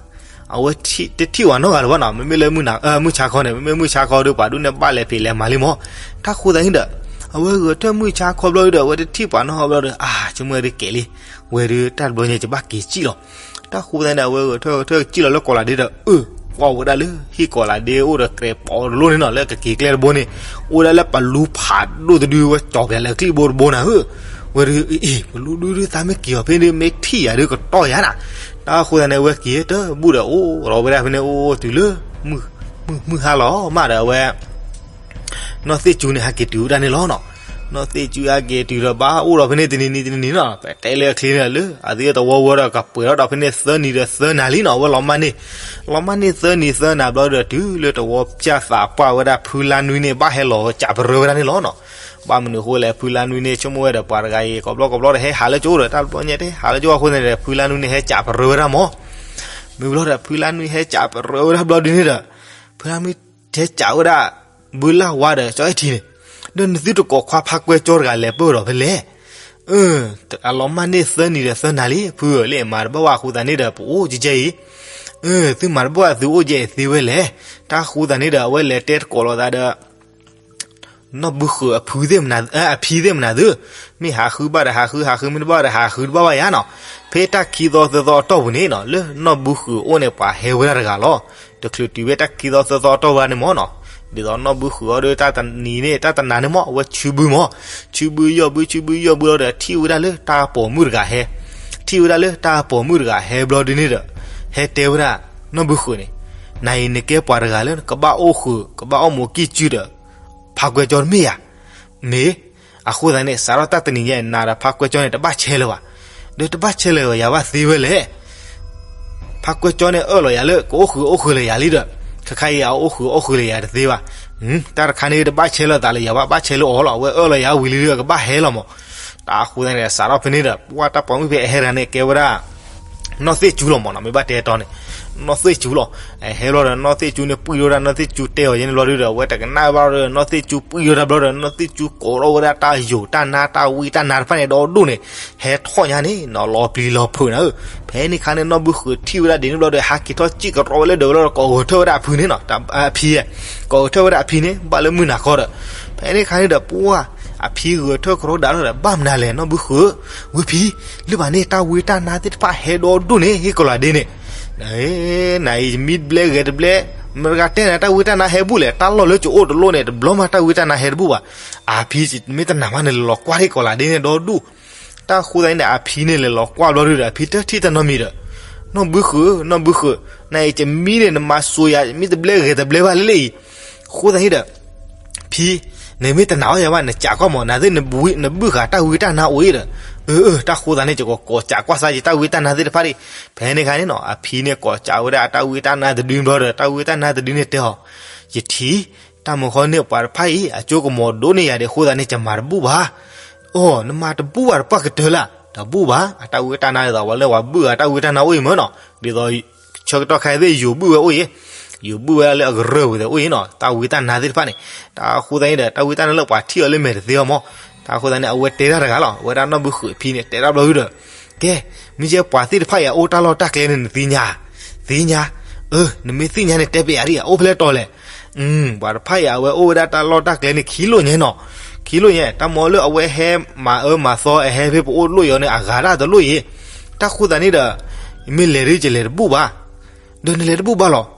အဝဲတထံၣ်ပှၤနီတဂၤလၢၤဘၣ်နီၤ, မ့မ့ၢ်လၢမုၢ်ဆါခီန့ၣ် မ့မ့ၢ်မုၢ်ဆါခီဒီး ပှၤဒူၣ်န့ၣ်ဘၣ်လဲၤဖံးလဲၤမၤလံမၢ်. တၢ်ဃိသတးန့ၣ်ဒီး အဝဲဂဲၤထၢၣ်မုၢ်ဆါခီဘျီဒီး အဝဲတထံၣ်ပှၤနီတဂၤဘျီဒီး အါ ဆိကမိၣ်ဝဲဒုးကဲလံ, ဝဲဒုးတၢ်တဘျီညါ ယဘၣ်က့ၤစံၣ်လီၤ. တၢ်ဃိသတးန့ၣ်ဒီး အဝဲဂဲၤထၢၣ်ဂဲၤထၢၣ်စံၣ်လီၤလၢကီးလးဒ့ဒီး အၢ ကွၢ်ဝဲဒၣ်လၢဟံၣ်ကီးလးဒ့အိၣ်ဒီးကြဲးပိာ်တလိၣ်န့ၣ်နီၤ, လၢကက့ၤကျဲတဘိန့ၣ် အိၣ်ဝဲဒၣ်လၢပလူဖးဒိၣ်တဒု ဝဲကၠီၤပၠးလၢကျံၣ်ဘိတဘိနၤဧၢ. ဝဲဒုး အ့ ပလူဒုဒုး သးမ့ၢ်က့ၤအီၤဖဲန့ၣ် မ့ၢ်ထံၣ်ယၤဒုးကတီၢ်ယၤနၤ. တၢ်ဃိသတးန့ၣ် အဝဲက့ၤတဘူၣ်ဒီး အိၣ်ဒီးဝဲဒၣ်ဖဲန့ၣ် အိၣ်အိၣ်တုၤလၢ မုၢ်ဟါလီၤမးဒီး အဝဲ နီၢ်သ့ၣ်ကၠူန့ၣ် ဟဲက့ၤတုၤဝဲဒၣ်န့ၣ်လီၤနီၤ. နီၢ်သ့ၣ်ကၠူဟဲက့ၤတုၤဒီး ဘၣ်အိၣ်ဒီးဖဲန့ၣ် တနံၤနံၤတနံၤနံၤနီၤ, ပတဲလၢအချ့န့ၣ်လၢ အသ့ၣ်တဝီဝဲဒီး ကပှဲၤထီၣ်ဒီးဖဲန့ၣ် သၢနံၤဒီးသၢနၤလံနီၤ, အဝဲလီၤမၢ်န့ၢ်, လီၤမၢ်န့ၢ်သၢနံၤသၢနၤဘျီဒီး တုၤလၢတဝီပၠၢ်သးပှၢ်ဝဲဒၣ် ဖုလါနွံန့ၣ် ဘၣ်ဟဲလီၤစးပရၢဝဲဒၣ်န့ၣ်လီၤနီၤ. ဘၣ်မနုၤအဃိလဲၣ်, ဖုလါနွံန့ၣ် ဆိကမိၣ်ဝဲဒီး ပှၤတဂၤအံၤ ကိးဘျီကိးဘျီဒီး ဟဲဟးလၢကၠိဒီး တၢ်တဘျီညါတဟဲဟးလၢကၠိအဃိန့ၣ်ဒီး ဖုလါနွံန့ၣ် ဟဲစးပရၢဝဲဒၣ်မၢ်. မ့ၢ်ဘျီဒီး ဖုလါနွံဟဲစးပရၢဝဲဒၣ်ဘျီဒ်န့ၣ်ဒီး ဖုလါနွံ ထဲစံးဝဲဒၣ် ဘုလၢ်ဝါဒီး စီၤအဲၣ်ထံန့ၣ်, ဒီးနသုတကိးခွါဖါကွဲကၠီတဂၤလဲၤပၢၢ်ဒီးဖဲလဲၣ်. အလီၤမၢ်န့ၢ်သၢနံၤဒီးသၢနၤလံ, ဖုဧၢ, လၢအမၤတဘၣ်ဝဲအဃိသတးန့ၣ်ဒီး ပအိၣ်ကဲကဲအံၤ, သုမၤတဘၣ်ဝဲသုအိၣ်ကဲအံၤသ့ဝဲလဲၣ်. တၢ်ဃိသတးန့ၣ်ဒီး အဝဲလဲၤတဲတကိးလိာ်သးဒီး နီၢ်ဘုဃုာ်အဖုသ့ၣ်မနုၤ အဖံသ့ၣ်မနုၤသု, မ့ၢ်ဟးဃုဘၣ်ဒီးဟးဃု, ဟးဃုမ့ၢ်တဘၣ်ဒီးဟးဃုတဘၣ်ဘၣ်ယၤနီၤ. ဖဲတၢ်ခံသီသၢသီအတီၢ်ပူၤန့ၣ်နီၤ လၢနီၢ်ဘုဃုာ်အအိၣ်န့ၣ် ပှၤဟဲဝဲဒၣ်တဂၤလီၤ. တချုးတုၤဖဲတၢ်ခံသီသၢသီအတီၢ်ဝဲန့ၣ်မ့ၢ်နီၤ, ဒ်သိးနီၢ်ဘုဃုာ်အီၤဒီးတၢ်တနံၤန့ၣ် တၢ်တနၤန့ၣ်မ့ၢ် အဝဲဆူဘုမ့ၢ်, ဆူဘုယီၢ်ဘု ဆူဘုယီၢ်ဘုလီၤဒီး ထံၣ်ဝဲဒၣ်လၢတၢ်ပိာ်မုၣ်တဂၤဟဲ, ထံၣ်ဝဲဒၣ်လၢတၢ်ပိာ်မုၣ်တဂၤဟဲဘျီဒုန့ၣ်ဒီး ဟဲတဲဝဲဒၣ်နီၢ်ဘုဃုာ်န့ၣ်, နၤအံၤနကဲပှၤတဂၤလၢကဘၣ်အိၣ်ဃုာ် ကဘၣ်အိၣ်မူကံၢ်စုဒီး ဖါကွဲကၠီတမ့ၢ်ဧါ. မ့ၢ်, အဃိသတးန့ၣ် စးထီၣ်တၢ်တနံၤညါ နၤဒီးဖါကွဲကၠီန့ၣ် တဘၣ်ဆဲးလၢၤဘၣ်, ဒီးတဘၣ်ဆဲးလၢၤဘၣ်ယၤဘၣ်သ့ဝဲလဲၣ်. ဖါကွဲကၠီန့ၣ်အၢၣ်လီၤယၤလၢကအိၣ်ဃုာ်အိၣ်ဃုာ်လၢၤယၤလံဒီး, ခဲခါအံၤအအိၣ်ဃုာ်အိၣ်ဃုာ်လၢၤယၤတသ့ဘၣ်. တၢ်တခါန့ၣ်တဘၣ်ဆဲးလၢၤသးလၢၤယၤဘၣ်, ဘၣ်ဆဲးလၢအီၤလီၤ, အဝဲအၢၣ်လီၤယၤဝံၤလံဒီးကဘၣ်ဟဲလီၤမး. တၢ်အဃိသတးန့ၣ် စးထီၣ်ဖဲန့ၣ်ဒီး ပှၤတၢ်ပိာ်မုၣ်ဖဲအဟဲတဂၤန့ၣ် ကဲဝဲဒၣ် နီၢ်သ့ၣ်စူလီၤမးနီၤ, မ့ၢ်ဘၣ်တဲတီန့ၣ် နီၢ်သ့ၣ်စူလီၤ. အဟဲဘျီဒီး နီၢ်သ့ၣ်စူန့ၣ် ပှံၢ်ထီၣ်ဝဲဒၣ် နီၢ်သ့ၣ်စူတဲအီၤယဲန့ၣ်ဘျီဒုဒီး အဝဲတကနၣ်ဘၣ်ဒီး နီၢ်သ့ၣ်စူပှံၢ်ထီၣ်ဝဲဒၣ်ဘျီဒီး နီၢ်သ့ၣ်စူကိးထီၣ်ဝဲဒၣ်တၢ်ယိာ်တၢ်နါတၢ်ဝံတၢ်နါတဖၣ်န့ၣ် ဒီဒိၣ်န့ၣ် ဟဲထီၣ်ညါန့ၣ်နီၤ, လီၤပျံၤလီၤဖုးနၤဧၢ. ဖဲန့ၣ်ခါန့ၣ် နီၢ်ဘုဃုာ်ထံၣ်ဝဲဒၣ်ဒ်န့ၣ်ဘျီဒီး ဟးက့ၤထီၣ်စံၣ်ကရီဝဲလၢဒၢးဝဲလီၤဒီး ကိးဂဲၤထၢၣ်ဝဲဒၣ်အဖံန့ၣ်နီၤ, အဖံ, ကိးဂဲၤထၢၣ်ဝဲဒၣ်အဖံန့ၣ် ဘၣ်လၢမုၢ်နၤခီဒီး, ဖဲန့ၣ်ခါန့ၣ်ဒီး ပှၤ အဖံဂဲၤထၢၣ်ကရီဒၣ်လီၤဒီး ဘၣ်မနုၤလဲၣ် နီၢ်ဘုဃုာ်, ဝဲဖံ, လၢဘၣ်န့ၣ် တၢ်ဝံတၢ်နါသ့ၣ်တဖၣ်ဟဲဒီဒိၣ်န့ၣ် ဟ့ၣ်ကိးလၤဒ့န့ၣ် နၤအံၤ ယမံတဘျဲဂဲၤတဘျဲ, မတၤတဂၤတဲနၤ တၢ်ဝံတၢ်နါဟဲဘူၣ်လဲၣ်, တၢ်လီၢ်လၢယအိၣ်တလိၣ်န့ၣ် တဘျီမးတၢ်ဝံတၢ်နါဟဲတဘူၣ်ဘၣ်. အဖံ မ့ၢ်တနာ်မးန့ၣ် လဲၤလီၤကွၢ်ဟ့ၣ်ကိးလၤဒ့န့ၣ်ဒီဒူၣ်. တၢ်အဃိသတးန့ၣ်ဒီး အဖံန့ၣ်လဲၤလီၤကွၢ်ဘျီဒုဒီး အဖံတထံၣ်တၢ်နီတမံၤဒီး, နီၢ်ဘုဃုာ်, နီၢ်ဘုဃုာ်, နၤအံၤ ယမံန့ၣ် နမၤစိၤယၤ ယမံတဘျဲဂဲၤတဘျဲဘၣ်လၢလၢအံၤ, အဃိသတးန့ၣ်ဒီး ဖံ, နမ့ၢ်တနာ်အီၤယၤဘၣ် နကးကွၢ်မး နသ့ၣ်နဘုၣ်ဃာ်တၢ်ဝံတၢ်နါအိၣ်အံၤဒီး, အၢ အၢ တၢ်ဃိသတးန့ၣ် ယကကိးကးကွၢ်စၢ်ယတၢ်ဝံတၢ်နါသ့ၣ်တဖၣ်ဒံး. ဖဲန့ၣ်ခါန့ၣ်နီၤ အဖံန့ၣ်ကိးကးဝဲဒၣ်အတၢ်ဝံတၢ်နါတဒုဘျီဒီး တၢ်ဝံတၢ်နါတဒုန့ၣ်တဲအီၤ, ယထံၣ်, တၢ်မုၢ်ဃီန့ၣ်ပှၤတဖၣ်အံၤ အကၠိကမီၤဒိၣ်န့ၢ်ယၤဒံးအဃိသတးန့ၣ် ယမၤတဘူၣ်ဘၣ်. အိၣ် နမၤတဘူၣ်ဘၣ်တပှၢ်ကတၢၢ်လၢ်, တဘူၣ်ဘၣ် အတၢ်ဝံတၢ်နါဒ်သိး ပှၤလၢပှၤဘုၣ်ဃာ်တၢ်ဝံတၢ်နါအိၣ်အံၤမ့ၢ်နီၤ, ဒ်သိး ဆၢကတီၢ်ခဲအံၤသ့ၣ်ယိၤဘုၣ်ဝဲအိၣ်အံၤ, ယိၤဘုၣ်ဝဲဒၣ်လၢအကရၢၢ်ပူၤသ့ၣ်အိၣ်အံၤနီၤ တၢ်ဝံတၢ်နါသ့ၣ်တဖၣ်န့ၣ်. တၢ်အဃိသတးန့ၣ်ဒီး တၢ်ဝံတၢ်နါလၢပှၤထံၣ်အီၤလၢမဲာ်တသ့အီၤမး. တၢ်အဃိသတးန့ၣ် အဝဲတဲတၢ်တဂၤလီၤ, အဝဲဒၣ်နီၢ်ဘုဃုာ်အဖံန့ၣ် တဲတၢ်ဘျီဒုဒီး, ကဲ, မ့ၢ်ယဲပှၤသ့ၣ်တဖၣ်အံၤအအိၣ်တၢ်လီၢ်တၢ်ကျဲန့ၣ် နသ့ၣ်ညါ, သ့ၣ်ညါ, အၢ နမ့ၢ်သ့ၣ်ညါန့ၣ် တဲပယၤဒံး အအိၣ်ဖဲလဲၣ်တီၤလဲၣ်. ပှၤတဖၣ်အံၤ အဝဲအိၣ်ဝဲဒၣ်တၢ်လီၢ်တၢ်ကျဲန့ၣ် ခံလိၣ်ညါနီၤ, ခံလိၣ်ညါ, တၢ်မ့ၢ်လၢအဝဲဟဲမၤအၢမၤသီ အဟဲဖဲပအိၣ်တလိၣ်အံၤန့ၣ် အဂၤဒၣ်တလိၣ်အံၤ. တၢ်ဃိသတးန့ၣ်ဒီး မ့ၢ်လဲၤဒ်ယလဲၤတဘူၣ်ဘၣ်, ဒီးနလဲၤတဘူၣ်ဘၣ်လီၤ.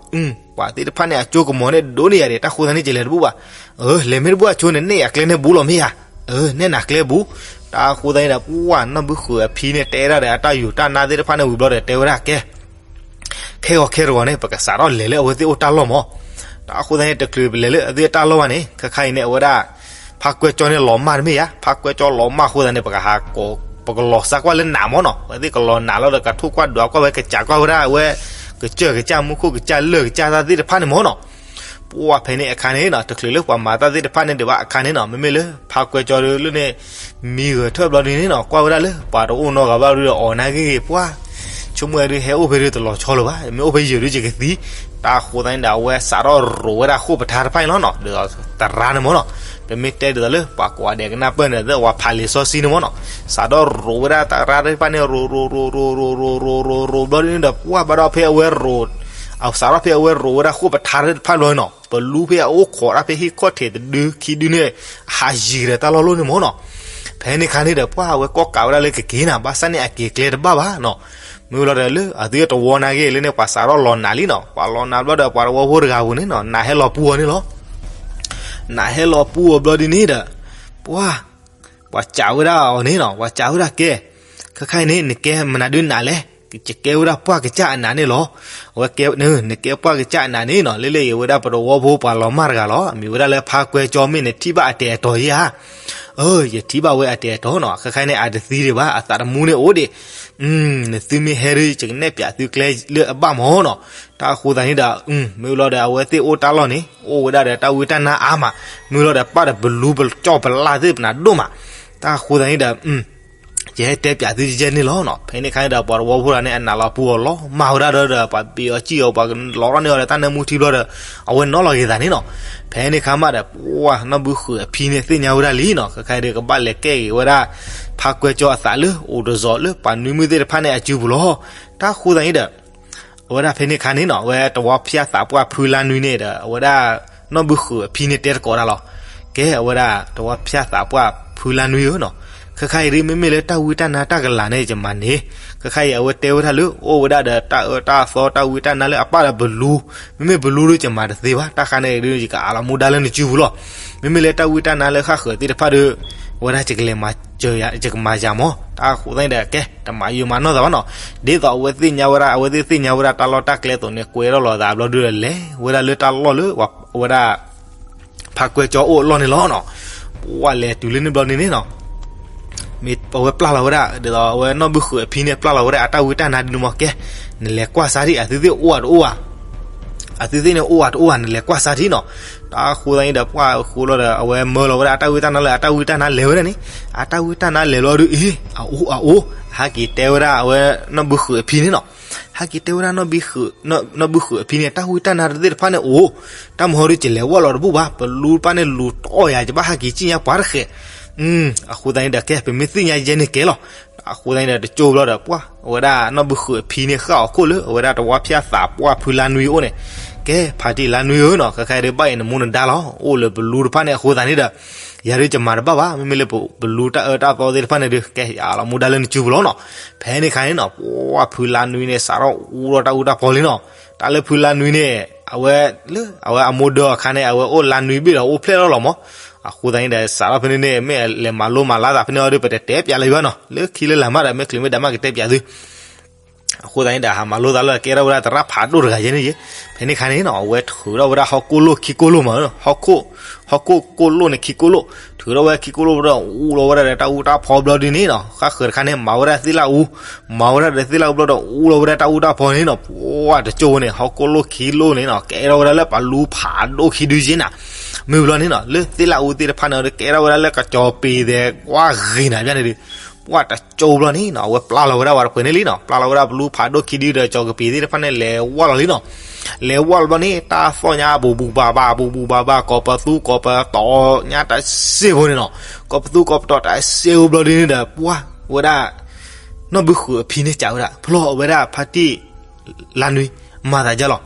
ပှၤသ့ၣ်တဖၣ်န့ၣ် အကၠိကမီၤန့ၣ်ဒိၣ်န့ၢ်ယၤဒံး တၢ်ဃိသတးန့ၣ် ယလဲၤတဘူၣ်ဘၣ်. အၢ လဲၤမ့ၢ်တဘူၣ်အကၠိန့ၣ် နဲၣ်ယၤကျဲန့ၣ်ဘူးလီၤမ့ၢ်ဧါ. အၢ နဲၣ်နၤကျဲဘူး. တၢ်ဃိသတးန့ၣ်ဒီး ပှၤနီၢ်ဘုဃုာ်အဖံန့ၣ် တဲဒၣ်ဒီးအတၢ်ယိာ်တၢ်နါသ့ၣ်တဖၣ်န့ၣ်ဝံၤဘျီဒီး တဲဝဲဒၣ်ကဲ ခဲဂီၤခဲတဂီၤန့ၣ် ပကစးထီၣ်လဲၤလၢအဝဲသ့ၣ်အိၣ်တၢ်လီၢ်မး. တၢ်အဃိသတးန့ၣ် တချုးပလဲၤလၢအဝဲသ့ၣ်တၢ်လီၢ်ဘၣ်န့ၣ် ခဲခါအံၤန့ၣ် အဝဲဒၣ် ဖါကွဲကၠီန့ၣ်လီၤမၢ်တမ့ၢ်ဧါ, ဖါကွဲကၠီလီၤမၢ်အဃိသတးန့ၣ် ပကဟးကိး, ပကလီၤစါကွၢ်လၢနးမးနီၤ, အဝဲသ့ၣ်ကလီၤနးလီၤဒီး ကထိၣ်ကွၢ်ဒွးကွၢ်ဝဲ ကစးကွၢ်ဝဲဒၣ်အဝဲ ကစၢၢ်ကစၢ်မူခိၣ်ကစၢ်လၢၢ်ကစၢ်တၢ်သ့ၣ်တဖၣ်န့ၣ်မးနီၤ. ပှၤဖဲန့ၣ်အခါန့ၣ်နီၤ တချုးလၢပှၤမၤတၢ်သ့ၣ်တဖၣ်န့ၣ်ဒံးဘၣ်အခါန့ၣ်နီၤ မ့မ့ၢ်လၢ ဖါကွဲကၠီလၢန့ၣ် မံဂဲၤထၢၣ်ဘျီဒ်န့ၣ်နီၤ ကွၢ်ဝဲဒၣ်လၢပှၤတအိၣ်နီတဂၤဘၣ်ဒုဒီး အီၣ်နာ်က့ၤက့ၤပှၤ ဆိကမိၣ်ဝဲဒု ဟဲအိၣ်ဖဲဒုတလီၤဆီလၢၤဘၣ်, မ့ၢ်အိၣ်ဖဲယဲၢ်ဒု ယကသံ. တၢ်အဃိသတးန့ၣ်ဒီး အဝဲစးထီၣ်ရိးဝဲဒၣ်ဃိာ်ပထါတဖၣ်န့ၣ်လီၤနီၤ, ဒီးသရၣ်န့ၣ်မးနီၤ, ပမ့ၢ်တဲဒ်သိးလၢ ပှၤကိးဂၤဒဲးကနၢ်ပၢၢ်န့ၣ် သ့ၣ်ဝဲဖးလံာ်စီဆှံန့ၣ်မးနီၤ, စးထီၣ်ရိးဝဲဒၣ်သရၣ်တဖၣ်န့ၣ် ရိးရိးရိးရိးရိးရိးရိးရိးရိးရိးဘျီဒ်န့ၣ်ဒီး ပှၤဘၣ်ဒီးဖဲအဝဲရိး အစးထီၣ်ဖဲအဝဲရိးဝဲဒၣ်ဃိာ်ပထါတဖၣ်ဘျီနီၤ, ပလူဖဲအအိၣ်ခိးတၢ်ဖဲဟံၣ်ခီၣ်ထံးတဒုခံဒုန့ၣ် ဟးယံၤဒီးတၢ်လီၢ်လီၢ်န့ၣ်မးနီၤ. ဖဲန့ၣ်ခါန့ၣ်ဒီး ပှၤအဝဲကိးကးဝဲဒၣ်လၢကက့ၤနၤ ဘၣ်ဆၣ်န့ၣ်အက့ၤကျဲတဘၣ်ဘၣ်နီၤ. မ့ၢ်လီၤဒီးလၢအသုတဝီနာ်က့ၤလၢန့ၣ် ပှၤစးထီၣ်လီၤနးလံနီၤ, ပှၤလီၤနးဘျီဒီး ပှၤတဝီဖိတဂၤပူၤန့ၣ်နီၤ နးဟဲလီၤပူအီၤန့ၣ်လီၤ. နးဟဲလီၤပူအီၤဘျီဒ်န့ၣ်ဒီး ပှၤ ပှၤစံးဝဲဒၣ်အီၤန့ၣ်နီၤ, ပှၤစံးဝဲဒၣ်ကဲ, ခဲခါအံၤန့ၣ် နကဲမနုၤဒုနးလဲၣ်, ယကဲဝဲဒၣ်ပှၢ်ကစၢ်အနးန့ၣ်လီၤ. အဝဲကဲ, နကဲပှၢ်ကစၢ်အနးန့ၣ်နီၤ, လၢလၢအံၤဝဲဒၣ်ပတဝီဖိပှၤလီၤမၢ်တဂၤလီၤ, အမံၤဝဲဒၣ်လၢဖါကွဲကၠီမ့ၢ်နထံၣ်ဘၣ်အတဲာ်အတီၤယဲဧါ. အၢ ယထံၣ်ဘၣ်ဝဲအတဲာ်အတီၤနီၤ, ခဲခါအံၤန့ၣ် အတသံဒံးဘၣ်, အသးတမူန့ၣ်အိၣ်ဒံး နသုမ့ၢ်ဟဲဒု ယကနဲၣ်ပၠးသုကျဲလၢအဘၣ်မးနီၤ. တၢ်အဃိသတးန့ၣ်ဒီး မ့ၢ်လီၤဒီး အဝဲသ့ၣ်အိၣ်တၢ်လီၢ်န့ၣ် အိၣ်ဝဲဒၣ်ဒီးတၢ်ဝံတၢ်နါအါမး, မ့ၢ်လီၤဒီး ပၢ်ဒီးပလူပကၠီၣ်ပလၢ်သ့ၣ်ပနၢ်ဒိၣ်မး. တၢ်အဃိသတးန့ၣ်ဒီး ယဟဲတဲပၠးသုယဲန့ၣ်လီၤနီၤ. ဖဲန့ၣ်ခါန့ၣ်ဒီး ပှၤတဝီဖိတဂၤန့ၣ် အနးလီၤပူအီၤလီၤမၢ်ဝဲဒၣ်ဒီး ပှၤဘ့ၣ်အီၤစံၣ်အီၤ ပှၤလီၤထီၣ်န့ၢ်အီၤဒီးတၢ်နၢမူထံဘျီဒီး အဝဲနီၤလီၤက့ၤသးန့ၣ်နီၤ. ဖဲန့ၣ်ခါမးဒီး ပှၤနီၢ်ဘုဃုာ်အဖံန့ၣ်သ့ၣ်ညါဝဲဒၣ်လံနီၤ, ခဲခါအံၤဒီးကဘၣ်လဲၤကဲက့ၤဝဲဒၣ် ဖါကွဲကၠီအသးလၢအိၣ်တစီၤလၢပှၤနွံမုၣ်သ့ၣ်တဖၣ်န့ၣ်အစုပူၤလီၤ. တၢ်အဃိသတးန့ၣ်ဒီး အဝဲဒၣ်ဖဲန့ၣ်ခါန့ၣ်နီၤ အဝဲတဝီဖၠၣ်သးပှၢ်ဖုလါနွံန့ၣ်ဒီး အဝဲဒၣ်နီၢ်ဘုဃုာ်အဖံန့ၣ်တဲသကိးတၢ်လီၤ. ကဲအဝဲဒၣ်တဝီဖၠၣ်သးပှၢ်ဖုလါနွံဧၢနီၤ, ခဲခါအံၤဒ်မ့မ့ၢ်လၢတၢ်ဝံတၢ်နါတၢ်ကလၤန့ၣ် ယမၤန့ၣ်, ခဲခါအံၤအဝဲတဲဝဲဒၣ်လၢ အိၣ်ဝဲဒၣ်ဒီးတၢ်အၢတၢ်သီတၢ်ဝံတၢ်နါလၢအပၢ်ဒီးဘလူ, မ့မ့ၢ်ဘလူဒီးယမၤတသ့ဘၣ်, တၢ်ဃါန့ၣ်ဒ်ယကအးလီၤမူဒါလၢနစုပူၤလီၤ. မ့မ့ၢ်လၢတၢ်ဝံတၢ်နါလၢဃၣ်ဃၢၤသ့ၣ်တဖၣ်ဒီး အဝဲဒၣ်ယကလဲၤမၤစၢၤယၤ ယကမၤယၤမး, တၢ်ဃိသတးန့ၣ်ဒီး ကဲ တမၤယိၤမၤနီၢ်သးဘၣ်နီၤ, ဒ်သိးအဝဲသ့ၣ်ညါဝဲဒၣ် အဝဲသ့ၣ်သ့ၣ်ညါဝဲဒၣ်တၢ်လီၢ်တၢ်ကျဲအသိးန့ၣ် ကွဲထီၣ်လီၤသးဘျီဒုဒီးလဲၤဝဲဒၣ်လၢတၢ်လီၢ်လၢ အဝဲဒၣ် ဖါကွဲကၠီအိၣ်အလီၢ်န့ၣ်လီၤနီၤ, ပှၢ်လဲၤတုၤလၢန့ၣ်ဘျီန့ၣ်န့ၣ်နီၤ, မ့ၢ်အဝဲပျၢ်လီၤဝဲဒၣ် ဒ်သိးအဝဲနီၢ်ဘုဃုာ်အဖံန့ၣ် ပျၢ်လီၤဝဲဒၣ်အတၢ်ဝံတၢ်နါဒုန့ၣ်မး ကဲ နလဲၤကွၢ်စၢ်ဒံး အသုသ့ၣ်အိၣ်ဧါတအိၣ်ဧါ, အသုသ့ၣ်န့ၣ်အိၣ်ဧါတအိၣ်ဧါ နလဲၤကွၢ်စၢ်ဒံးနီၤ, တၢ်ဃိသတးန့ၣ်ဒီး ပှၢ်ဃိလီၤဒီး အဝဲမၢလီၤဝဲဒၣ်အတၢ်ဝံတၢ်နါလၢအတၢ်ဝံတၢ်နါလဲၤဝဲဒၣ်န့ၣ်, အတၢ်ဝံတၢ်နါလဲၤဘျီဒု အ့ အအိၣ်အအိၣ် ဟဲက့ၤတဲဝဲဒၣ်အဝဲနီၢ်ဘုဃုာ်အဖံန့ၣ်နီၤ, ဟဲက့ၤတဲဝဲဒၣ် နီၢ်ဘုဃုာ်အဖံန့ၣ် တၢ်ဝံတၢ်နါသ့ၣ်တဖၣ်န့ၣ်အိၣ်, တၢ်မဟီဒုး ယလဲၤဝဲလီၤတဘူၣ်ဘၣ်, ပလူတဖၣ်န့ၣ်လူၤတီၢ်ယၤ ယဘၣ်ဟဲက့ၤစံၣ်ညါပှၤတဃဲး, အဃိသတးန့ၣ်ဒီး ကဲ ပမ့ၢ်သ့ၣ်ညါယဲန့ၣ်ကဲလီၤ, အဃိသတးန့ၣ်ဒီး တကၠိဘျီဒီး ပှၢ် အဝဲဒၣ်နီၢ်ဘုဃုာ်အဖံန့ၣ် ဃၣ်အီၤခိၣ်လၢ အဝဲဒၣ်တဝီဖၠၣ်သးပှၢ်ဖုလါနွံအိၣ်န့ၣ်, ကဲ ဖါတံၢ်လါနွံဧၢနီၤ, ခဲခါအံၤဒုး ဘၣ်အံၤနမူနဒါလီၤ, အိၣ်လၢပလူတဖၣ်န့ၣ်အဃိသတးန့ၣ်ဒီး ယၤဒုးယမၤတဘၣ်ဘၣ်, မ့မ့ၢ်လၢပလူတၢ်အၢတၢ်သီသ့ၣ်တဖၣ်န့ၣ်ဒုး ကဲ ယအးလီၤမူဒါလၢနစုပူၤလီၤနီၤ, ဖဲန့ၣ်ခါန့ၣ်နီၤ ပှၢ်ဖုလါနွံန့ၣ် စးထီၣ်အူထီၣ်တၢ်အူတၢ်ဖီလံနီၤ, တၢ်လၢဖုလါနွံန့ၣ် အဝဲလၢ အဝဲအမိၢ်ဒၢအခါန့ၣ် အဝဲအိၣ်လါနွံဘ့ၣ်ဒီးအိၣ်ဖျဲၣ်ထီၣ်လီၤမး, အဃိသတးန့ၣ်ဒီး စးထီၣ်ဖဲန့ၣ်န့ၣ် မ့ၢ်လဲၤမၤလိမၤလါသးဖဲန့ၣ်အီၤဒုး ပတတဲပၠးလၢၤဘၣ်နီၤ, လၢခံလၢလာ်မးဒီး မ့ၢ်ချုးမ့ၢ်ဒါမးကတဲပၠးသု အဃိသတးန့ၣ်ဒီး ဟးမၤလိသးလၢကဲထီၣ်ဝဲဒၣ်သရၣ်ဖးဒိၣ်တဂၤယဲန့ၣ်ယဲ, ဖဲန့ၣ်ခါန့ၣ်နီၤ အဝဲထုးထီၣ်ဝဲဒၣ်ဟီၣ်ခိၣ်လိၣ်ခံခိၣ်လိၣ်မး, ဟီၣ်ခိၣ် ဟီၣ်ခိၣ်ကိၣ်လိၣ်န့ၣ်ခံကိၣ်လိၣ်, ထုးထီၣ်ဝဲခံကိၣ်လိၣ်ဒီး အူလီၤဝဲဒၣ်ဒီးတၢ်အူတၢ်ဖီဘျီဒုန့ၣ်နီၤ, ဃၣ်ဃၢၤတခါန့ၣ် မၤဝဲဒၣ်သ့ၣ်လၣ်အူ, မၤဝဲဒၣ်ဒီးသ့ၣ်လၣ်အူဘျီဒီး အူလီၤဝဲဒၣ်တၢ်အူတၢ်ဖီန့ၣ်နီၤ, ပှၢ်တကၠိဝဲန့ၣ် ဟီၣ်ခိၣ်လိၣ်ခံလိၣ်န့ၣ်နီၤ ကဲထီၣ်ဝဲဒၣ်လၢပှၤလူၤဖးဒိၣ်ခံဒုယဲနၤ, မ့ၢ်ဘျီန့ၣ်နီၤ လၢသ့ၣ်လၣ်အူသ့ၣ်တဖၣ်န့ၣ်ဒီး ကဲထီၣ်ဝဲဒၣ်လၢကစီၤပ့ၤသဲး ကွၢ်ဂ့ၤနၤဘၣ်န့ၣ်ဒုး ပှၢ်တကၠိဘျီန့ၣ်နီၤ အဝဲပျၢ်လီၤဝဲဒၣ်ပှၤတပှဲၤန့ၣ်လံနီၤ, ပျၢ်လီၤဝဲဒၣ်ပလူၤဖးဒိၣ်ခံဒုဒီး ကစီၤကပ့ၤသ့ၣ်တဖၣ်န့ၣ်လဲၤဝၢ်လီၤလံနီၤ, လဲၤဝၢ်လီၤဘျီန့ၣ် တၢ်သီၣ်ညါဘူးဘူးဘၣ်ဘၣ် ဘူးဘူးဘၣ်ဘၣ် ကိးပသူကိးပတီၤညါတစဲးဖိန့ၣ်နီၤ, ကိးပသူကိးပတီၤတစဲးဖိဘျီဒုန့ၣ်ဒီး ပှၢ်ဝဲဒၣ် နီၢ်ဘုဃုာ်အဖံန့ၣ်စံးဝဲဒၣ် ဖျီအဝဲဒၣ်ဖါတံၢ် လါနွံ မၤသးဒ်လဲၣ်,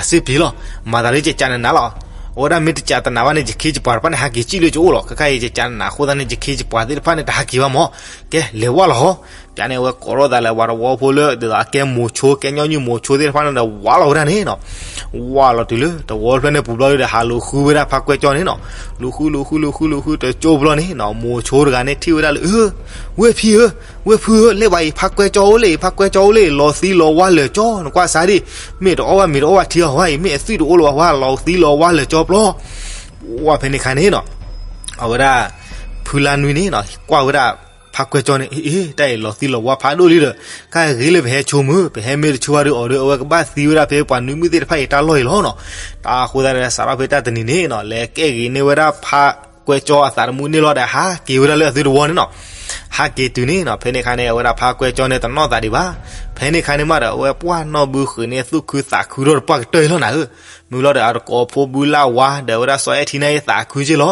အစ့ပျံၤလီၤ, မၤသးဒ်ကကးနးနးလီၤ, အဝဲဒၣ်မ့ၢ်တကးတနးဘၣ်န့ၣ် ယခ့ယပှၤတဖၣ်န့ၣ် ဟးက့ၤစံၣ်လၢကအိၣ်လီၤ, ခဲခါအံၤ ယကးနးနးအဃိသတးန့ၣ် ယခ့ယပှၤသ့ၣ်တဖၣ်န့ၣ် တဟးက့ၤဘၣ်မး, ကဲ လဲၤဝၢ်လီၤဟီ, ပျးန့ၣ် အဝဲကိးထီၣ်သးလၢပှၤတဝီဖိလၢ ဒ်သိးအကဲမိၤဆိ ကဲညီနုၢ်မိၤဆိသ့ၣ်တဖၣ်န့ၣ်ဒီး ဝၢ်လီၤဝဲဒၣ်န့ၣ်နီၤ, ဝၢ်လီၤတုၤလၢတဝီဖျၢၣ်န့ၣ်ပူၤဘျီဒုဒီး ဟးလူၤဃုဝဲဒၣ်ဖါကွဲကၠီန့ၣ်နီၤ, လူၤဃုလူၤဃုလူၤဃုလူၤဃုတကၠိဘျီန့ၣ်နီၤ မိၤဆိတဂၤန့ၣ်ထံၣ်ဝဲဒၣ်လၢ အၢ ဝဲၢ်ဖံဧၢ, ဝဲၢ်ဖုဧၢ, လဲၤဘၣ်အံၤ ဖါကွဲကၠီအိၣ်လၢအံၤ ဖါကွဲကၠီအိၣ်လၢအံၤ လီၤသံလီၤဝါလၢာ်ကၠီ နကွၢ်စၢ်ဒံး, မ့ၢ်တအီၣ်ဘၣ်မ့ၢ်တအီၣ်ဘၣ်ထံအီၤဝဲအံၤ မ့ၢ်အသွံၣ်တအိၣ်လၢၤဘၣ်ဝဲ လီၤသံလီၤဝါလၢာ်ကၠီပျီ, ဝၢ်ဖဲန့ၣ်ခါန့ၣ်နီၤ အဝဲဒၣ် ဖုလါနွံန့ၣ်နီၤ ကွၢ်ဝဲဒၣ် ဖါကွဲကၠီန့ၣ် အ့ အ့ တၢ်အံၤလီၤသံလီၤဝါဖးဒိၣ်လံဒီး ကဂ့ၤလၢပဟဲဆိမုၢ် ပဟဲမ့ၢ်တဆိဘၣ်ဒီးအီၤဒီး အဝဲကဘၣ်သံဝဲဒၣ်ဖဲပှၤနွံမုၣ်သ့ၣ်တဖၣ်အံၤတၢ်လီၢ်အံၤလီၤနီၤ. တၢ်အဃိသတးန့ၣ် စးထီၣ်ဖဲတၢ်တနံၤန့ၣ်နီၤ လဲၤကဲဂ့ၤန့ၢ်ဝဲဒၣ်ဖါကွဲကၠီအသးတမုာ်န့ၣ်လီၤဒီး ဟးက့ၤဝဲဒၣ်လၢအသုတဝီန့ၣ်နီၤ. ဟးက့ၤတုၤန့ၣ်နီၤ ဖဲန့ၣ်ခါန့ၣ် အဝဲဒၣ်ဖါကွဲကၠီန့ၣ်တနီၣ်သးဒံးဘၣ်. ဖဲန့ၣ်ခါန့ၣ်မးဒီး အဝဲပှၢ်နီၢ်ဘုဃုာ်န့ၣ် သူၣ်ခုသးခုထီၣ်တပှၢ်ကတၢၢ်အံၤလီၤနၤဧၢ. မ့ၢ်လီၤဒီးအတကိးဖိဘုလၢဝါ ဒီးဝဲဒၣ်စီၤအဲၣ်ထံန့ၣ်သးခုက့ၢ်လီၤ.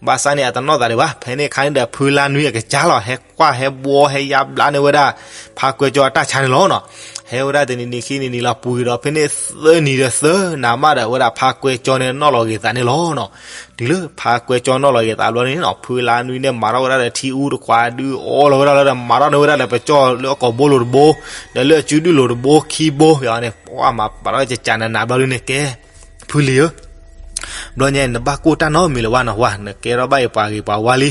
ဘၣ်ဆၣ်န့ၣ် အတနီၣ်သးဒံးဘၣ်. ဖဲန့ၣ်ခါန့ၣ်ဒီး ဖုလါနွံအကစၢ်လီၤ ဟဲကွၢ်ဟဲဘှီဟဲယါဘျါန့ၢ်ဝဲဒၣ် ဖါကွဲကၠီအတၢ်ဆါန့ၣ်လီၤနီၤ. ဟဲဝဲဒၣ်တနံၤနံၤခံနံၤနံၤလီၤ ပှဲၤဒီးဖဲန့ၣ်သၢနံၤဒီးသၢနၤမးဒီး အဝဲဒၣ်ဖါကွဲကၠီန့ၣ်နီၣ်လီၤဂ့ၤသးန့ၣ်လီၤနီၤ. တုၤလၢဖါကွဲကၠီနီၣ်လီၤဂ့ၤသးဘျီန့ၣ်နီၤ ဖုလါနွံန့ၣ် မၤထီၣ်ဝဲဒၣ်ဒီးထံအူတခွးဒု အီလီၤဝဲဒၣ်လၢဒီး မၤထီၣ်န့ၢ်ဝဲဒၣ်ဒီးပကၠီၣ်လၢအကိာ်ဘိလိၤတဘိ ဒီးလၢအစုဒုၣ်လိၤတဘိခံဘိ ယန့ၣ် ပှၢ်မၤပာ်ထီၣ်ကကးနးနးဘျီဒုန့ၣ်ကဲ ဖုလံၤဧၢ ဘျီညါ နဘၣ်ကိၢ်တၢ်နီတမံၤလၢၤဘၣ်နီၤ ဝါ နကဲထီၣ်ဘၣ်အံၤပှၤဂ့ၤပှၤဝါလံ.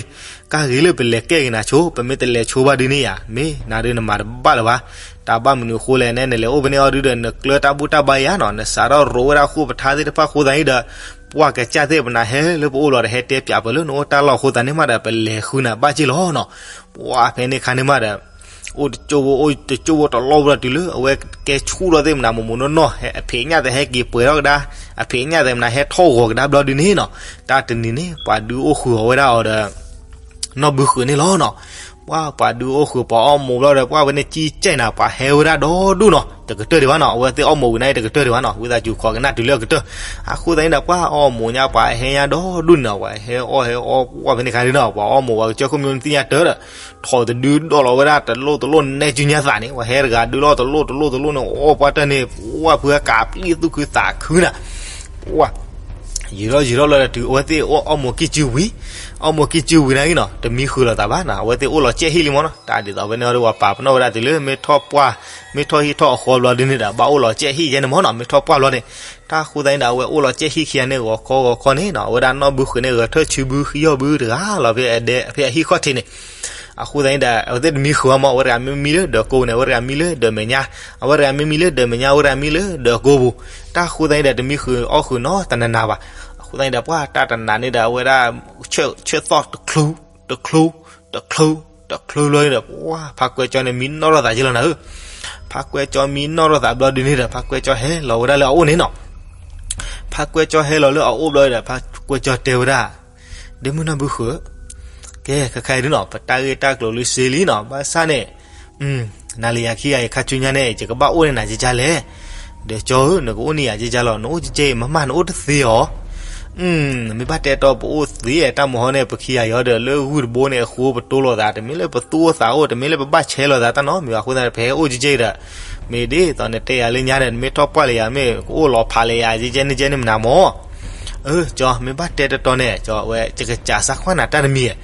ကဂ့ၤလၢပလဲၤကဲဂ့ၤနၤဆိ ပမ့ၢ်တလဲၤဆိဘၣ်ဒုန့ၣ်ယၤ မ့ၢ်နၤဒုနမၤတဘၣ်လၢၤဘၣ်. တၢ်ဘၣ်မနုၤအဃိလဲၣ်န့ၣ် နလဲၤအိၣ်ဖဲန့ၣ်အီၤဒုဒီး နကျၢၤတၢ်ဘူၣ်တၢ်ဘါယၤနီၤ နစးထီၣ်ရိးဝဲဒၣ်ဃိာ်ပထါသ့ၣ်တဖၣ်အဃိသတးန့ၣ်ဒီး ပှၢ်ကစၢ်သ့ၣ်ပနၤဟဲလၢပအိၣ်လီၤဒီး ဟဲတဲပၠးပၢၢ်လၢနအိၣ်တၢ်လီၢ်အဃိသတးန့ၣ်မးဒီး ပလဲၤဃုနၤဘၣ်က့ၢ်လီၤနီၤ. ပှၢ်ဖဲန့ၣ်ခါန့ၣ်မးဒီး အိၣ်တကၠိဖိ အိၣ်တကၠိဖိတလီၢ်ဖိဒီးတုၤလၢ အဝဲကဲဆူၣ်ထီၣ်သ့ၣ်မနၤမိၢ်မိၢ်နီၢ်နီၢ် အဖံးအညၣ်သ့ၣ်ဟဲက့ၤပှဲၤထီၣ်ကဒါ အဖံးအညၣ်သ့ၣ်မနၤဟဲထီၣ်ဂီၤကဒါဘျီဒုန့ၣ်နီၤ တၢ်တနံၤန့ၣ် ပှၤဒုးအိၣ်ဃုာ်အီၤဝဲဒၣ်အီၤဒီး နီၢ်ဘုဃုာ်န့ၣ်လီၤနီၤ. ပှၢ်ပှၤဒုးအိၣ်ဃုာ်ပှၤအီၣ်မိၢ်ဘျီဒီး ပှၢ်ဝဲန့ၣ်ကံကဲနၤ ပှၤဟဲဝဲဒၣ်ဒီဒူၣ်နီၤ တကတၢၢ်ဒံးဘၣ်နီၤ အဝဲသ့ၣ်အီၣ်မိၢ်ဝံၤန့ၣ် တကတၢၢ်ဒံးဘၣ်နီၤ ဝံသးစူၤခိးကနၣ်တုၤလၢအကတၢၢ်. အဃိသတးန့ၣ်ဒီး ပှၢ်အီၣ်မိၢ်ညါ ပှၤဟဲညါဒီဒူၣ်န့ၣ်နီၤ ပှၤဟဲအီၣ်ဟဲအီၣ် ပှၢ်ဖဲန့ၣ်ခါန့ၣ်နီၤ ပှၤအီၣ်မိၢ်ပှၤကစၢၢ်ခိၣ်မံၤန့ၣ်သ့ၣ်ညါတၢ်ဒီး ထိၣ်တဒုဒီးလီၤဝဲဒၣ်တလိၣ်တလိၣ်နဲကၠူညါသးန့ၣ် ပှၤဟဲတဂၤဒုးလီၤတလိၣ်တလိၣ်တလိၣ်န့ၣ် အီၣ်ပှၢ်တၢၢ်န့ၣ် ပှၢ်ဖုအကးပျံၢ်သူၣ်ခုသးခုနၤ ပှၢ် ယံာ်ထီၣ်ယံာ်ထီၣ်လီၤဒီးတုၤအဝဲသ့ၣ်အီၣ်မူၤကံၢ်စုဝံၤ, အီၣ်မူၤကံၢ်စုဝံၤနာ်ဂ့ၤနီၤ တမံဃုာ်လိာ်သးဘၣ်နီၤ, အဝဲသ့ၣ်အိၣ်လီၤကဲးဟံၣ်လံမ့ၢ်နီၤ, တၢ်ဒ်သိးဖဲန့ၣ်ဒီးပှၤပာ်ပနီၣ်ဝဲဒၣ်တုၤလၢမ့ၢ်ထီၣ်ပှၢ်, မ့ၢ်ထီၣ်ဟံၣ်ထီၣ်အဃီဘျီဒ်န့ၣ်ဒီး ဘၣ်အိၣ်လီၤကဲးဟံၣ်ယဲန့ၣ်မ့ၢ်နီၤ, မ့ၢ်ထီၣ်ပှၢ်ဘျီန့ၣ်, တၢ်ဃိသတးန့ၣ်ဒီး အဝဲအိၣ်လီၤကဲးဟံၣ်ခံဂၤန့ၣ် ဂီၤခီဂီၤခီန့ၣ်နီၤ, အဝဲဒၣ်နီၢ်ဘုဃုာ်န့ၣ် ဂဲၤထၢၣ်ဆူဘုဃယီၢ်ဘုတဂၤလီၤ ဖဲအဒဲ ဖဲအဟံၣ်ဃီၣ်ထံးန့ၣ် အဃိသတးန့ၣ်ဒီး အဝဲသ့ၣ်တမံဃုာ်အီၤမ့ၢ်, အဝဲတဂၤမ့ၢ်မံလၢဒၢးကိပူၤန့ၣ် အဝဲတဂၤမံလၢဒၢးမဲာ်ညါ, အဝဲတဂၤမ့ၢ်မံလၢဒၢးမဲာ်ညါ အဝဲတဂၤမံလၢဒၢးကိပူၤ, တၢ်ဃိသတးန့ၣ်ဒီး တမံဃုာ်အီၣ်ဃုာ်နီတနၤနၤဘၣ်. အဃိသတးန့ၣ်ဒီး ပှၤတၢ်တနၤန့ၣ်ဒီး အဝဲဒၣ် ဆၢၣ်သီၣ်တချု, တချု, တချု, တချုဘျီန့ၣ်ဒီး ပှၤဖါကွဲကၠီန့ၣ် မံနီၣ်ထီၣ်သးက့လီၤနၤဧၢ, ဖါကွဲကၠီမံနီၣ်ထီၣ်သးဘျီဒ်န့ၣ်ဒီး ဖါကွဲကၠီဟဲလီၤဝဲဒၣ်လၢအအိၣ်န့ၣ်နီၤ ဖါကွဲကၠီဟဲလီၤလၢအအိၣ်ဘျီဒီး ဖါကွဲကၠီတဲဝဲဒၣ်, ဒ့မုၣ်နီၢ်ဘုဃုာ်, ကဲ ခဲခါအံၤဒုနီၤ ပတၢ်ဂ့ၢ်တၢ်ကျိၤလၢစ့လံနီၤ ဘၣ်ဆၣ်န့ၣ်, နၤလၢယၤခံဂၤအံၤ ခါဆူညါန့ၣ် ယကဘၣ်အိၣ်န့ၢ်နၤကကလဲၣ်, ဒီးကၠီဧၢ နကအိၣ်န့ၢ်ယၤကကလီၤ နအိၣ်ကကအံၤ မ့မ့ၢ်နအိၣ်တသ့အီၤ မ့ၢ်ဘၣ်တဲတီပအိၣ်သ့ တၢ်မဟီန့ၣ် ပခံဂၤအံၤဒီး လၢဂုၢ်တဘိန့ၣ်အဃိ ပတိၢ်လိာ်သး တမ့ၢ်လၢပသူၣ်အိၣ်သးအိၣ် တမ့ၢ်လၢပဘၣ်ဆဲးလိာ်သးတၢ်နီတမံၤဘၣ် အဃိသတးန့ၣ် ပဟဲအိၣ်ကကအံၤဒီး မ့ၢ်ဒ်သိးနတဲယၤလၢညါဒီး နမ့ၢ်ထီၣ်ပှၢ်လၢယၤ မ့ၢ်ကအိၣ်လီၤဖးလၢယၤ ကကဲန့ၣ်ကဲန့ၣ်မနၤမၢ်, အၢ ကၠီ မ့ၢ်ဘၣ်တဲတတီန့ၣ် ကၠီဝဲ ယကစးစၢ်ကွၢ်နၤတၢ်တမံၤဧါ,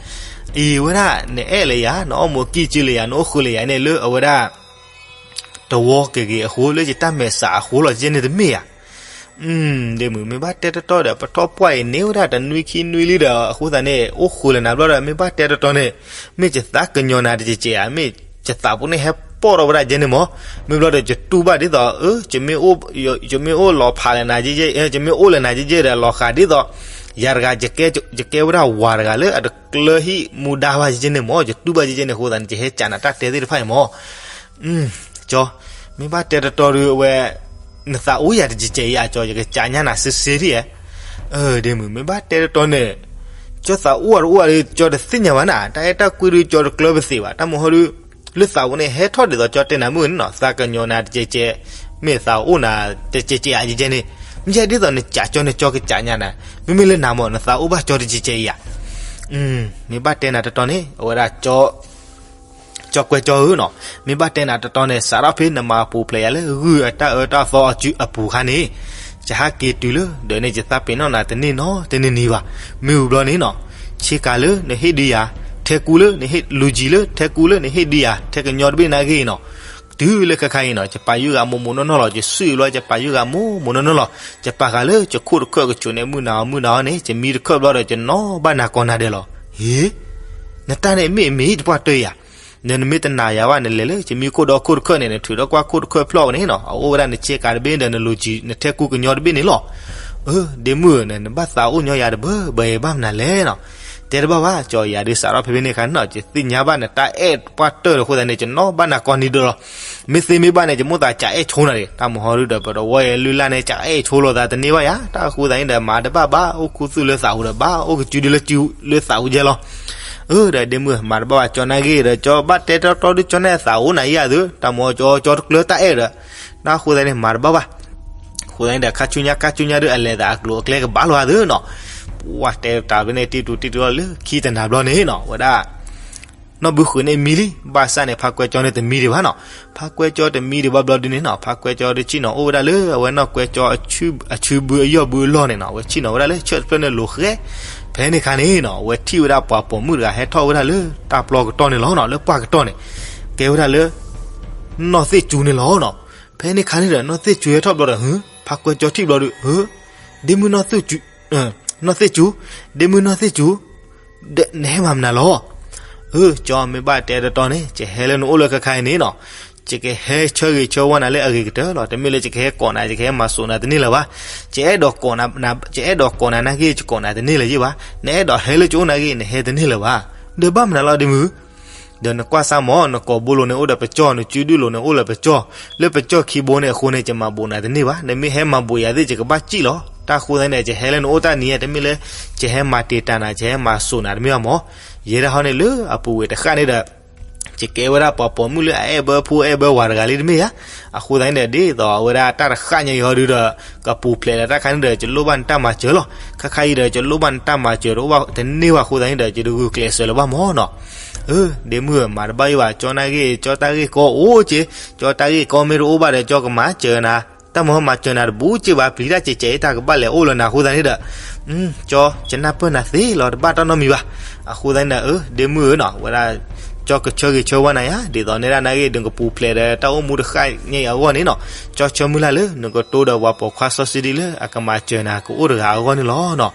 အံၤဝဲဒၣ် နအဲၣ်လၢယၤ နအီၣ်မူၤကံၢ်စုလၢယၤ နအိၣ်ဃုာ်လၢယၤန့ၣ် လၢအဝဲဒၣ် တဝီက့ၤက့ၤအဃိ လၢယတၢ်မဲာ်ဆှးအဃိလီၤ ကကဲန့ၣ်တမ့ၢ်ဧါ ဒ့မုၣ် မ့ၢ်ဘၣ်တဲတတီဒီး ပထီၣ်ပှၢ်အံၤန့ၢ်ဝဲဒၣ်တနွံခံနွံလံဒီး အဃိသတးန့ၣ် အိၣ်ဃုာ်လၢနၤဘျီဒီး မ့ၢ်ဘၣ်တဲတတီန့ၣ် မ့ၢ်ယသးကညီၤနၤတကဲးကဲးဧါ မ့ၢ်ယသးပူၤန့ၣ်ဟဲပီၣ်ထီၣ်ဝဲဒၣ်ကဲန့ၣ်မၢ်, မ့ၢ်ဘျီဒီး ယတူၢ်ဘၣ်ဒ်သိး အၢ ယမ့ၢ်အိၣ်လီၤဖးလၢနၤကကဲး ယမ့ၢ်အိၣ်လၢနၤကကဲးဒီး လီၤဃးဒ်သိး ယၤတဂၤ ယကဲဝဲဒၣ်ဝၤတဂၤလၢအတကျၢၤဟံၣ်မူဒါဘၣ် ကကဲန့ၣ်မၢ်, ယတူၢ်ဘၣ်ကကဲန့ၣ်အဃိသတးန့ၣ် ယဟဲကးနၤတၢ်တဲသ့ၣ်တဖၣ်အံၤမၢ် ကၠီ, မ့ၢ်ဘၣ်တဲတတီဒီး အဝဲ နသးအိၣ်ယၤတကဲးကဲးဧါ ကၠီ ယကကးညါနၤစ့စ့ဒ်ဧါ, ဒ့မုၣ် မ့ၢ်ဘၣ်တဲတတီန့ၣ် ကၠီသးအိၣ်အတအိၣ်ဒီး ကၠီတသ့ၣ်ညါဘၣ်နၤ တၢ်အဲၣ်တၢ်ကွံဒီး ကၠီတကျၢၤပသ့ဘၣ် တၢ်မဟီဒီး လၢသးပူၤန့ၣ် ဟဲထီၣ်ဒ်သိးကၠီတဲနၤမုၢ်န့ၣ်နီၤ သးကညီၤနၤတကဲးကဲး, မ့ၢ်သးအိၣ်နၤတကဲးကဲးဧါ ကကဲန့ၣ်, မ့ၢ်ဒ်သိးနကးကၠီန့ၣ် ကၠီကကးညါနၤ, မ့မ့ၢ်လၢနၤမၢ် နသးအိၣ်ဘၣ်ကၠီတကဲးကဲးဧါ မ့ၢ်ဘၣ်တဲနၤတတီန့ၣ် အဝဲဒၣ် ကၠီကွဲးကၠီဧၢနီၤ, မ့ၢ်ဘၣ်တဲနၤတတီန့ၣ် စးထီၣ်ဖဲနမၤပူၤဖျဲးယၤလၢဂုၢ်အတၢ်အၢတၢ်သီအပူၤအခါန့ၣ်, ယဟးက့ၤတုၤလၢ ဒီးန့ၣ် ယသးပ့ၤနီၣ်နၤတန့ၢ်နီတန့ၢ်နံၤဘၣ်, မ့ၢ်ဝံၤဘျီန့ၣ်နီၤ, ဆ့ကၤလၢနဟ့ၣ်ဒုးယၤ, ထဲကူလၢနဟ့ၣ်လူၤကံၤလၢ ထဲကူလၢနဟ့ၣ်ဒုးယၤ ထဲကညီတဘ့ၣ်နာ်ဂ့ၤနီၤ, တုၤလၢခဲခါအံၤနီၤ ယပာ်ယုၢ်ဂၤမိၢ်မိၢ်နီၢ်နီၢ်လီၤ, ယစုၣ်အံၤဘျီ ယပာ်ယုၢ်ဂၤမိၢ်မိၢ်နီၢ်နီၢ်လီၤ, ယပာ်ဃာ်လၢယခိၣ်တခၢၣ်ကဆိးန့ၣ် မုၢ်နၤအီၤမုၢ်နၤအီၤန့ၣ် ယမံတခၢၣ်ဘျီဒီး ယနီၢ်ဘၣ်နၤကိးနၤဒဲးလီၤ. ဟ့, နတၢ်န့ၣ်မ့ၢ်မ့ၢ်တပှၢ်တၢၢ်ယၤ, နမ့ၢ်တနာ်ယၤဘၣ် နလဲၤလၢယမံခိၣ်ဒီးခိၣ်တခၢၣ်န့ၣ် နထုးထီၣ်ကွၢ်ခိၣ်တခၢၣ်ဖျီၣ်ဝဲန့ၣ်နီၤ အအိၣ်ဝဲဒၣ်နဆ့ကၤတဘ့ၣ်ဒီး နလူၤကံၤ နထဲကူကညီတဘ့ၣ်န့ၣ်လီၤ. အၢ ဒ့မုၣ်ဧၢ နဘၣ်သးအိၣ်ညီယၤတဘၢဘၢအံၤဘၣ်မနုၤလဲၣ်နီၤ, တဲတဘၣ်ဘၣ် ကၠီယၤဒုးစးထီၣ်ဖဲဖဲန့ၣ်အခါနီၤ ယသ့ၣ်ညါဘၣ်နတၢ်အဲၣ်ပှၢ်တၢၢ်ဒီးအဃိသတးန့ၣ် ယနီၢ်ဘၣ်နၤကိးနံၤဒဲးလီၤ. မ့ၢ်သ့မ့ၢ်ဘၣ်န့ၣ် ယမိၣ်သးကအဲၣ်ဆိနၤဒံး တၢ်မဟီဒုဒီး ပတဝီယဲလုၢ်လၢ်န့ၣ် ကအဲၣ်ဆိလိာ်သးတန့ၢ်ဘၣ်ယၤ တၢ်အဃိသတးန့ၣ်ဒီး မၤတဘၣ်ဘၣ် အိၣ်ခူသူၣ်လၢသးပူၤဒီး ဘၣ်အိၣ်ကစုဒုလၢစုလၢသးပူၤယဲလီၤ. အၢ ဒီးဒ့မုၣ်မၤတဘၣ်ဘၣ် ကၠီနာ်ဂ့ၤဒီး ကၠီဘၣ်တဲတီတီဒုး ကၠီန့ၣ်သးအိၣ်နၤယၤသု တၢ်မဟီကၠီ ကၠီတကျၢၤတၢ်အဲၣ်ဒီး တၢ်အဃိသတးန့ၣ် မၤတဘၣ်ဘၣ် အဃိသတးန့ၣ်ဒီး ခါဆူညါ ခါဆူညါဒုး အလဲၤသးအကျိၤအကျဲကဘၣ်လီၤသုနီၤ, ပှၤတဲတၢ်ဖဲန့ၣ် တံတူးတံတူးလီၤလၢခံတနၤဘျီန့ၣ်နီၤ ဝဲဒၣ် နီၢ်ဘုဃုာ်န့ၣ်မံလံ ဘၣ်ဆၣ်န့ၣ် ဖါကွဲကၠီန့ၣ်တမံဒံးဘၣ်နီၤ, ဖါကွဲကၠီတမံဒံးဘၣ်ဘျီဒုန့ၣ်နီၤ ဖါကွဲကၠီဒုးဆ့ၣ်နီၤအိၣ်ဝဲဒၣ်လၢ အဝဲနီၢ်ကွဲကၠီ အဆူဘုအယီၢ်ဘုအလီၢ်န့ၣ်နီၤ အဝဲဆ့ၣ်နီၤဝဲဒၣ်လၢဆၢၣ်တဖျၢၣ်န့ၣ်လိၤဃဲ, ဖဲန့ၣ်အခါန့ၣ်နီၤ အဝဲထံၣ်ဝဲဒၣ်ပှၤပိာ်မုၣ်တဂၤဟဲထီၣ်ဝဲဒၣ်လၢ တၢ်ပျီကတီၢ်န့ၣ်လီၤနီၤ လၢပှၢ်ကတီၢ်န့ၣ်, ကဲဝဲဒၣ်လၢ နီၢ်သ့ၣ်စူန့ၣ်လီၤနီၤ, ဖဲန့ၣ်အခါန့ၣ်ဒီး နီၢ်သ့ၣ်စူဟဲထီၣ်ဘျီဒီး ဟၢ ဖါကွဲကၠီထံၣ်ဘျီဒီး ဟၢ ဒ့မုၣ်နီၢ် နီၢ်သ့ၣ်စူ, ဒ့မုၣ်နီၢ်သ့ၣ်စူ, နဟဲမၤမနုၤလီၤ, အၢ ကၠီမ့ၢ်ဘၣ်တဲတတီန့ၣ် ယဟဲလၢနအိၣ်လၢခဲခါအံၤန့ၣ်နီၤ, ယကဟဲဆၢဂ့ၤဆၢဝါနၤလၢအဂ့ၤကတၢၢ်လီၤ, တမ့ၢ်လၢယကဟဲကိးနၤ ယကဟဲမၤစိာ်နၤတန့ၢ်လၢၤဘၣ်, ယအဲၣ်ဒိးကိးနၤ ယအဲၣ်ဒိးကိးနၤနာ်ဂ့ၤ ယကိးနၤတန့ၢ်လၢၤယ့ၢ်ဘၣ်, နအဲၣ်ဒိးဟဲလၢယအိၣ်နာ်ဂ့ၤ နဟဲတန့ၢ်လၢၤဘၣ်, ဒီးဘၣ်မနုၤလီၤဒ့မုၣ် ဒီးနကွၢ်စၢ်မၢ် နကိာ်ဘိလိၤန့ၣ်အိၣ်ဒီးပကၠီၢ် နစုဒုၣ်လိၤန့ၣ်အိၣ်လၢပကၠီၢ်, လၢပကၠီၢ်ခံဘိန့ၣ်အဃိန့ၣ် ယမၤဘိးနၤတန့ၢ်ဘၣ်, နမ့ၢ်ဟဲမၤဘိးယၤသ့ၣ် ယကဘၣ်စံၣ်လီၤ, တၢ်ဃိသတးန့ၣ် ယဟဲလၢနအိၣ်တၢ်နံၤဧါ တမ့ၢ်လၢ ယဟဲမၤတံာ်တာ်နၤ ယဟဲမၤစိာ်နၤတမ့ၢ်ဘၣ်မၢ်, ယဲဒၣ်ဟီန့ၣ်လၢအပူၤဝဲတဃၣ်န့ၣ်ဒီး ယကဲဝဲဒၣ်ပှၤပိာ်မုၣ်လၢအအဲၣ်ဘၢဖိအဲၣ်ဘၢဝၤတဂၤလံတမ့ၢ်ဧါ, အဃိသတးန့ၣ်ဒီး ဒ်သိးအဝဲဒၣ်တၢ်တဃၣ်ညါအံၤဟီဒုဒီး ကပူၤဖျဲးလၢတၢ်ခါန့ၣ်ဒီး ယလိၣ်ဘၣ်နတၢ်မၤစၢၤလီၤ, ခါခါအံၤဒီး ယလိၣ်ဘၣ်နတၢ်မၤစၢၤတအိၣ်ဘၣ်တန့ၢ်ဘၣ်အဃိသတးန့ၣ်ဒီး ယတဂုာ်ကျဲးစၢးလၢၤဘၣ်မၢ်နီၤ, အၢ ဒ့မုၣ်ဧၢ မၤတဘၣ်ယံၤဘၣ်, ကၠီနာ်ဂ့ၤ ကၠီတၢ်ဂ့ၢ်ကီအိၣ်က့, ကၠီတၢ်ဂ့ၢ်ကီမ့ၢ်တအိၣ်ဘၣ်ဒီး ကၠီကမၤစၢၤနၤ, တၢ်မၤမၤစၢၤနၤတဘူးက့ဘၣ်, ပျံၤတၢ်ကဲးကဲးအံၤ တၢ်ကဘၣ်လဲၤအိၣ်လၢနၤအဃိသတးန့ၣ်ဒီး ကၠီ ယနၢ်ပၢၢ်နၤသ့လီၤ တဘၣ်တၢ်နီတမံၤဘၣ်. အဃိသတးန့ၣ်ဒီး အၢ ဒ့မုၣ်ဧၢနီၤ ဝဲဒၣ် ကၠီကဆၢဂ့ၤဆၢဝါနၤယါ ဒ်သိးန့ၣ်ဒၣ်နဂ့ၢ် နကပူၤဖျဲးဒီးတၢ်အိၣ်မူတဃၣ်ညါအံၤအဂီၢ်န့ၣ်နီၤ ကၠီဆၢမုၢ်လၢ်လၢ နကတိၤဒီးပှၤပိာ်ခွါစီဆှံဒ်လၢအကမၤစၢၤနၤကအိၣ်တဂၤအဂီၢ်န့ၣ်လီၤနီၤ.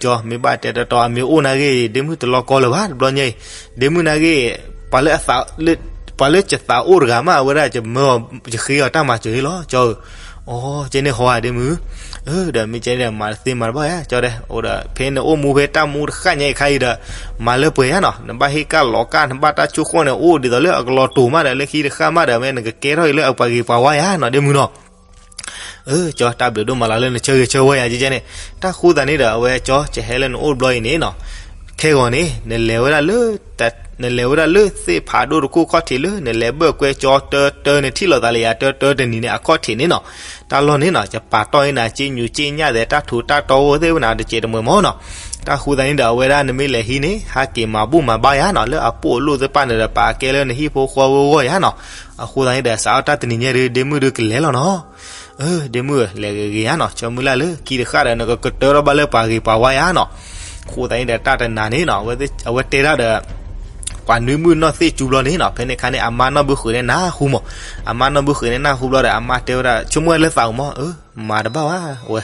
ကၠီ မ့ၢ်ဘၣ်တဲတီတီ အမ့ၢ်အိၣ်နဂ့ၢ် ဒ့မုၣ်တလီၢ်ကီလၢၤဘၣ် တဘျီညါအံၤ ဒ့မုၣ်နဂ့ၢ် ပှၤလၢယသးအိၣ်တဂၤမး အဝဲဒၣ်ယမၢအီၤ ယဃ့အီၤတၢ်မၤစၢၤအံၤလီၤ ကၠီဧၢ. အိ ကဲန့ၣ်ဟီဧါ ဒ့မုၣ်ဧၢ. ဒီးမ့ၢ်ကဲန့ၣ်ဒီး မၤတသ့မၤတဘၣ်ယါ ကၠီဒီး အိဒီး ဖဲနအိၣ်မူဖဲတၢ်မူတဃၣ်ညါအံၤခါအံၤဒီး မၤလၢပှဲၤယါနီၤ နဘၣ်ဟ့ၣ်ကၣ်လီၤကၣ် နဘၣ်တၢ်ဆိၣ်ဃီၣ်န့ၣ် အိၣ်ဒ်သိးလၢအကလီၤတိာ်မးဒီး လၢခံတဃၣ်မးဒီး မ့ၢ်နကကဲထီၣ်အံၤလၢအပှၤဂ့ၤပှၤဝါယါနီၤ ဒ့မုၣ်နီၤ. အၢ ကၠီ တၢ်ဘျုးဒိၣ်မးလီၤလၢနဆၢဂ့ၤဆၢဝါယၤကဲကဲန့ၣ် တၢ်ဃိသတးန့ၣ်ဒီး အဝဲကၠီ ယဟဲလၢနအိၣ်တဘျီအံၤန့ၣ်နီၤ ခဲဂီၤန့ၣ် နလဲၤဝဲဒၣ်လၢ နလဲၤဝဲဒၣ်လၢသ့ၣ်ဖးဒိၣ်တခိၣ်ခီၣ်ထံးလၢ နလဲၤဘၢၣ်ကွဲကၠီတၢတၢန့ၣ် ထံၣ်လိာ်သးလၢယၤတၢတၢတနံၤန့ၣ် အခီၣ်ထံးန့ၣ်နီၤ တၢ်လီၢ်န့ၣ်နီၤ ယပာ်တီၢ်အံၤနၤ က့ညူးက့ညၣ်သဲး တၢ်ထူးတၢ်တီအိၣ်သ့ၣ်ဝဲနၤတစဲးတမှဲၤမီၢ်နီၤ. တၢ်ဃိသတးန့ၣ်ဒီး အဝဲဒၣ်နမ့ၢ်လဲၤဟံးန့ၣ် ဟးက့ၤမၤဘူၣ်မၤဘါယၤနီၤ လၢအပိာ်အလိၣ်သ့ၣ်တဖၣ်န့ၣ်ဒီး ပာ်ကဲလၢနဟံၣ်ဖိဃီဖိအဂီၢ်ယၤနီၤ. အဃိသတးန့ၣ်ဒီး စးထီၣ်တၢ်တနံၤညါဒီး ဒ့မုၣ်ဒီးကလဲၤလီၤနီၤ. အၢ ဒ့မုၣ်ဧၢ လဲၤဂ့ၤဂ့ၤယါနီၤ ဆၢမုၢ်လၢ်လၢခံတဃၣ်ဒီး နကကတၢၢ်ထီၣ်ဘၣ်လၢပှၤဂ့ၤပှၤဝါယါနီၤ. အဃိသတးန့ၣ်ဒီး တၢ်တနၤန့ၣ်နီၤ အဝဲတဲဒၣ်ဒီး ပှၤနွံမုၣ်နီၢ်သ့ၣ်ကၠူဘျီန့ၣ်နီၤ ဖဲန့ၣ်အခါန့ၣ် အမါနီၢ်ဘုဃုာ်န့ၣ်နၢ်ဟူမး, အမါနီၢ်ဘုဃုာ်န့ၣ်နၢ်ဟူဘျီဒီး အမါတဲဝဲဒၣ် ဆိကမိၣ်ဝဲလၢသးဧိၤမး အၢ မၤတဘၣ်ဘၣ်ဝဲ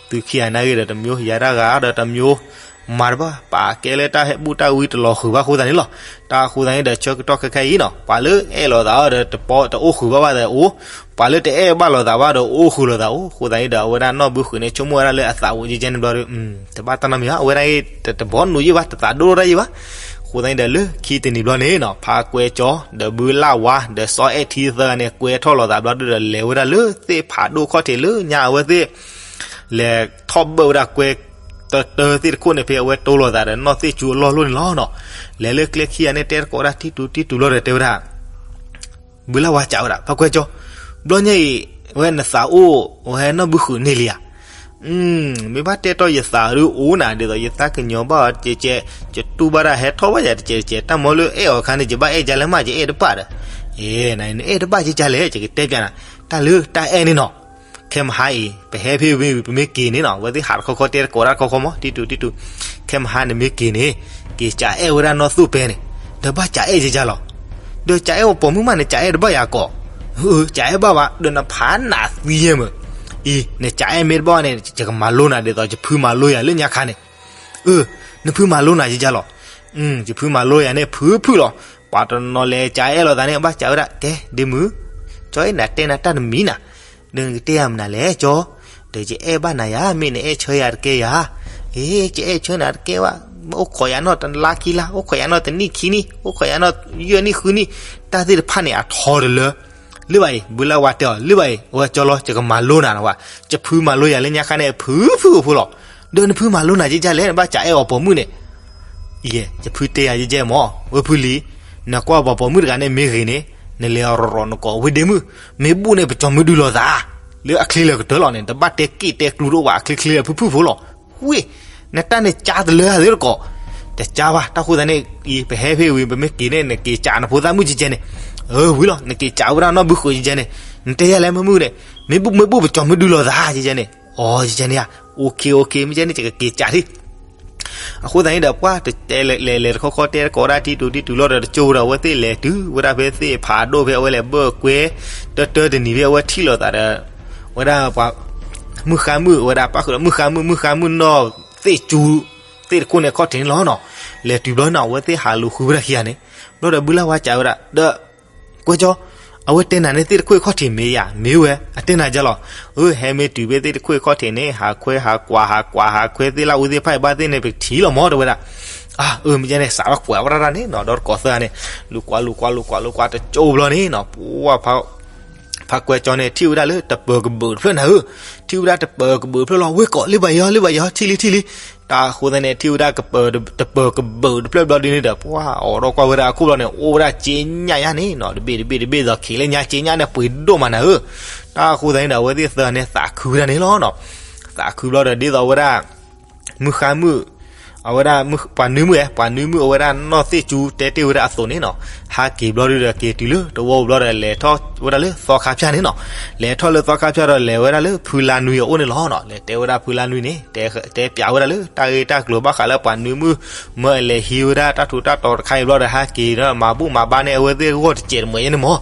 သုခံဂၤနာ်ဂ့ၤဒီးတမျိုး ယၤတၢ်ဂၤဒီးတမျိုး မၤတဘၣ် ပာ်ကဲလၢတၢ်ဟဲဘူၣ်တၢ်ဝံတလီၤဃုာ်ဘၣ်အဃိသတးန့ၣ်လီၤ. တၢ်အဃိသတးန့ၣ်ဒီး ဆၢကတီၢ်ခဲခါအံၤနီၤ ပှၤလၢအဲၣ်လိာ်သးအီၤဒီး တအိၣ်ဃုာ်ဘၣ်ဘၣ်ဒီးအိၣ်, ပှၤလၢတအဲၣ်ဘၣ်လိာ်သးဘၣ်ဒီးအိၣ်ဃုာ်လိာ်သးအိၣ်. အဃိသတးန့ၣ်ဒီး အဝဲဒၣ်နီၢ်ဘုဃုာ်န့ၣ် ဆိကမိၣ်ဝဲဒၣ်လၢအသးအိၣ်ကဲကဲန့ၣ်ဘျီဒီး တဘၣ်တၢ်နီတမံၤဘၣ် အဝဲဒၣ်တဘီနုာ်ယံၣ်ဘၣ် တသးဒိၣ်ထီၣ်တၢ်ယံၣ်ဘၣ်. အဃိသတးန့ၣ်ဒီး လၢခံတနံၤဘျီန့ၣ်နီၤ ဖါကွဲကၠီ ဒီးဘုလၢ်ဝါ ဒီးစီအဲၣ်ထံသၢဂၤန့ၣ် ကွဲထီၣ်လိာ်သးဘျီဒီး လဲၤဝဲဒၣ်လၢသ့ၣ်ဖးဒိၣ်ခီၣ်ထံးလၢညါအဝဲသ့ၣ် လဲၤထီၣ်ဘၢၣ်ဝဲဒၣ်ကွဲတၢတၢသ့ၣ်တခိၣ်န့ၣ် ဖဲအဝဲတိလိာ်သးဒီးနီၢ်သ့ၣ်ကၠူအလီၢ်လိၣ်န့ၣ်လီၤနီၤ. လဲၤလၢကျဲခံဂၤန့ၣ် တဲတကိးဝဲဒၣ်တံတူးတံတူးလီၤဒီးတဲဝဲဒၣ် ဘုလၢ်ဝါစံးဝဲဒၣ် ဖါကွဲကၠီ, ဘျီညါအံၤ ဝဲနသးအိၣ် ဝဲနီၢ်ဘုဃုာ်န့ၢ်လံဧါ. မ့ၢ်ဘၣ်တဲတီၢ်ယသးဒုးအိၣ်နၤ ဒ်သိးယသးကညီၤဘၣ်အီၤတကဲးကဲး, ယတူၢ်ဘၣ်ဒၣ်ဟဲထီၣ်ဘၣ်ယၤတကဲးတကဲး, တၢ်မီလၢအဲၣ်အီၤခါန့ၣ် ယဘၣ်အဲၣ်ကလဲၣ်မး ယအဲၣ်တဘၣ်ဒီး. အ့ နအဲၣ်တဘၣ်ကလဲၣ် ယကတဲပျးနၤ, တၢ်လၢတၢ်အဲၣ်န့ၣ်နီၤ ခဲမဟါအံၤ ပဟဲဖဲဝံၤ ပမ့ၢ်က့ၤန့ၣ်နီၤ အဝဲသ့ၣ်ဟးတခီခီတဲတကိးတၢ်တခီခီမး တံတူးတံတူး, ခဲမဟါန့ၣ်မ့ၢ်က့ၤန့ၣ် က့ၤကးအဲၣ်ဝဲဒၣ်နီၢ်သူၣ်ပဲန့ၣ်, ဒီးဘၣ်ကးအဲၣ်ကကလီၤ. ဒီးကးအဲၣ်ဝဲပိာ်မုၣ်မးန့ၣ် ကးအဲၣ်တဘၣ်ယၤကီး, ကးအဲၣ်ဘၣ်ဝဲ ဒီးနဖးနးသံယဲၢ်မး, အံၤ နကးအဲၣ်မ့ၢ်တဘၣ်န့ၣ် ယကမၤလိနၤဒ်သိး ယဖုမၤလိယၤလၢညါခါန့ၣ်, နဖုမၤလိနၤကကလီၤ. ယဖုမၤလိယၤန့ၣ် ဖုဖုလီၤ. ပှၤတနီၤလဲၤကးအဲၣ်လိာ်သးန့ၣ် ဘၣ်ကးဝဲဒၣ် ကဲ ဒ့မုၣ်, ကၠီအံၤ နတဲနၤတၢ်တမံၤနၤ, ဒီးနကတဲယၤမနုၤလဲၣ်ကၠီ, ဒီးယအဲၣ်ဘၣ်နၤယၤ မ့ၢ်နအဲၣ်ဆၢယၤတကဲယၤ, အ့ ယအဲၣ်ဆၢနၤတကဲဘၣ်, အိၣ်ခိးယၤနီၢ်တလါခံလါ, အိၣ်ခိးယၤနီၢ်တနံၣ်ခံနံၣ်, အိၣ်ခိးယၤနီၢ်ယဲၢ်နံၣ်ဃုနံၣ်, တၢ်သ့ၣ်တဖၣ်န့ၣ် အထီတလၢ လၢဘၣ်အံၤ ဘုလၢ်ဝါတဲအီၤ လၢဘၣ်အံၤ အဝဲကၠီလီၤ ယကမၤလိနၤလီၤဝဲ, ယဖုမၤလိယၤလၢညါခါန့ၣ် ဖုဖုအိၣ်ဖိလီၤ. ဒီးနဖုမၤလိနၤကကလဲၣ် နဘၣ်ကးအဲၣ်အီၤပိာ်မုၣ်န့ၣ်, ယဲ ယဖုတဲယၤကကဲမး ဝဲဖုလံ, နကွၢ်ပှၤပိာ်မုၣ်တဂၤန့ၣ်မ့ၢ်ဂ့ၤန့ၣ်, နလဲၤအီၤရီၤရီၤနကိးဝဲဒ့မုၣ်, မ့ၢ်ဘူၣ်န့ၣ် ပကၠီၤမ့ၢ်ဒုးလိာ်သး, လၢအချ့လၢာ်ကတၢၢ်လီၤန့ၣ် တဘၣ်တဲက့ၣ်တဲကျူတအိၣ်ဘၣ် အချ့ချ့လၢာ်ဖုဖုဖိလီၤ. ဝ့ၢ် နတၢ်န့ၣ်ကးတလၢသ့တကိး, တကးဘၣ် တၢ်ဃိသတးန့ၣ်အံၤ ပဟဲဖဲဝံၤ ပမ့ၢ်က့ၤန့ၣ် နက့ၤကးနဖိသၣ်မုၣ်ကကဲန့ၣ်, အၢ ဝံၤလီၤ နက့ၤကးဝဲဒၣ်နီၢ်ဘုဃုာ်ကကဲန့ၣ်, နတဲယၤလဲၣ်မ့ၢ်မုၣ်န့ၣ်, မ့ၢ်ဘူၣ်မ့ၢ်ဘူၣ် ပကၠီၤမ့ၢ်ဒုးလိာ်သးကကဲန့ၣ်, အိ ကကဲန့ၣ်ဧါ, အိၣ်ခ့အိၣ်ခ့ မ့ၢ်ကဲန့ၣ် ယကက့ၤကးထံၣ် အဃိသတးန့ၣ်ဒီး ပှၢ်တတဲလဲၤလဲၤတခီခီ တဲတကိးဒၣ်တံတူးတံတူးလီၤဒီး တကၠိဒီး အဝဲသ့ၣ်လဲၤတုၤဝဲဒၣ်ဖဲသ့ၣ်ဖးဒိၣ်ဖဲ အဝဲလဲၤဘၢၣ်ကွဲ တၢတၢတနံၤဖဲ အဝဲထံၣ်လိာ်သးဒီး ဝဲဒၣ်ပှၤ မုၣ်ဃါမုၣ် အဝဲဒၣ်ပၣ်ဃုာ်ဒီး မုၣ်ဃါမုၣ် မုၣ်ဃါမုၣ်နီၢ်သ့ၣ်ကၠူ သ့ၣ်တခိၣ်န့ၣ် အခီၣ်ထံးန့ၣ်လီၤနီၤ. လဲၤတုၤဘျီန့ၣ် အဝဲသ့ၣ်ဟးလူၤဃုဝဲဒၣ်ခံဂၤန့ၣ်, ဘျီဒီးဘုလၢ်ဝါစံးဝဲဒၣ် ဒီး ကွဲးကၠီ, အဝဲတဲနၤန့ၣ် သ့ၣ်တခိၣ်အခီၣ်ထံးမ့ၢ်ယၤ မ့ၢ်ဝဲ အတဲနၤကလီၤ. အၢ ဟဲမ့ၢ်တုၤဖဲသ့ၣ်တခိၣ်အခီၣ်ထံးန့ၣ် ဟးခွဲဟးကွၢ် ဟးကွၢ်ဟးခွဲသ့ၣ်လၢအူသ့ၣ်တဖၣ်အံၤ ဘၣ်သ့ၣ်န့ၣ် ပကထံၣ်လီၤမး တဲဝဲဒၣ်. အၢ မ့ၢ်ကဲန့ၣ် စးထီၣ်ကွဲးဝဲဒၣ်န့ၣ်နီၤ ဒီးတကိးသၢဂၤန့ၣ် လူၤကွၢ်လူၤကွၢ်လူၤကွၢ်လူၤကွၢ် တကၠိဘျီန့ၣ်နီၤ ပှၢ် ဖါကွဲးကၠီန့ၣ် ထံၣ်ဝဲဒၣ်လၢတပၢၤကဘုးတဖျၢၣ်နၤဧၢ, ထံၣ်ဝဲဒၣ်တပၢၤကဘုးတဖျၢၣ်လီၤ. ဝ့ၢ်ကိး လၢဘၣ်ယီၤ လၢဘၣ်ယီၤ ထံၣ်လံထံၣ်လံ. တၢ်အဃိသတးန့ၣ် ထံၣ်ဝဲဒၣ်တပၢၤကဘုးတဖျၢၣ်ဘျီဒ်န့ၣ်ဒီး ပှၢ်အိးထီၣ်ကွၢ်ဝဲဒၣ်အခိၣ်ဘျီန့ၣ် အိၣ်ဝဲဒၣ်စ့ညါယါန့ၣ်နီၤ တဘ့ၣ်တဘ့ၣ်တဘ့ၣ်ဒီး ခံးလၢညါစ့ညါန့ၣ် ပှ့ၤဒိၣ်မးနၤဧၢ. တၢ်အဃိသတးန့ၣ်ဒီး အဝဲသ့ၣ်သၢဂၤန့ၣ် သးခုဝဲဒၣ်န့ၣ်လီၤနီၤ. သးခုဘျီဒီး ဒ်သိးဝဲဒၣ် မုၢ်ဃါမုၣ် အဝဲဒၣ်ပှၤနွံမုၣ်ဧါ, ပှၤနွံမုၣ်အဝဲဒၣ်နီၢ်သ့ၣ်ကၠူတဲတ့ၢ်ဝဲဒၣ်အသိးန့ၣ်နီၤ, ဟးက့ၤဘျီဒုဒီး က့ၤတုၤလၢတဝီပူၤဘျီဒီး လဲၤထီၣ်ဝဲဒၣ်လၢသီခါဖၠၣ်န့ၣ်နီၤ. လဲၤထီၣ်လၢသီခါဖၠၣ်ဒီး လဲၤဝဲဒၣ်လၢဖုလါနွံအအိၣ်န့ၣ်လီၤနီၤ. လဲၤတဲဝဲဒၣ်ဖုလါနွံန့ၣ်, တဲပၠးဝဲဒၣ်လၢတၢ်ဂ့ၢ်တၢ်ကျိၤဘၣ်ဃးလၢပှၤနွံမုၣ် မၢအလဲၤဟံးဝဲဒၣ်တၢ်ထူးတၢ်တီၤတခါအံၤဘျီဒီး ဟးက့ၤဒီးမၤဘူၣ်မၤဘါန့ၢ်အဝဲသ့ၣ်အဂီၢ်တစဲးတမှဲၤယဲန့ၣ်မး.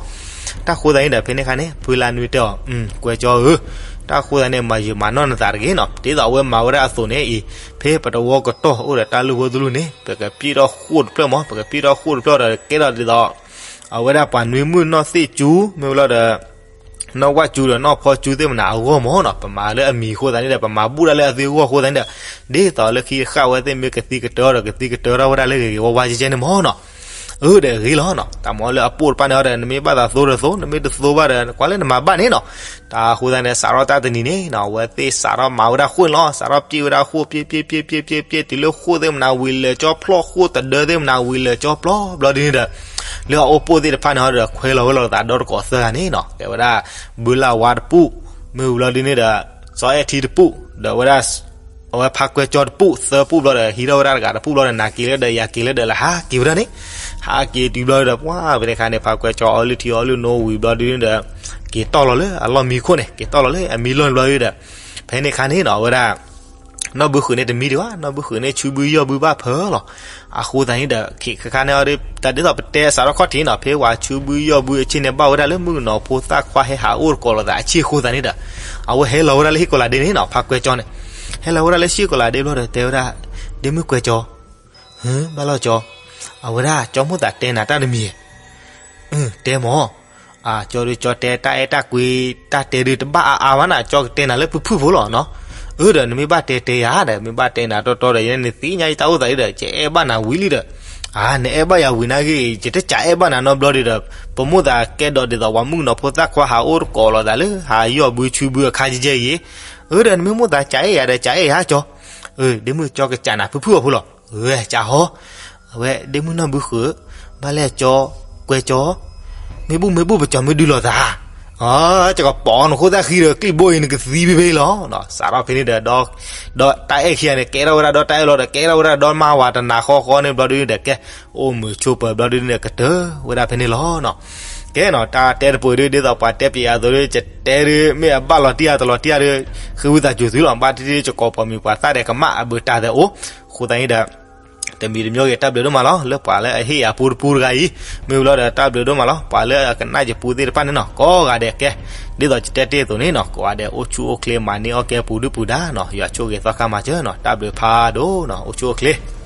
တၢ်ဃိသတးန့ၣ်ဒီး ဖဲန့ၣ်အခါန့ၣ် ဖုလါနွံတဲအီၤ, ကွဲးကၠီဧၢ, တၢ်ဃိသတးန့ၣ် မၤယုာ်မၤနီၢ်နသးတဂ့ၤနီၤ. ဒ်သိးအဝဲမၤဝဲဒၣ်အသိးန့ၣ်အံၤ, ဖဲပတဝီကတီၢ်အိၣ်ဒီးတၢ်လုၢ်ဖိသလုၢ်န့ၣ် ပကပျ့ၢ်ထီၣ်ဃိၣ်တဖျၢၣ်မး, ပကပျ့ၢ်ထီၣ်ဃိၣ်တဖျၢၣ်ဒီး ကဲထီၣ်ဒ်သိး အဝဲဒၣ်ပှၤနွံမုၣ်နီၢ်သ့ၣ်ကၠူ မ့ၢ်ဝဲလီၤဒီး နီၢ်ဝၣ်ကၠူဒီးနီၢ်ဖီကၠူသ့ၣ်မနၤအဂီၢ်မးနီၤ. ပမၤလၢအမံၤအဃိသတးန့ၣ်ဒီး ပမၤဘူၣ်ဒၣ်လၢအသ့အဂီၢ်အဃိသတးန့ၣ်ဒီး ဒ်သိးလၢခံတဃၣ်ဝဲသ့ၣ်မ့ၢ်ကသံကတၢၢ်ဒီး ကသံကတၢၢ်ထီၣ်ဝဲဒၣ်လၢဂ့ၤဂ့ၤဝါဝါကဲကဲန့ၣ်မးနီၤ. အၢ ဒီးဂ့ၤလီၤနီၤ. တၢ်မၤလၢအပိၢ်တဖၣ်န့ၣ်ဒီး နမ့ၢ်ဘၣ်သးသိဒီးသိ, နမ့ၢ်တသိဘၣ်ဒီး ကွၢ်လၢနမၤဘၣ်န့ၣ်နီၤ. တၢ်ဃိသတးန့ၣ် စးထီၣ်တၢ်တနံၤန့ၣ်နီၤ အဝဲသ့ၣ်စးထီၣ်မၤဝဲဒၣ်ဃိၣ်န့ၣ်လီၤ. စးထီၣ်ပျ့ၢ်ဝဲဒၣ်ဃိၣ် ပျ့ၢ်ပျ့ၢ်ပျ့ၢ်ပျ့ၢ်ပျ့ၢ်ပျ့ၢ် တုၤလၢဃိၣ်သ့ၣ်မနၤဝံၤလၢာ်ကၠီဖျီၣ်, ဃိၣ်တဒၢသ့ၣ်မနၤဝံၤလၢာ်ကၠီဖျီၣ်ဘျီဒ်န့ၣ်ဒီး လၢအအိၣ်ပိၢ်သ့ၣ်တဖၣ်န့ၣ်ဒီး ခွဲလီၤဝဲလိာ်သးဒီတကိးသၢဂၤန့ၣ်နီၤ. ကဲဝဲဒၣ် ဘုလၢ်ဝါတပူၤ, မ့ၢ်ဝံၤဘျီဒ်န့ၣ်ဒီး စီၤအဲၣ်ထံတပူၤ, ဒီးဝဲဒၣ် အဝဲဖါကွဲကၠီတပူၤ, သၢပူၤဘျီဒီး ဟံးထီၣ်ဝဲဒၣ်တဂၤတပူၤဘျီဒီး နၤက့ၤလၢဒီးယၤက့ၤလၢဒီးလၢဟးက့ၤဝဲဒၣ်န့ၣ်, ဟးက့ၤတုၤဘျီဒီး ပှၤဖဲန့ၣ်အခါန့ၣ် ဖါကွဲကၠီအီလုၢ်ထံအီလုၢ်နိဝံၤဘျီဒ်န့ၣ်ဒီး က့ၤတီၢ်လီၤလၢအလီၢ်မံခိၣ်န့ၣ်, က့ၤတီၢ်လီၤလၢအမံလီၢ်န့ၣ်ဘျီဒီး ဖဲန့ၣ်အခါန့ၣ်နီၤ အဝဲဒၣ် နီၢ်ဘုဃုာ်န့ၣ်တမံဒံးဘၣ်, နီၢ်ဘုဃုာ်န့ၣ် ဆူဘုယီၢ်ဘုဘၣ်ဖၢလီၤ. အဃိသတးန့ၣ်ဒီး ခဲခါန့ၣ် တၢ်ဒ်သိးပတဲစးထီၣ်ခီၣ်ထံးနီၤ ဖဲပှၤဆူဘုယီၢ်ဘုအဆ့ၣ်န့ၣ် ဘၣ်ဝဲဒၣ်လၢမုၣ်ကနီၤဖိသၣ်ခွါဟဲဟးအိၣ်တကိးလိာ်သးအဆ့ၣ်အဃိသတးန့ၣ်ဒီး အဝဲဟဲလီၤဝဲဒၣ်လၢဟံၣ်ကီၤလၤဒ့န့ၣ်နီၤ ဖါကွဲကၠီန့ၣ်, ဟဲလီၤဝဲဒၣ်လၢဟံၣ်ကီၤလၤဒ့ဘျီဒီး တဲဝဲဒၣ် ဒ့မုၣ်ကွဲကၠီ, ဘၣ်လီၤကၠီ, အဝဲဒၣ်ကၠီမိၣ်သးတဲနၤတၢ်တမံၤ, တဲမး ကၠီဒုးကၠီတဲတၢ်အဲၣ်တၢ်ကွံ တၢ်တဲဒုးတဘၣ်အါအါဘၣ်နၤ ကၠီကတဲနၤလၢဖုၣ်ဖုၣ်ဖိလီၤနီၤ. အၢ ဒီးနမ့ၢ်ဘၣ်တဲတဲယၤဒီး မ့ၢ်ဘၣ်တဲနၤတီတီဒီး ယဲန့ၣ်သ့ၣ်ညါယတၢ်အိၣ်သးလံဒီး ယအဲၣ်ဘၣ်နၤဝံၤလံဒီး, နအဲၣ်ဘၣ်ယၤဝံၤနာ်ဂ့ၤ ယတကးအဲၣ်ဘၣ်နၤနီတဘျီဒံးဒီး ပမိၣ်သးကဲဒီးဒ်သိးပှၤမုၣ်ကနီၤဖိသၣ်ခွါဟးအိၣ်တကိးလိာ်သးလၢ ဟးယီၢ်ဘုဆူဘုအခါကဲကဲအံၤ, အၢ ဒီးနမ့ၢ်မိၣ်သးကးအဲၣ်ယၤဒီး ကးအဲၣ်ယၤကၠီ, ဒ့မုၣ်ကၠီကကးနၤဖုၣ်ဖုၣ်အီၤဖိလီၤ. ကးဟီ အဝဲဒ့မုၣ်နီၢ်ဘုဃုာ်, ဘၣ်လဲၣ်ကၠီ, ကွဲးကၠီ, မ့ၢ်ဘူၣ်မ့ၢ်ဘူၣ်ပကၠီမ့ၢ်ဒုးလိာ်သး, ကကပိာ်နဃိသၣ်ဃံဒီး ကျံၣ်ဘိအံၤနကသံဖဲဖဲလီၤ. စးထီၣ်ဖဲန့ၣ်ဒီး ဒီးတၢ်အဲၣ်ခံဂၤန့ၣ် ကဲထီၣ်ဝဲဒၣ်ဒီးတၢ်အဲၣ်လီၤဒီး ကဲထီၣ်ဝဲဒၣ်ဒီးမါဝၤတနၤဃီဃီန့ၣ်ဘျီဒုန့ၣ်ဒီး ကဲ အိၣ်မုာ်ဆိးပၢၤဘျီဒုန့ၣ်ဒီး ကတၢၢ်ဝဲဒၣ်ဖဲန့ၣ်လီၤ. ကဲနီၤ တၢ်တဲတပူၤဒု ဒ်သိးပှၤတဲပျဲယၤအသိးဒု ယတဲဒု မ့ၢ်အဘၣ်လီၤတံၢ်အါတလီၤတံၢ်အါဒု ဃ့ဝံသးစူၤသုလီၤ. ဘၣ်တံၢ်တံၢ်ယကိးပိာ်မုၣ်ပှၤသၣ်ဒဲးကမၣ်အဘုးတၢ်သဲးအိၣ်, အဃိသတးန့ၣ်ဒီး တမံၤတမံၤဂ့ၤ တၢ်ဘျုးဒိၣ်မးလီၤ. လၢပှၤလၢအဟ့ၣ်ယၤပူတပူတဂၤအံၤ မ့ၢ်ဝံၤလီၤဒီး တၢ်ဘျုးဒိၣ်မးလီၤ. ပှၤလၢအကနၣ်ယပူသ့ၣ်တဖၣ်န့ၣ်နီၤ ကိးဂၤဒဲးကဲ ဒ်သိးယတဲတ့ၢ်အသိးန့ၣ်နီၤ ကိးဂၤဒဲးအိၣ်ဆူၣ်အိၣ်ချ့ မၤန့ၢ်အီၣ်ကဲပူၤဒုၣ်ပူၤဒါနီၤ ယွၤဆိၣ်ဂ့ၤသီခါမၤစၢၤနီၤ တၢ်ဘျုးဖးဒိၣ်နီၤ အိၣ်ဆူၣ်အိၣ်ချ့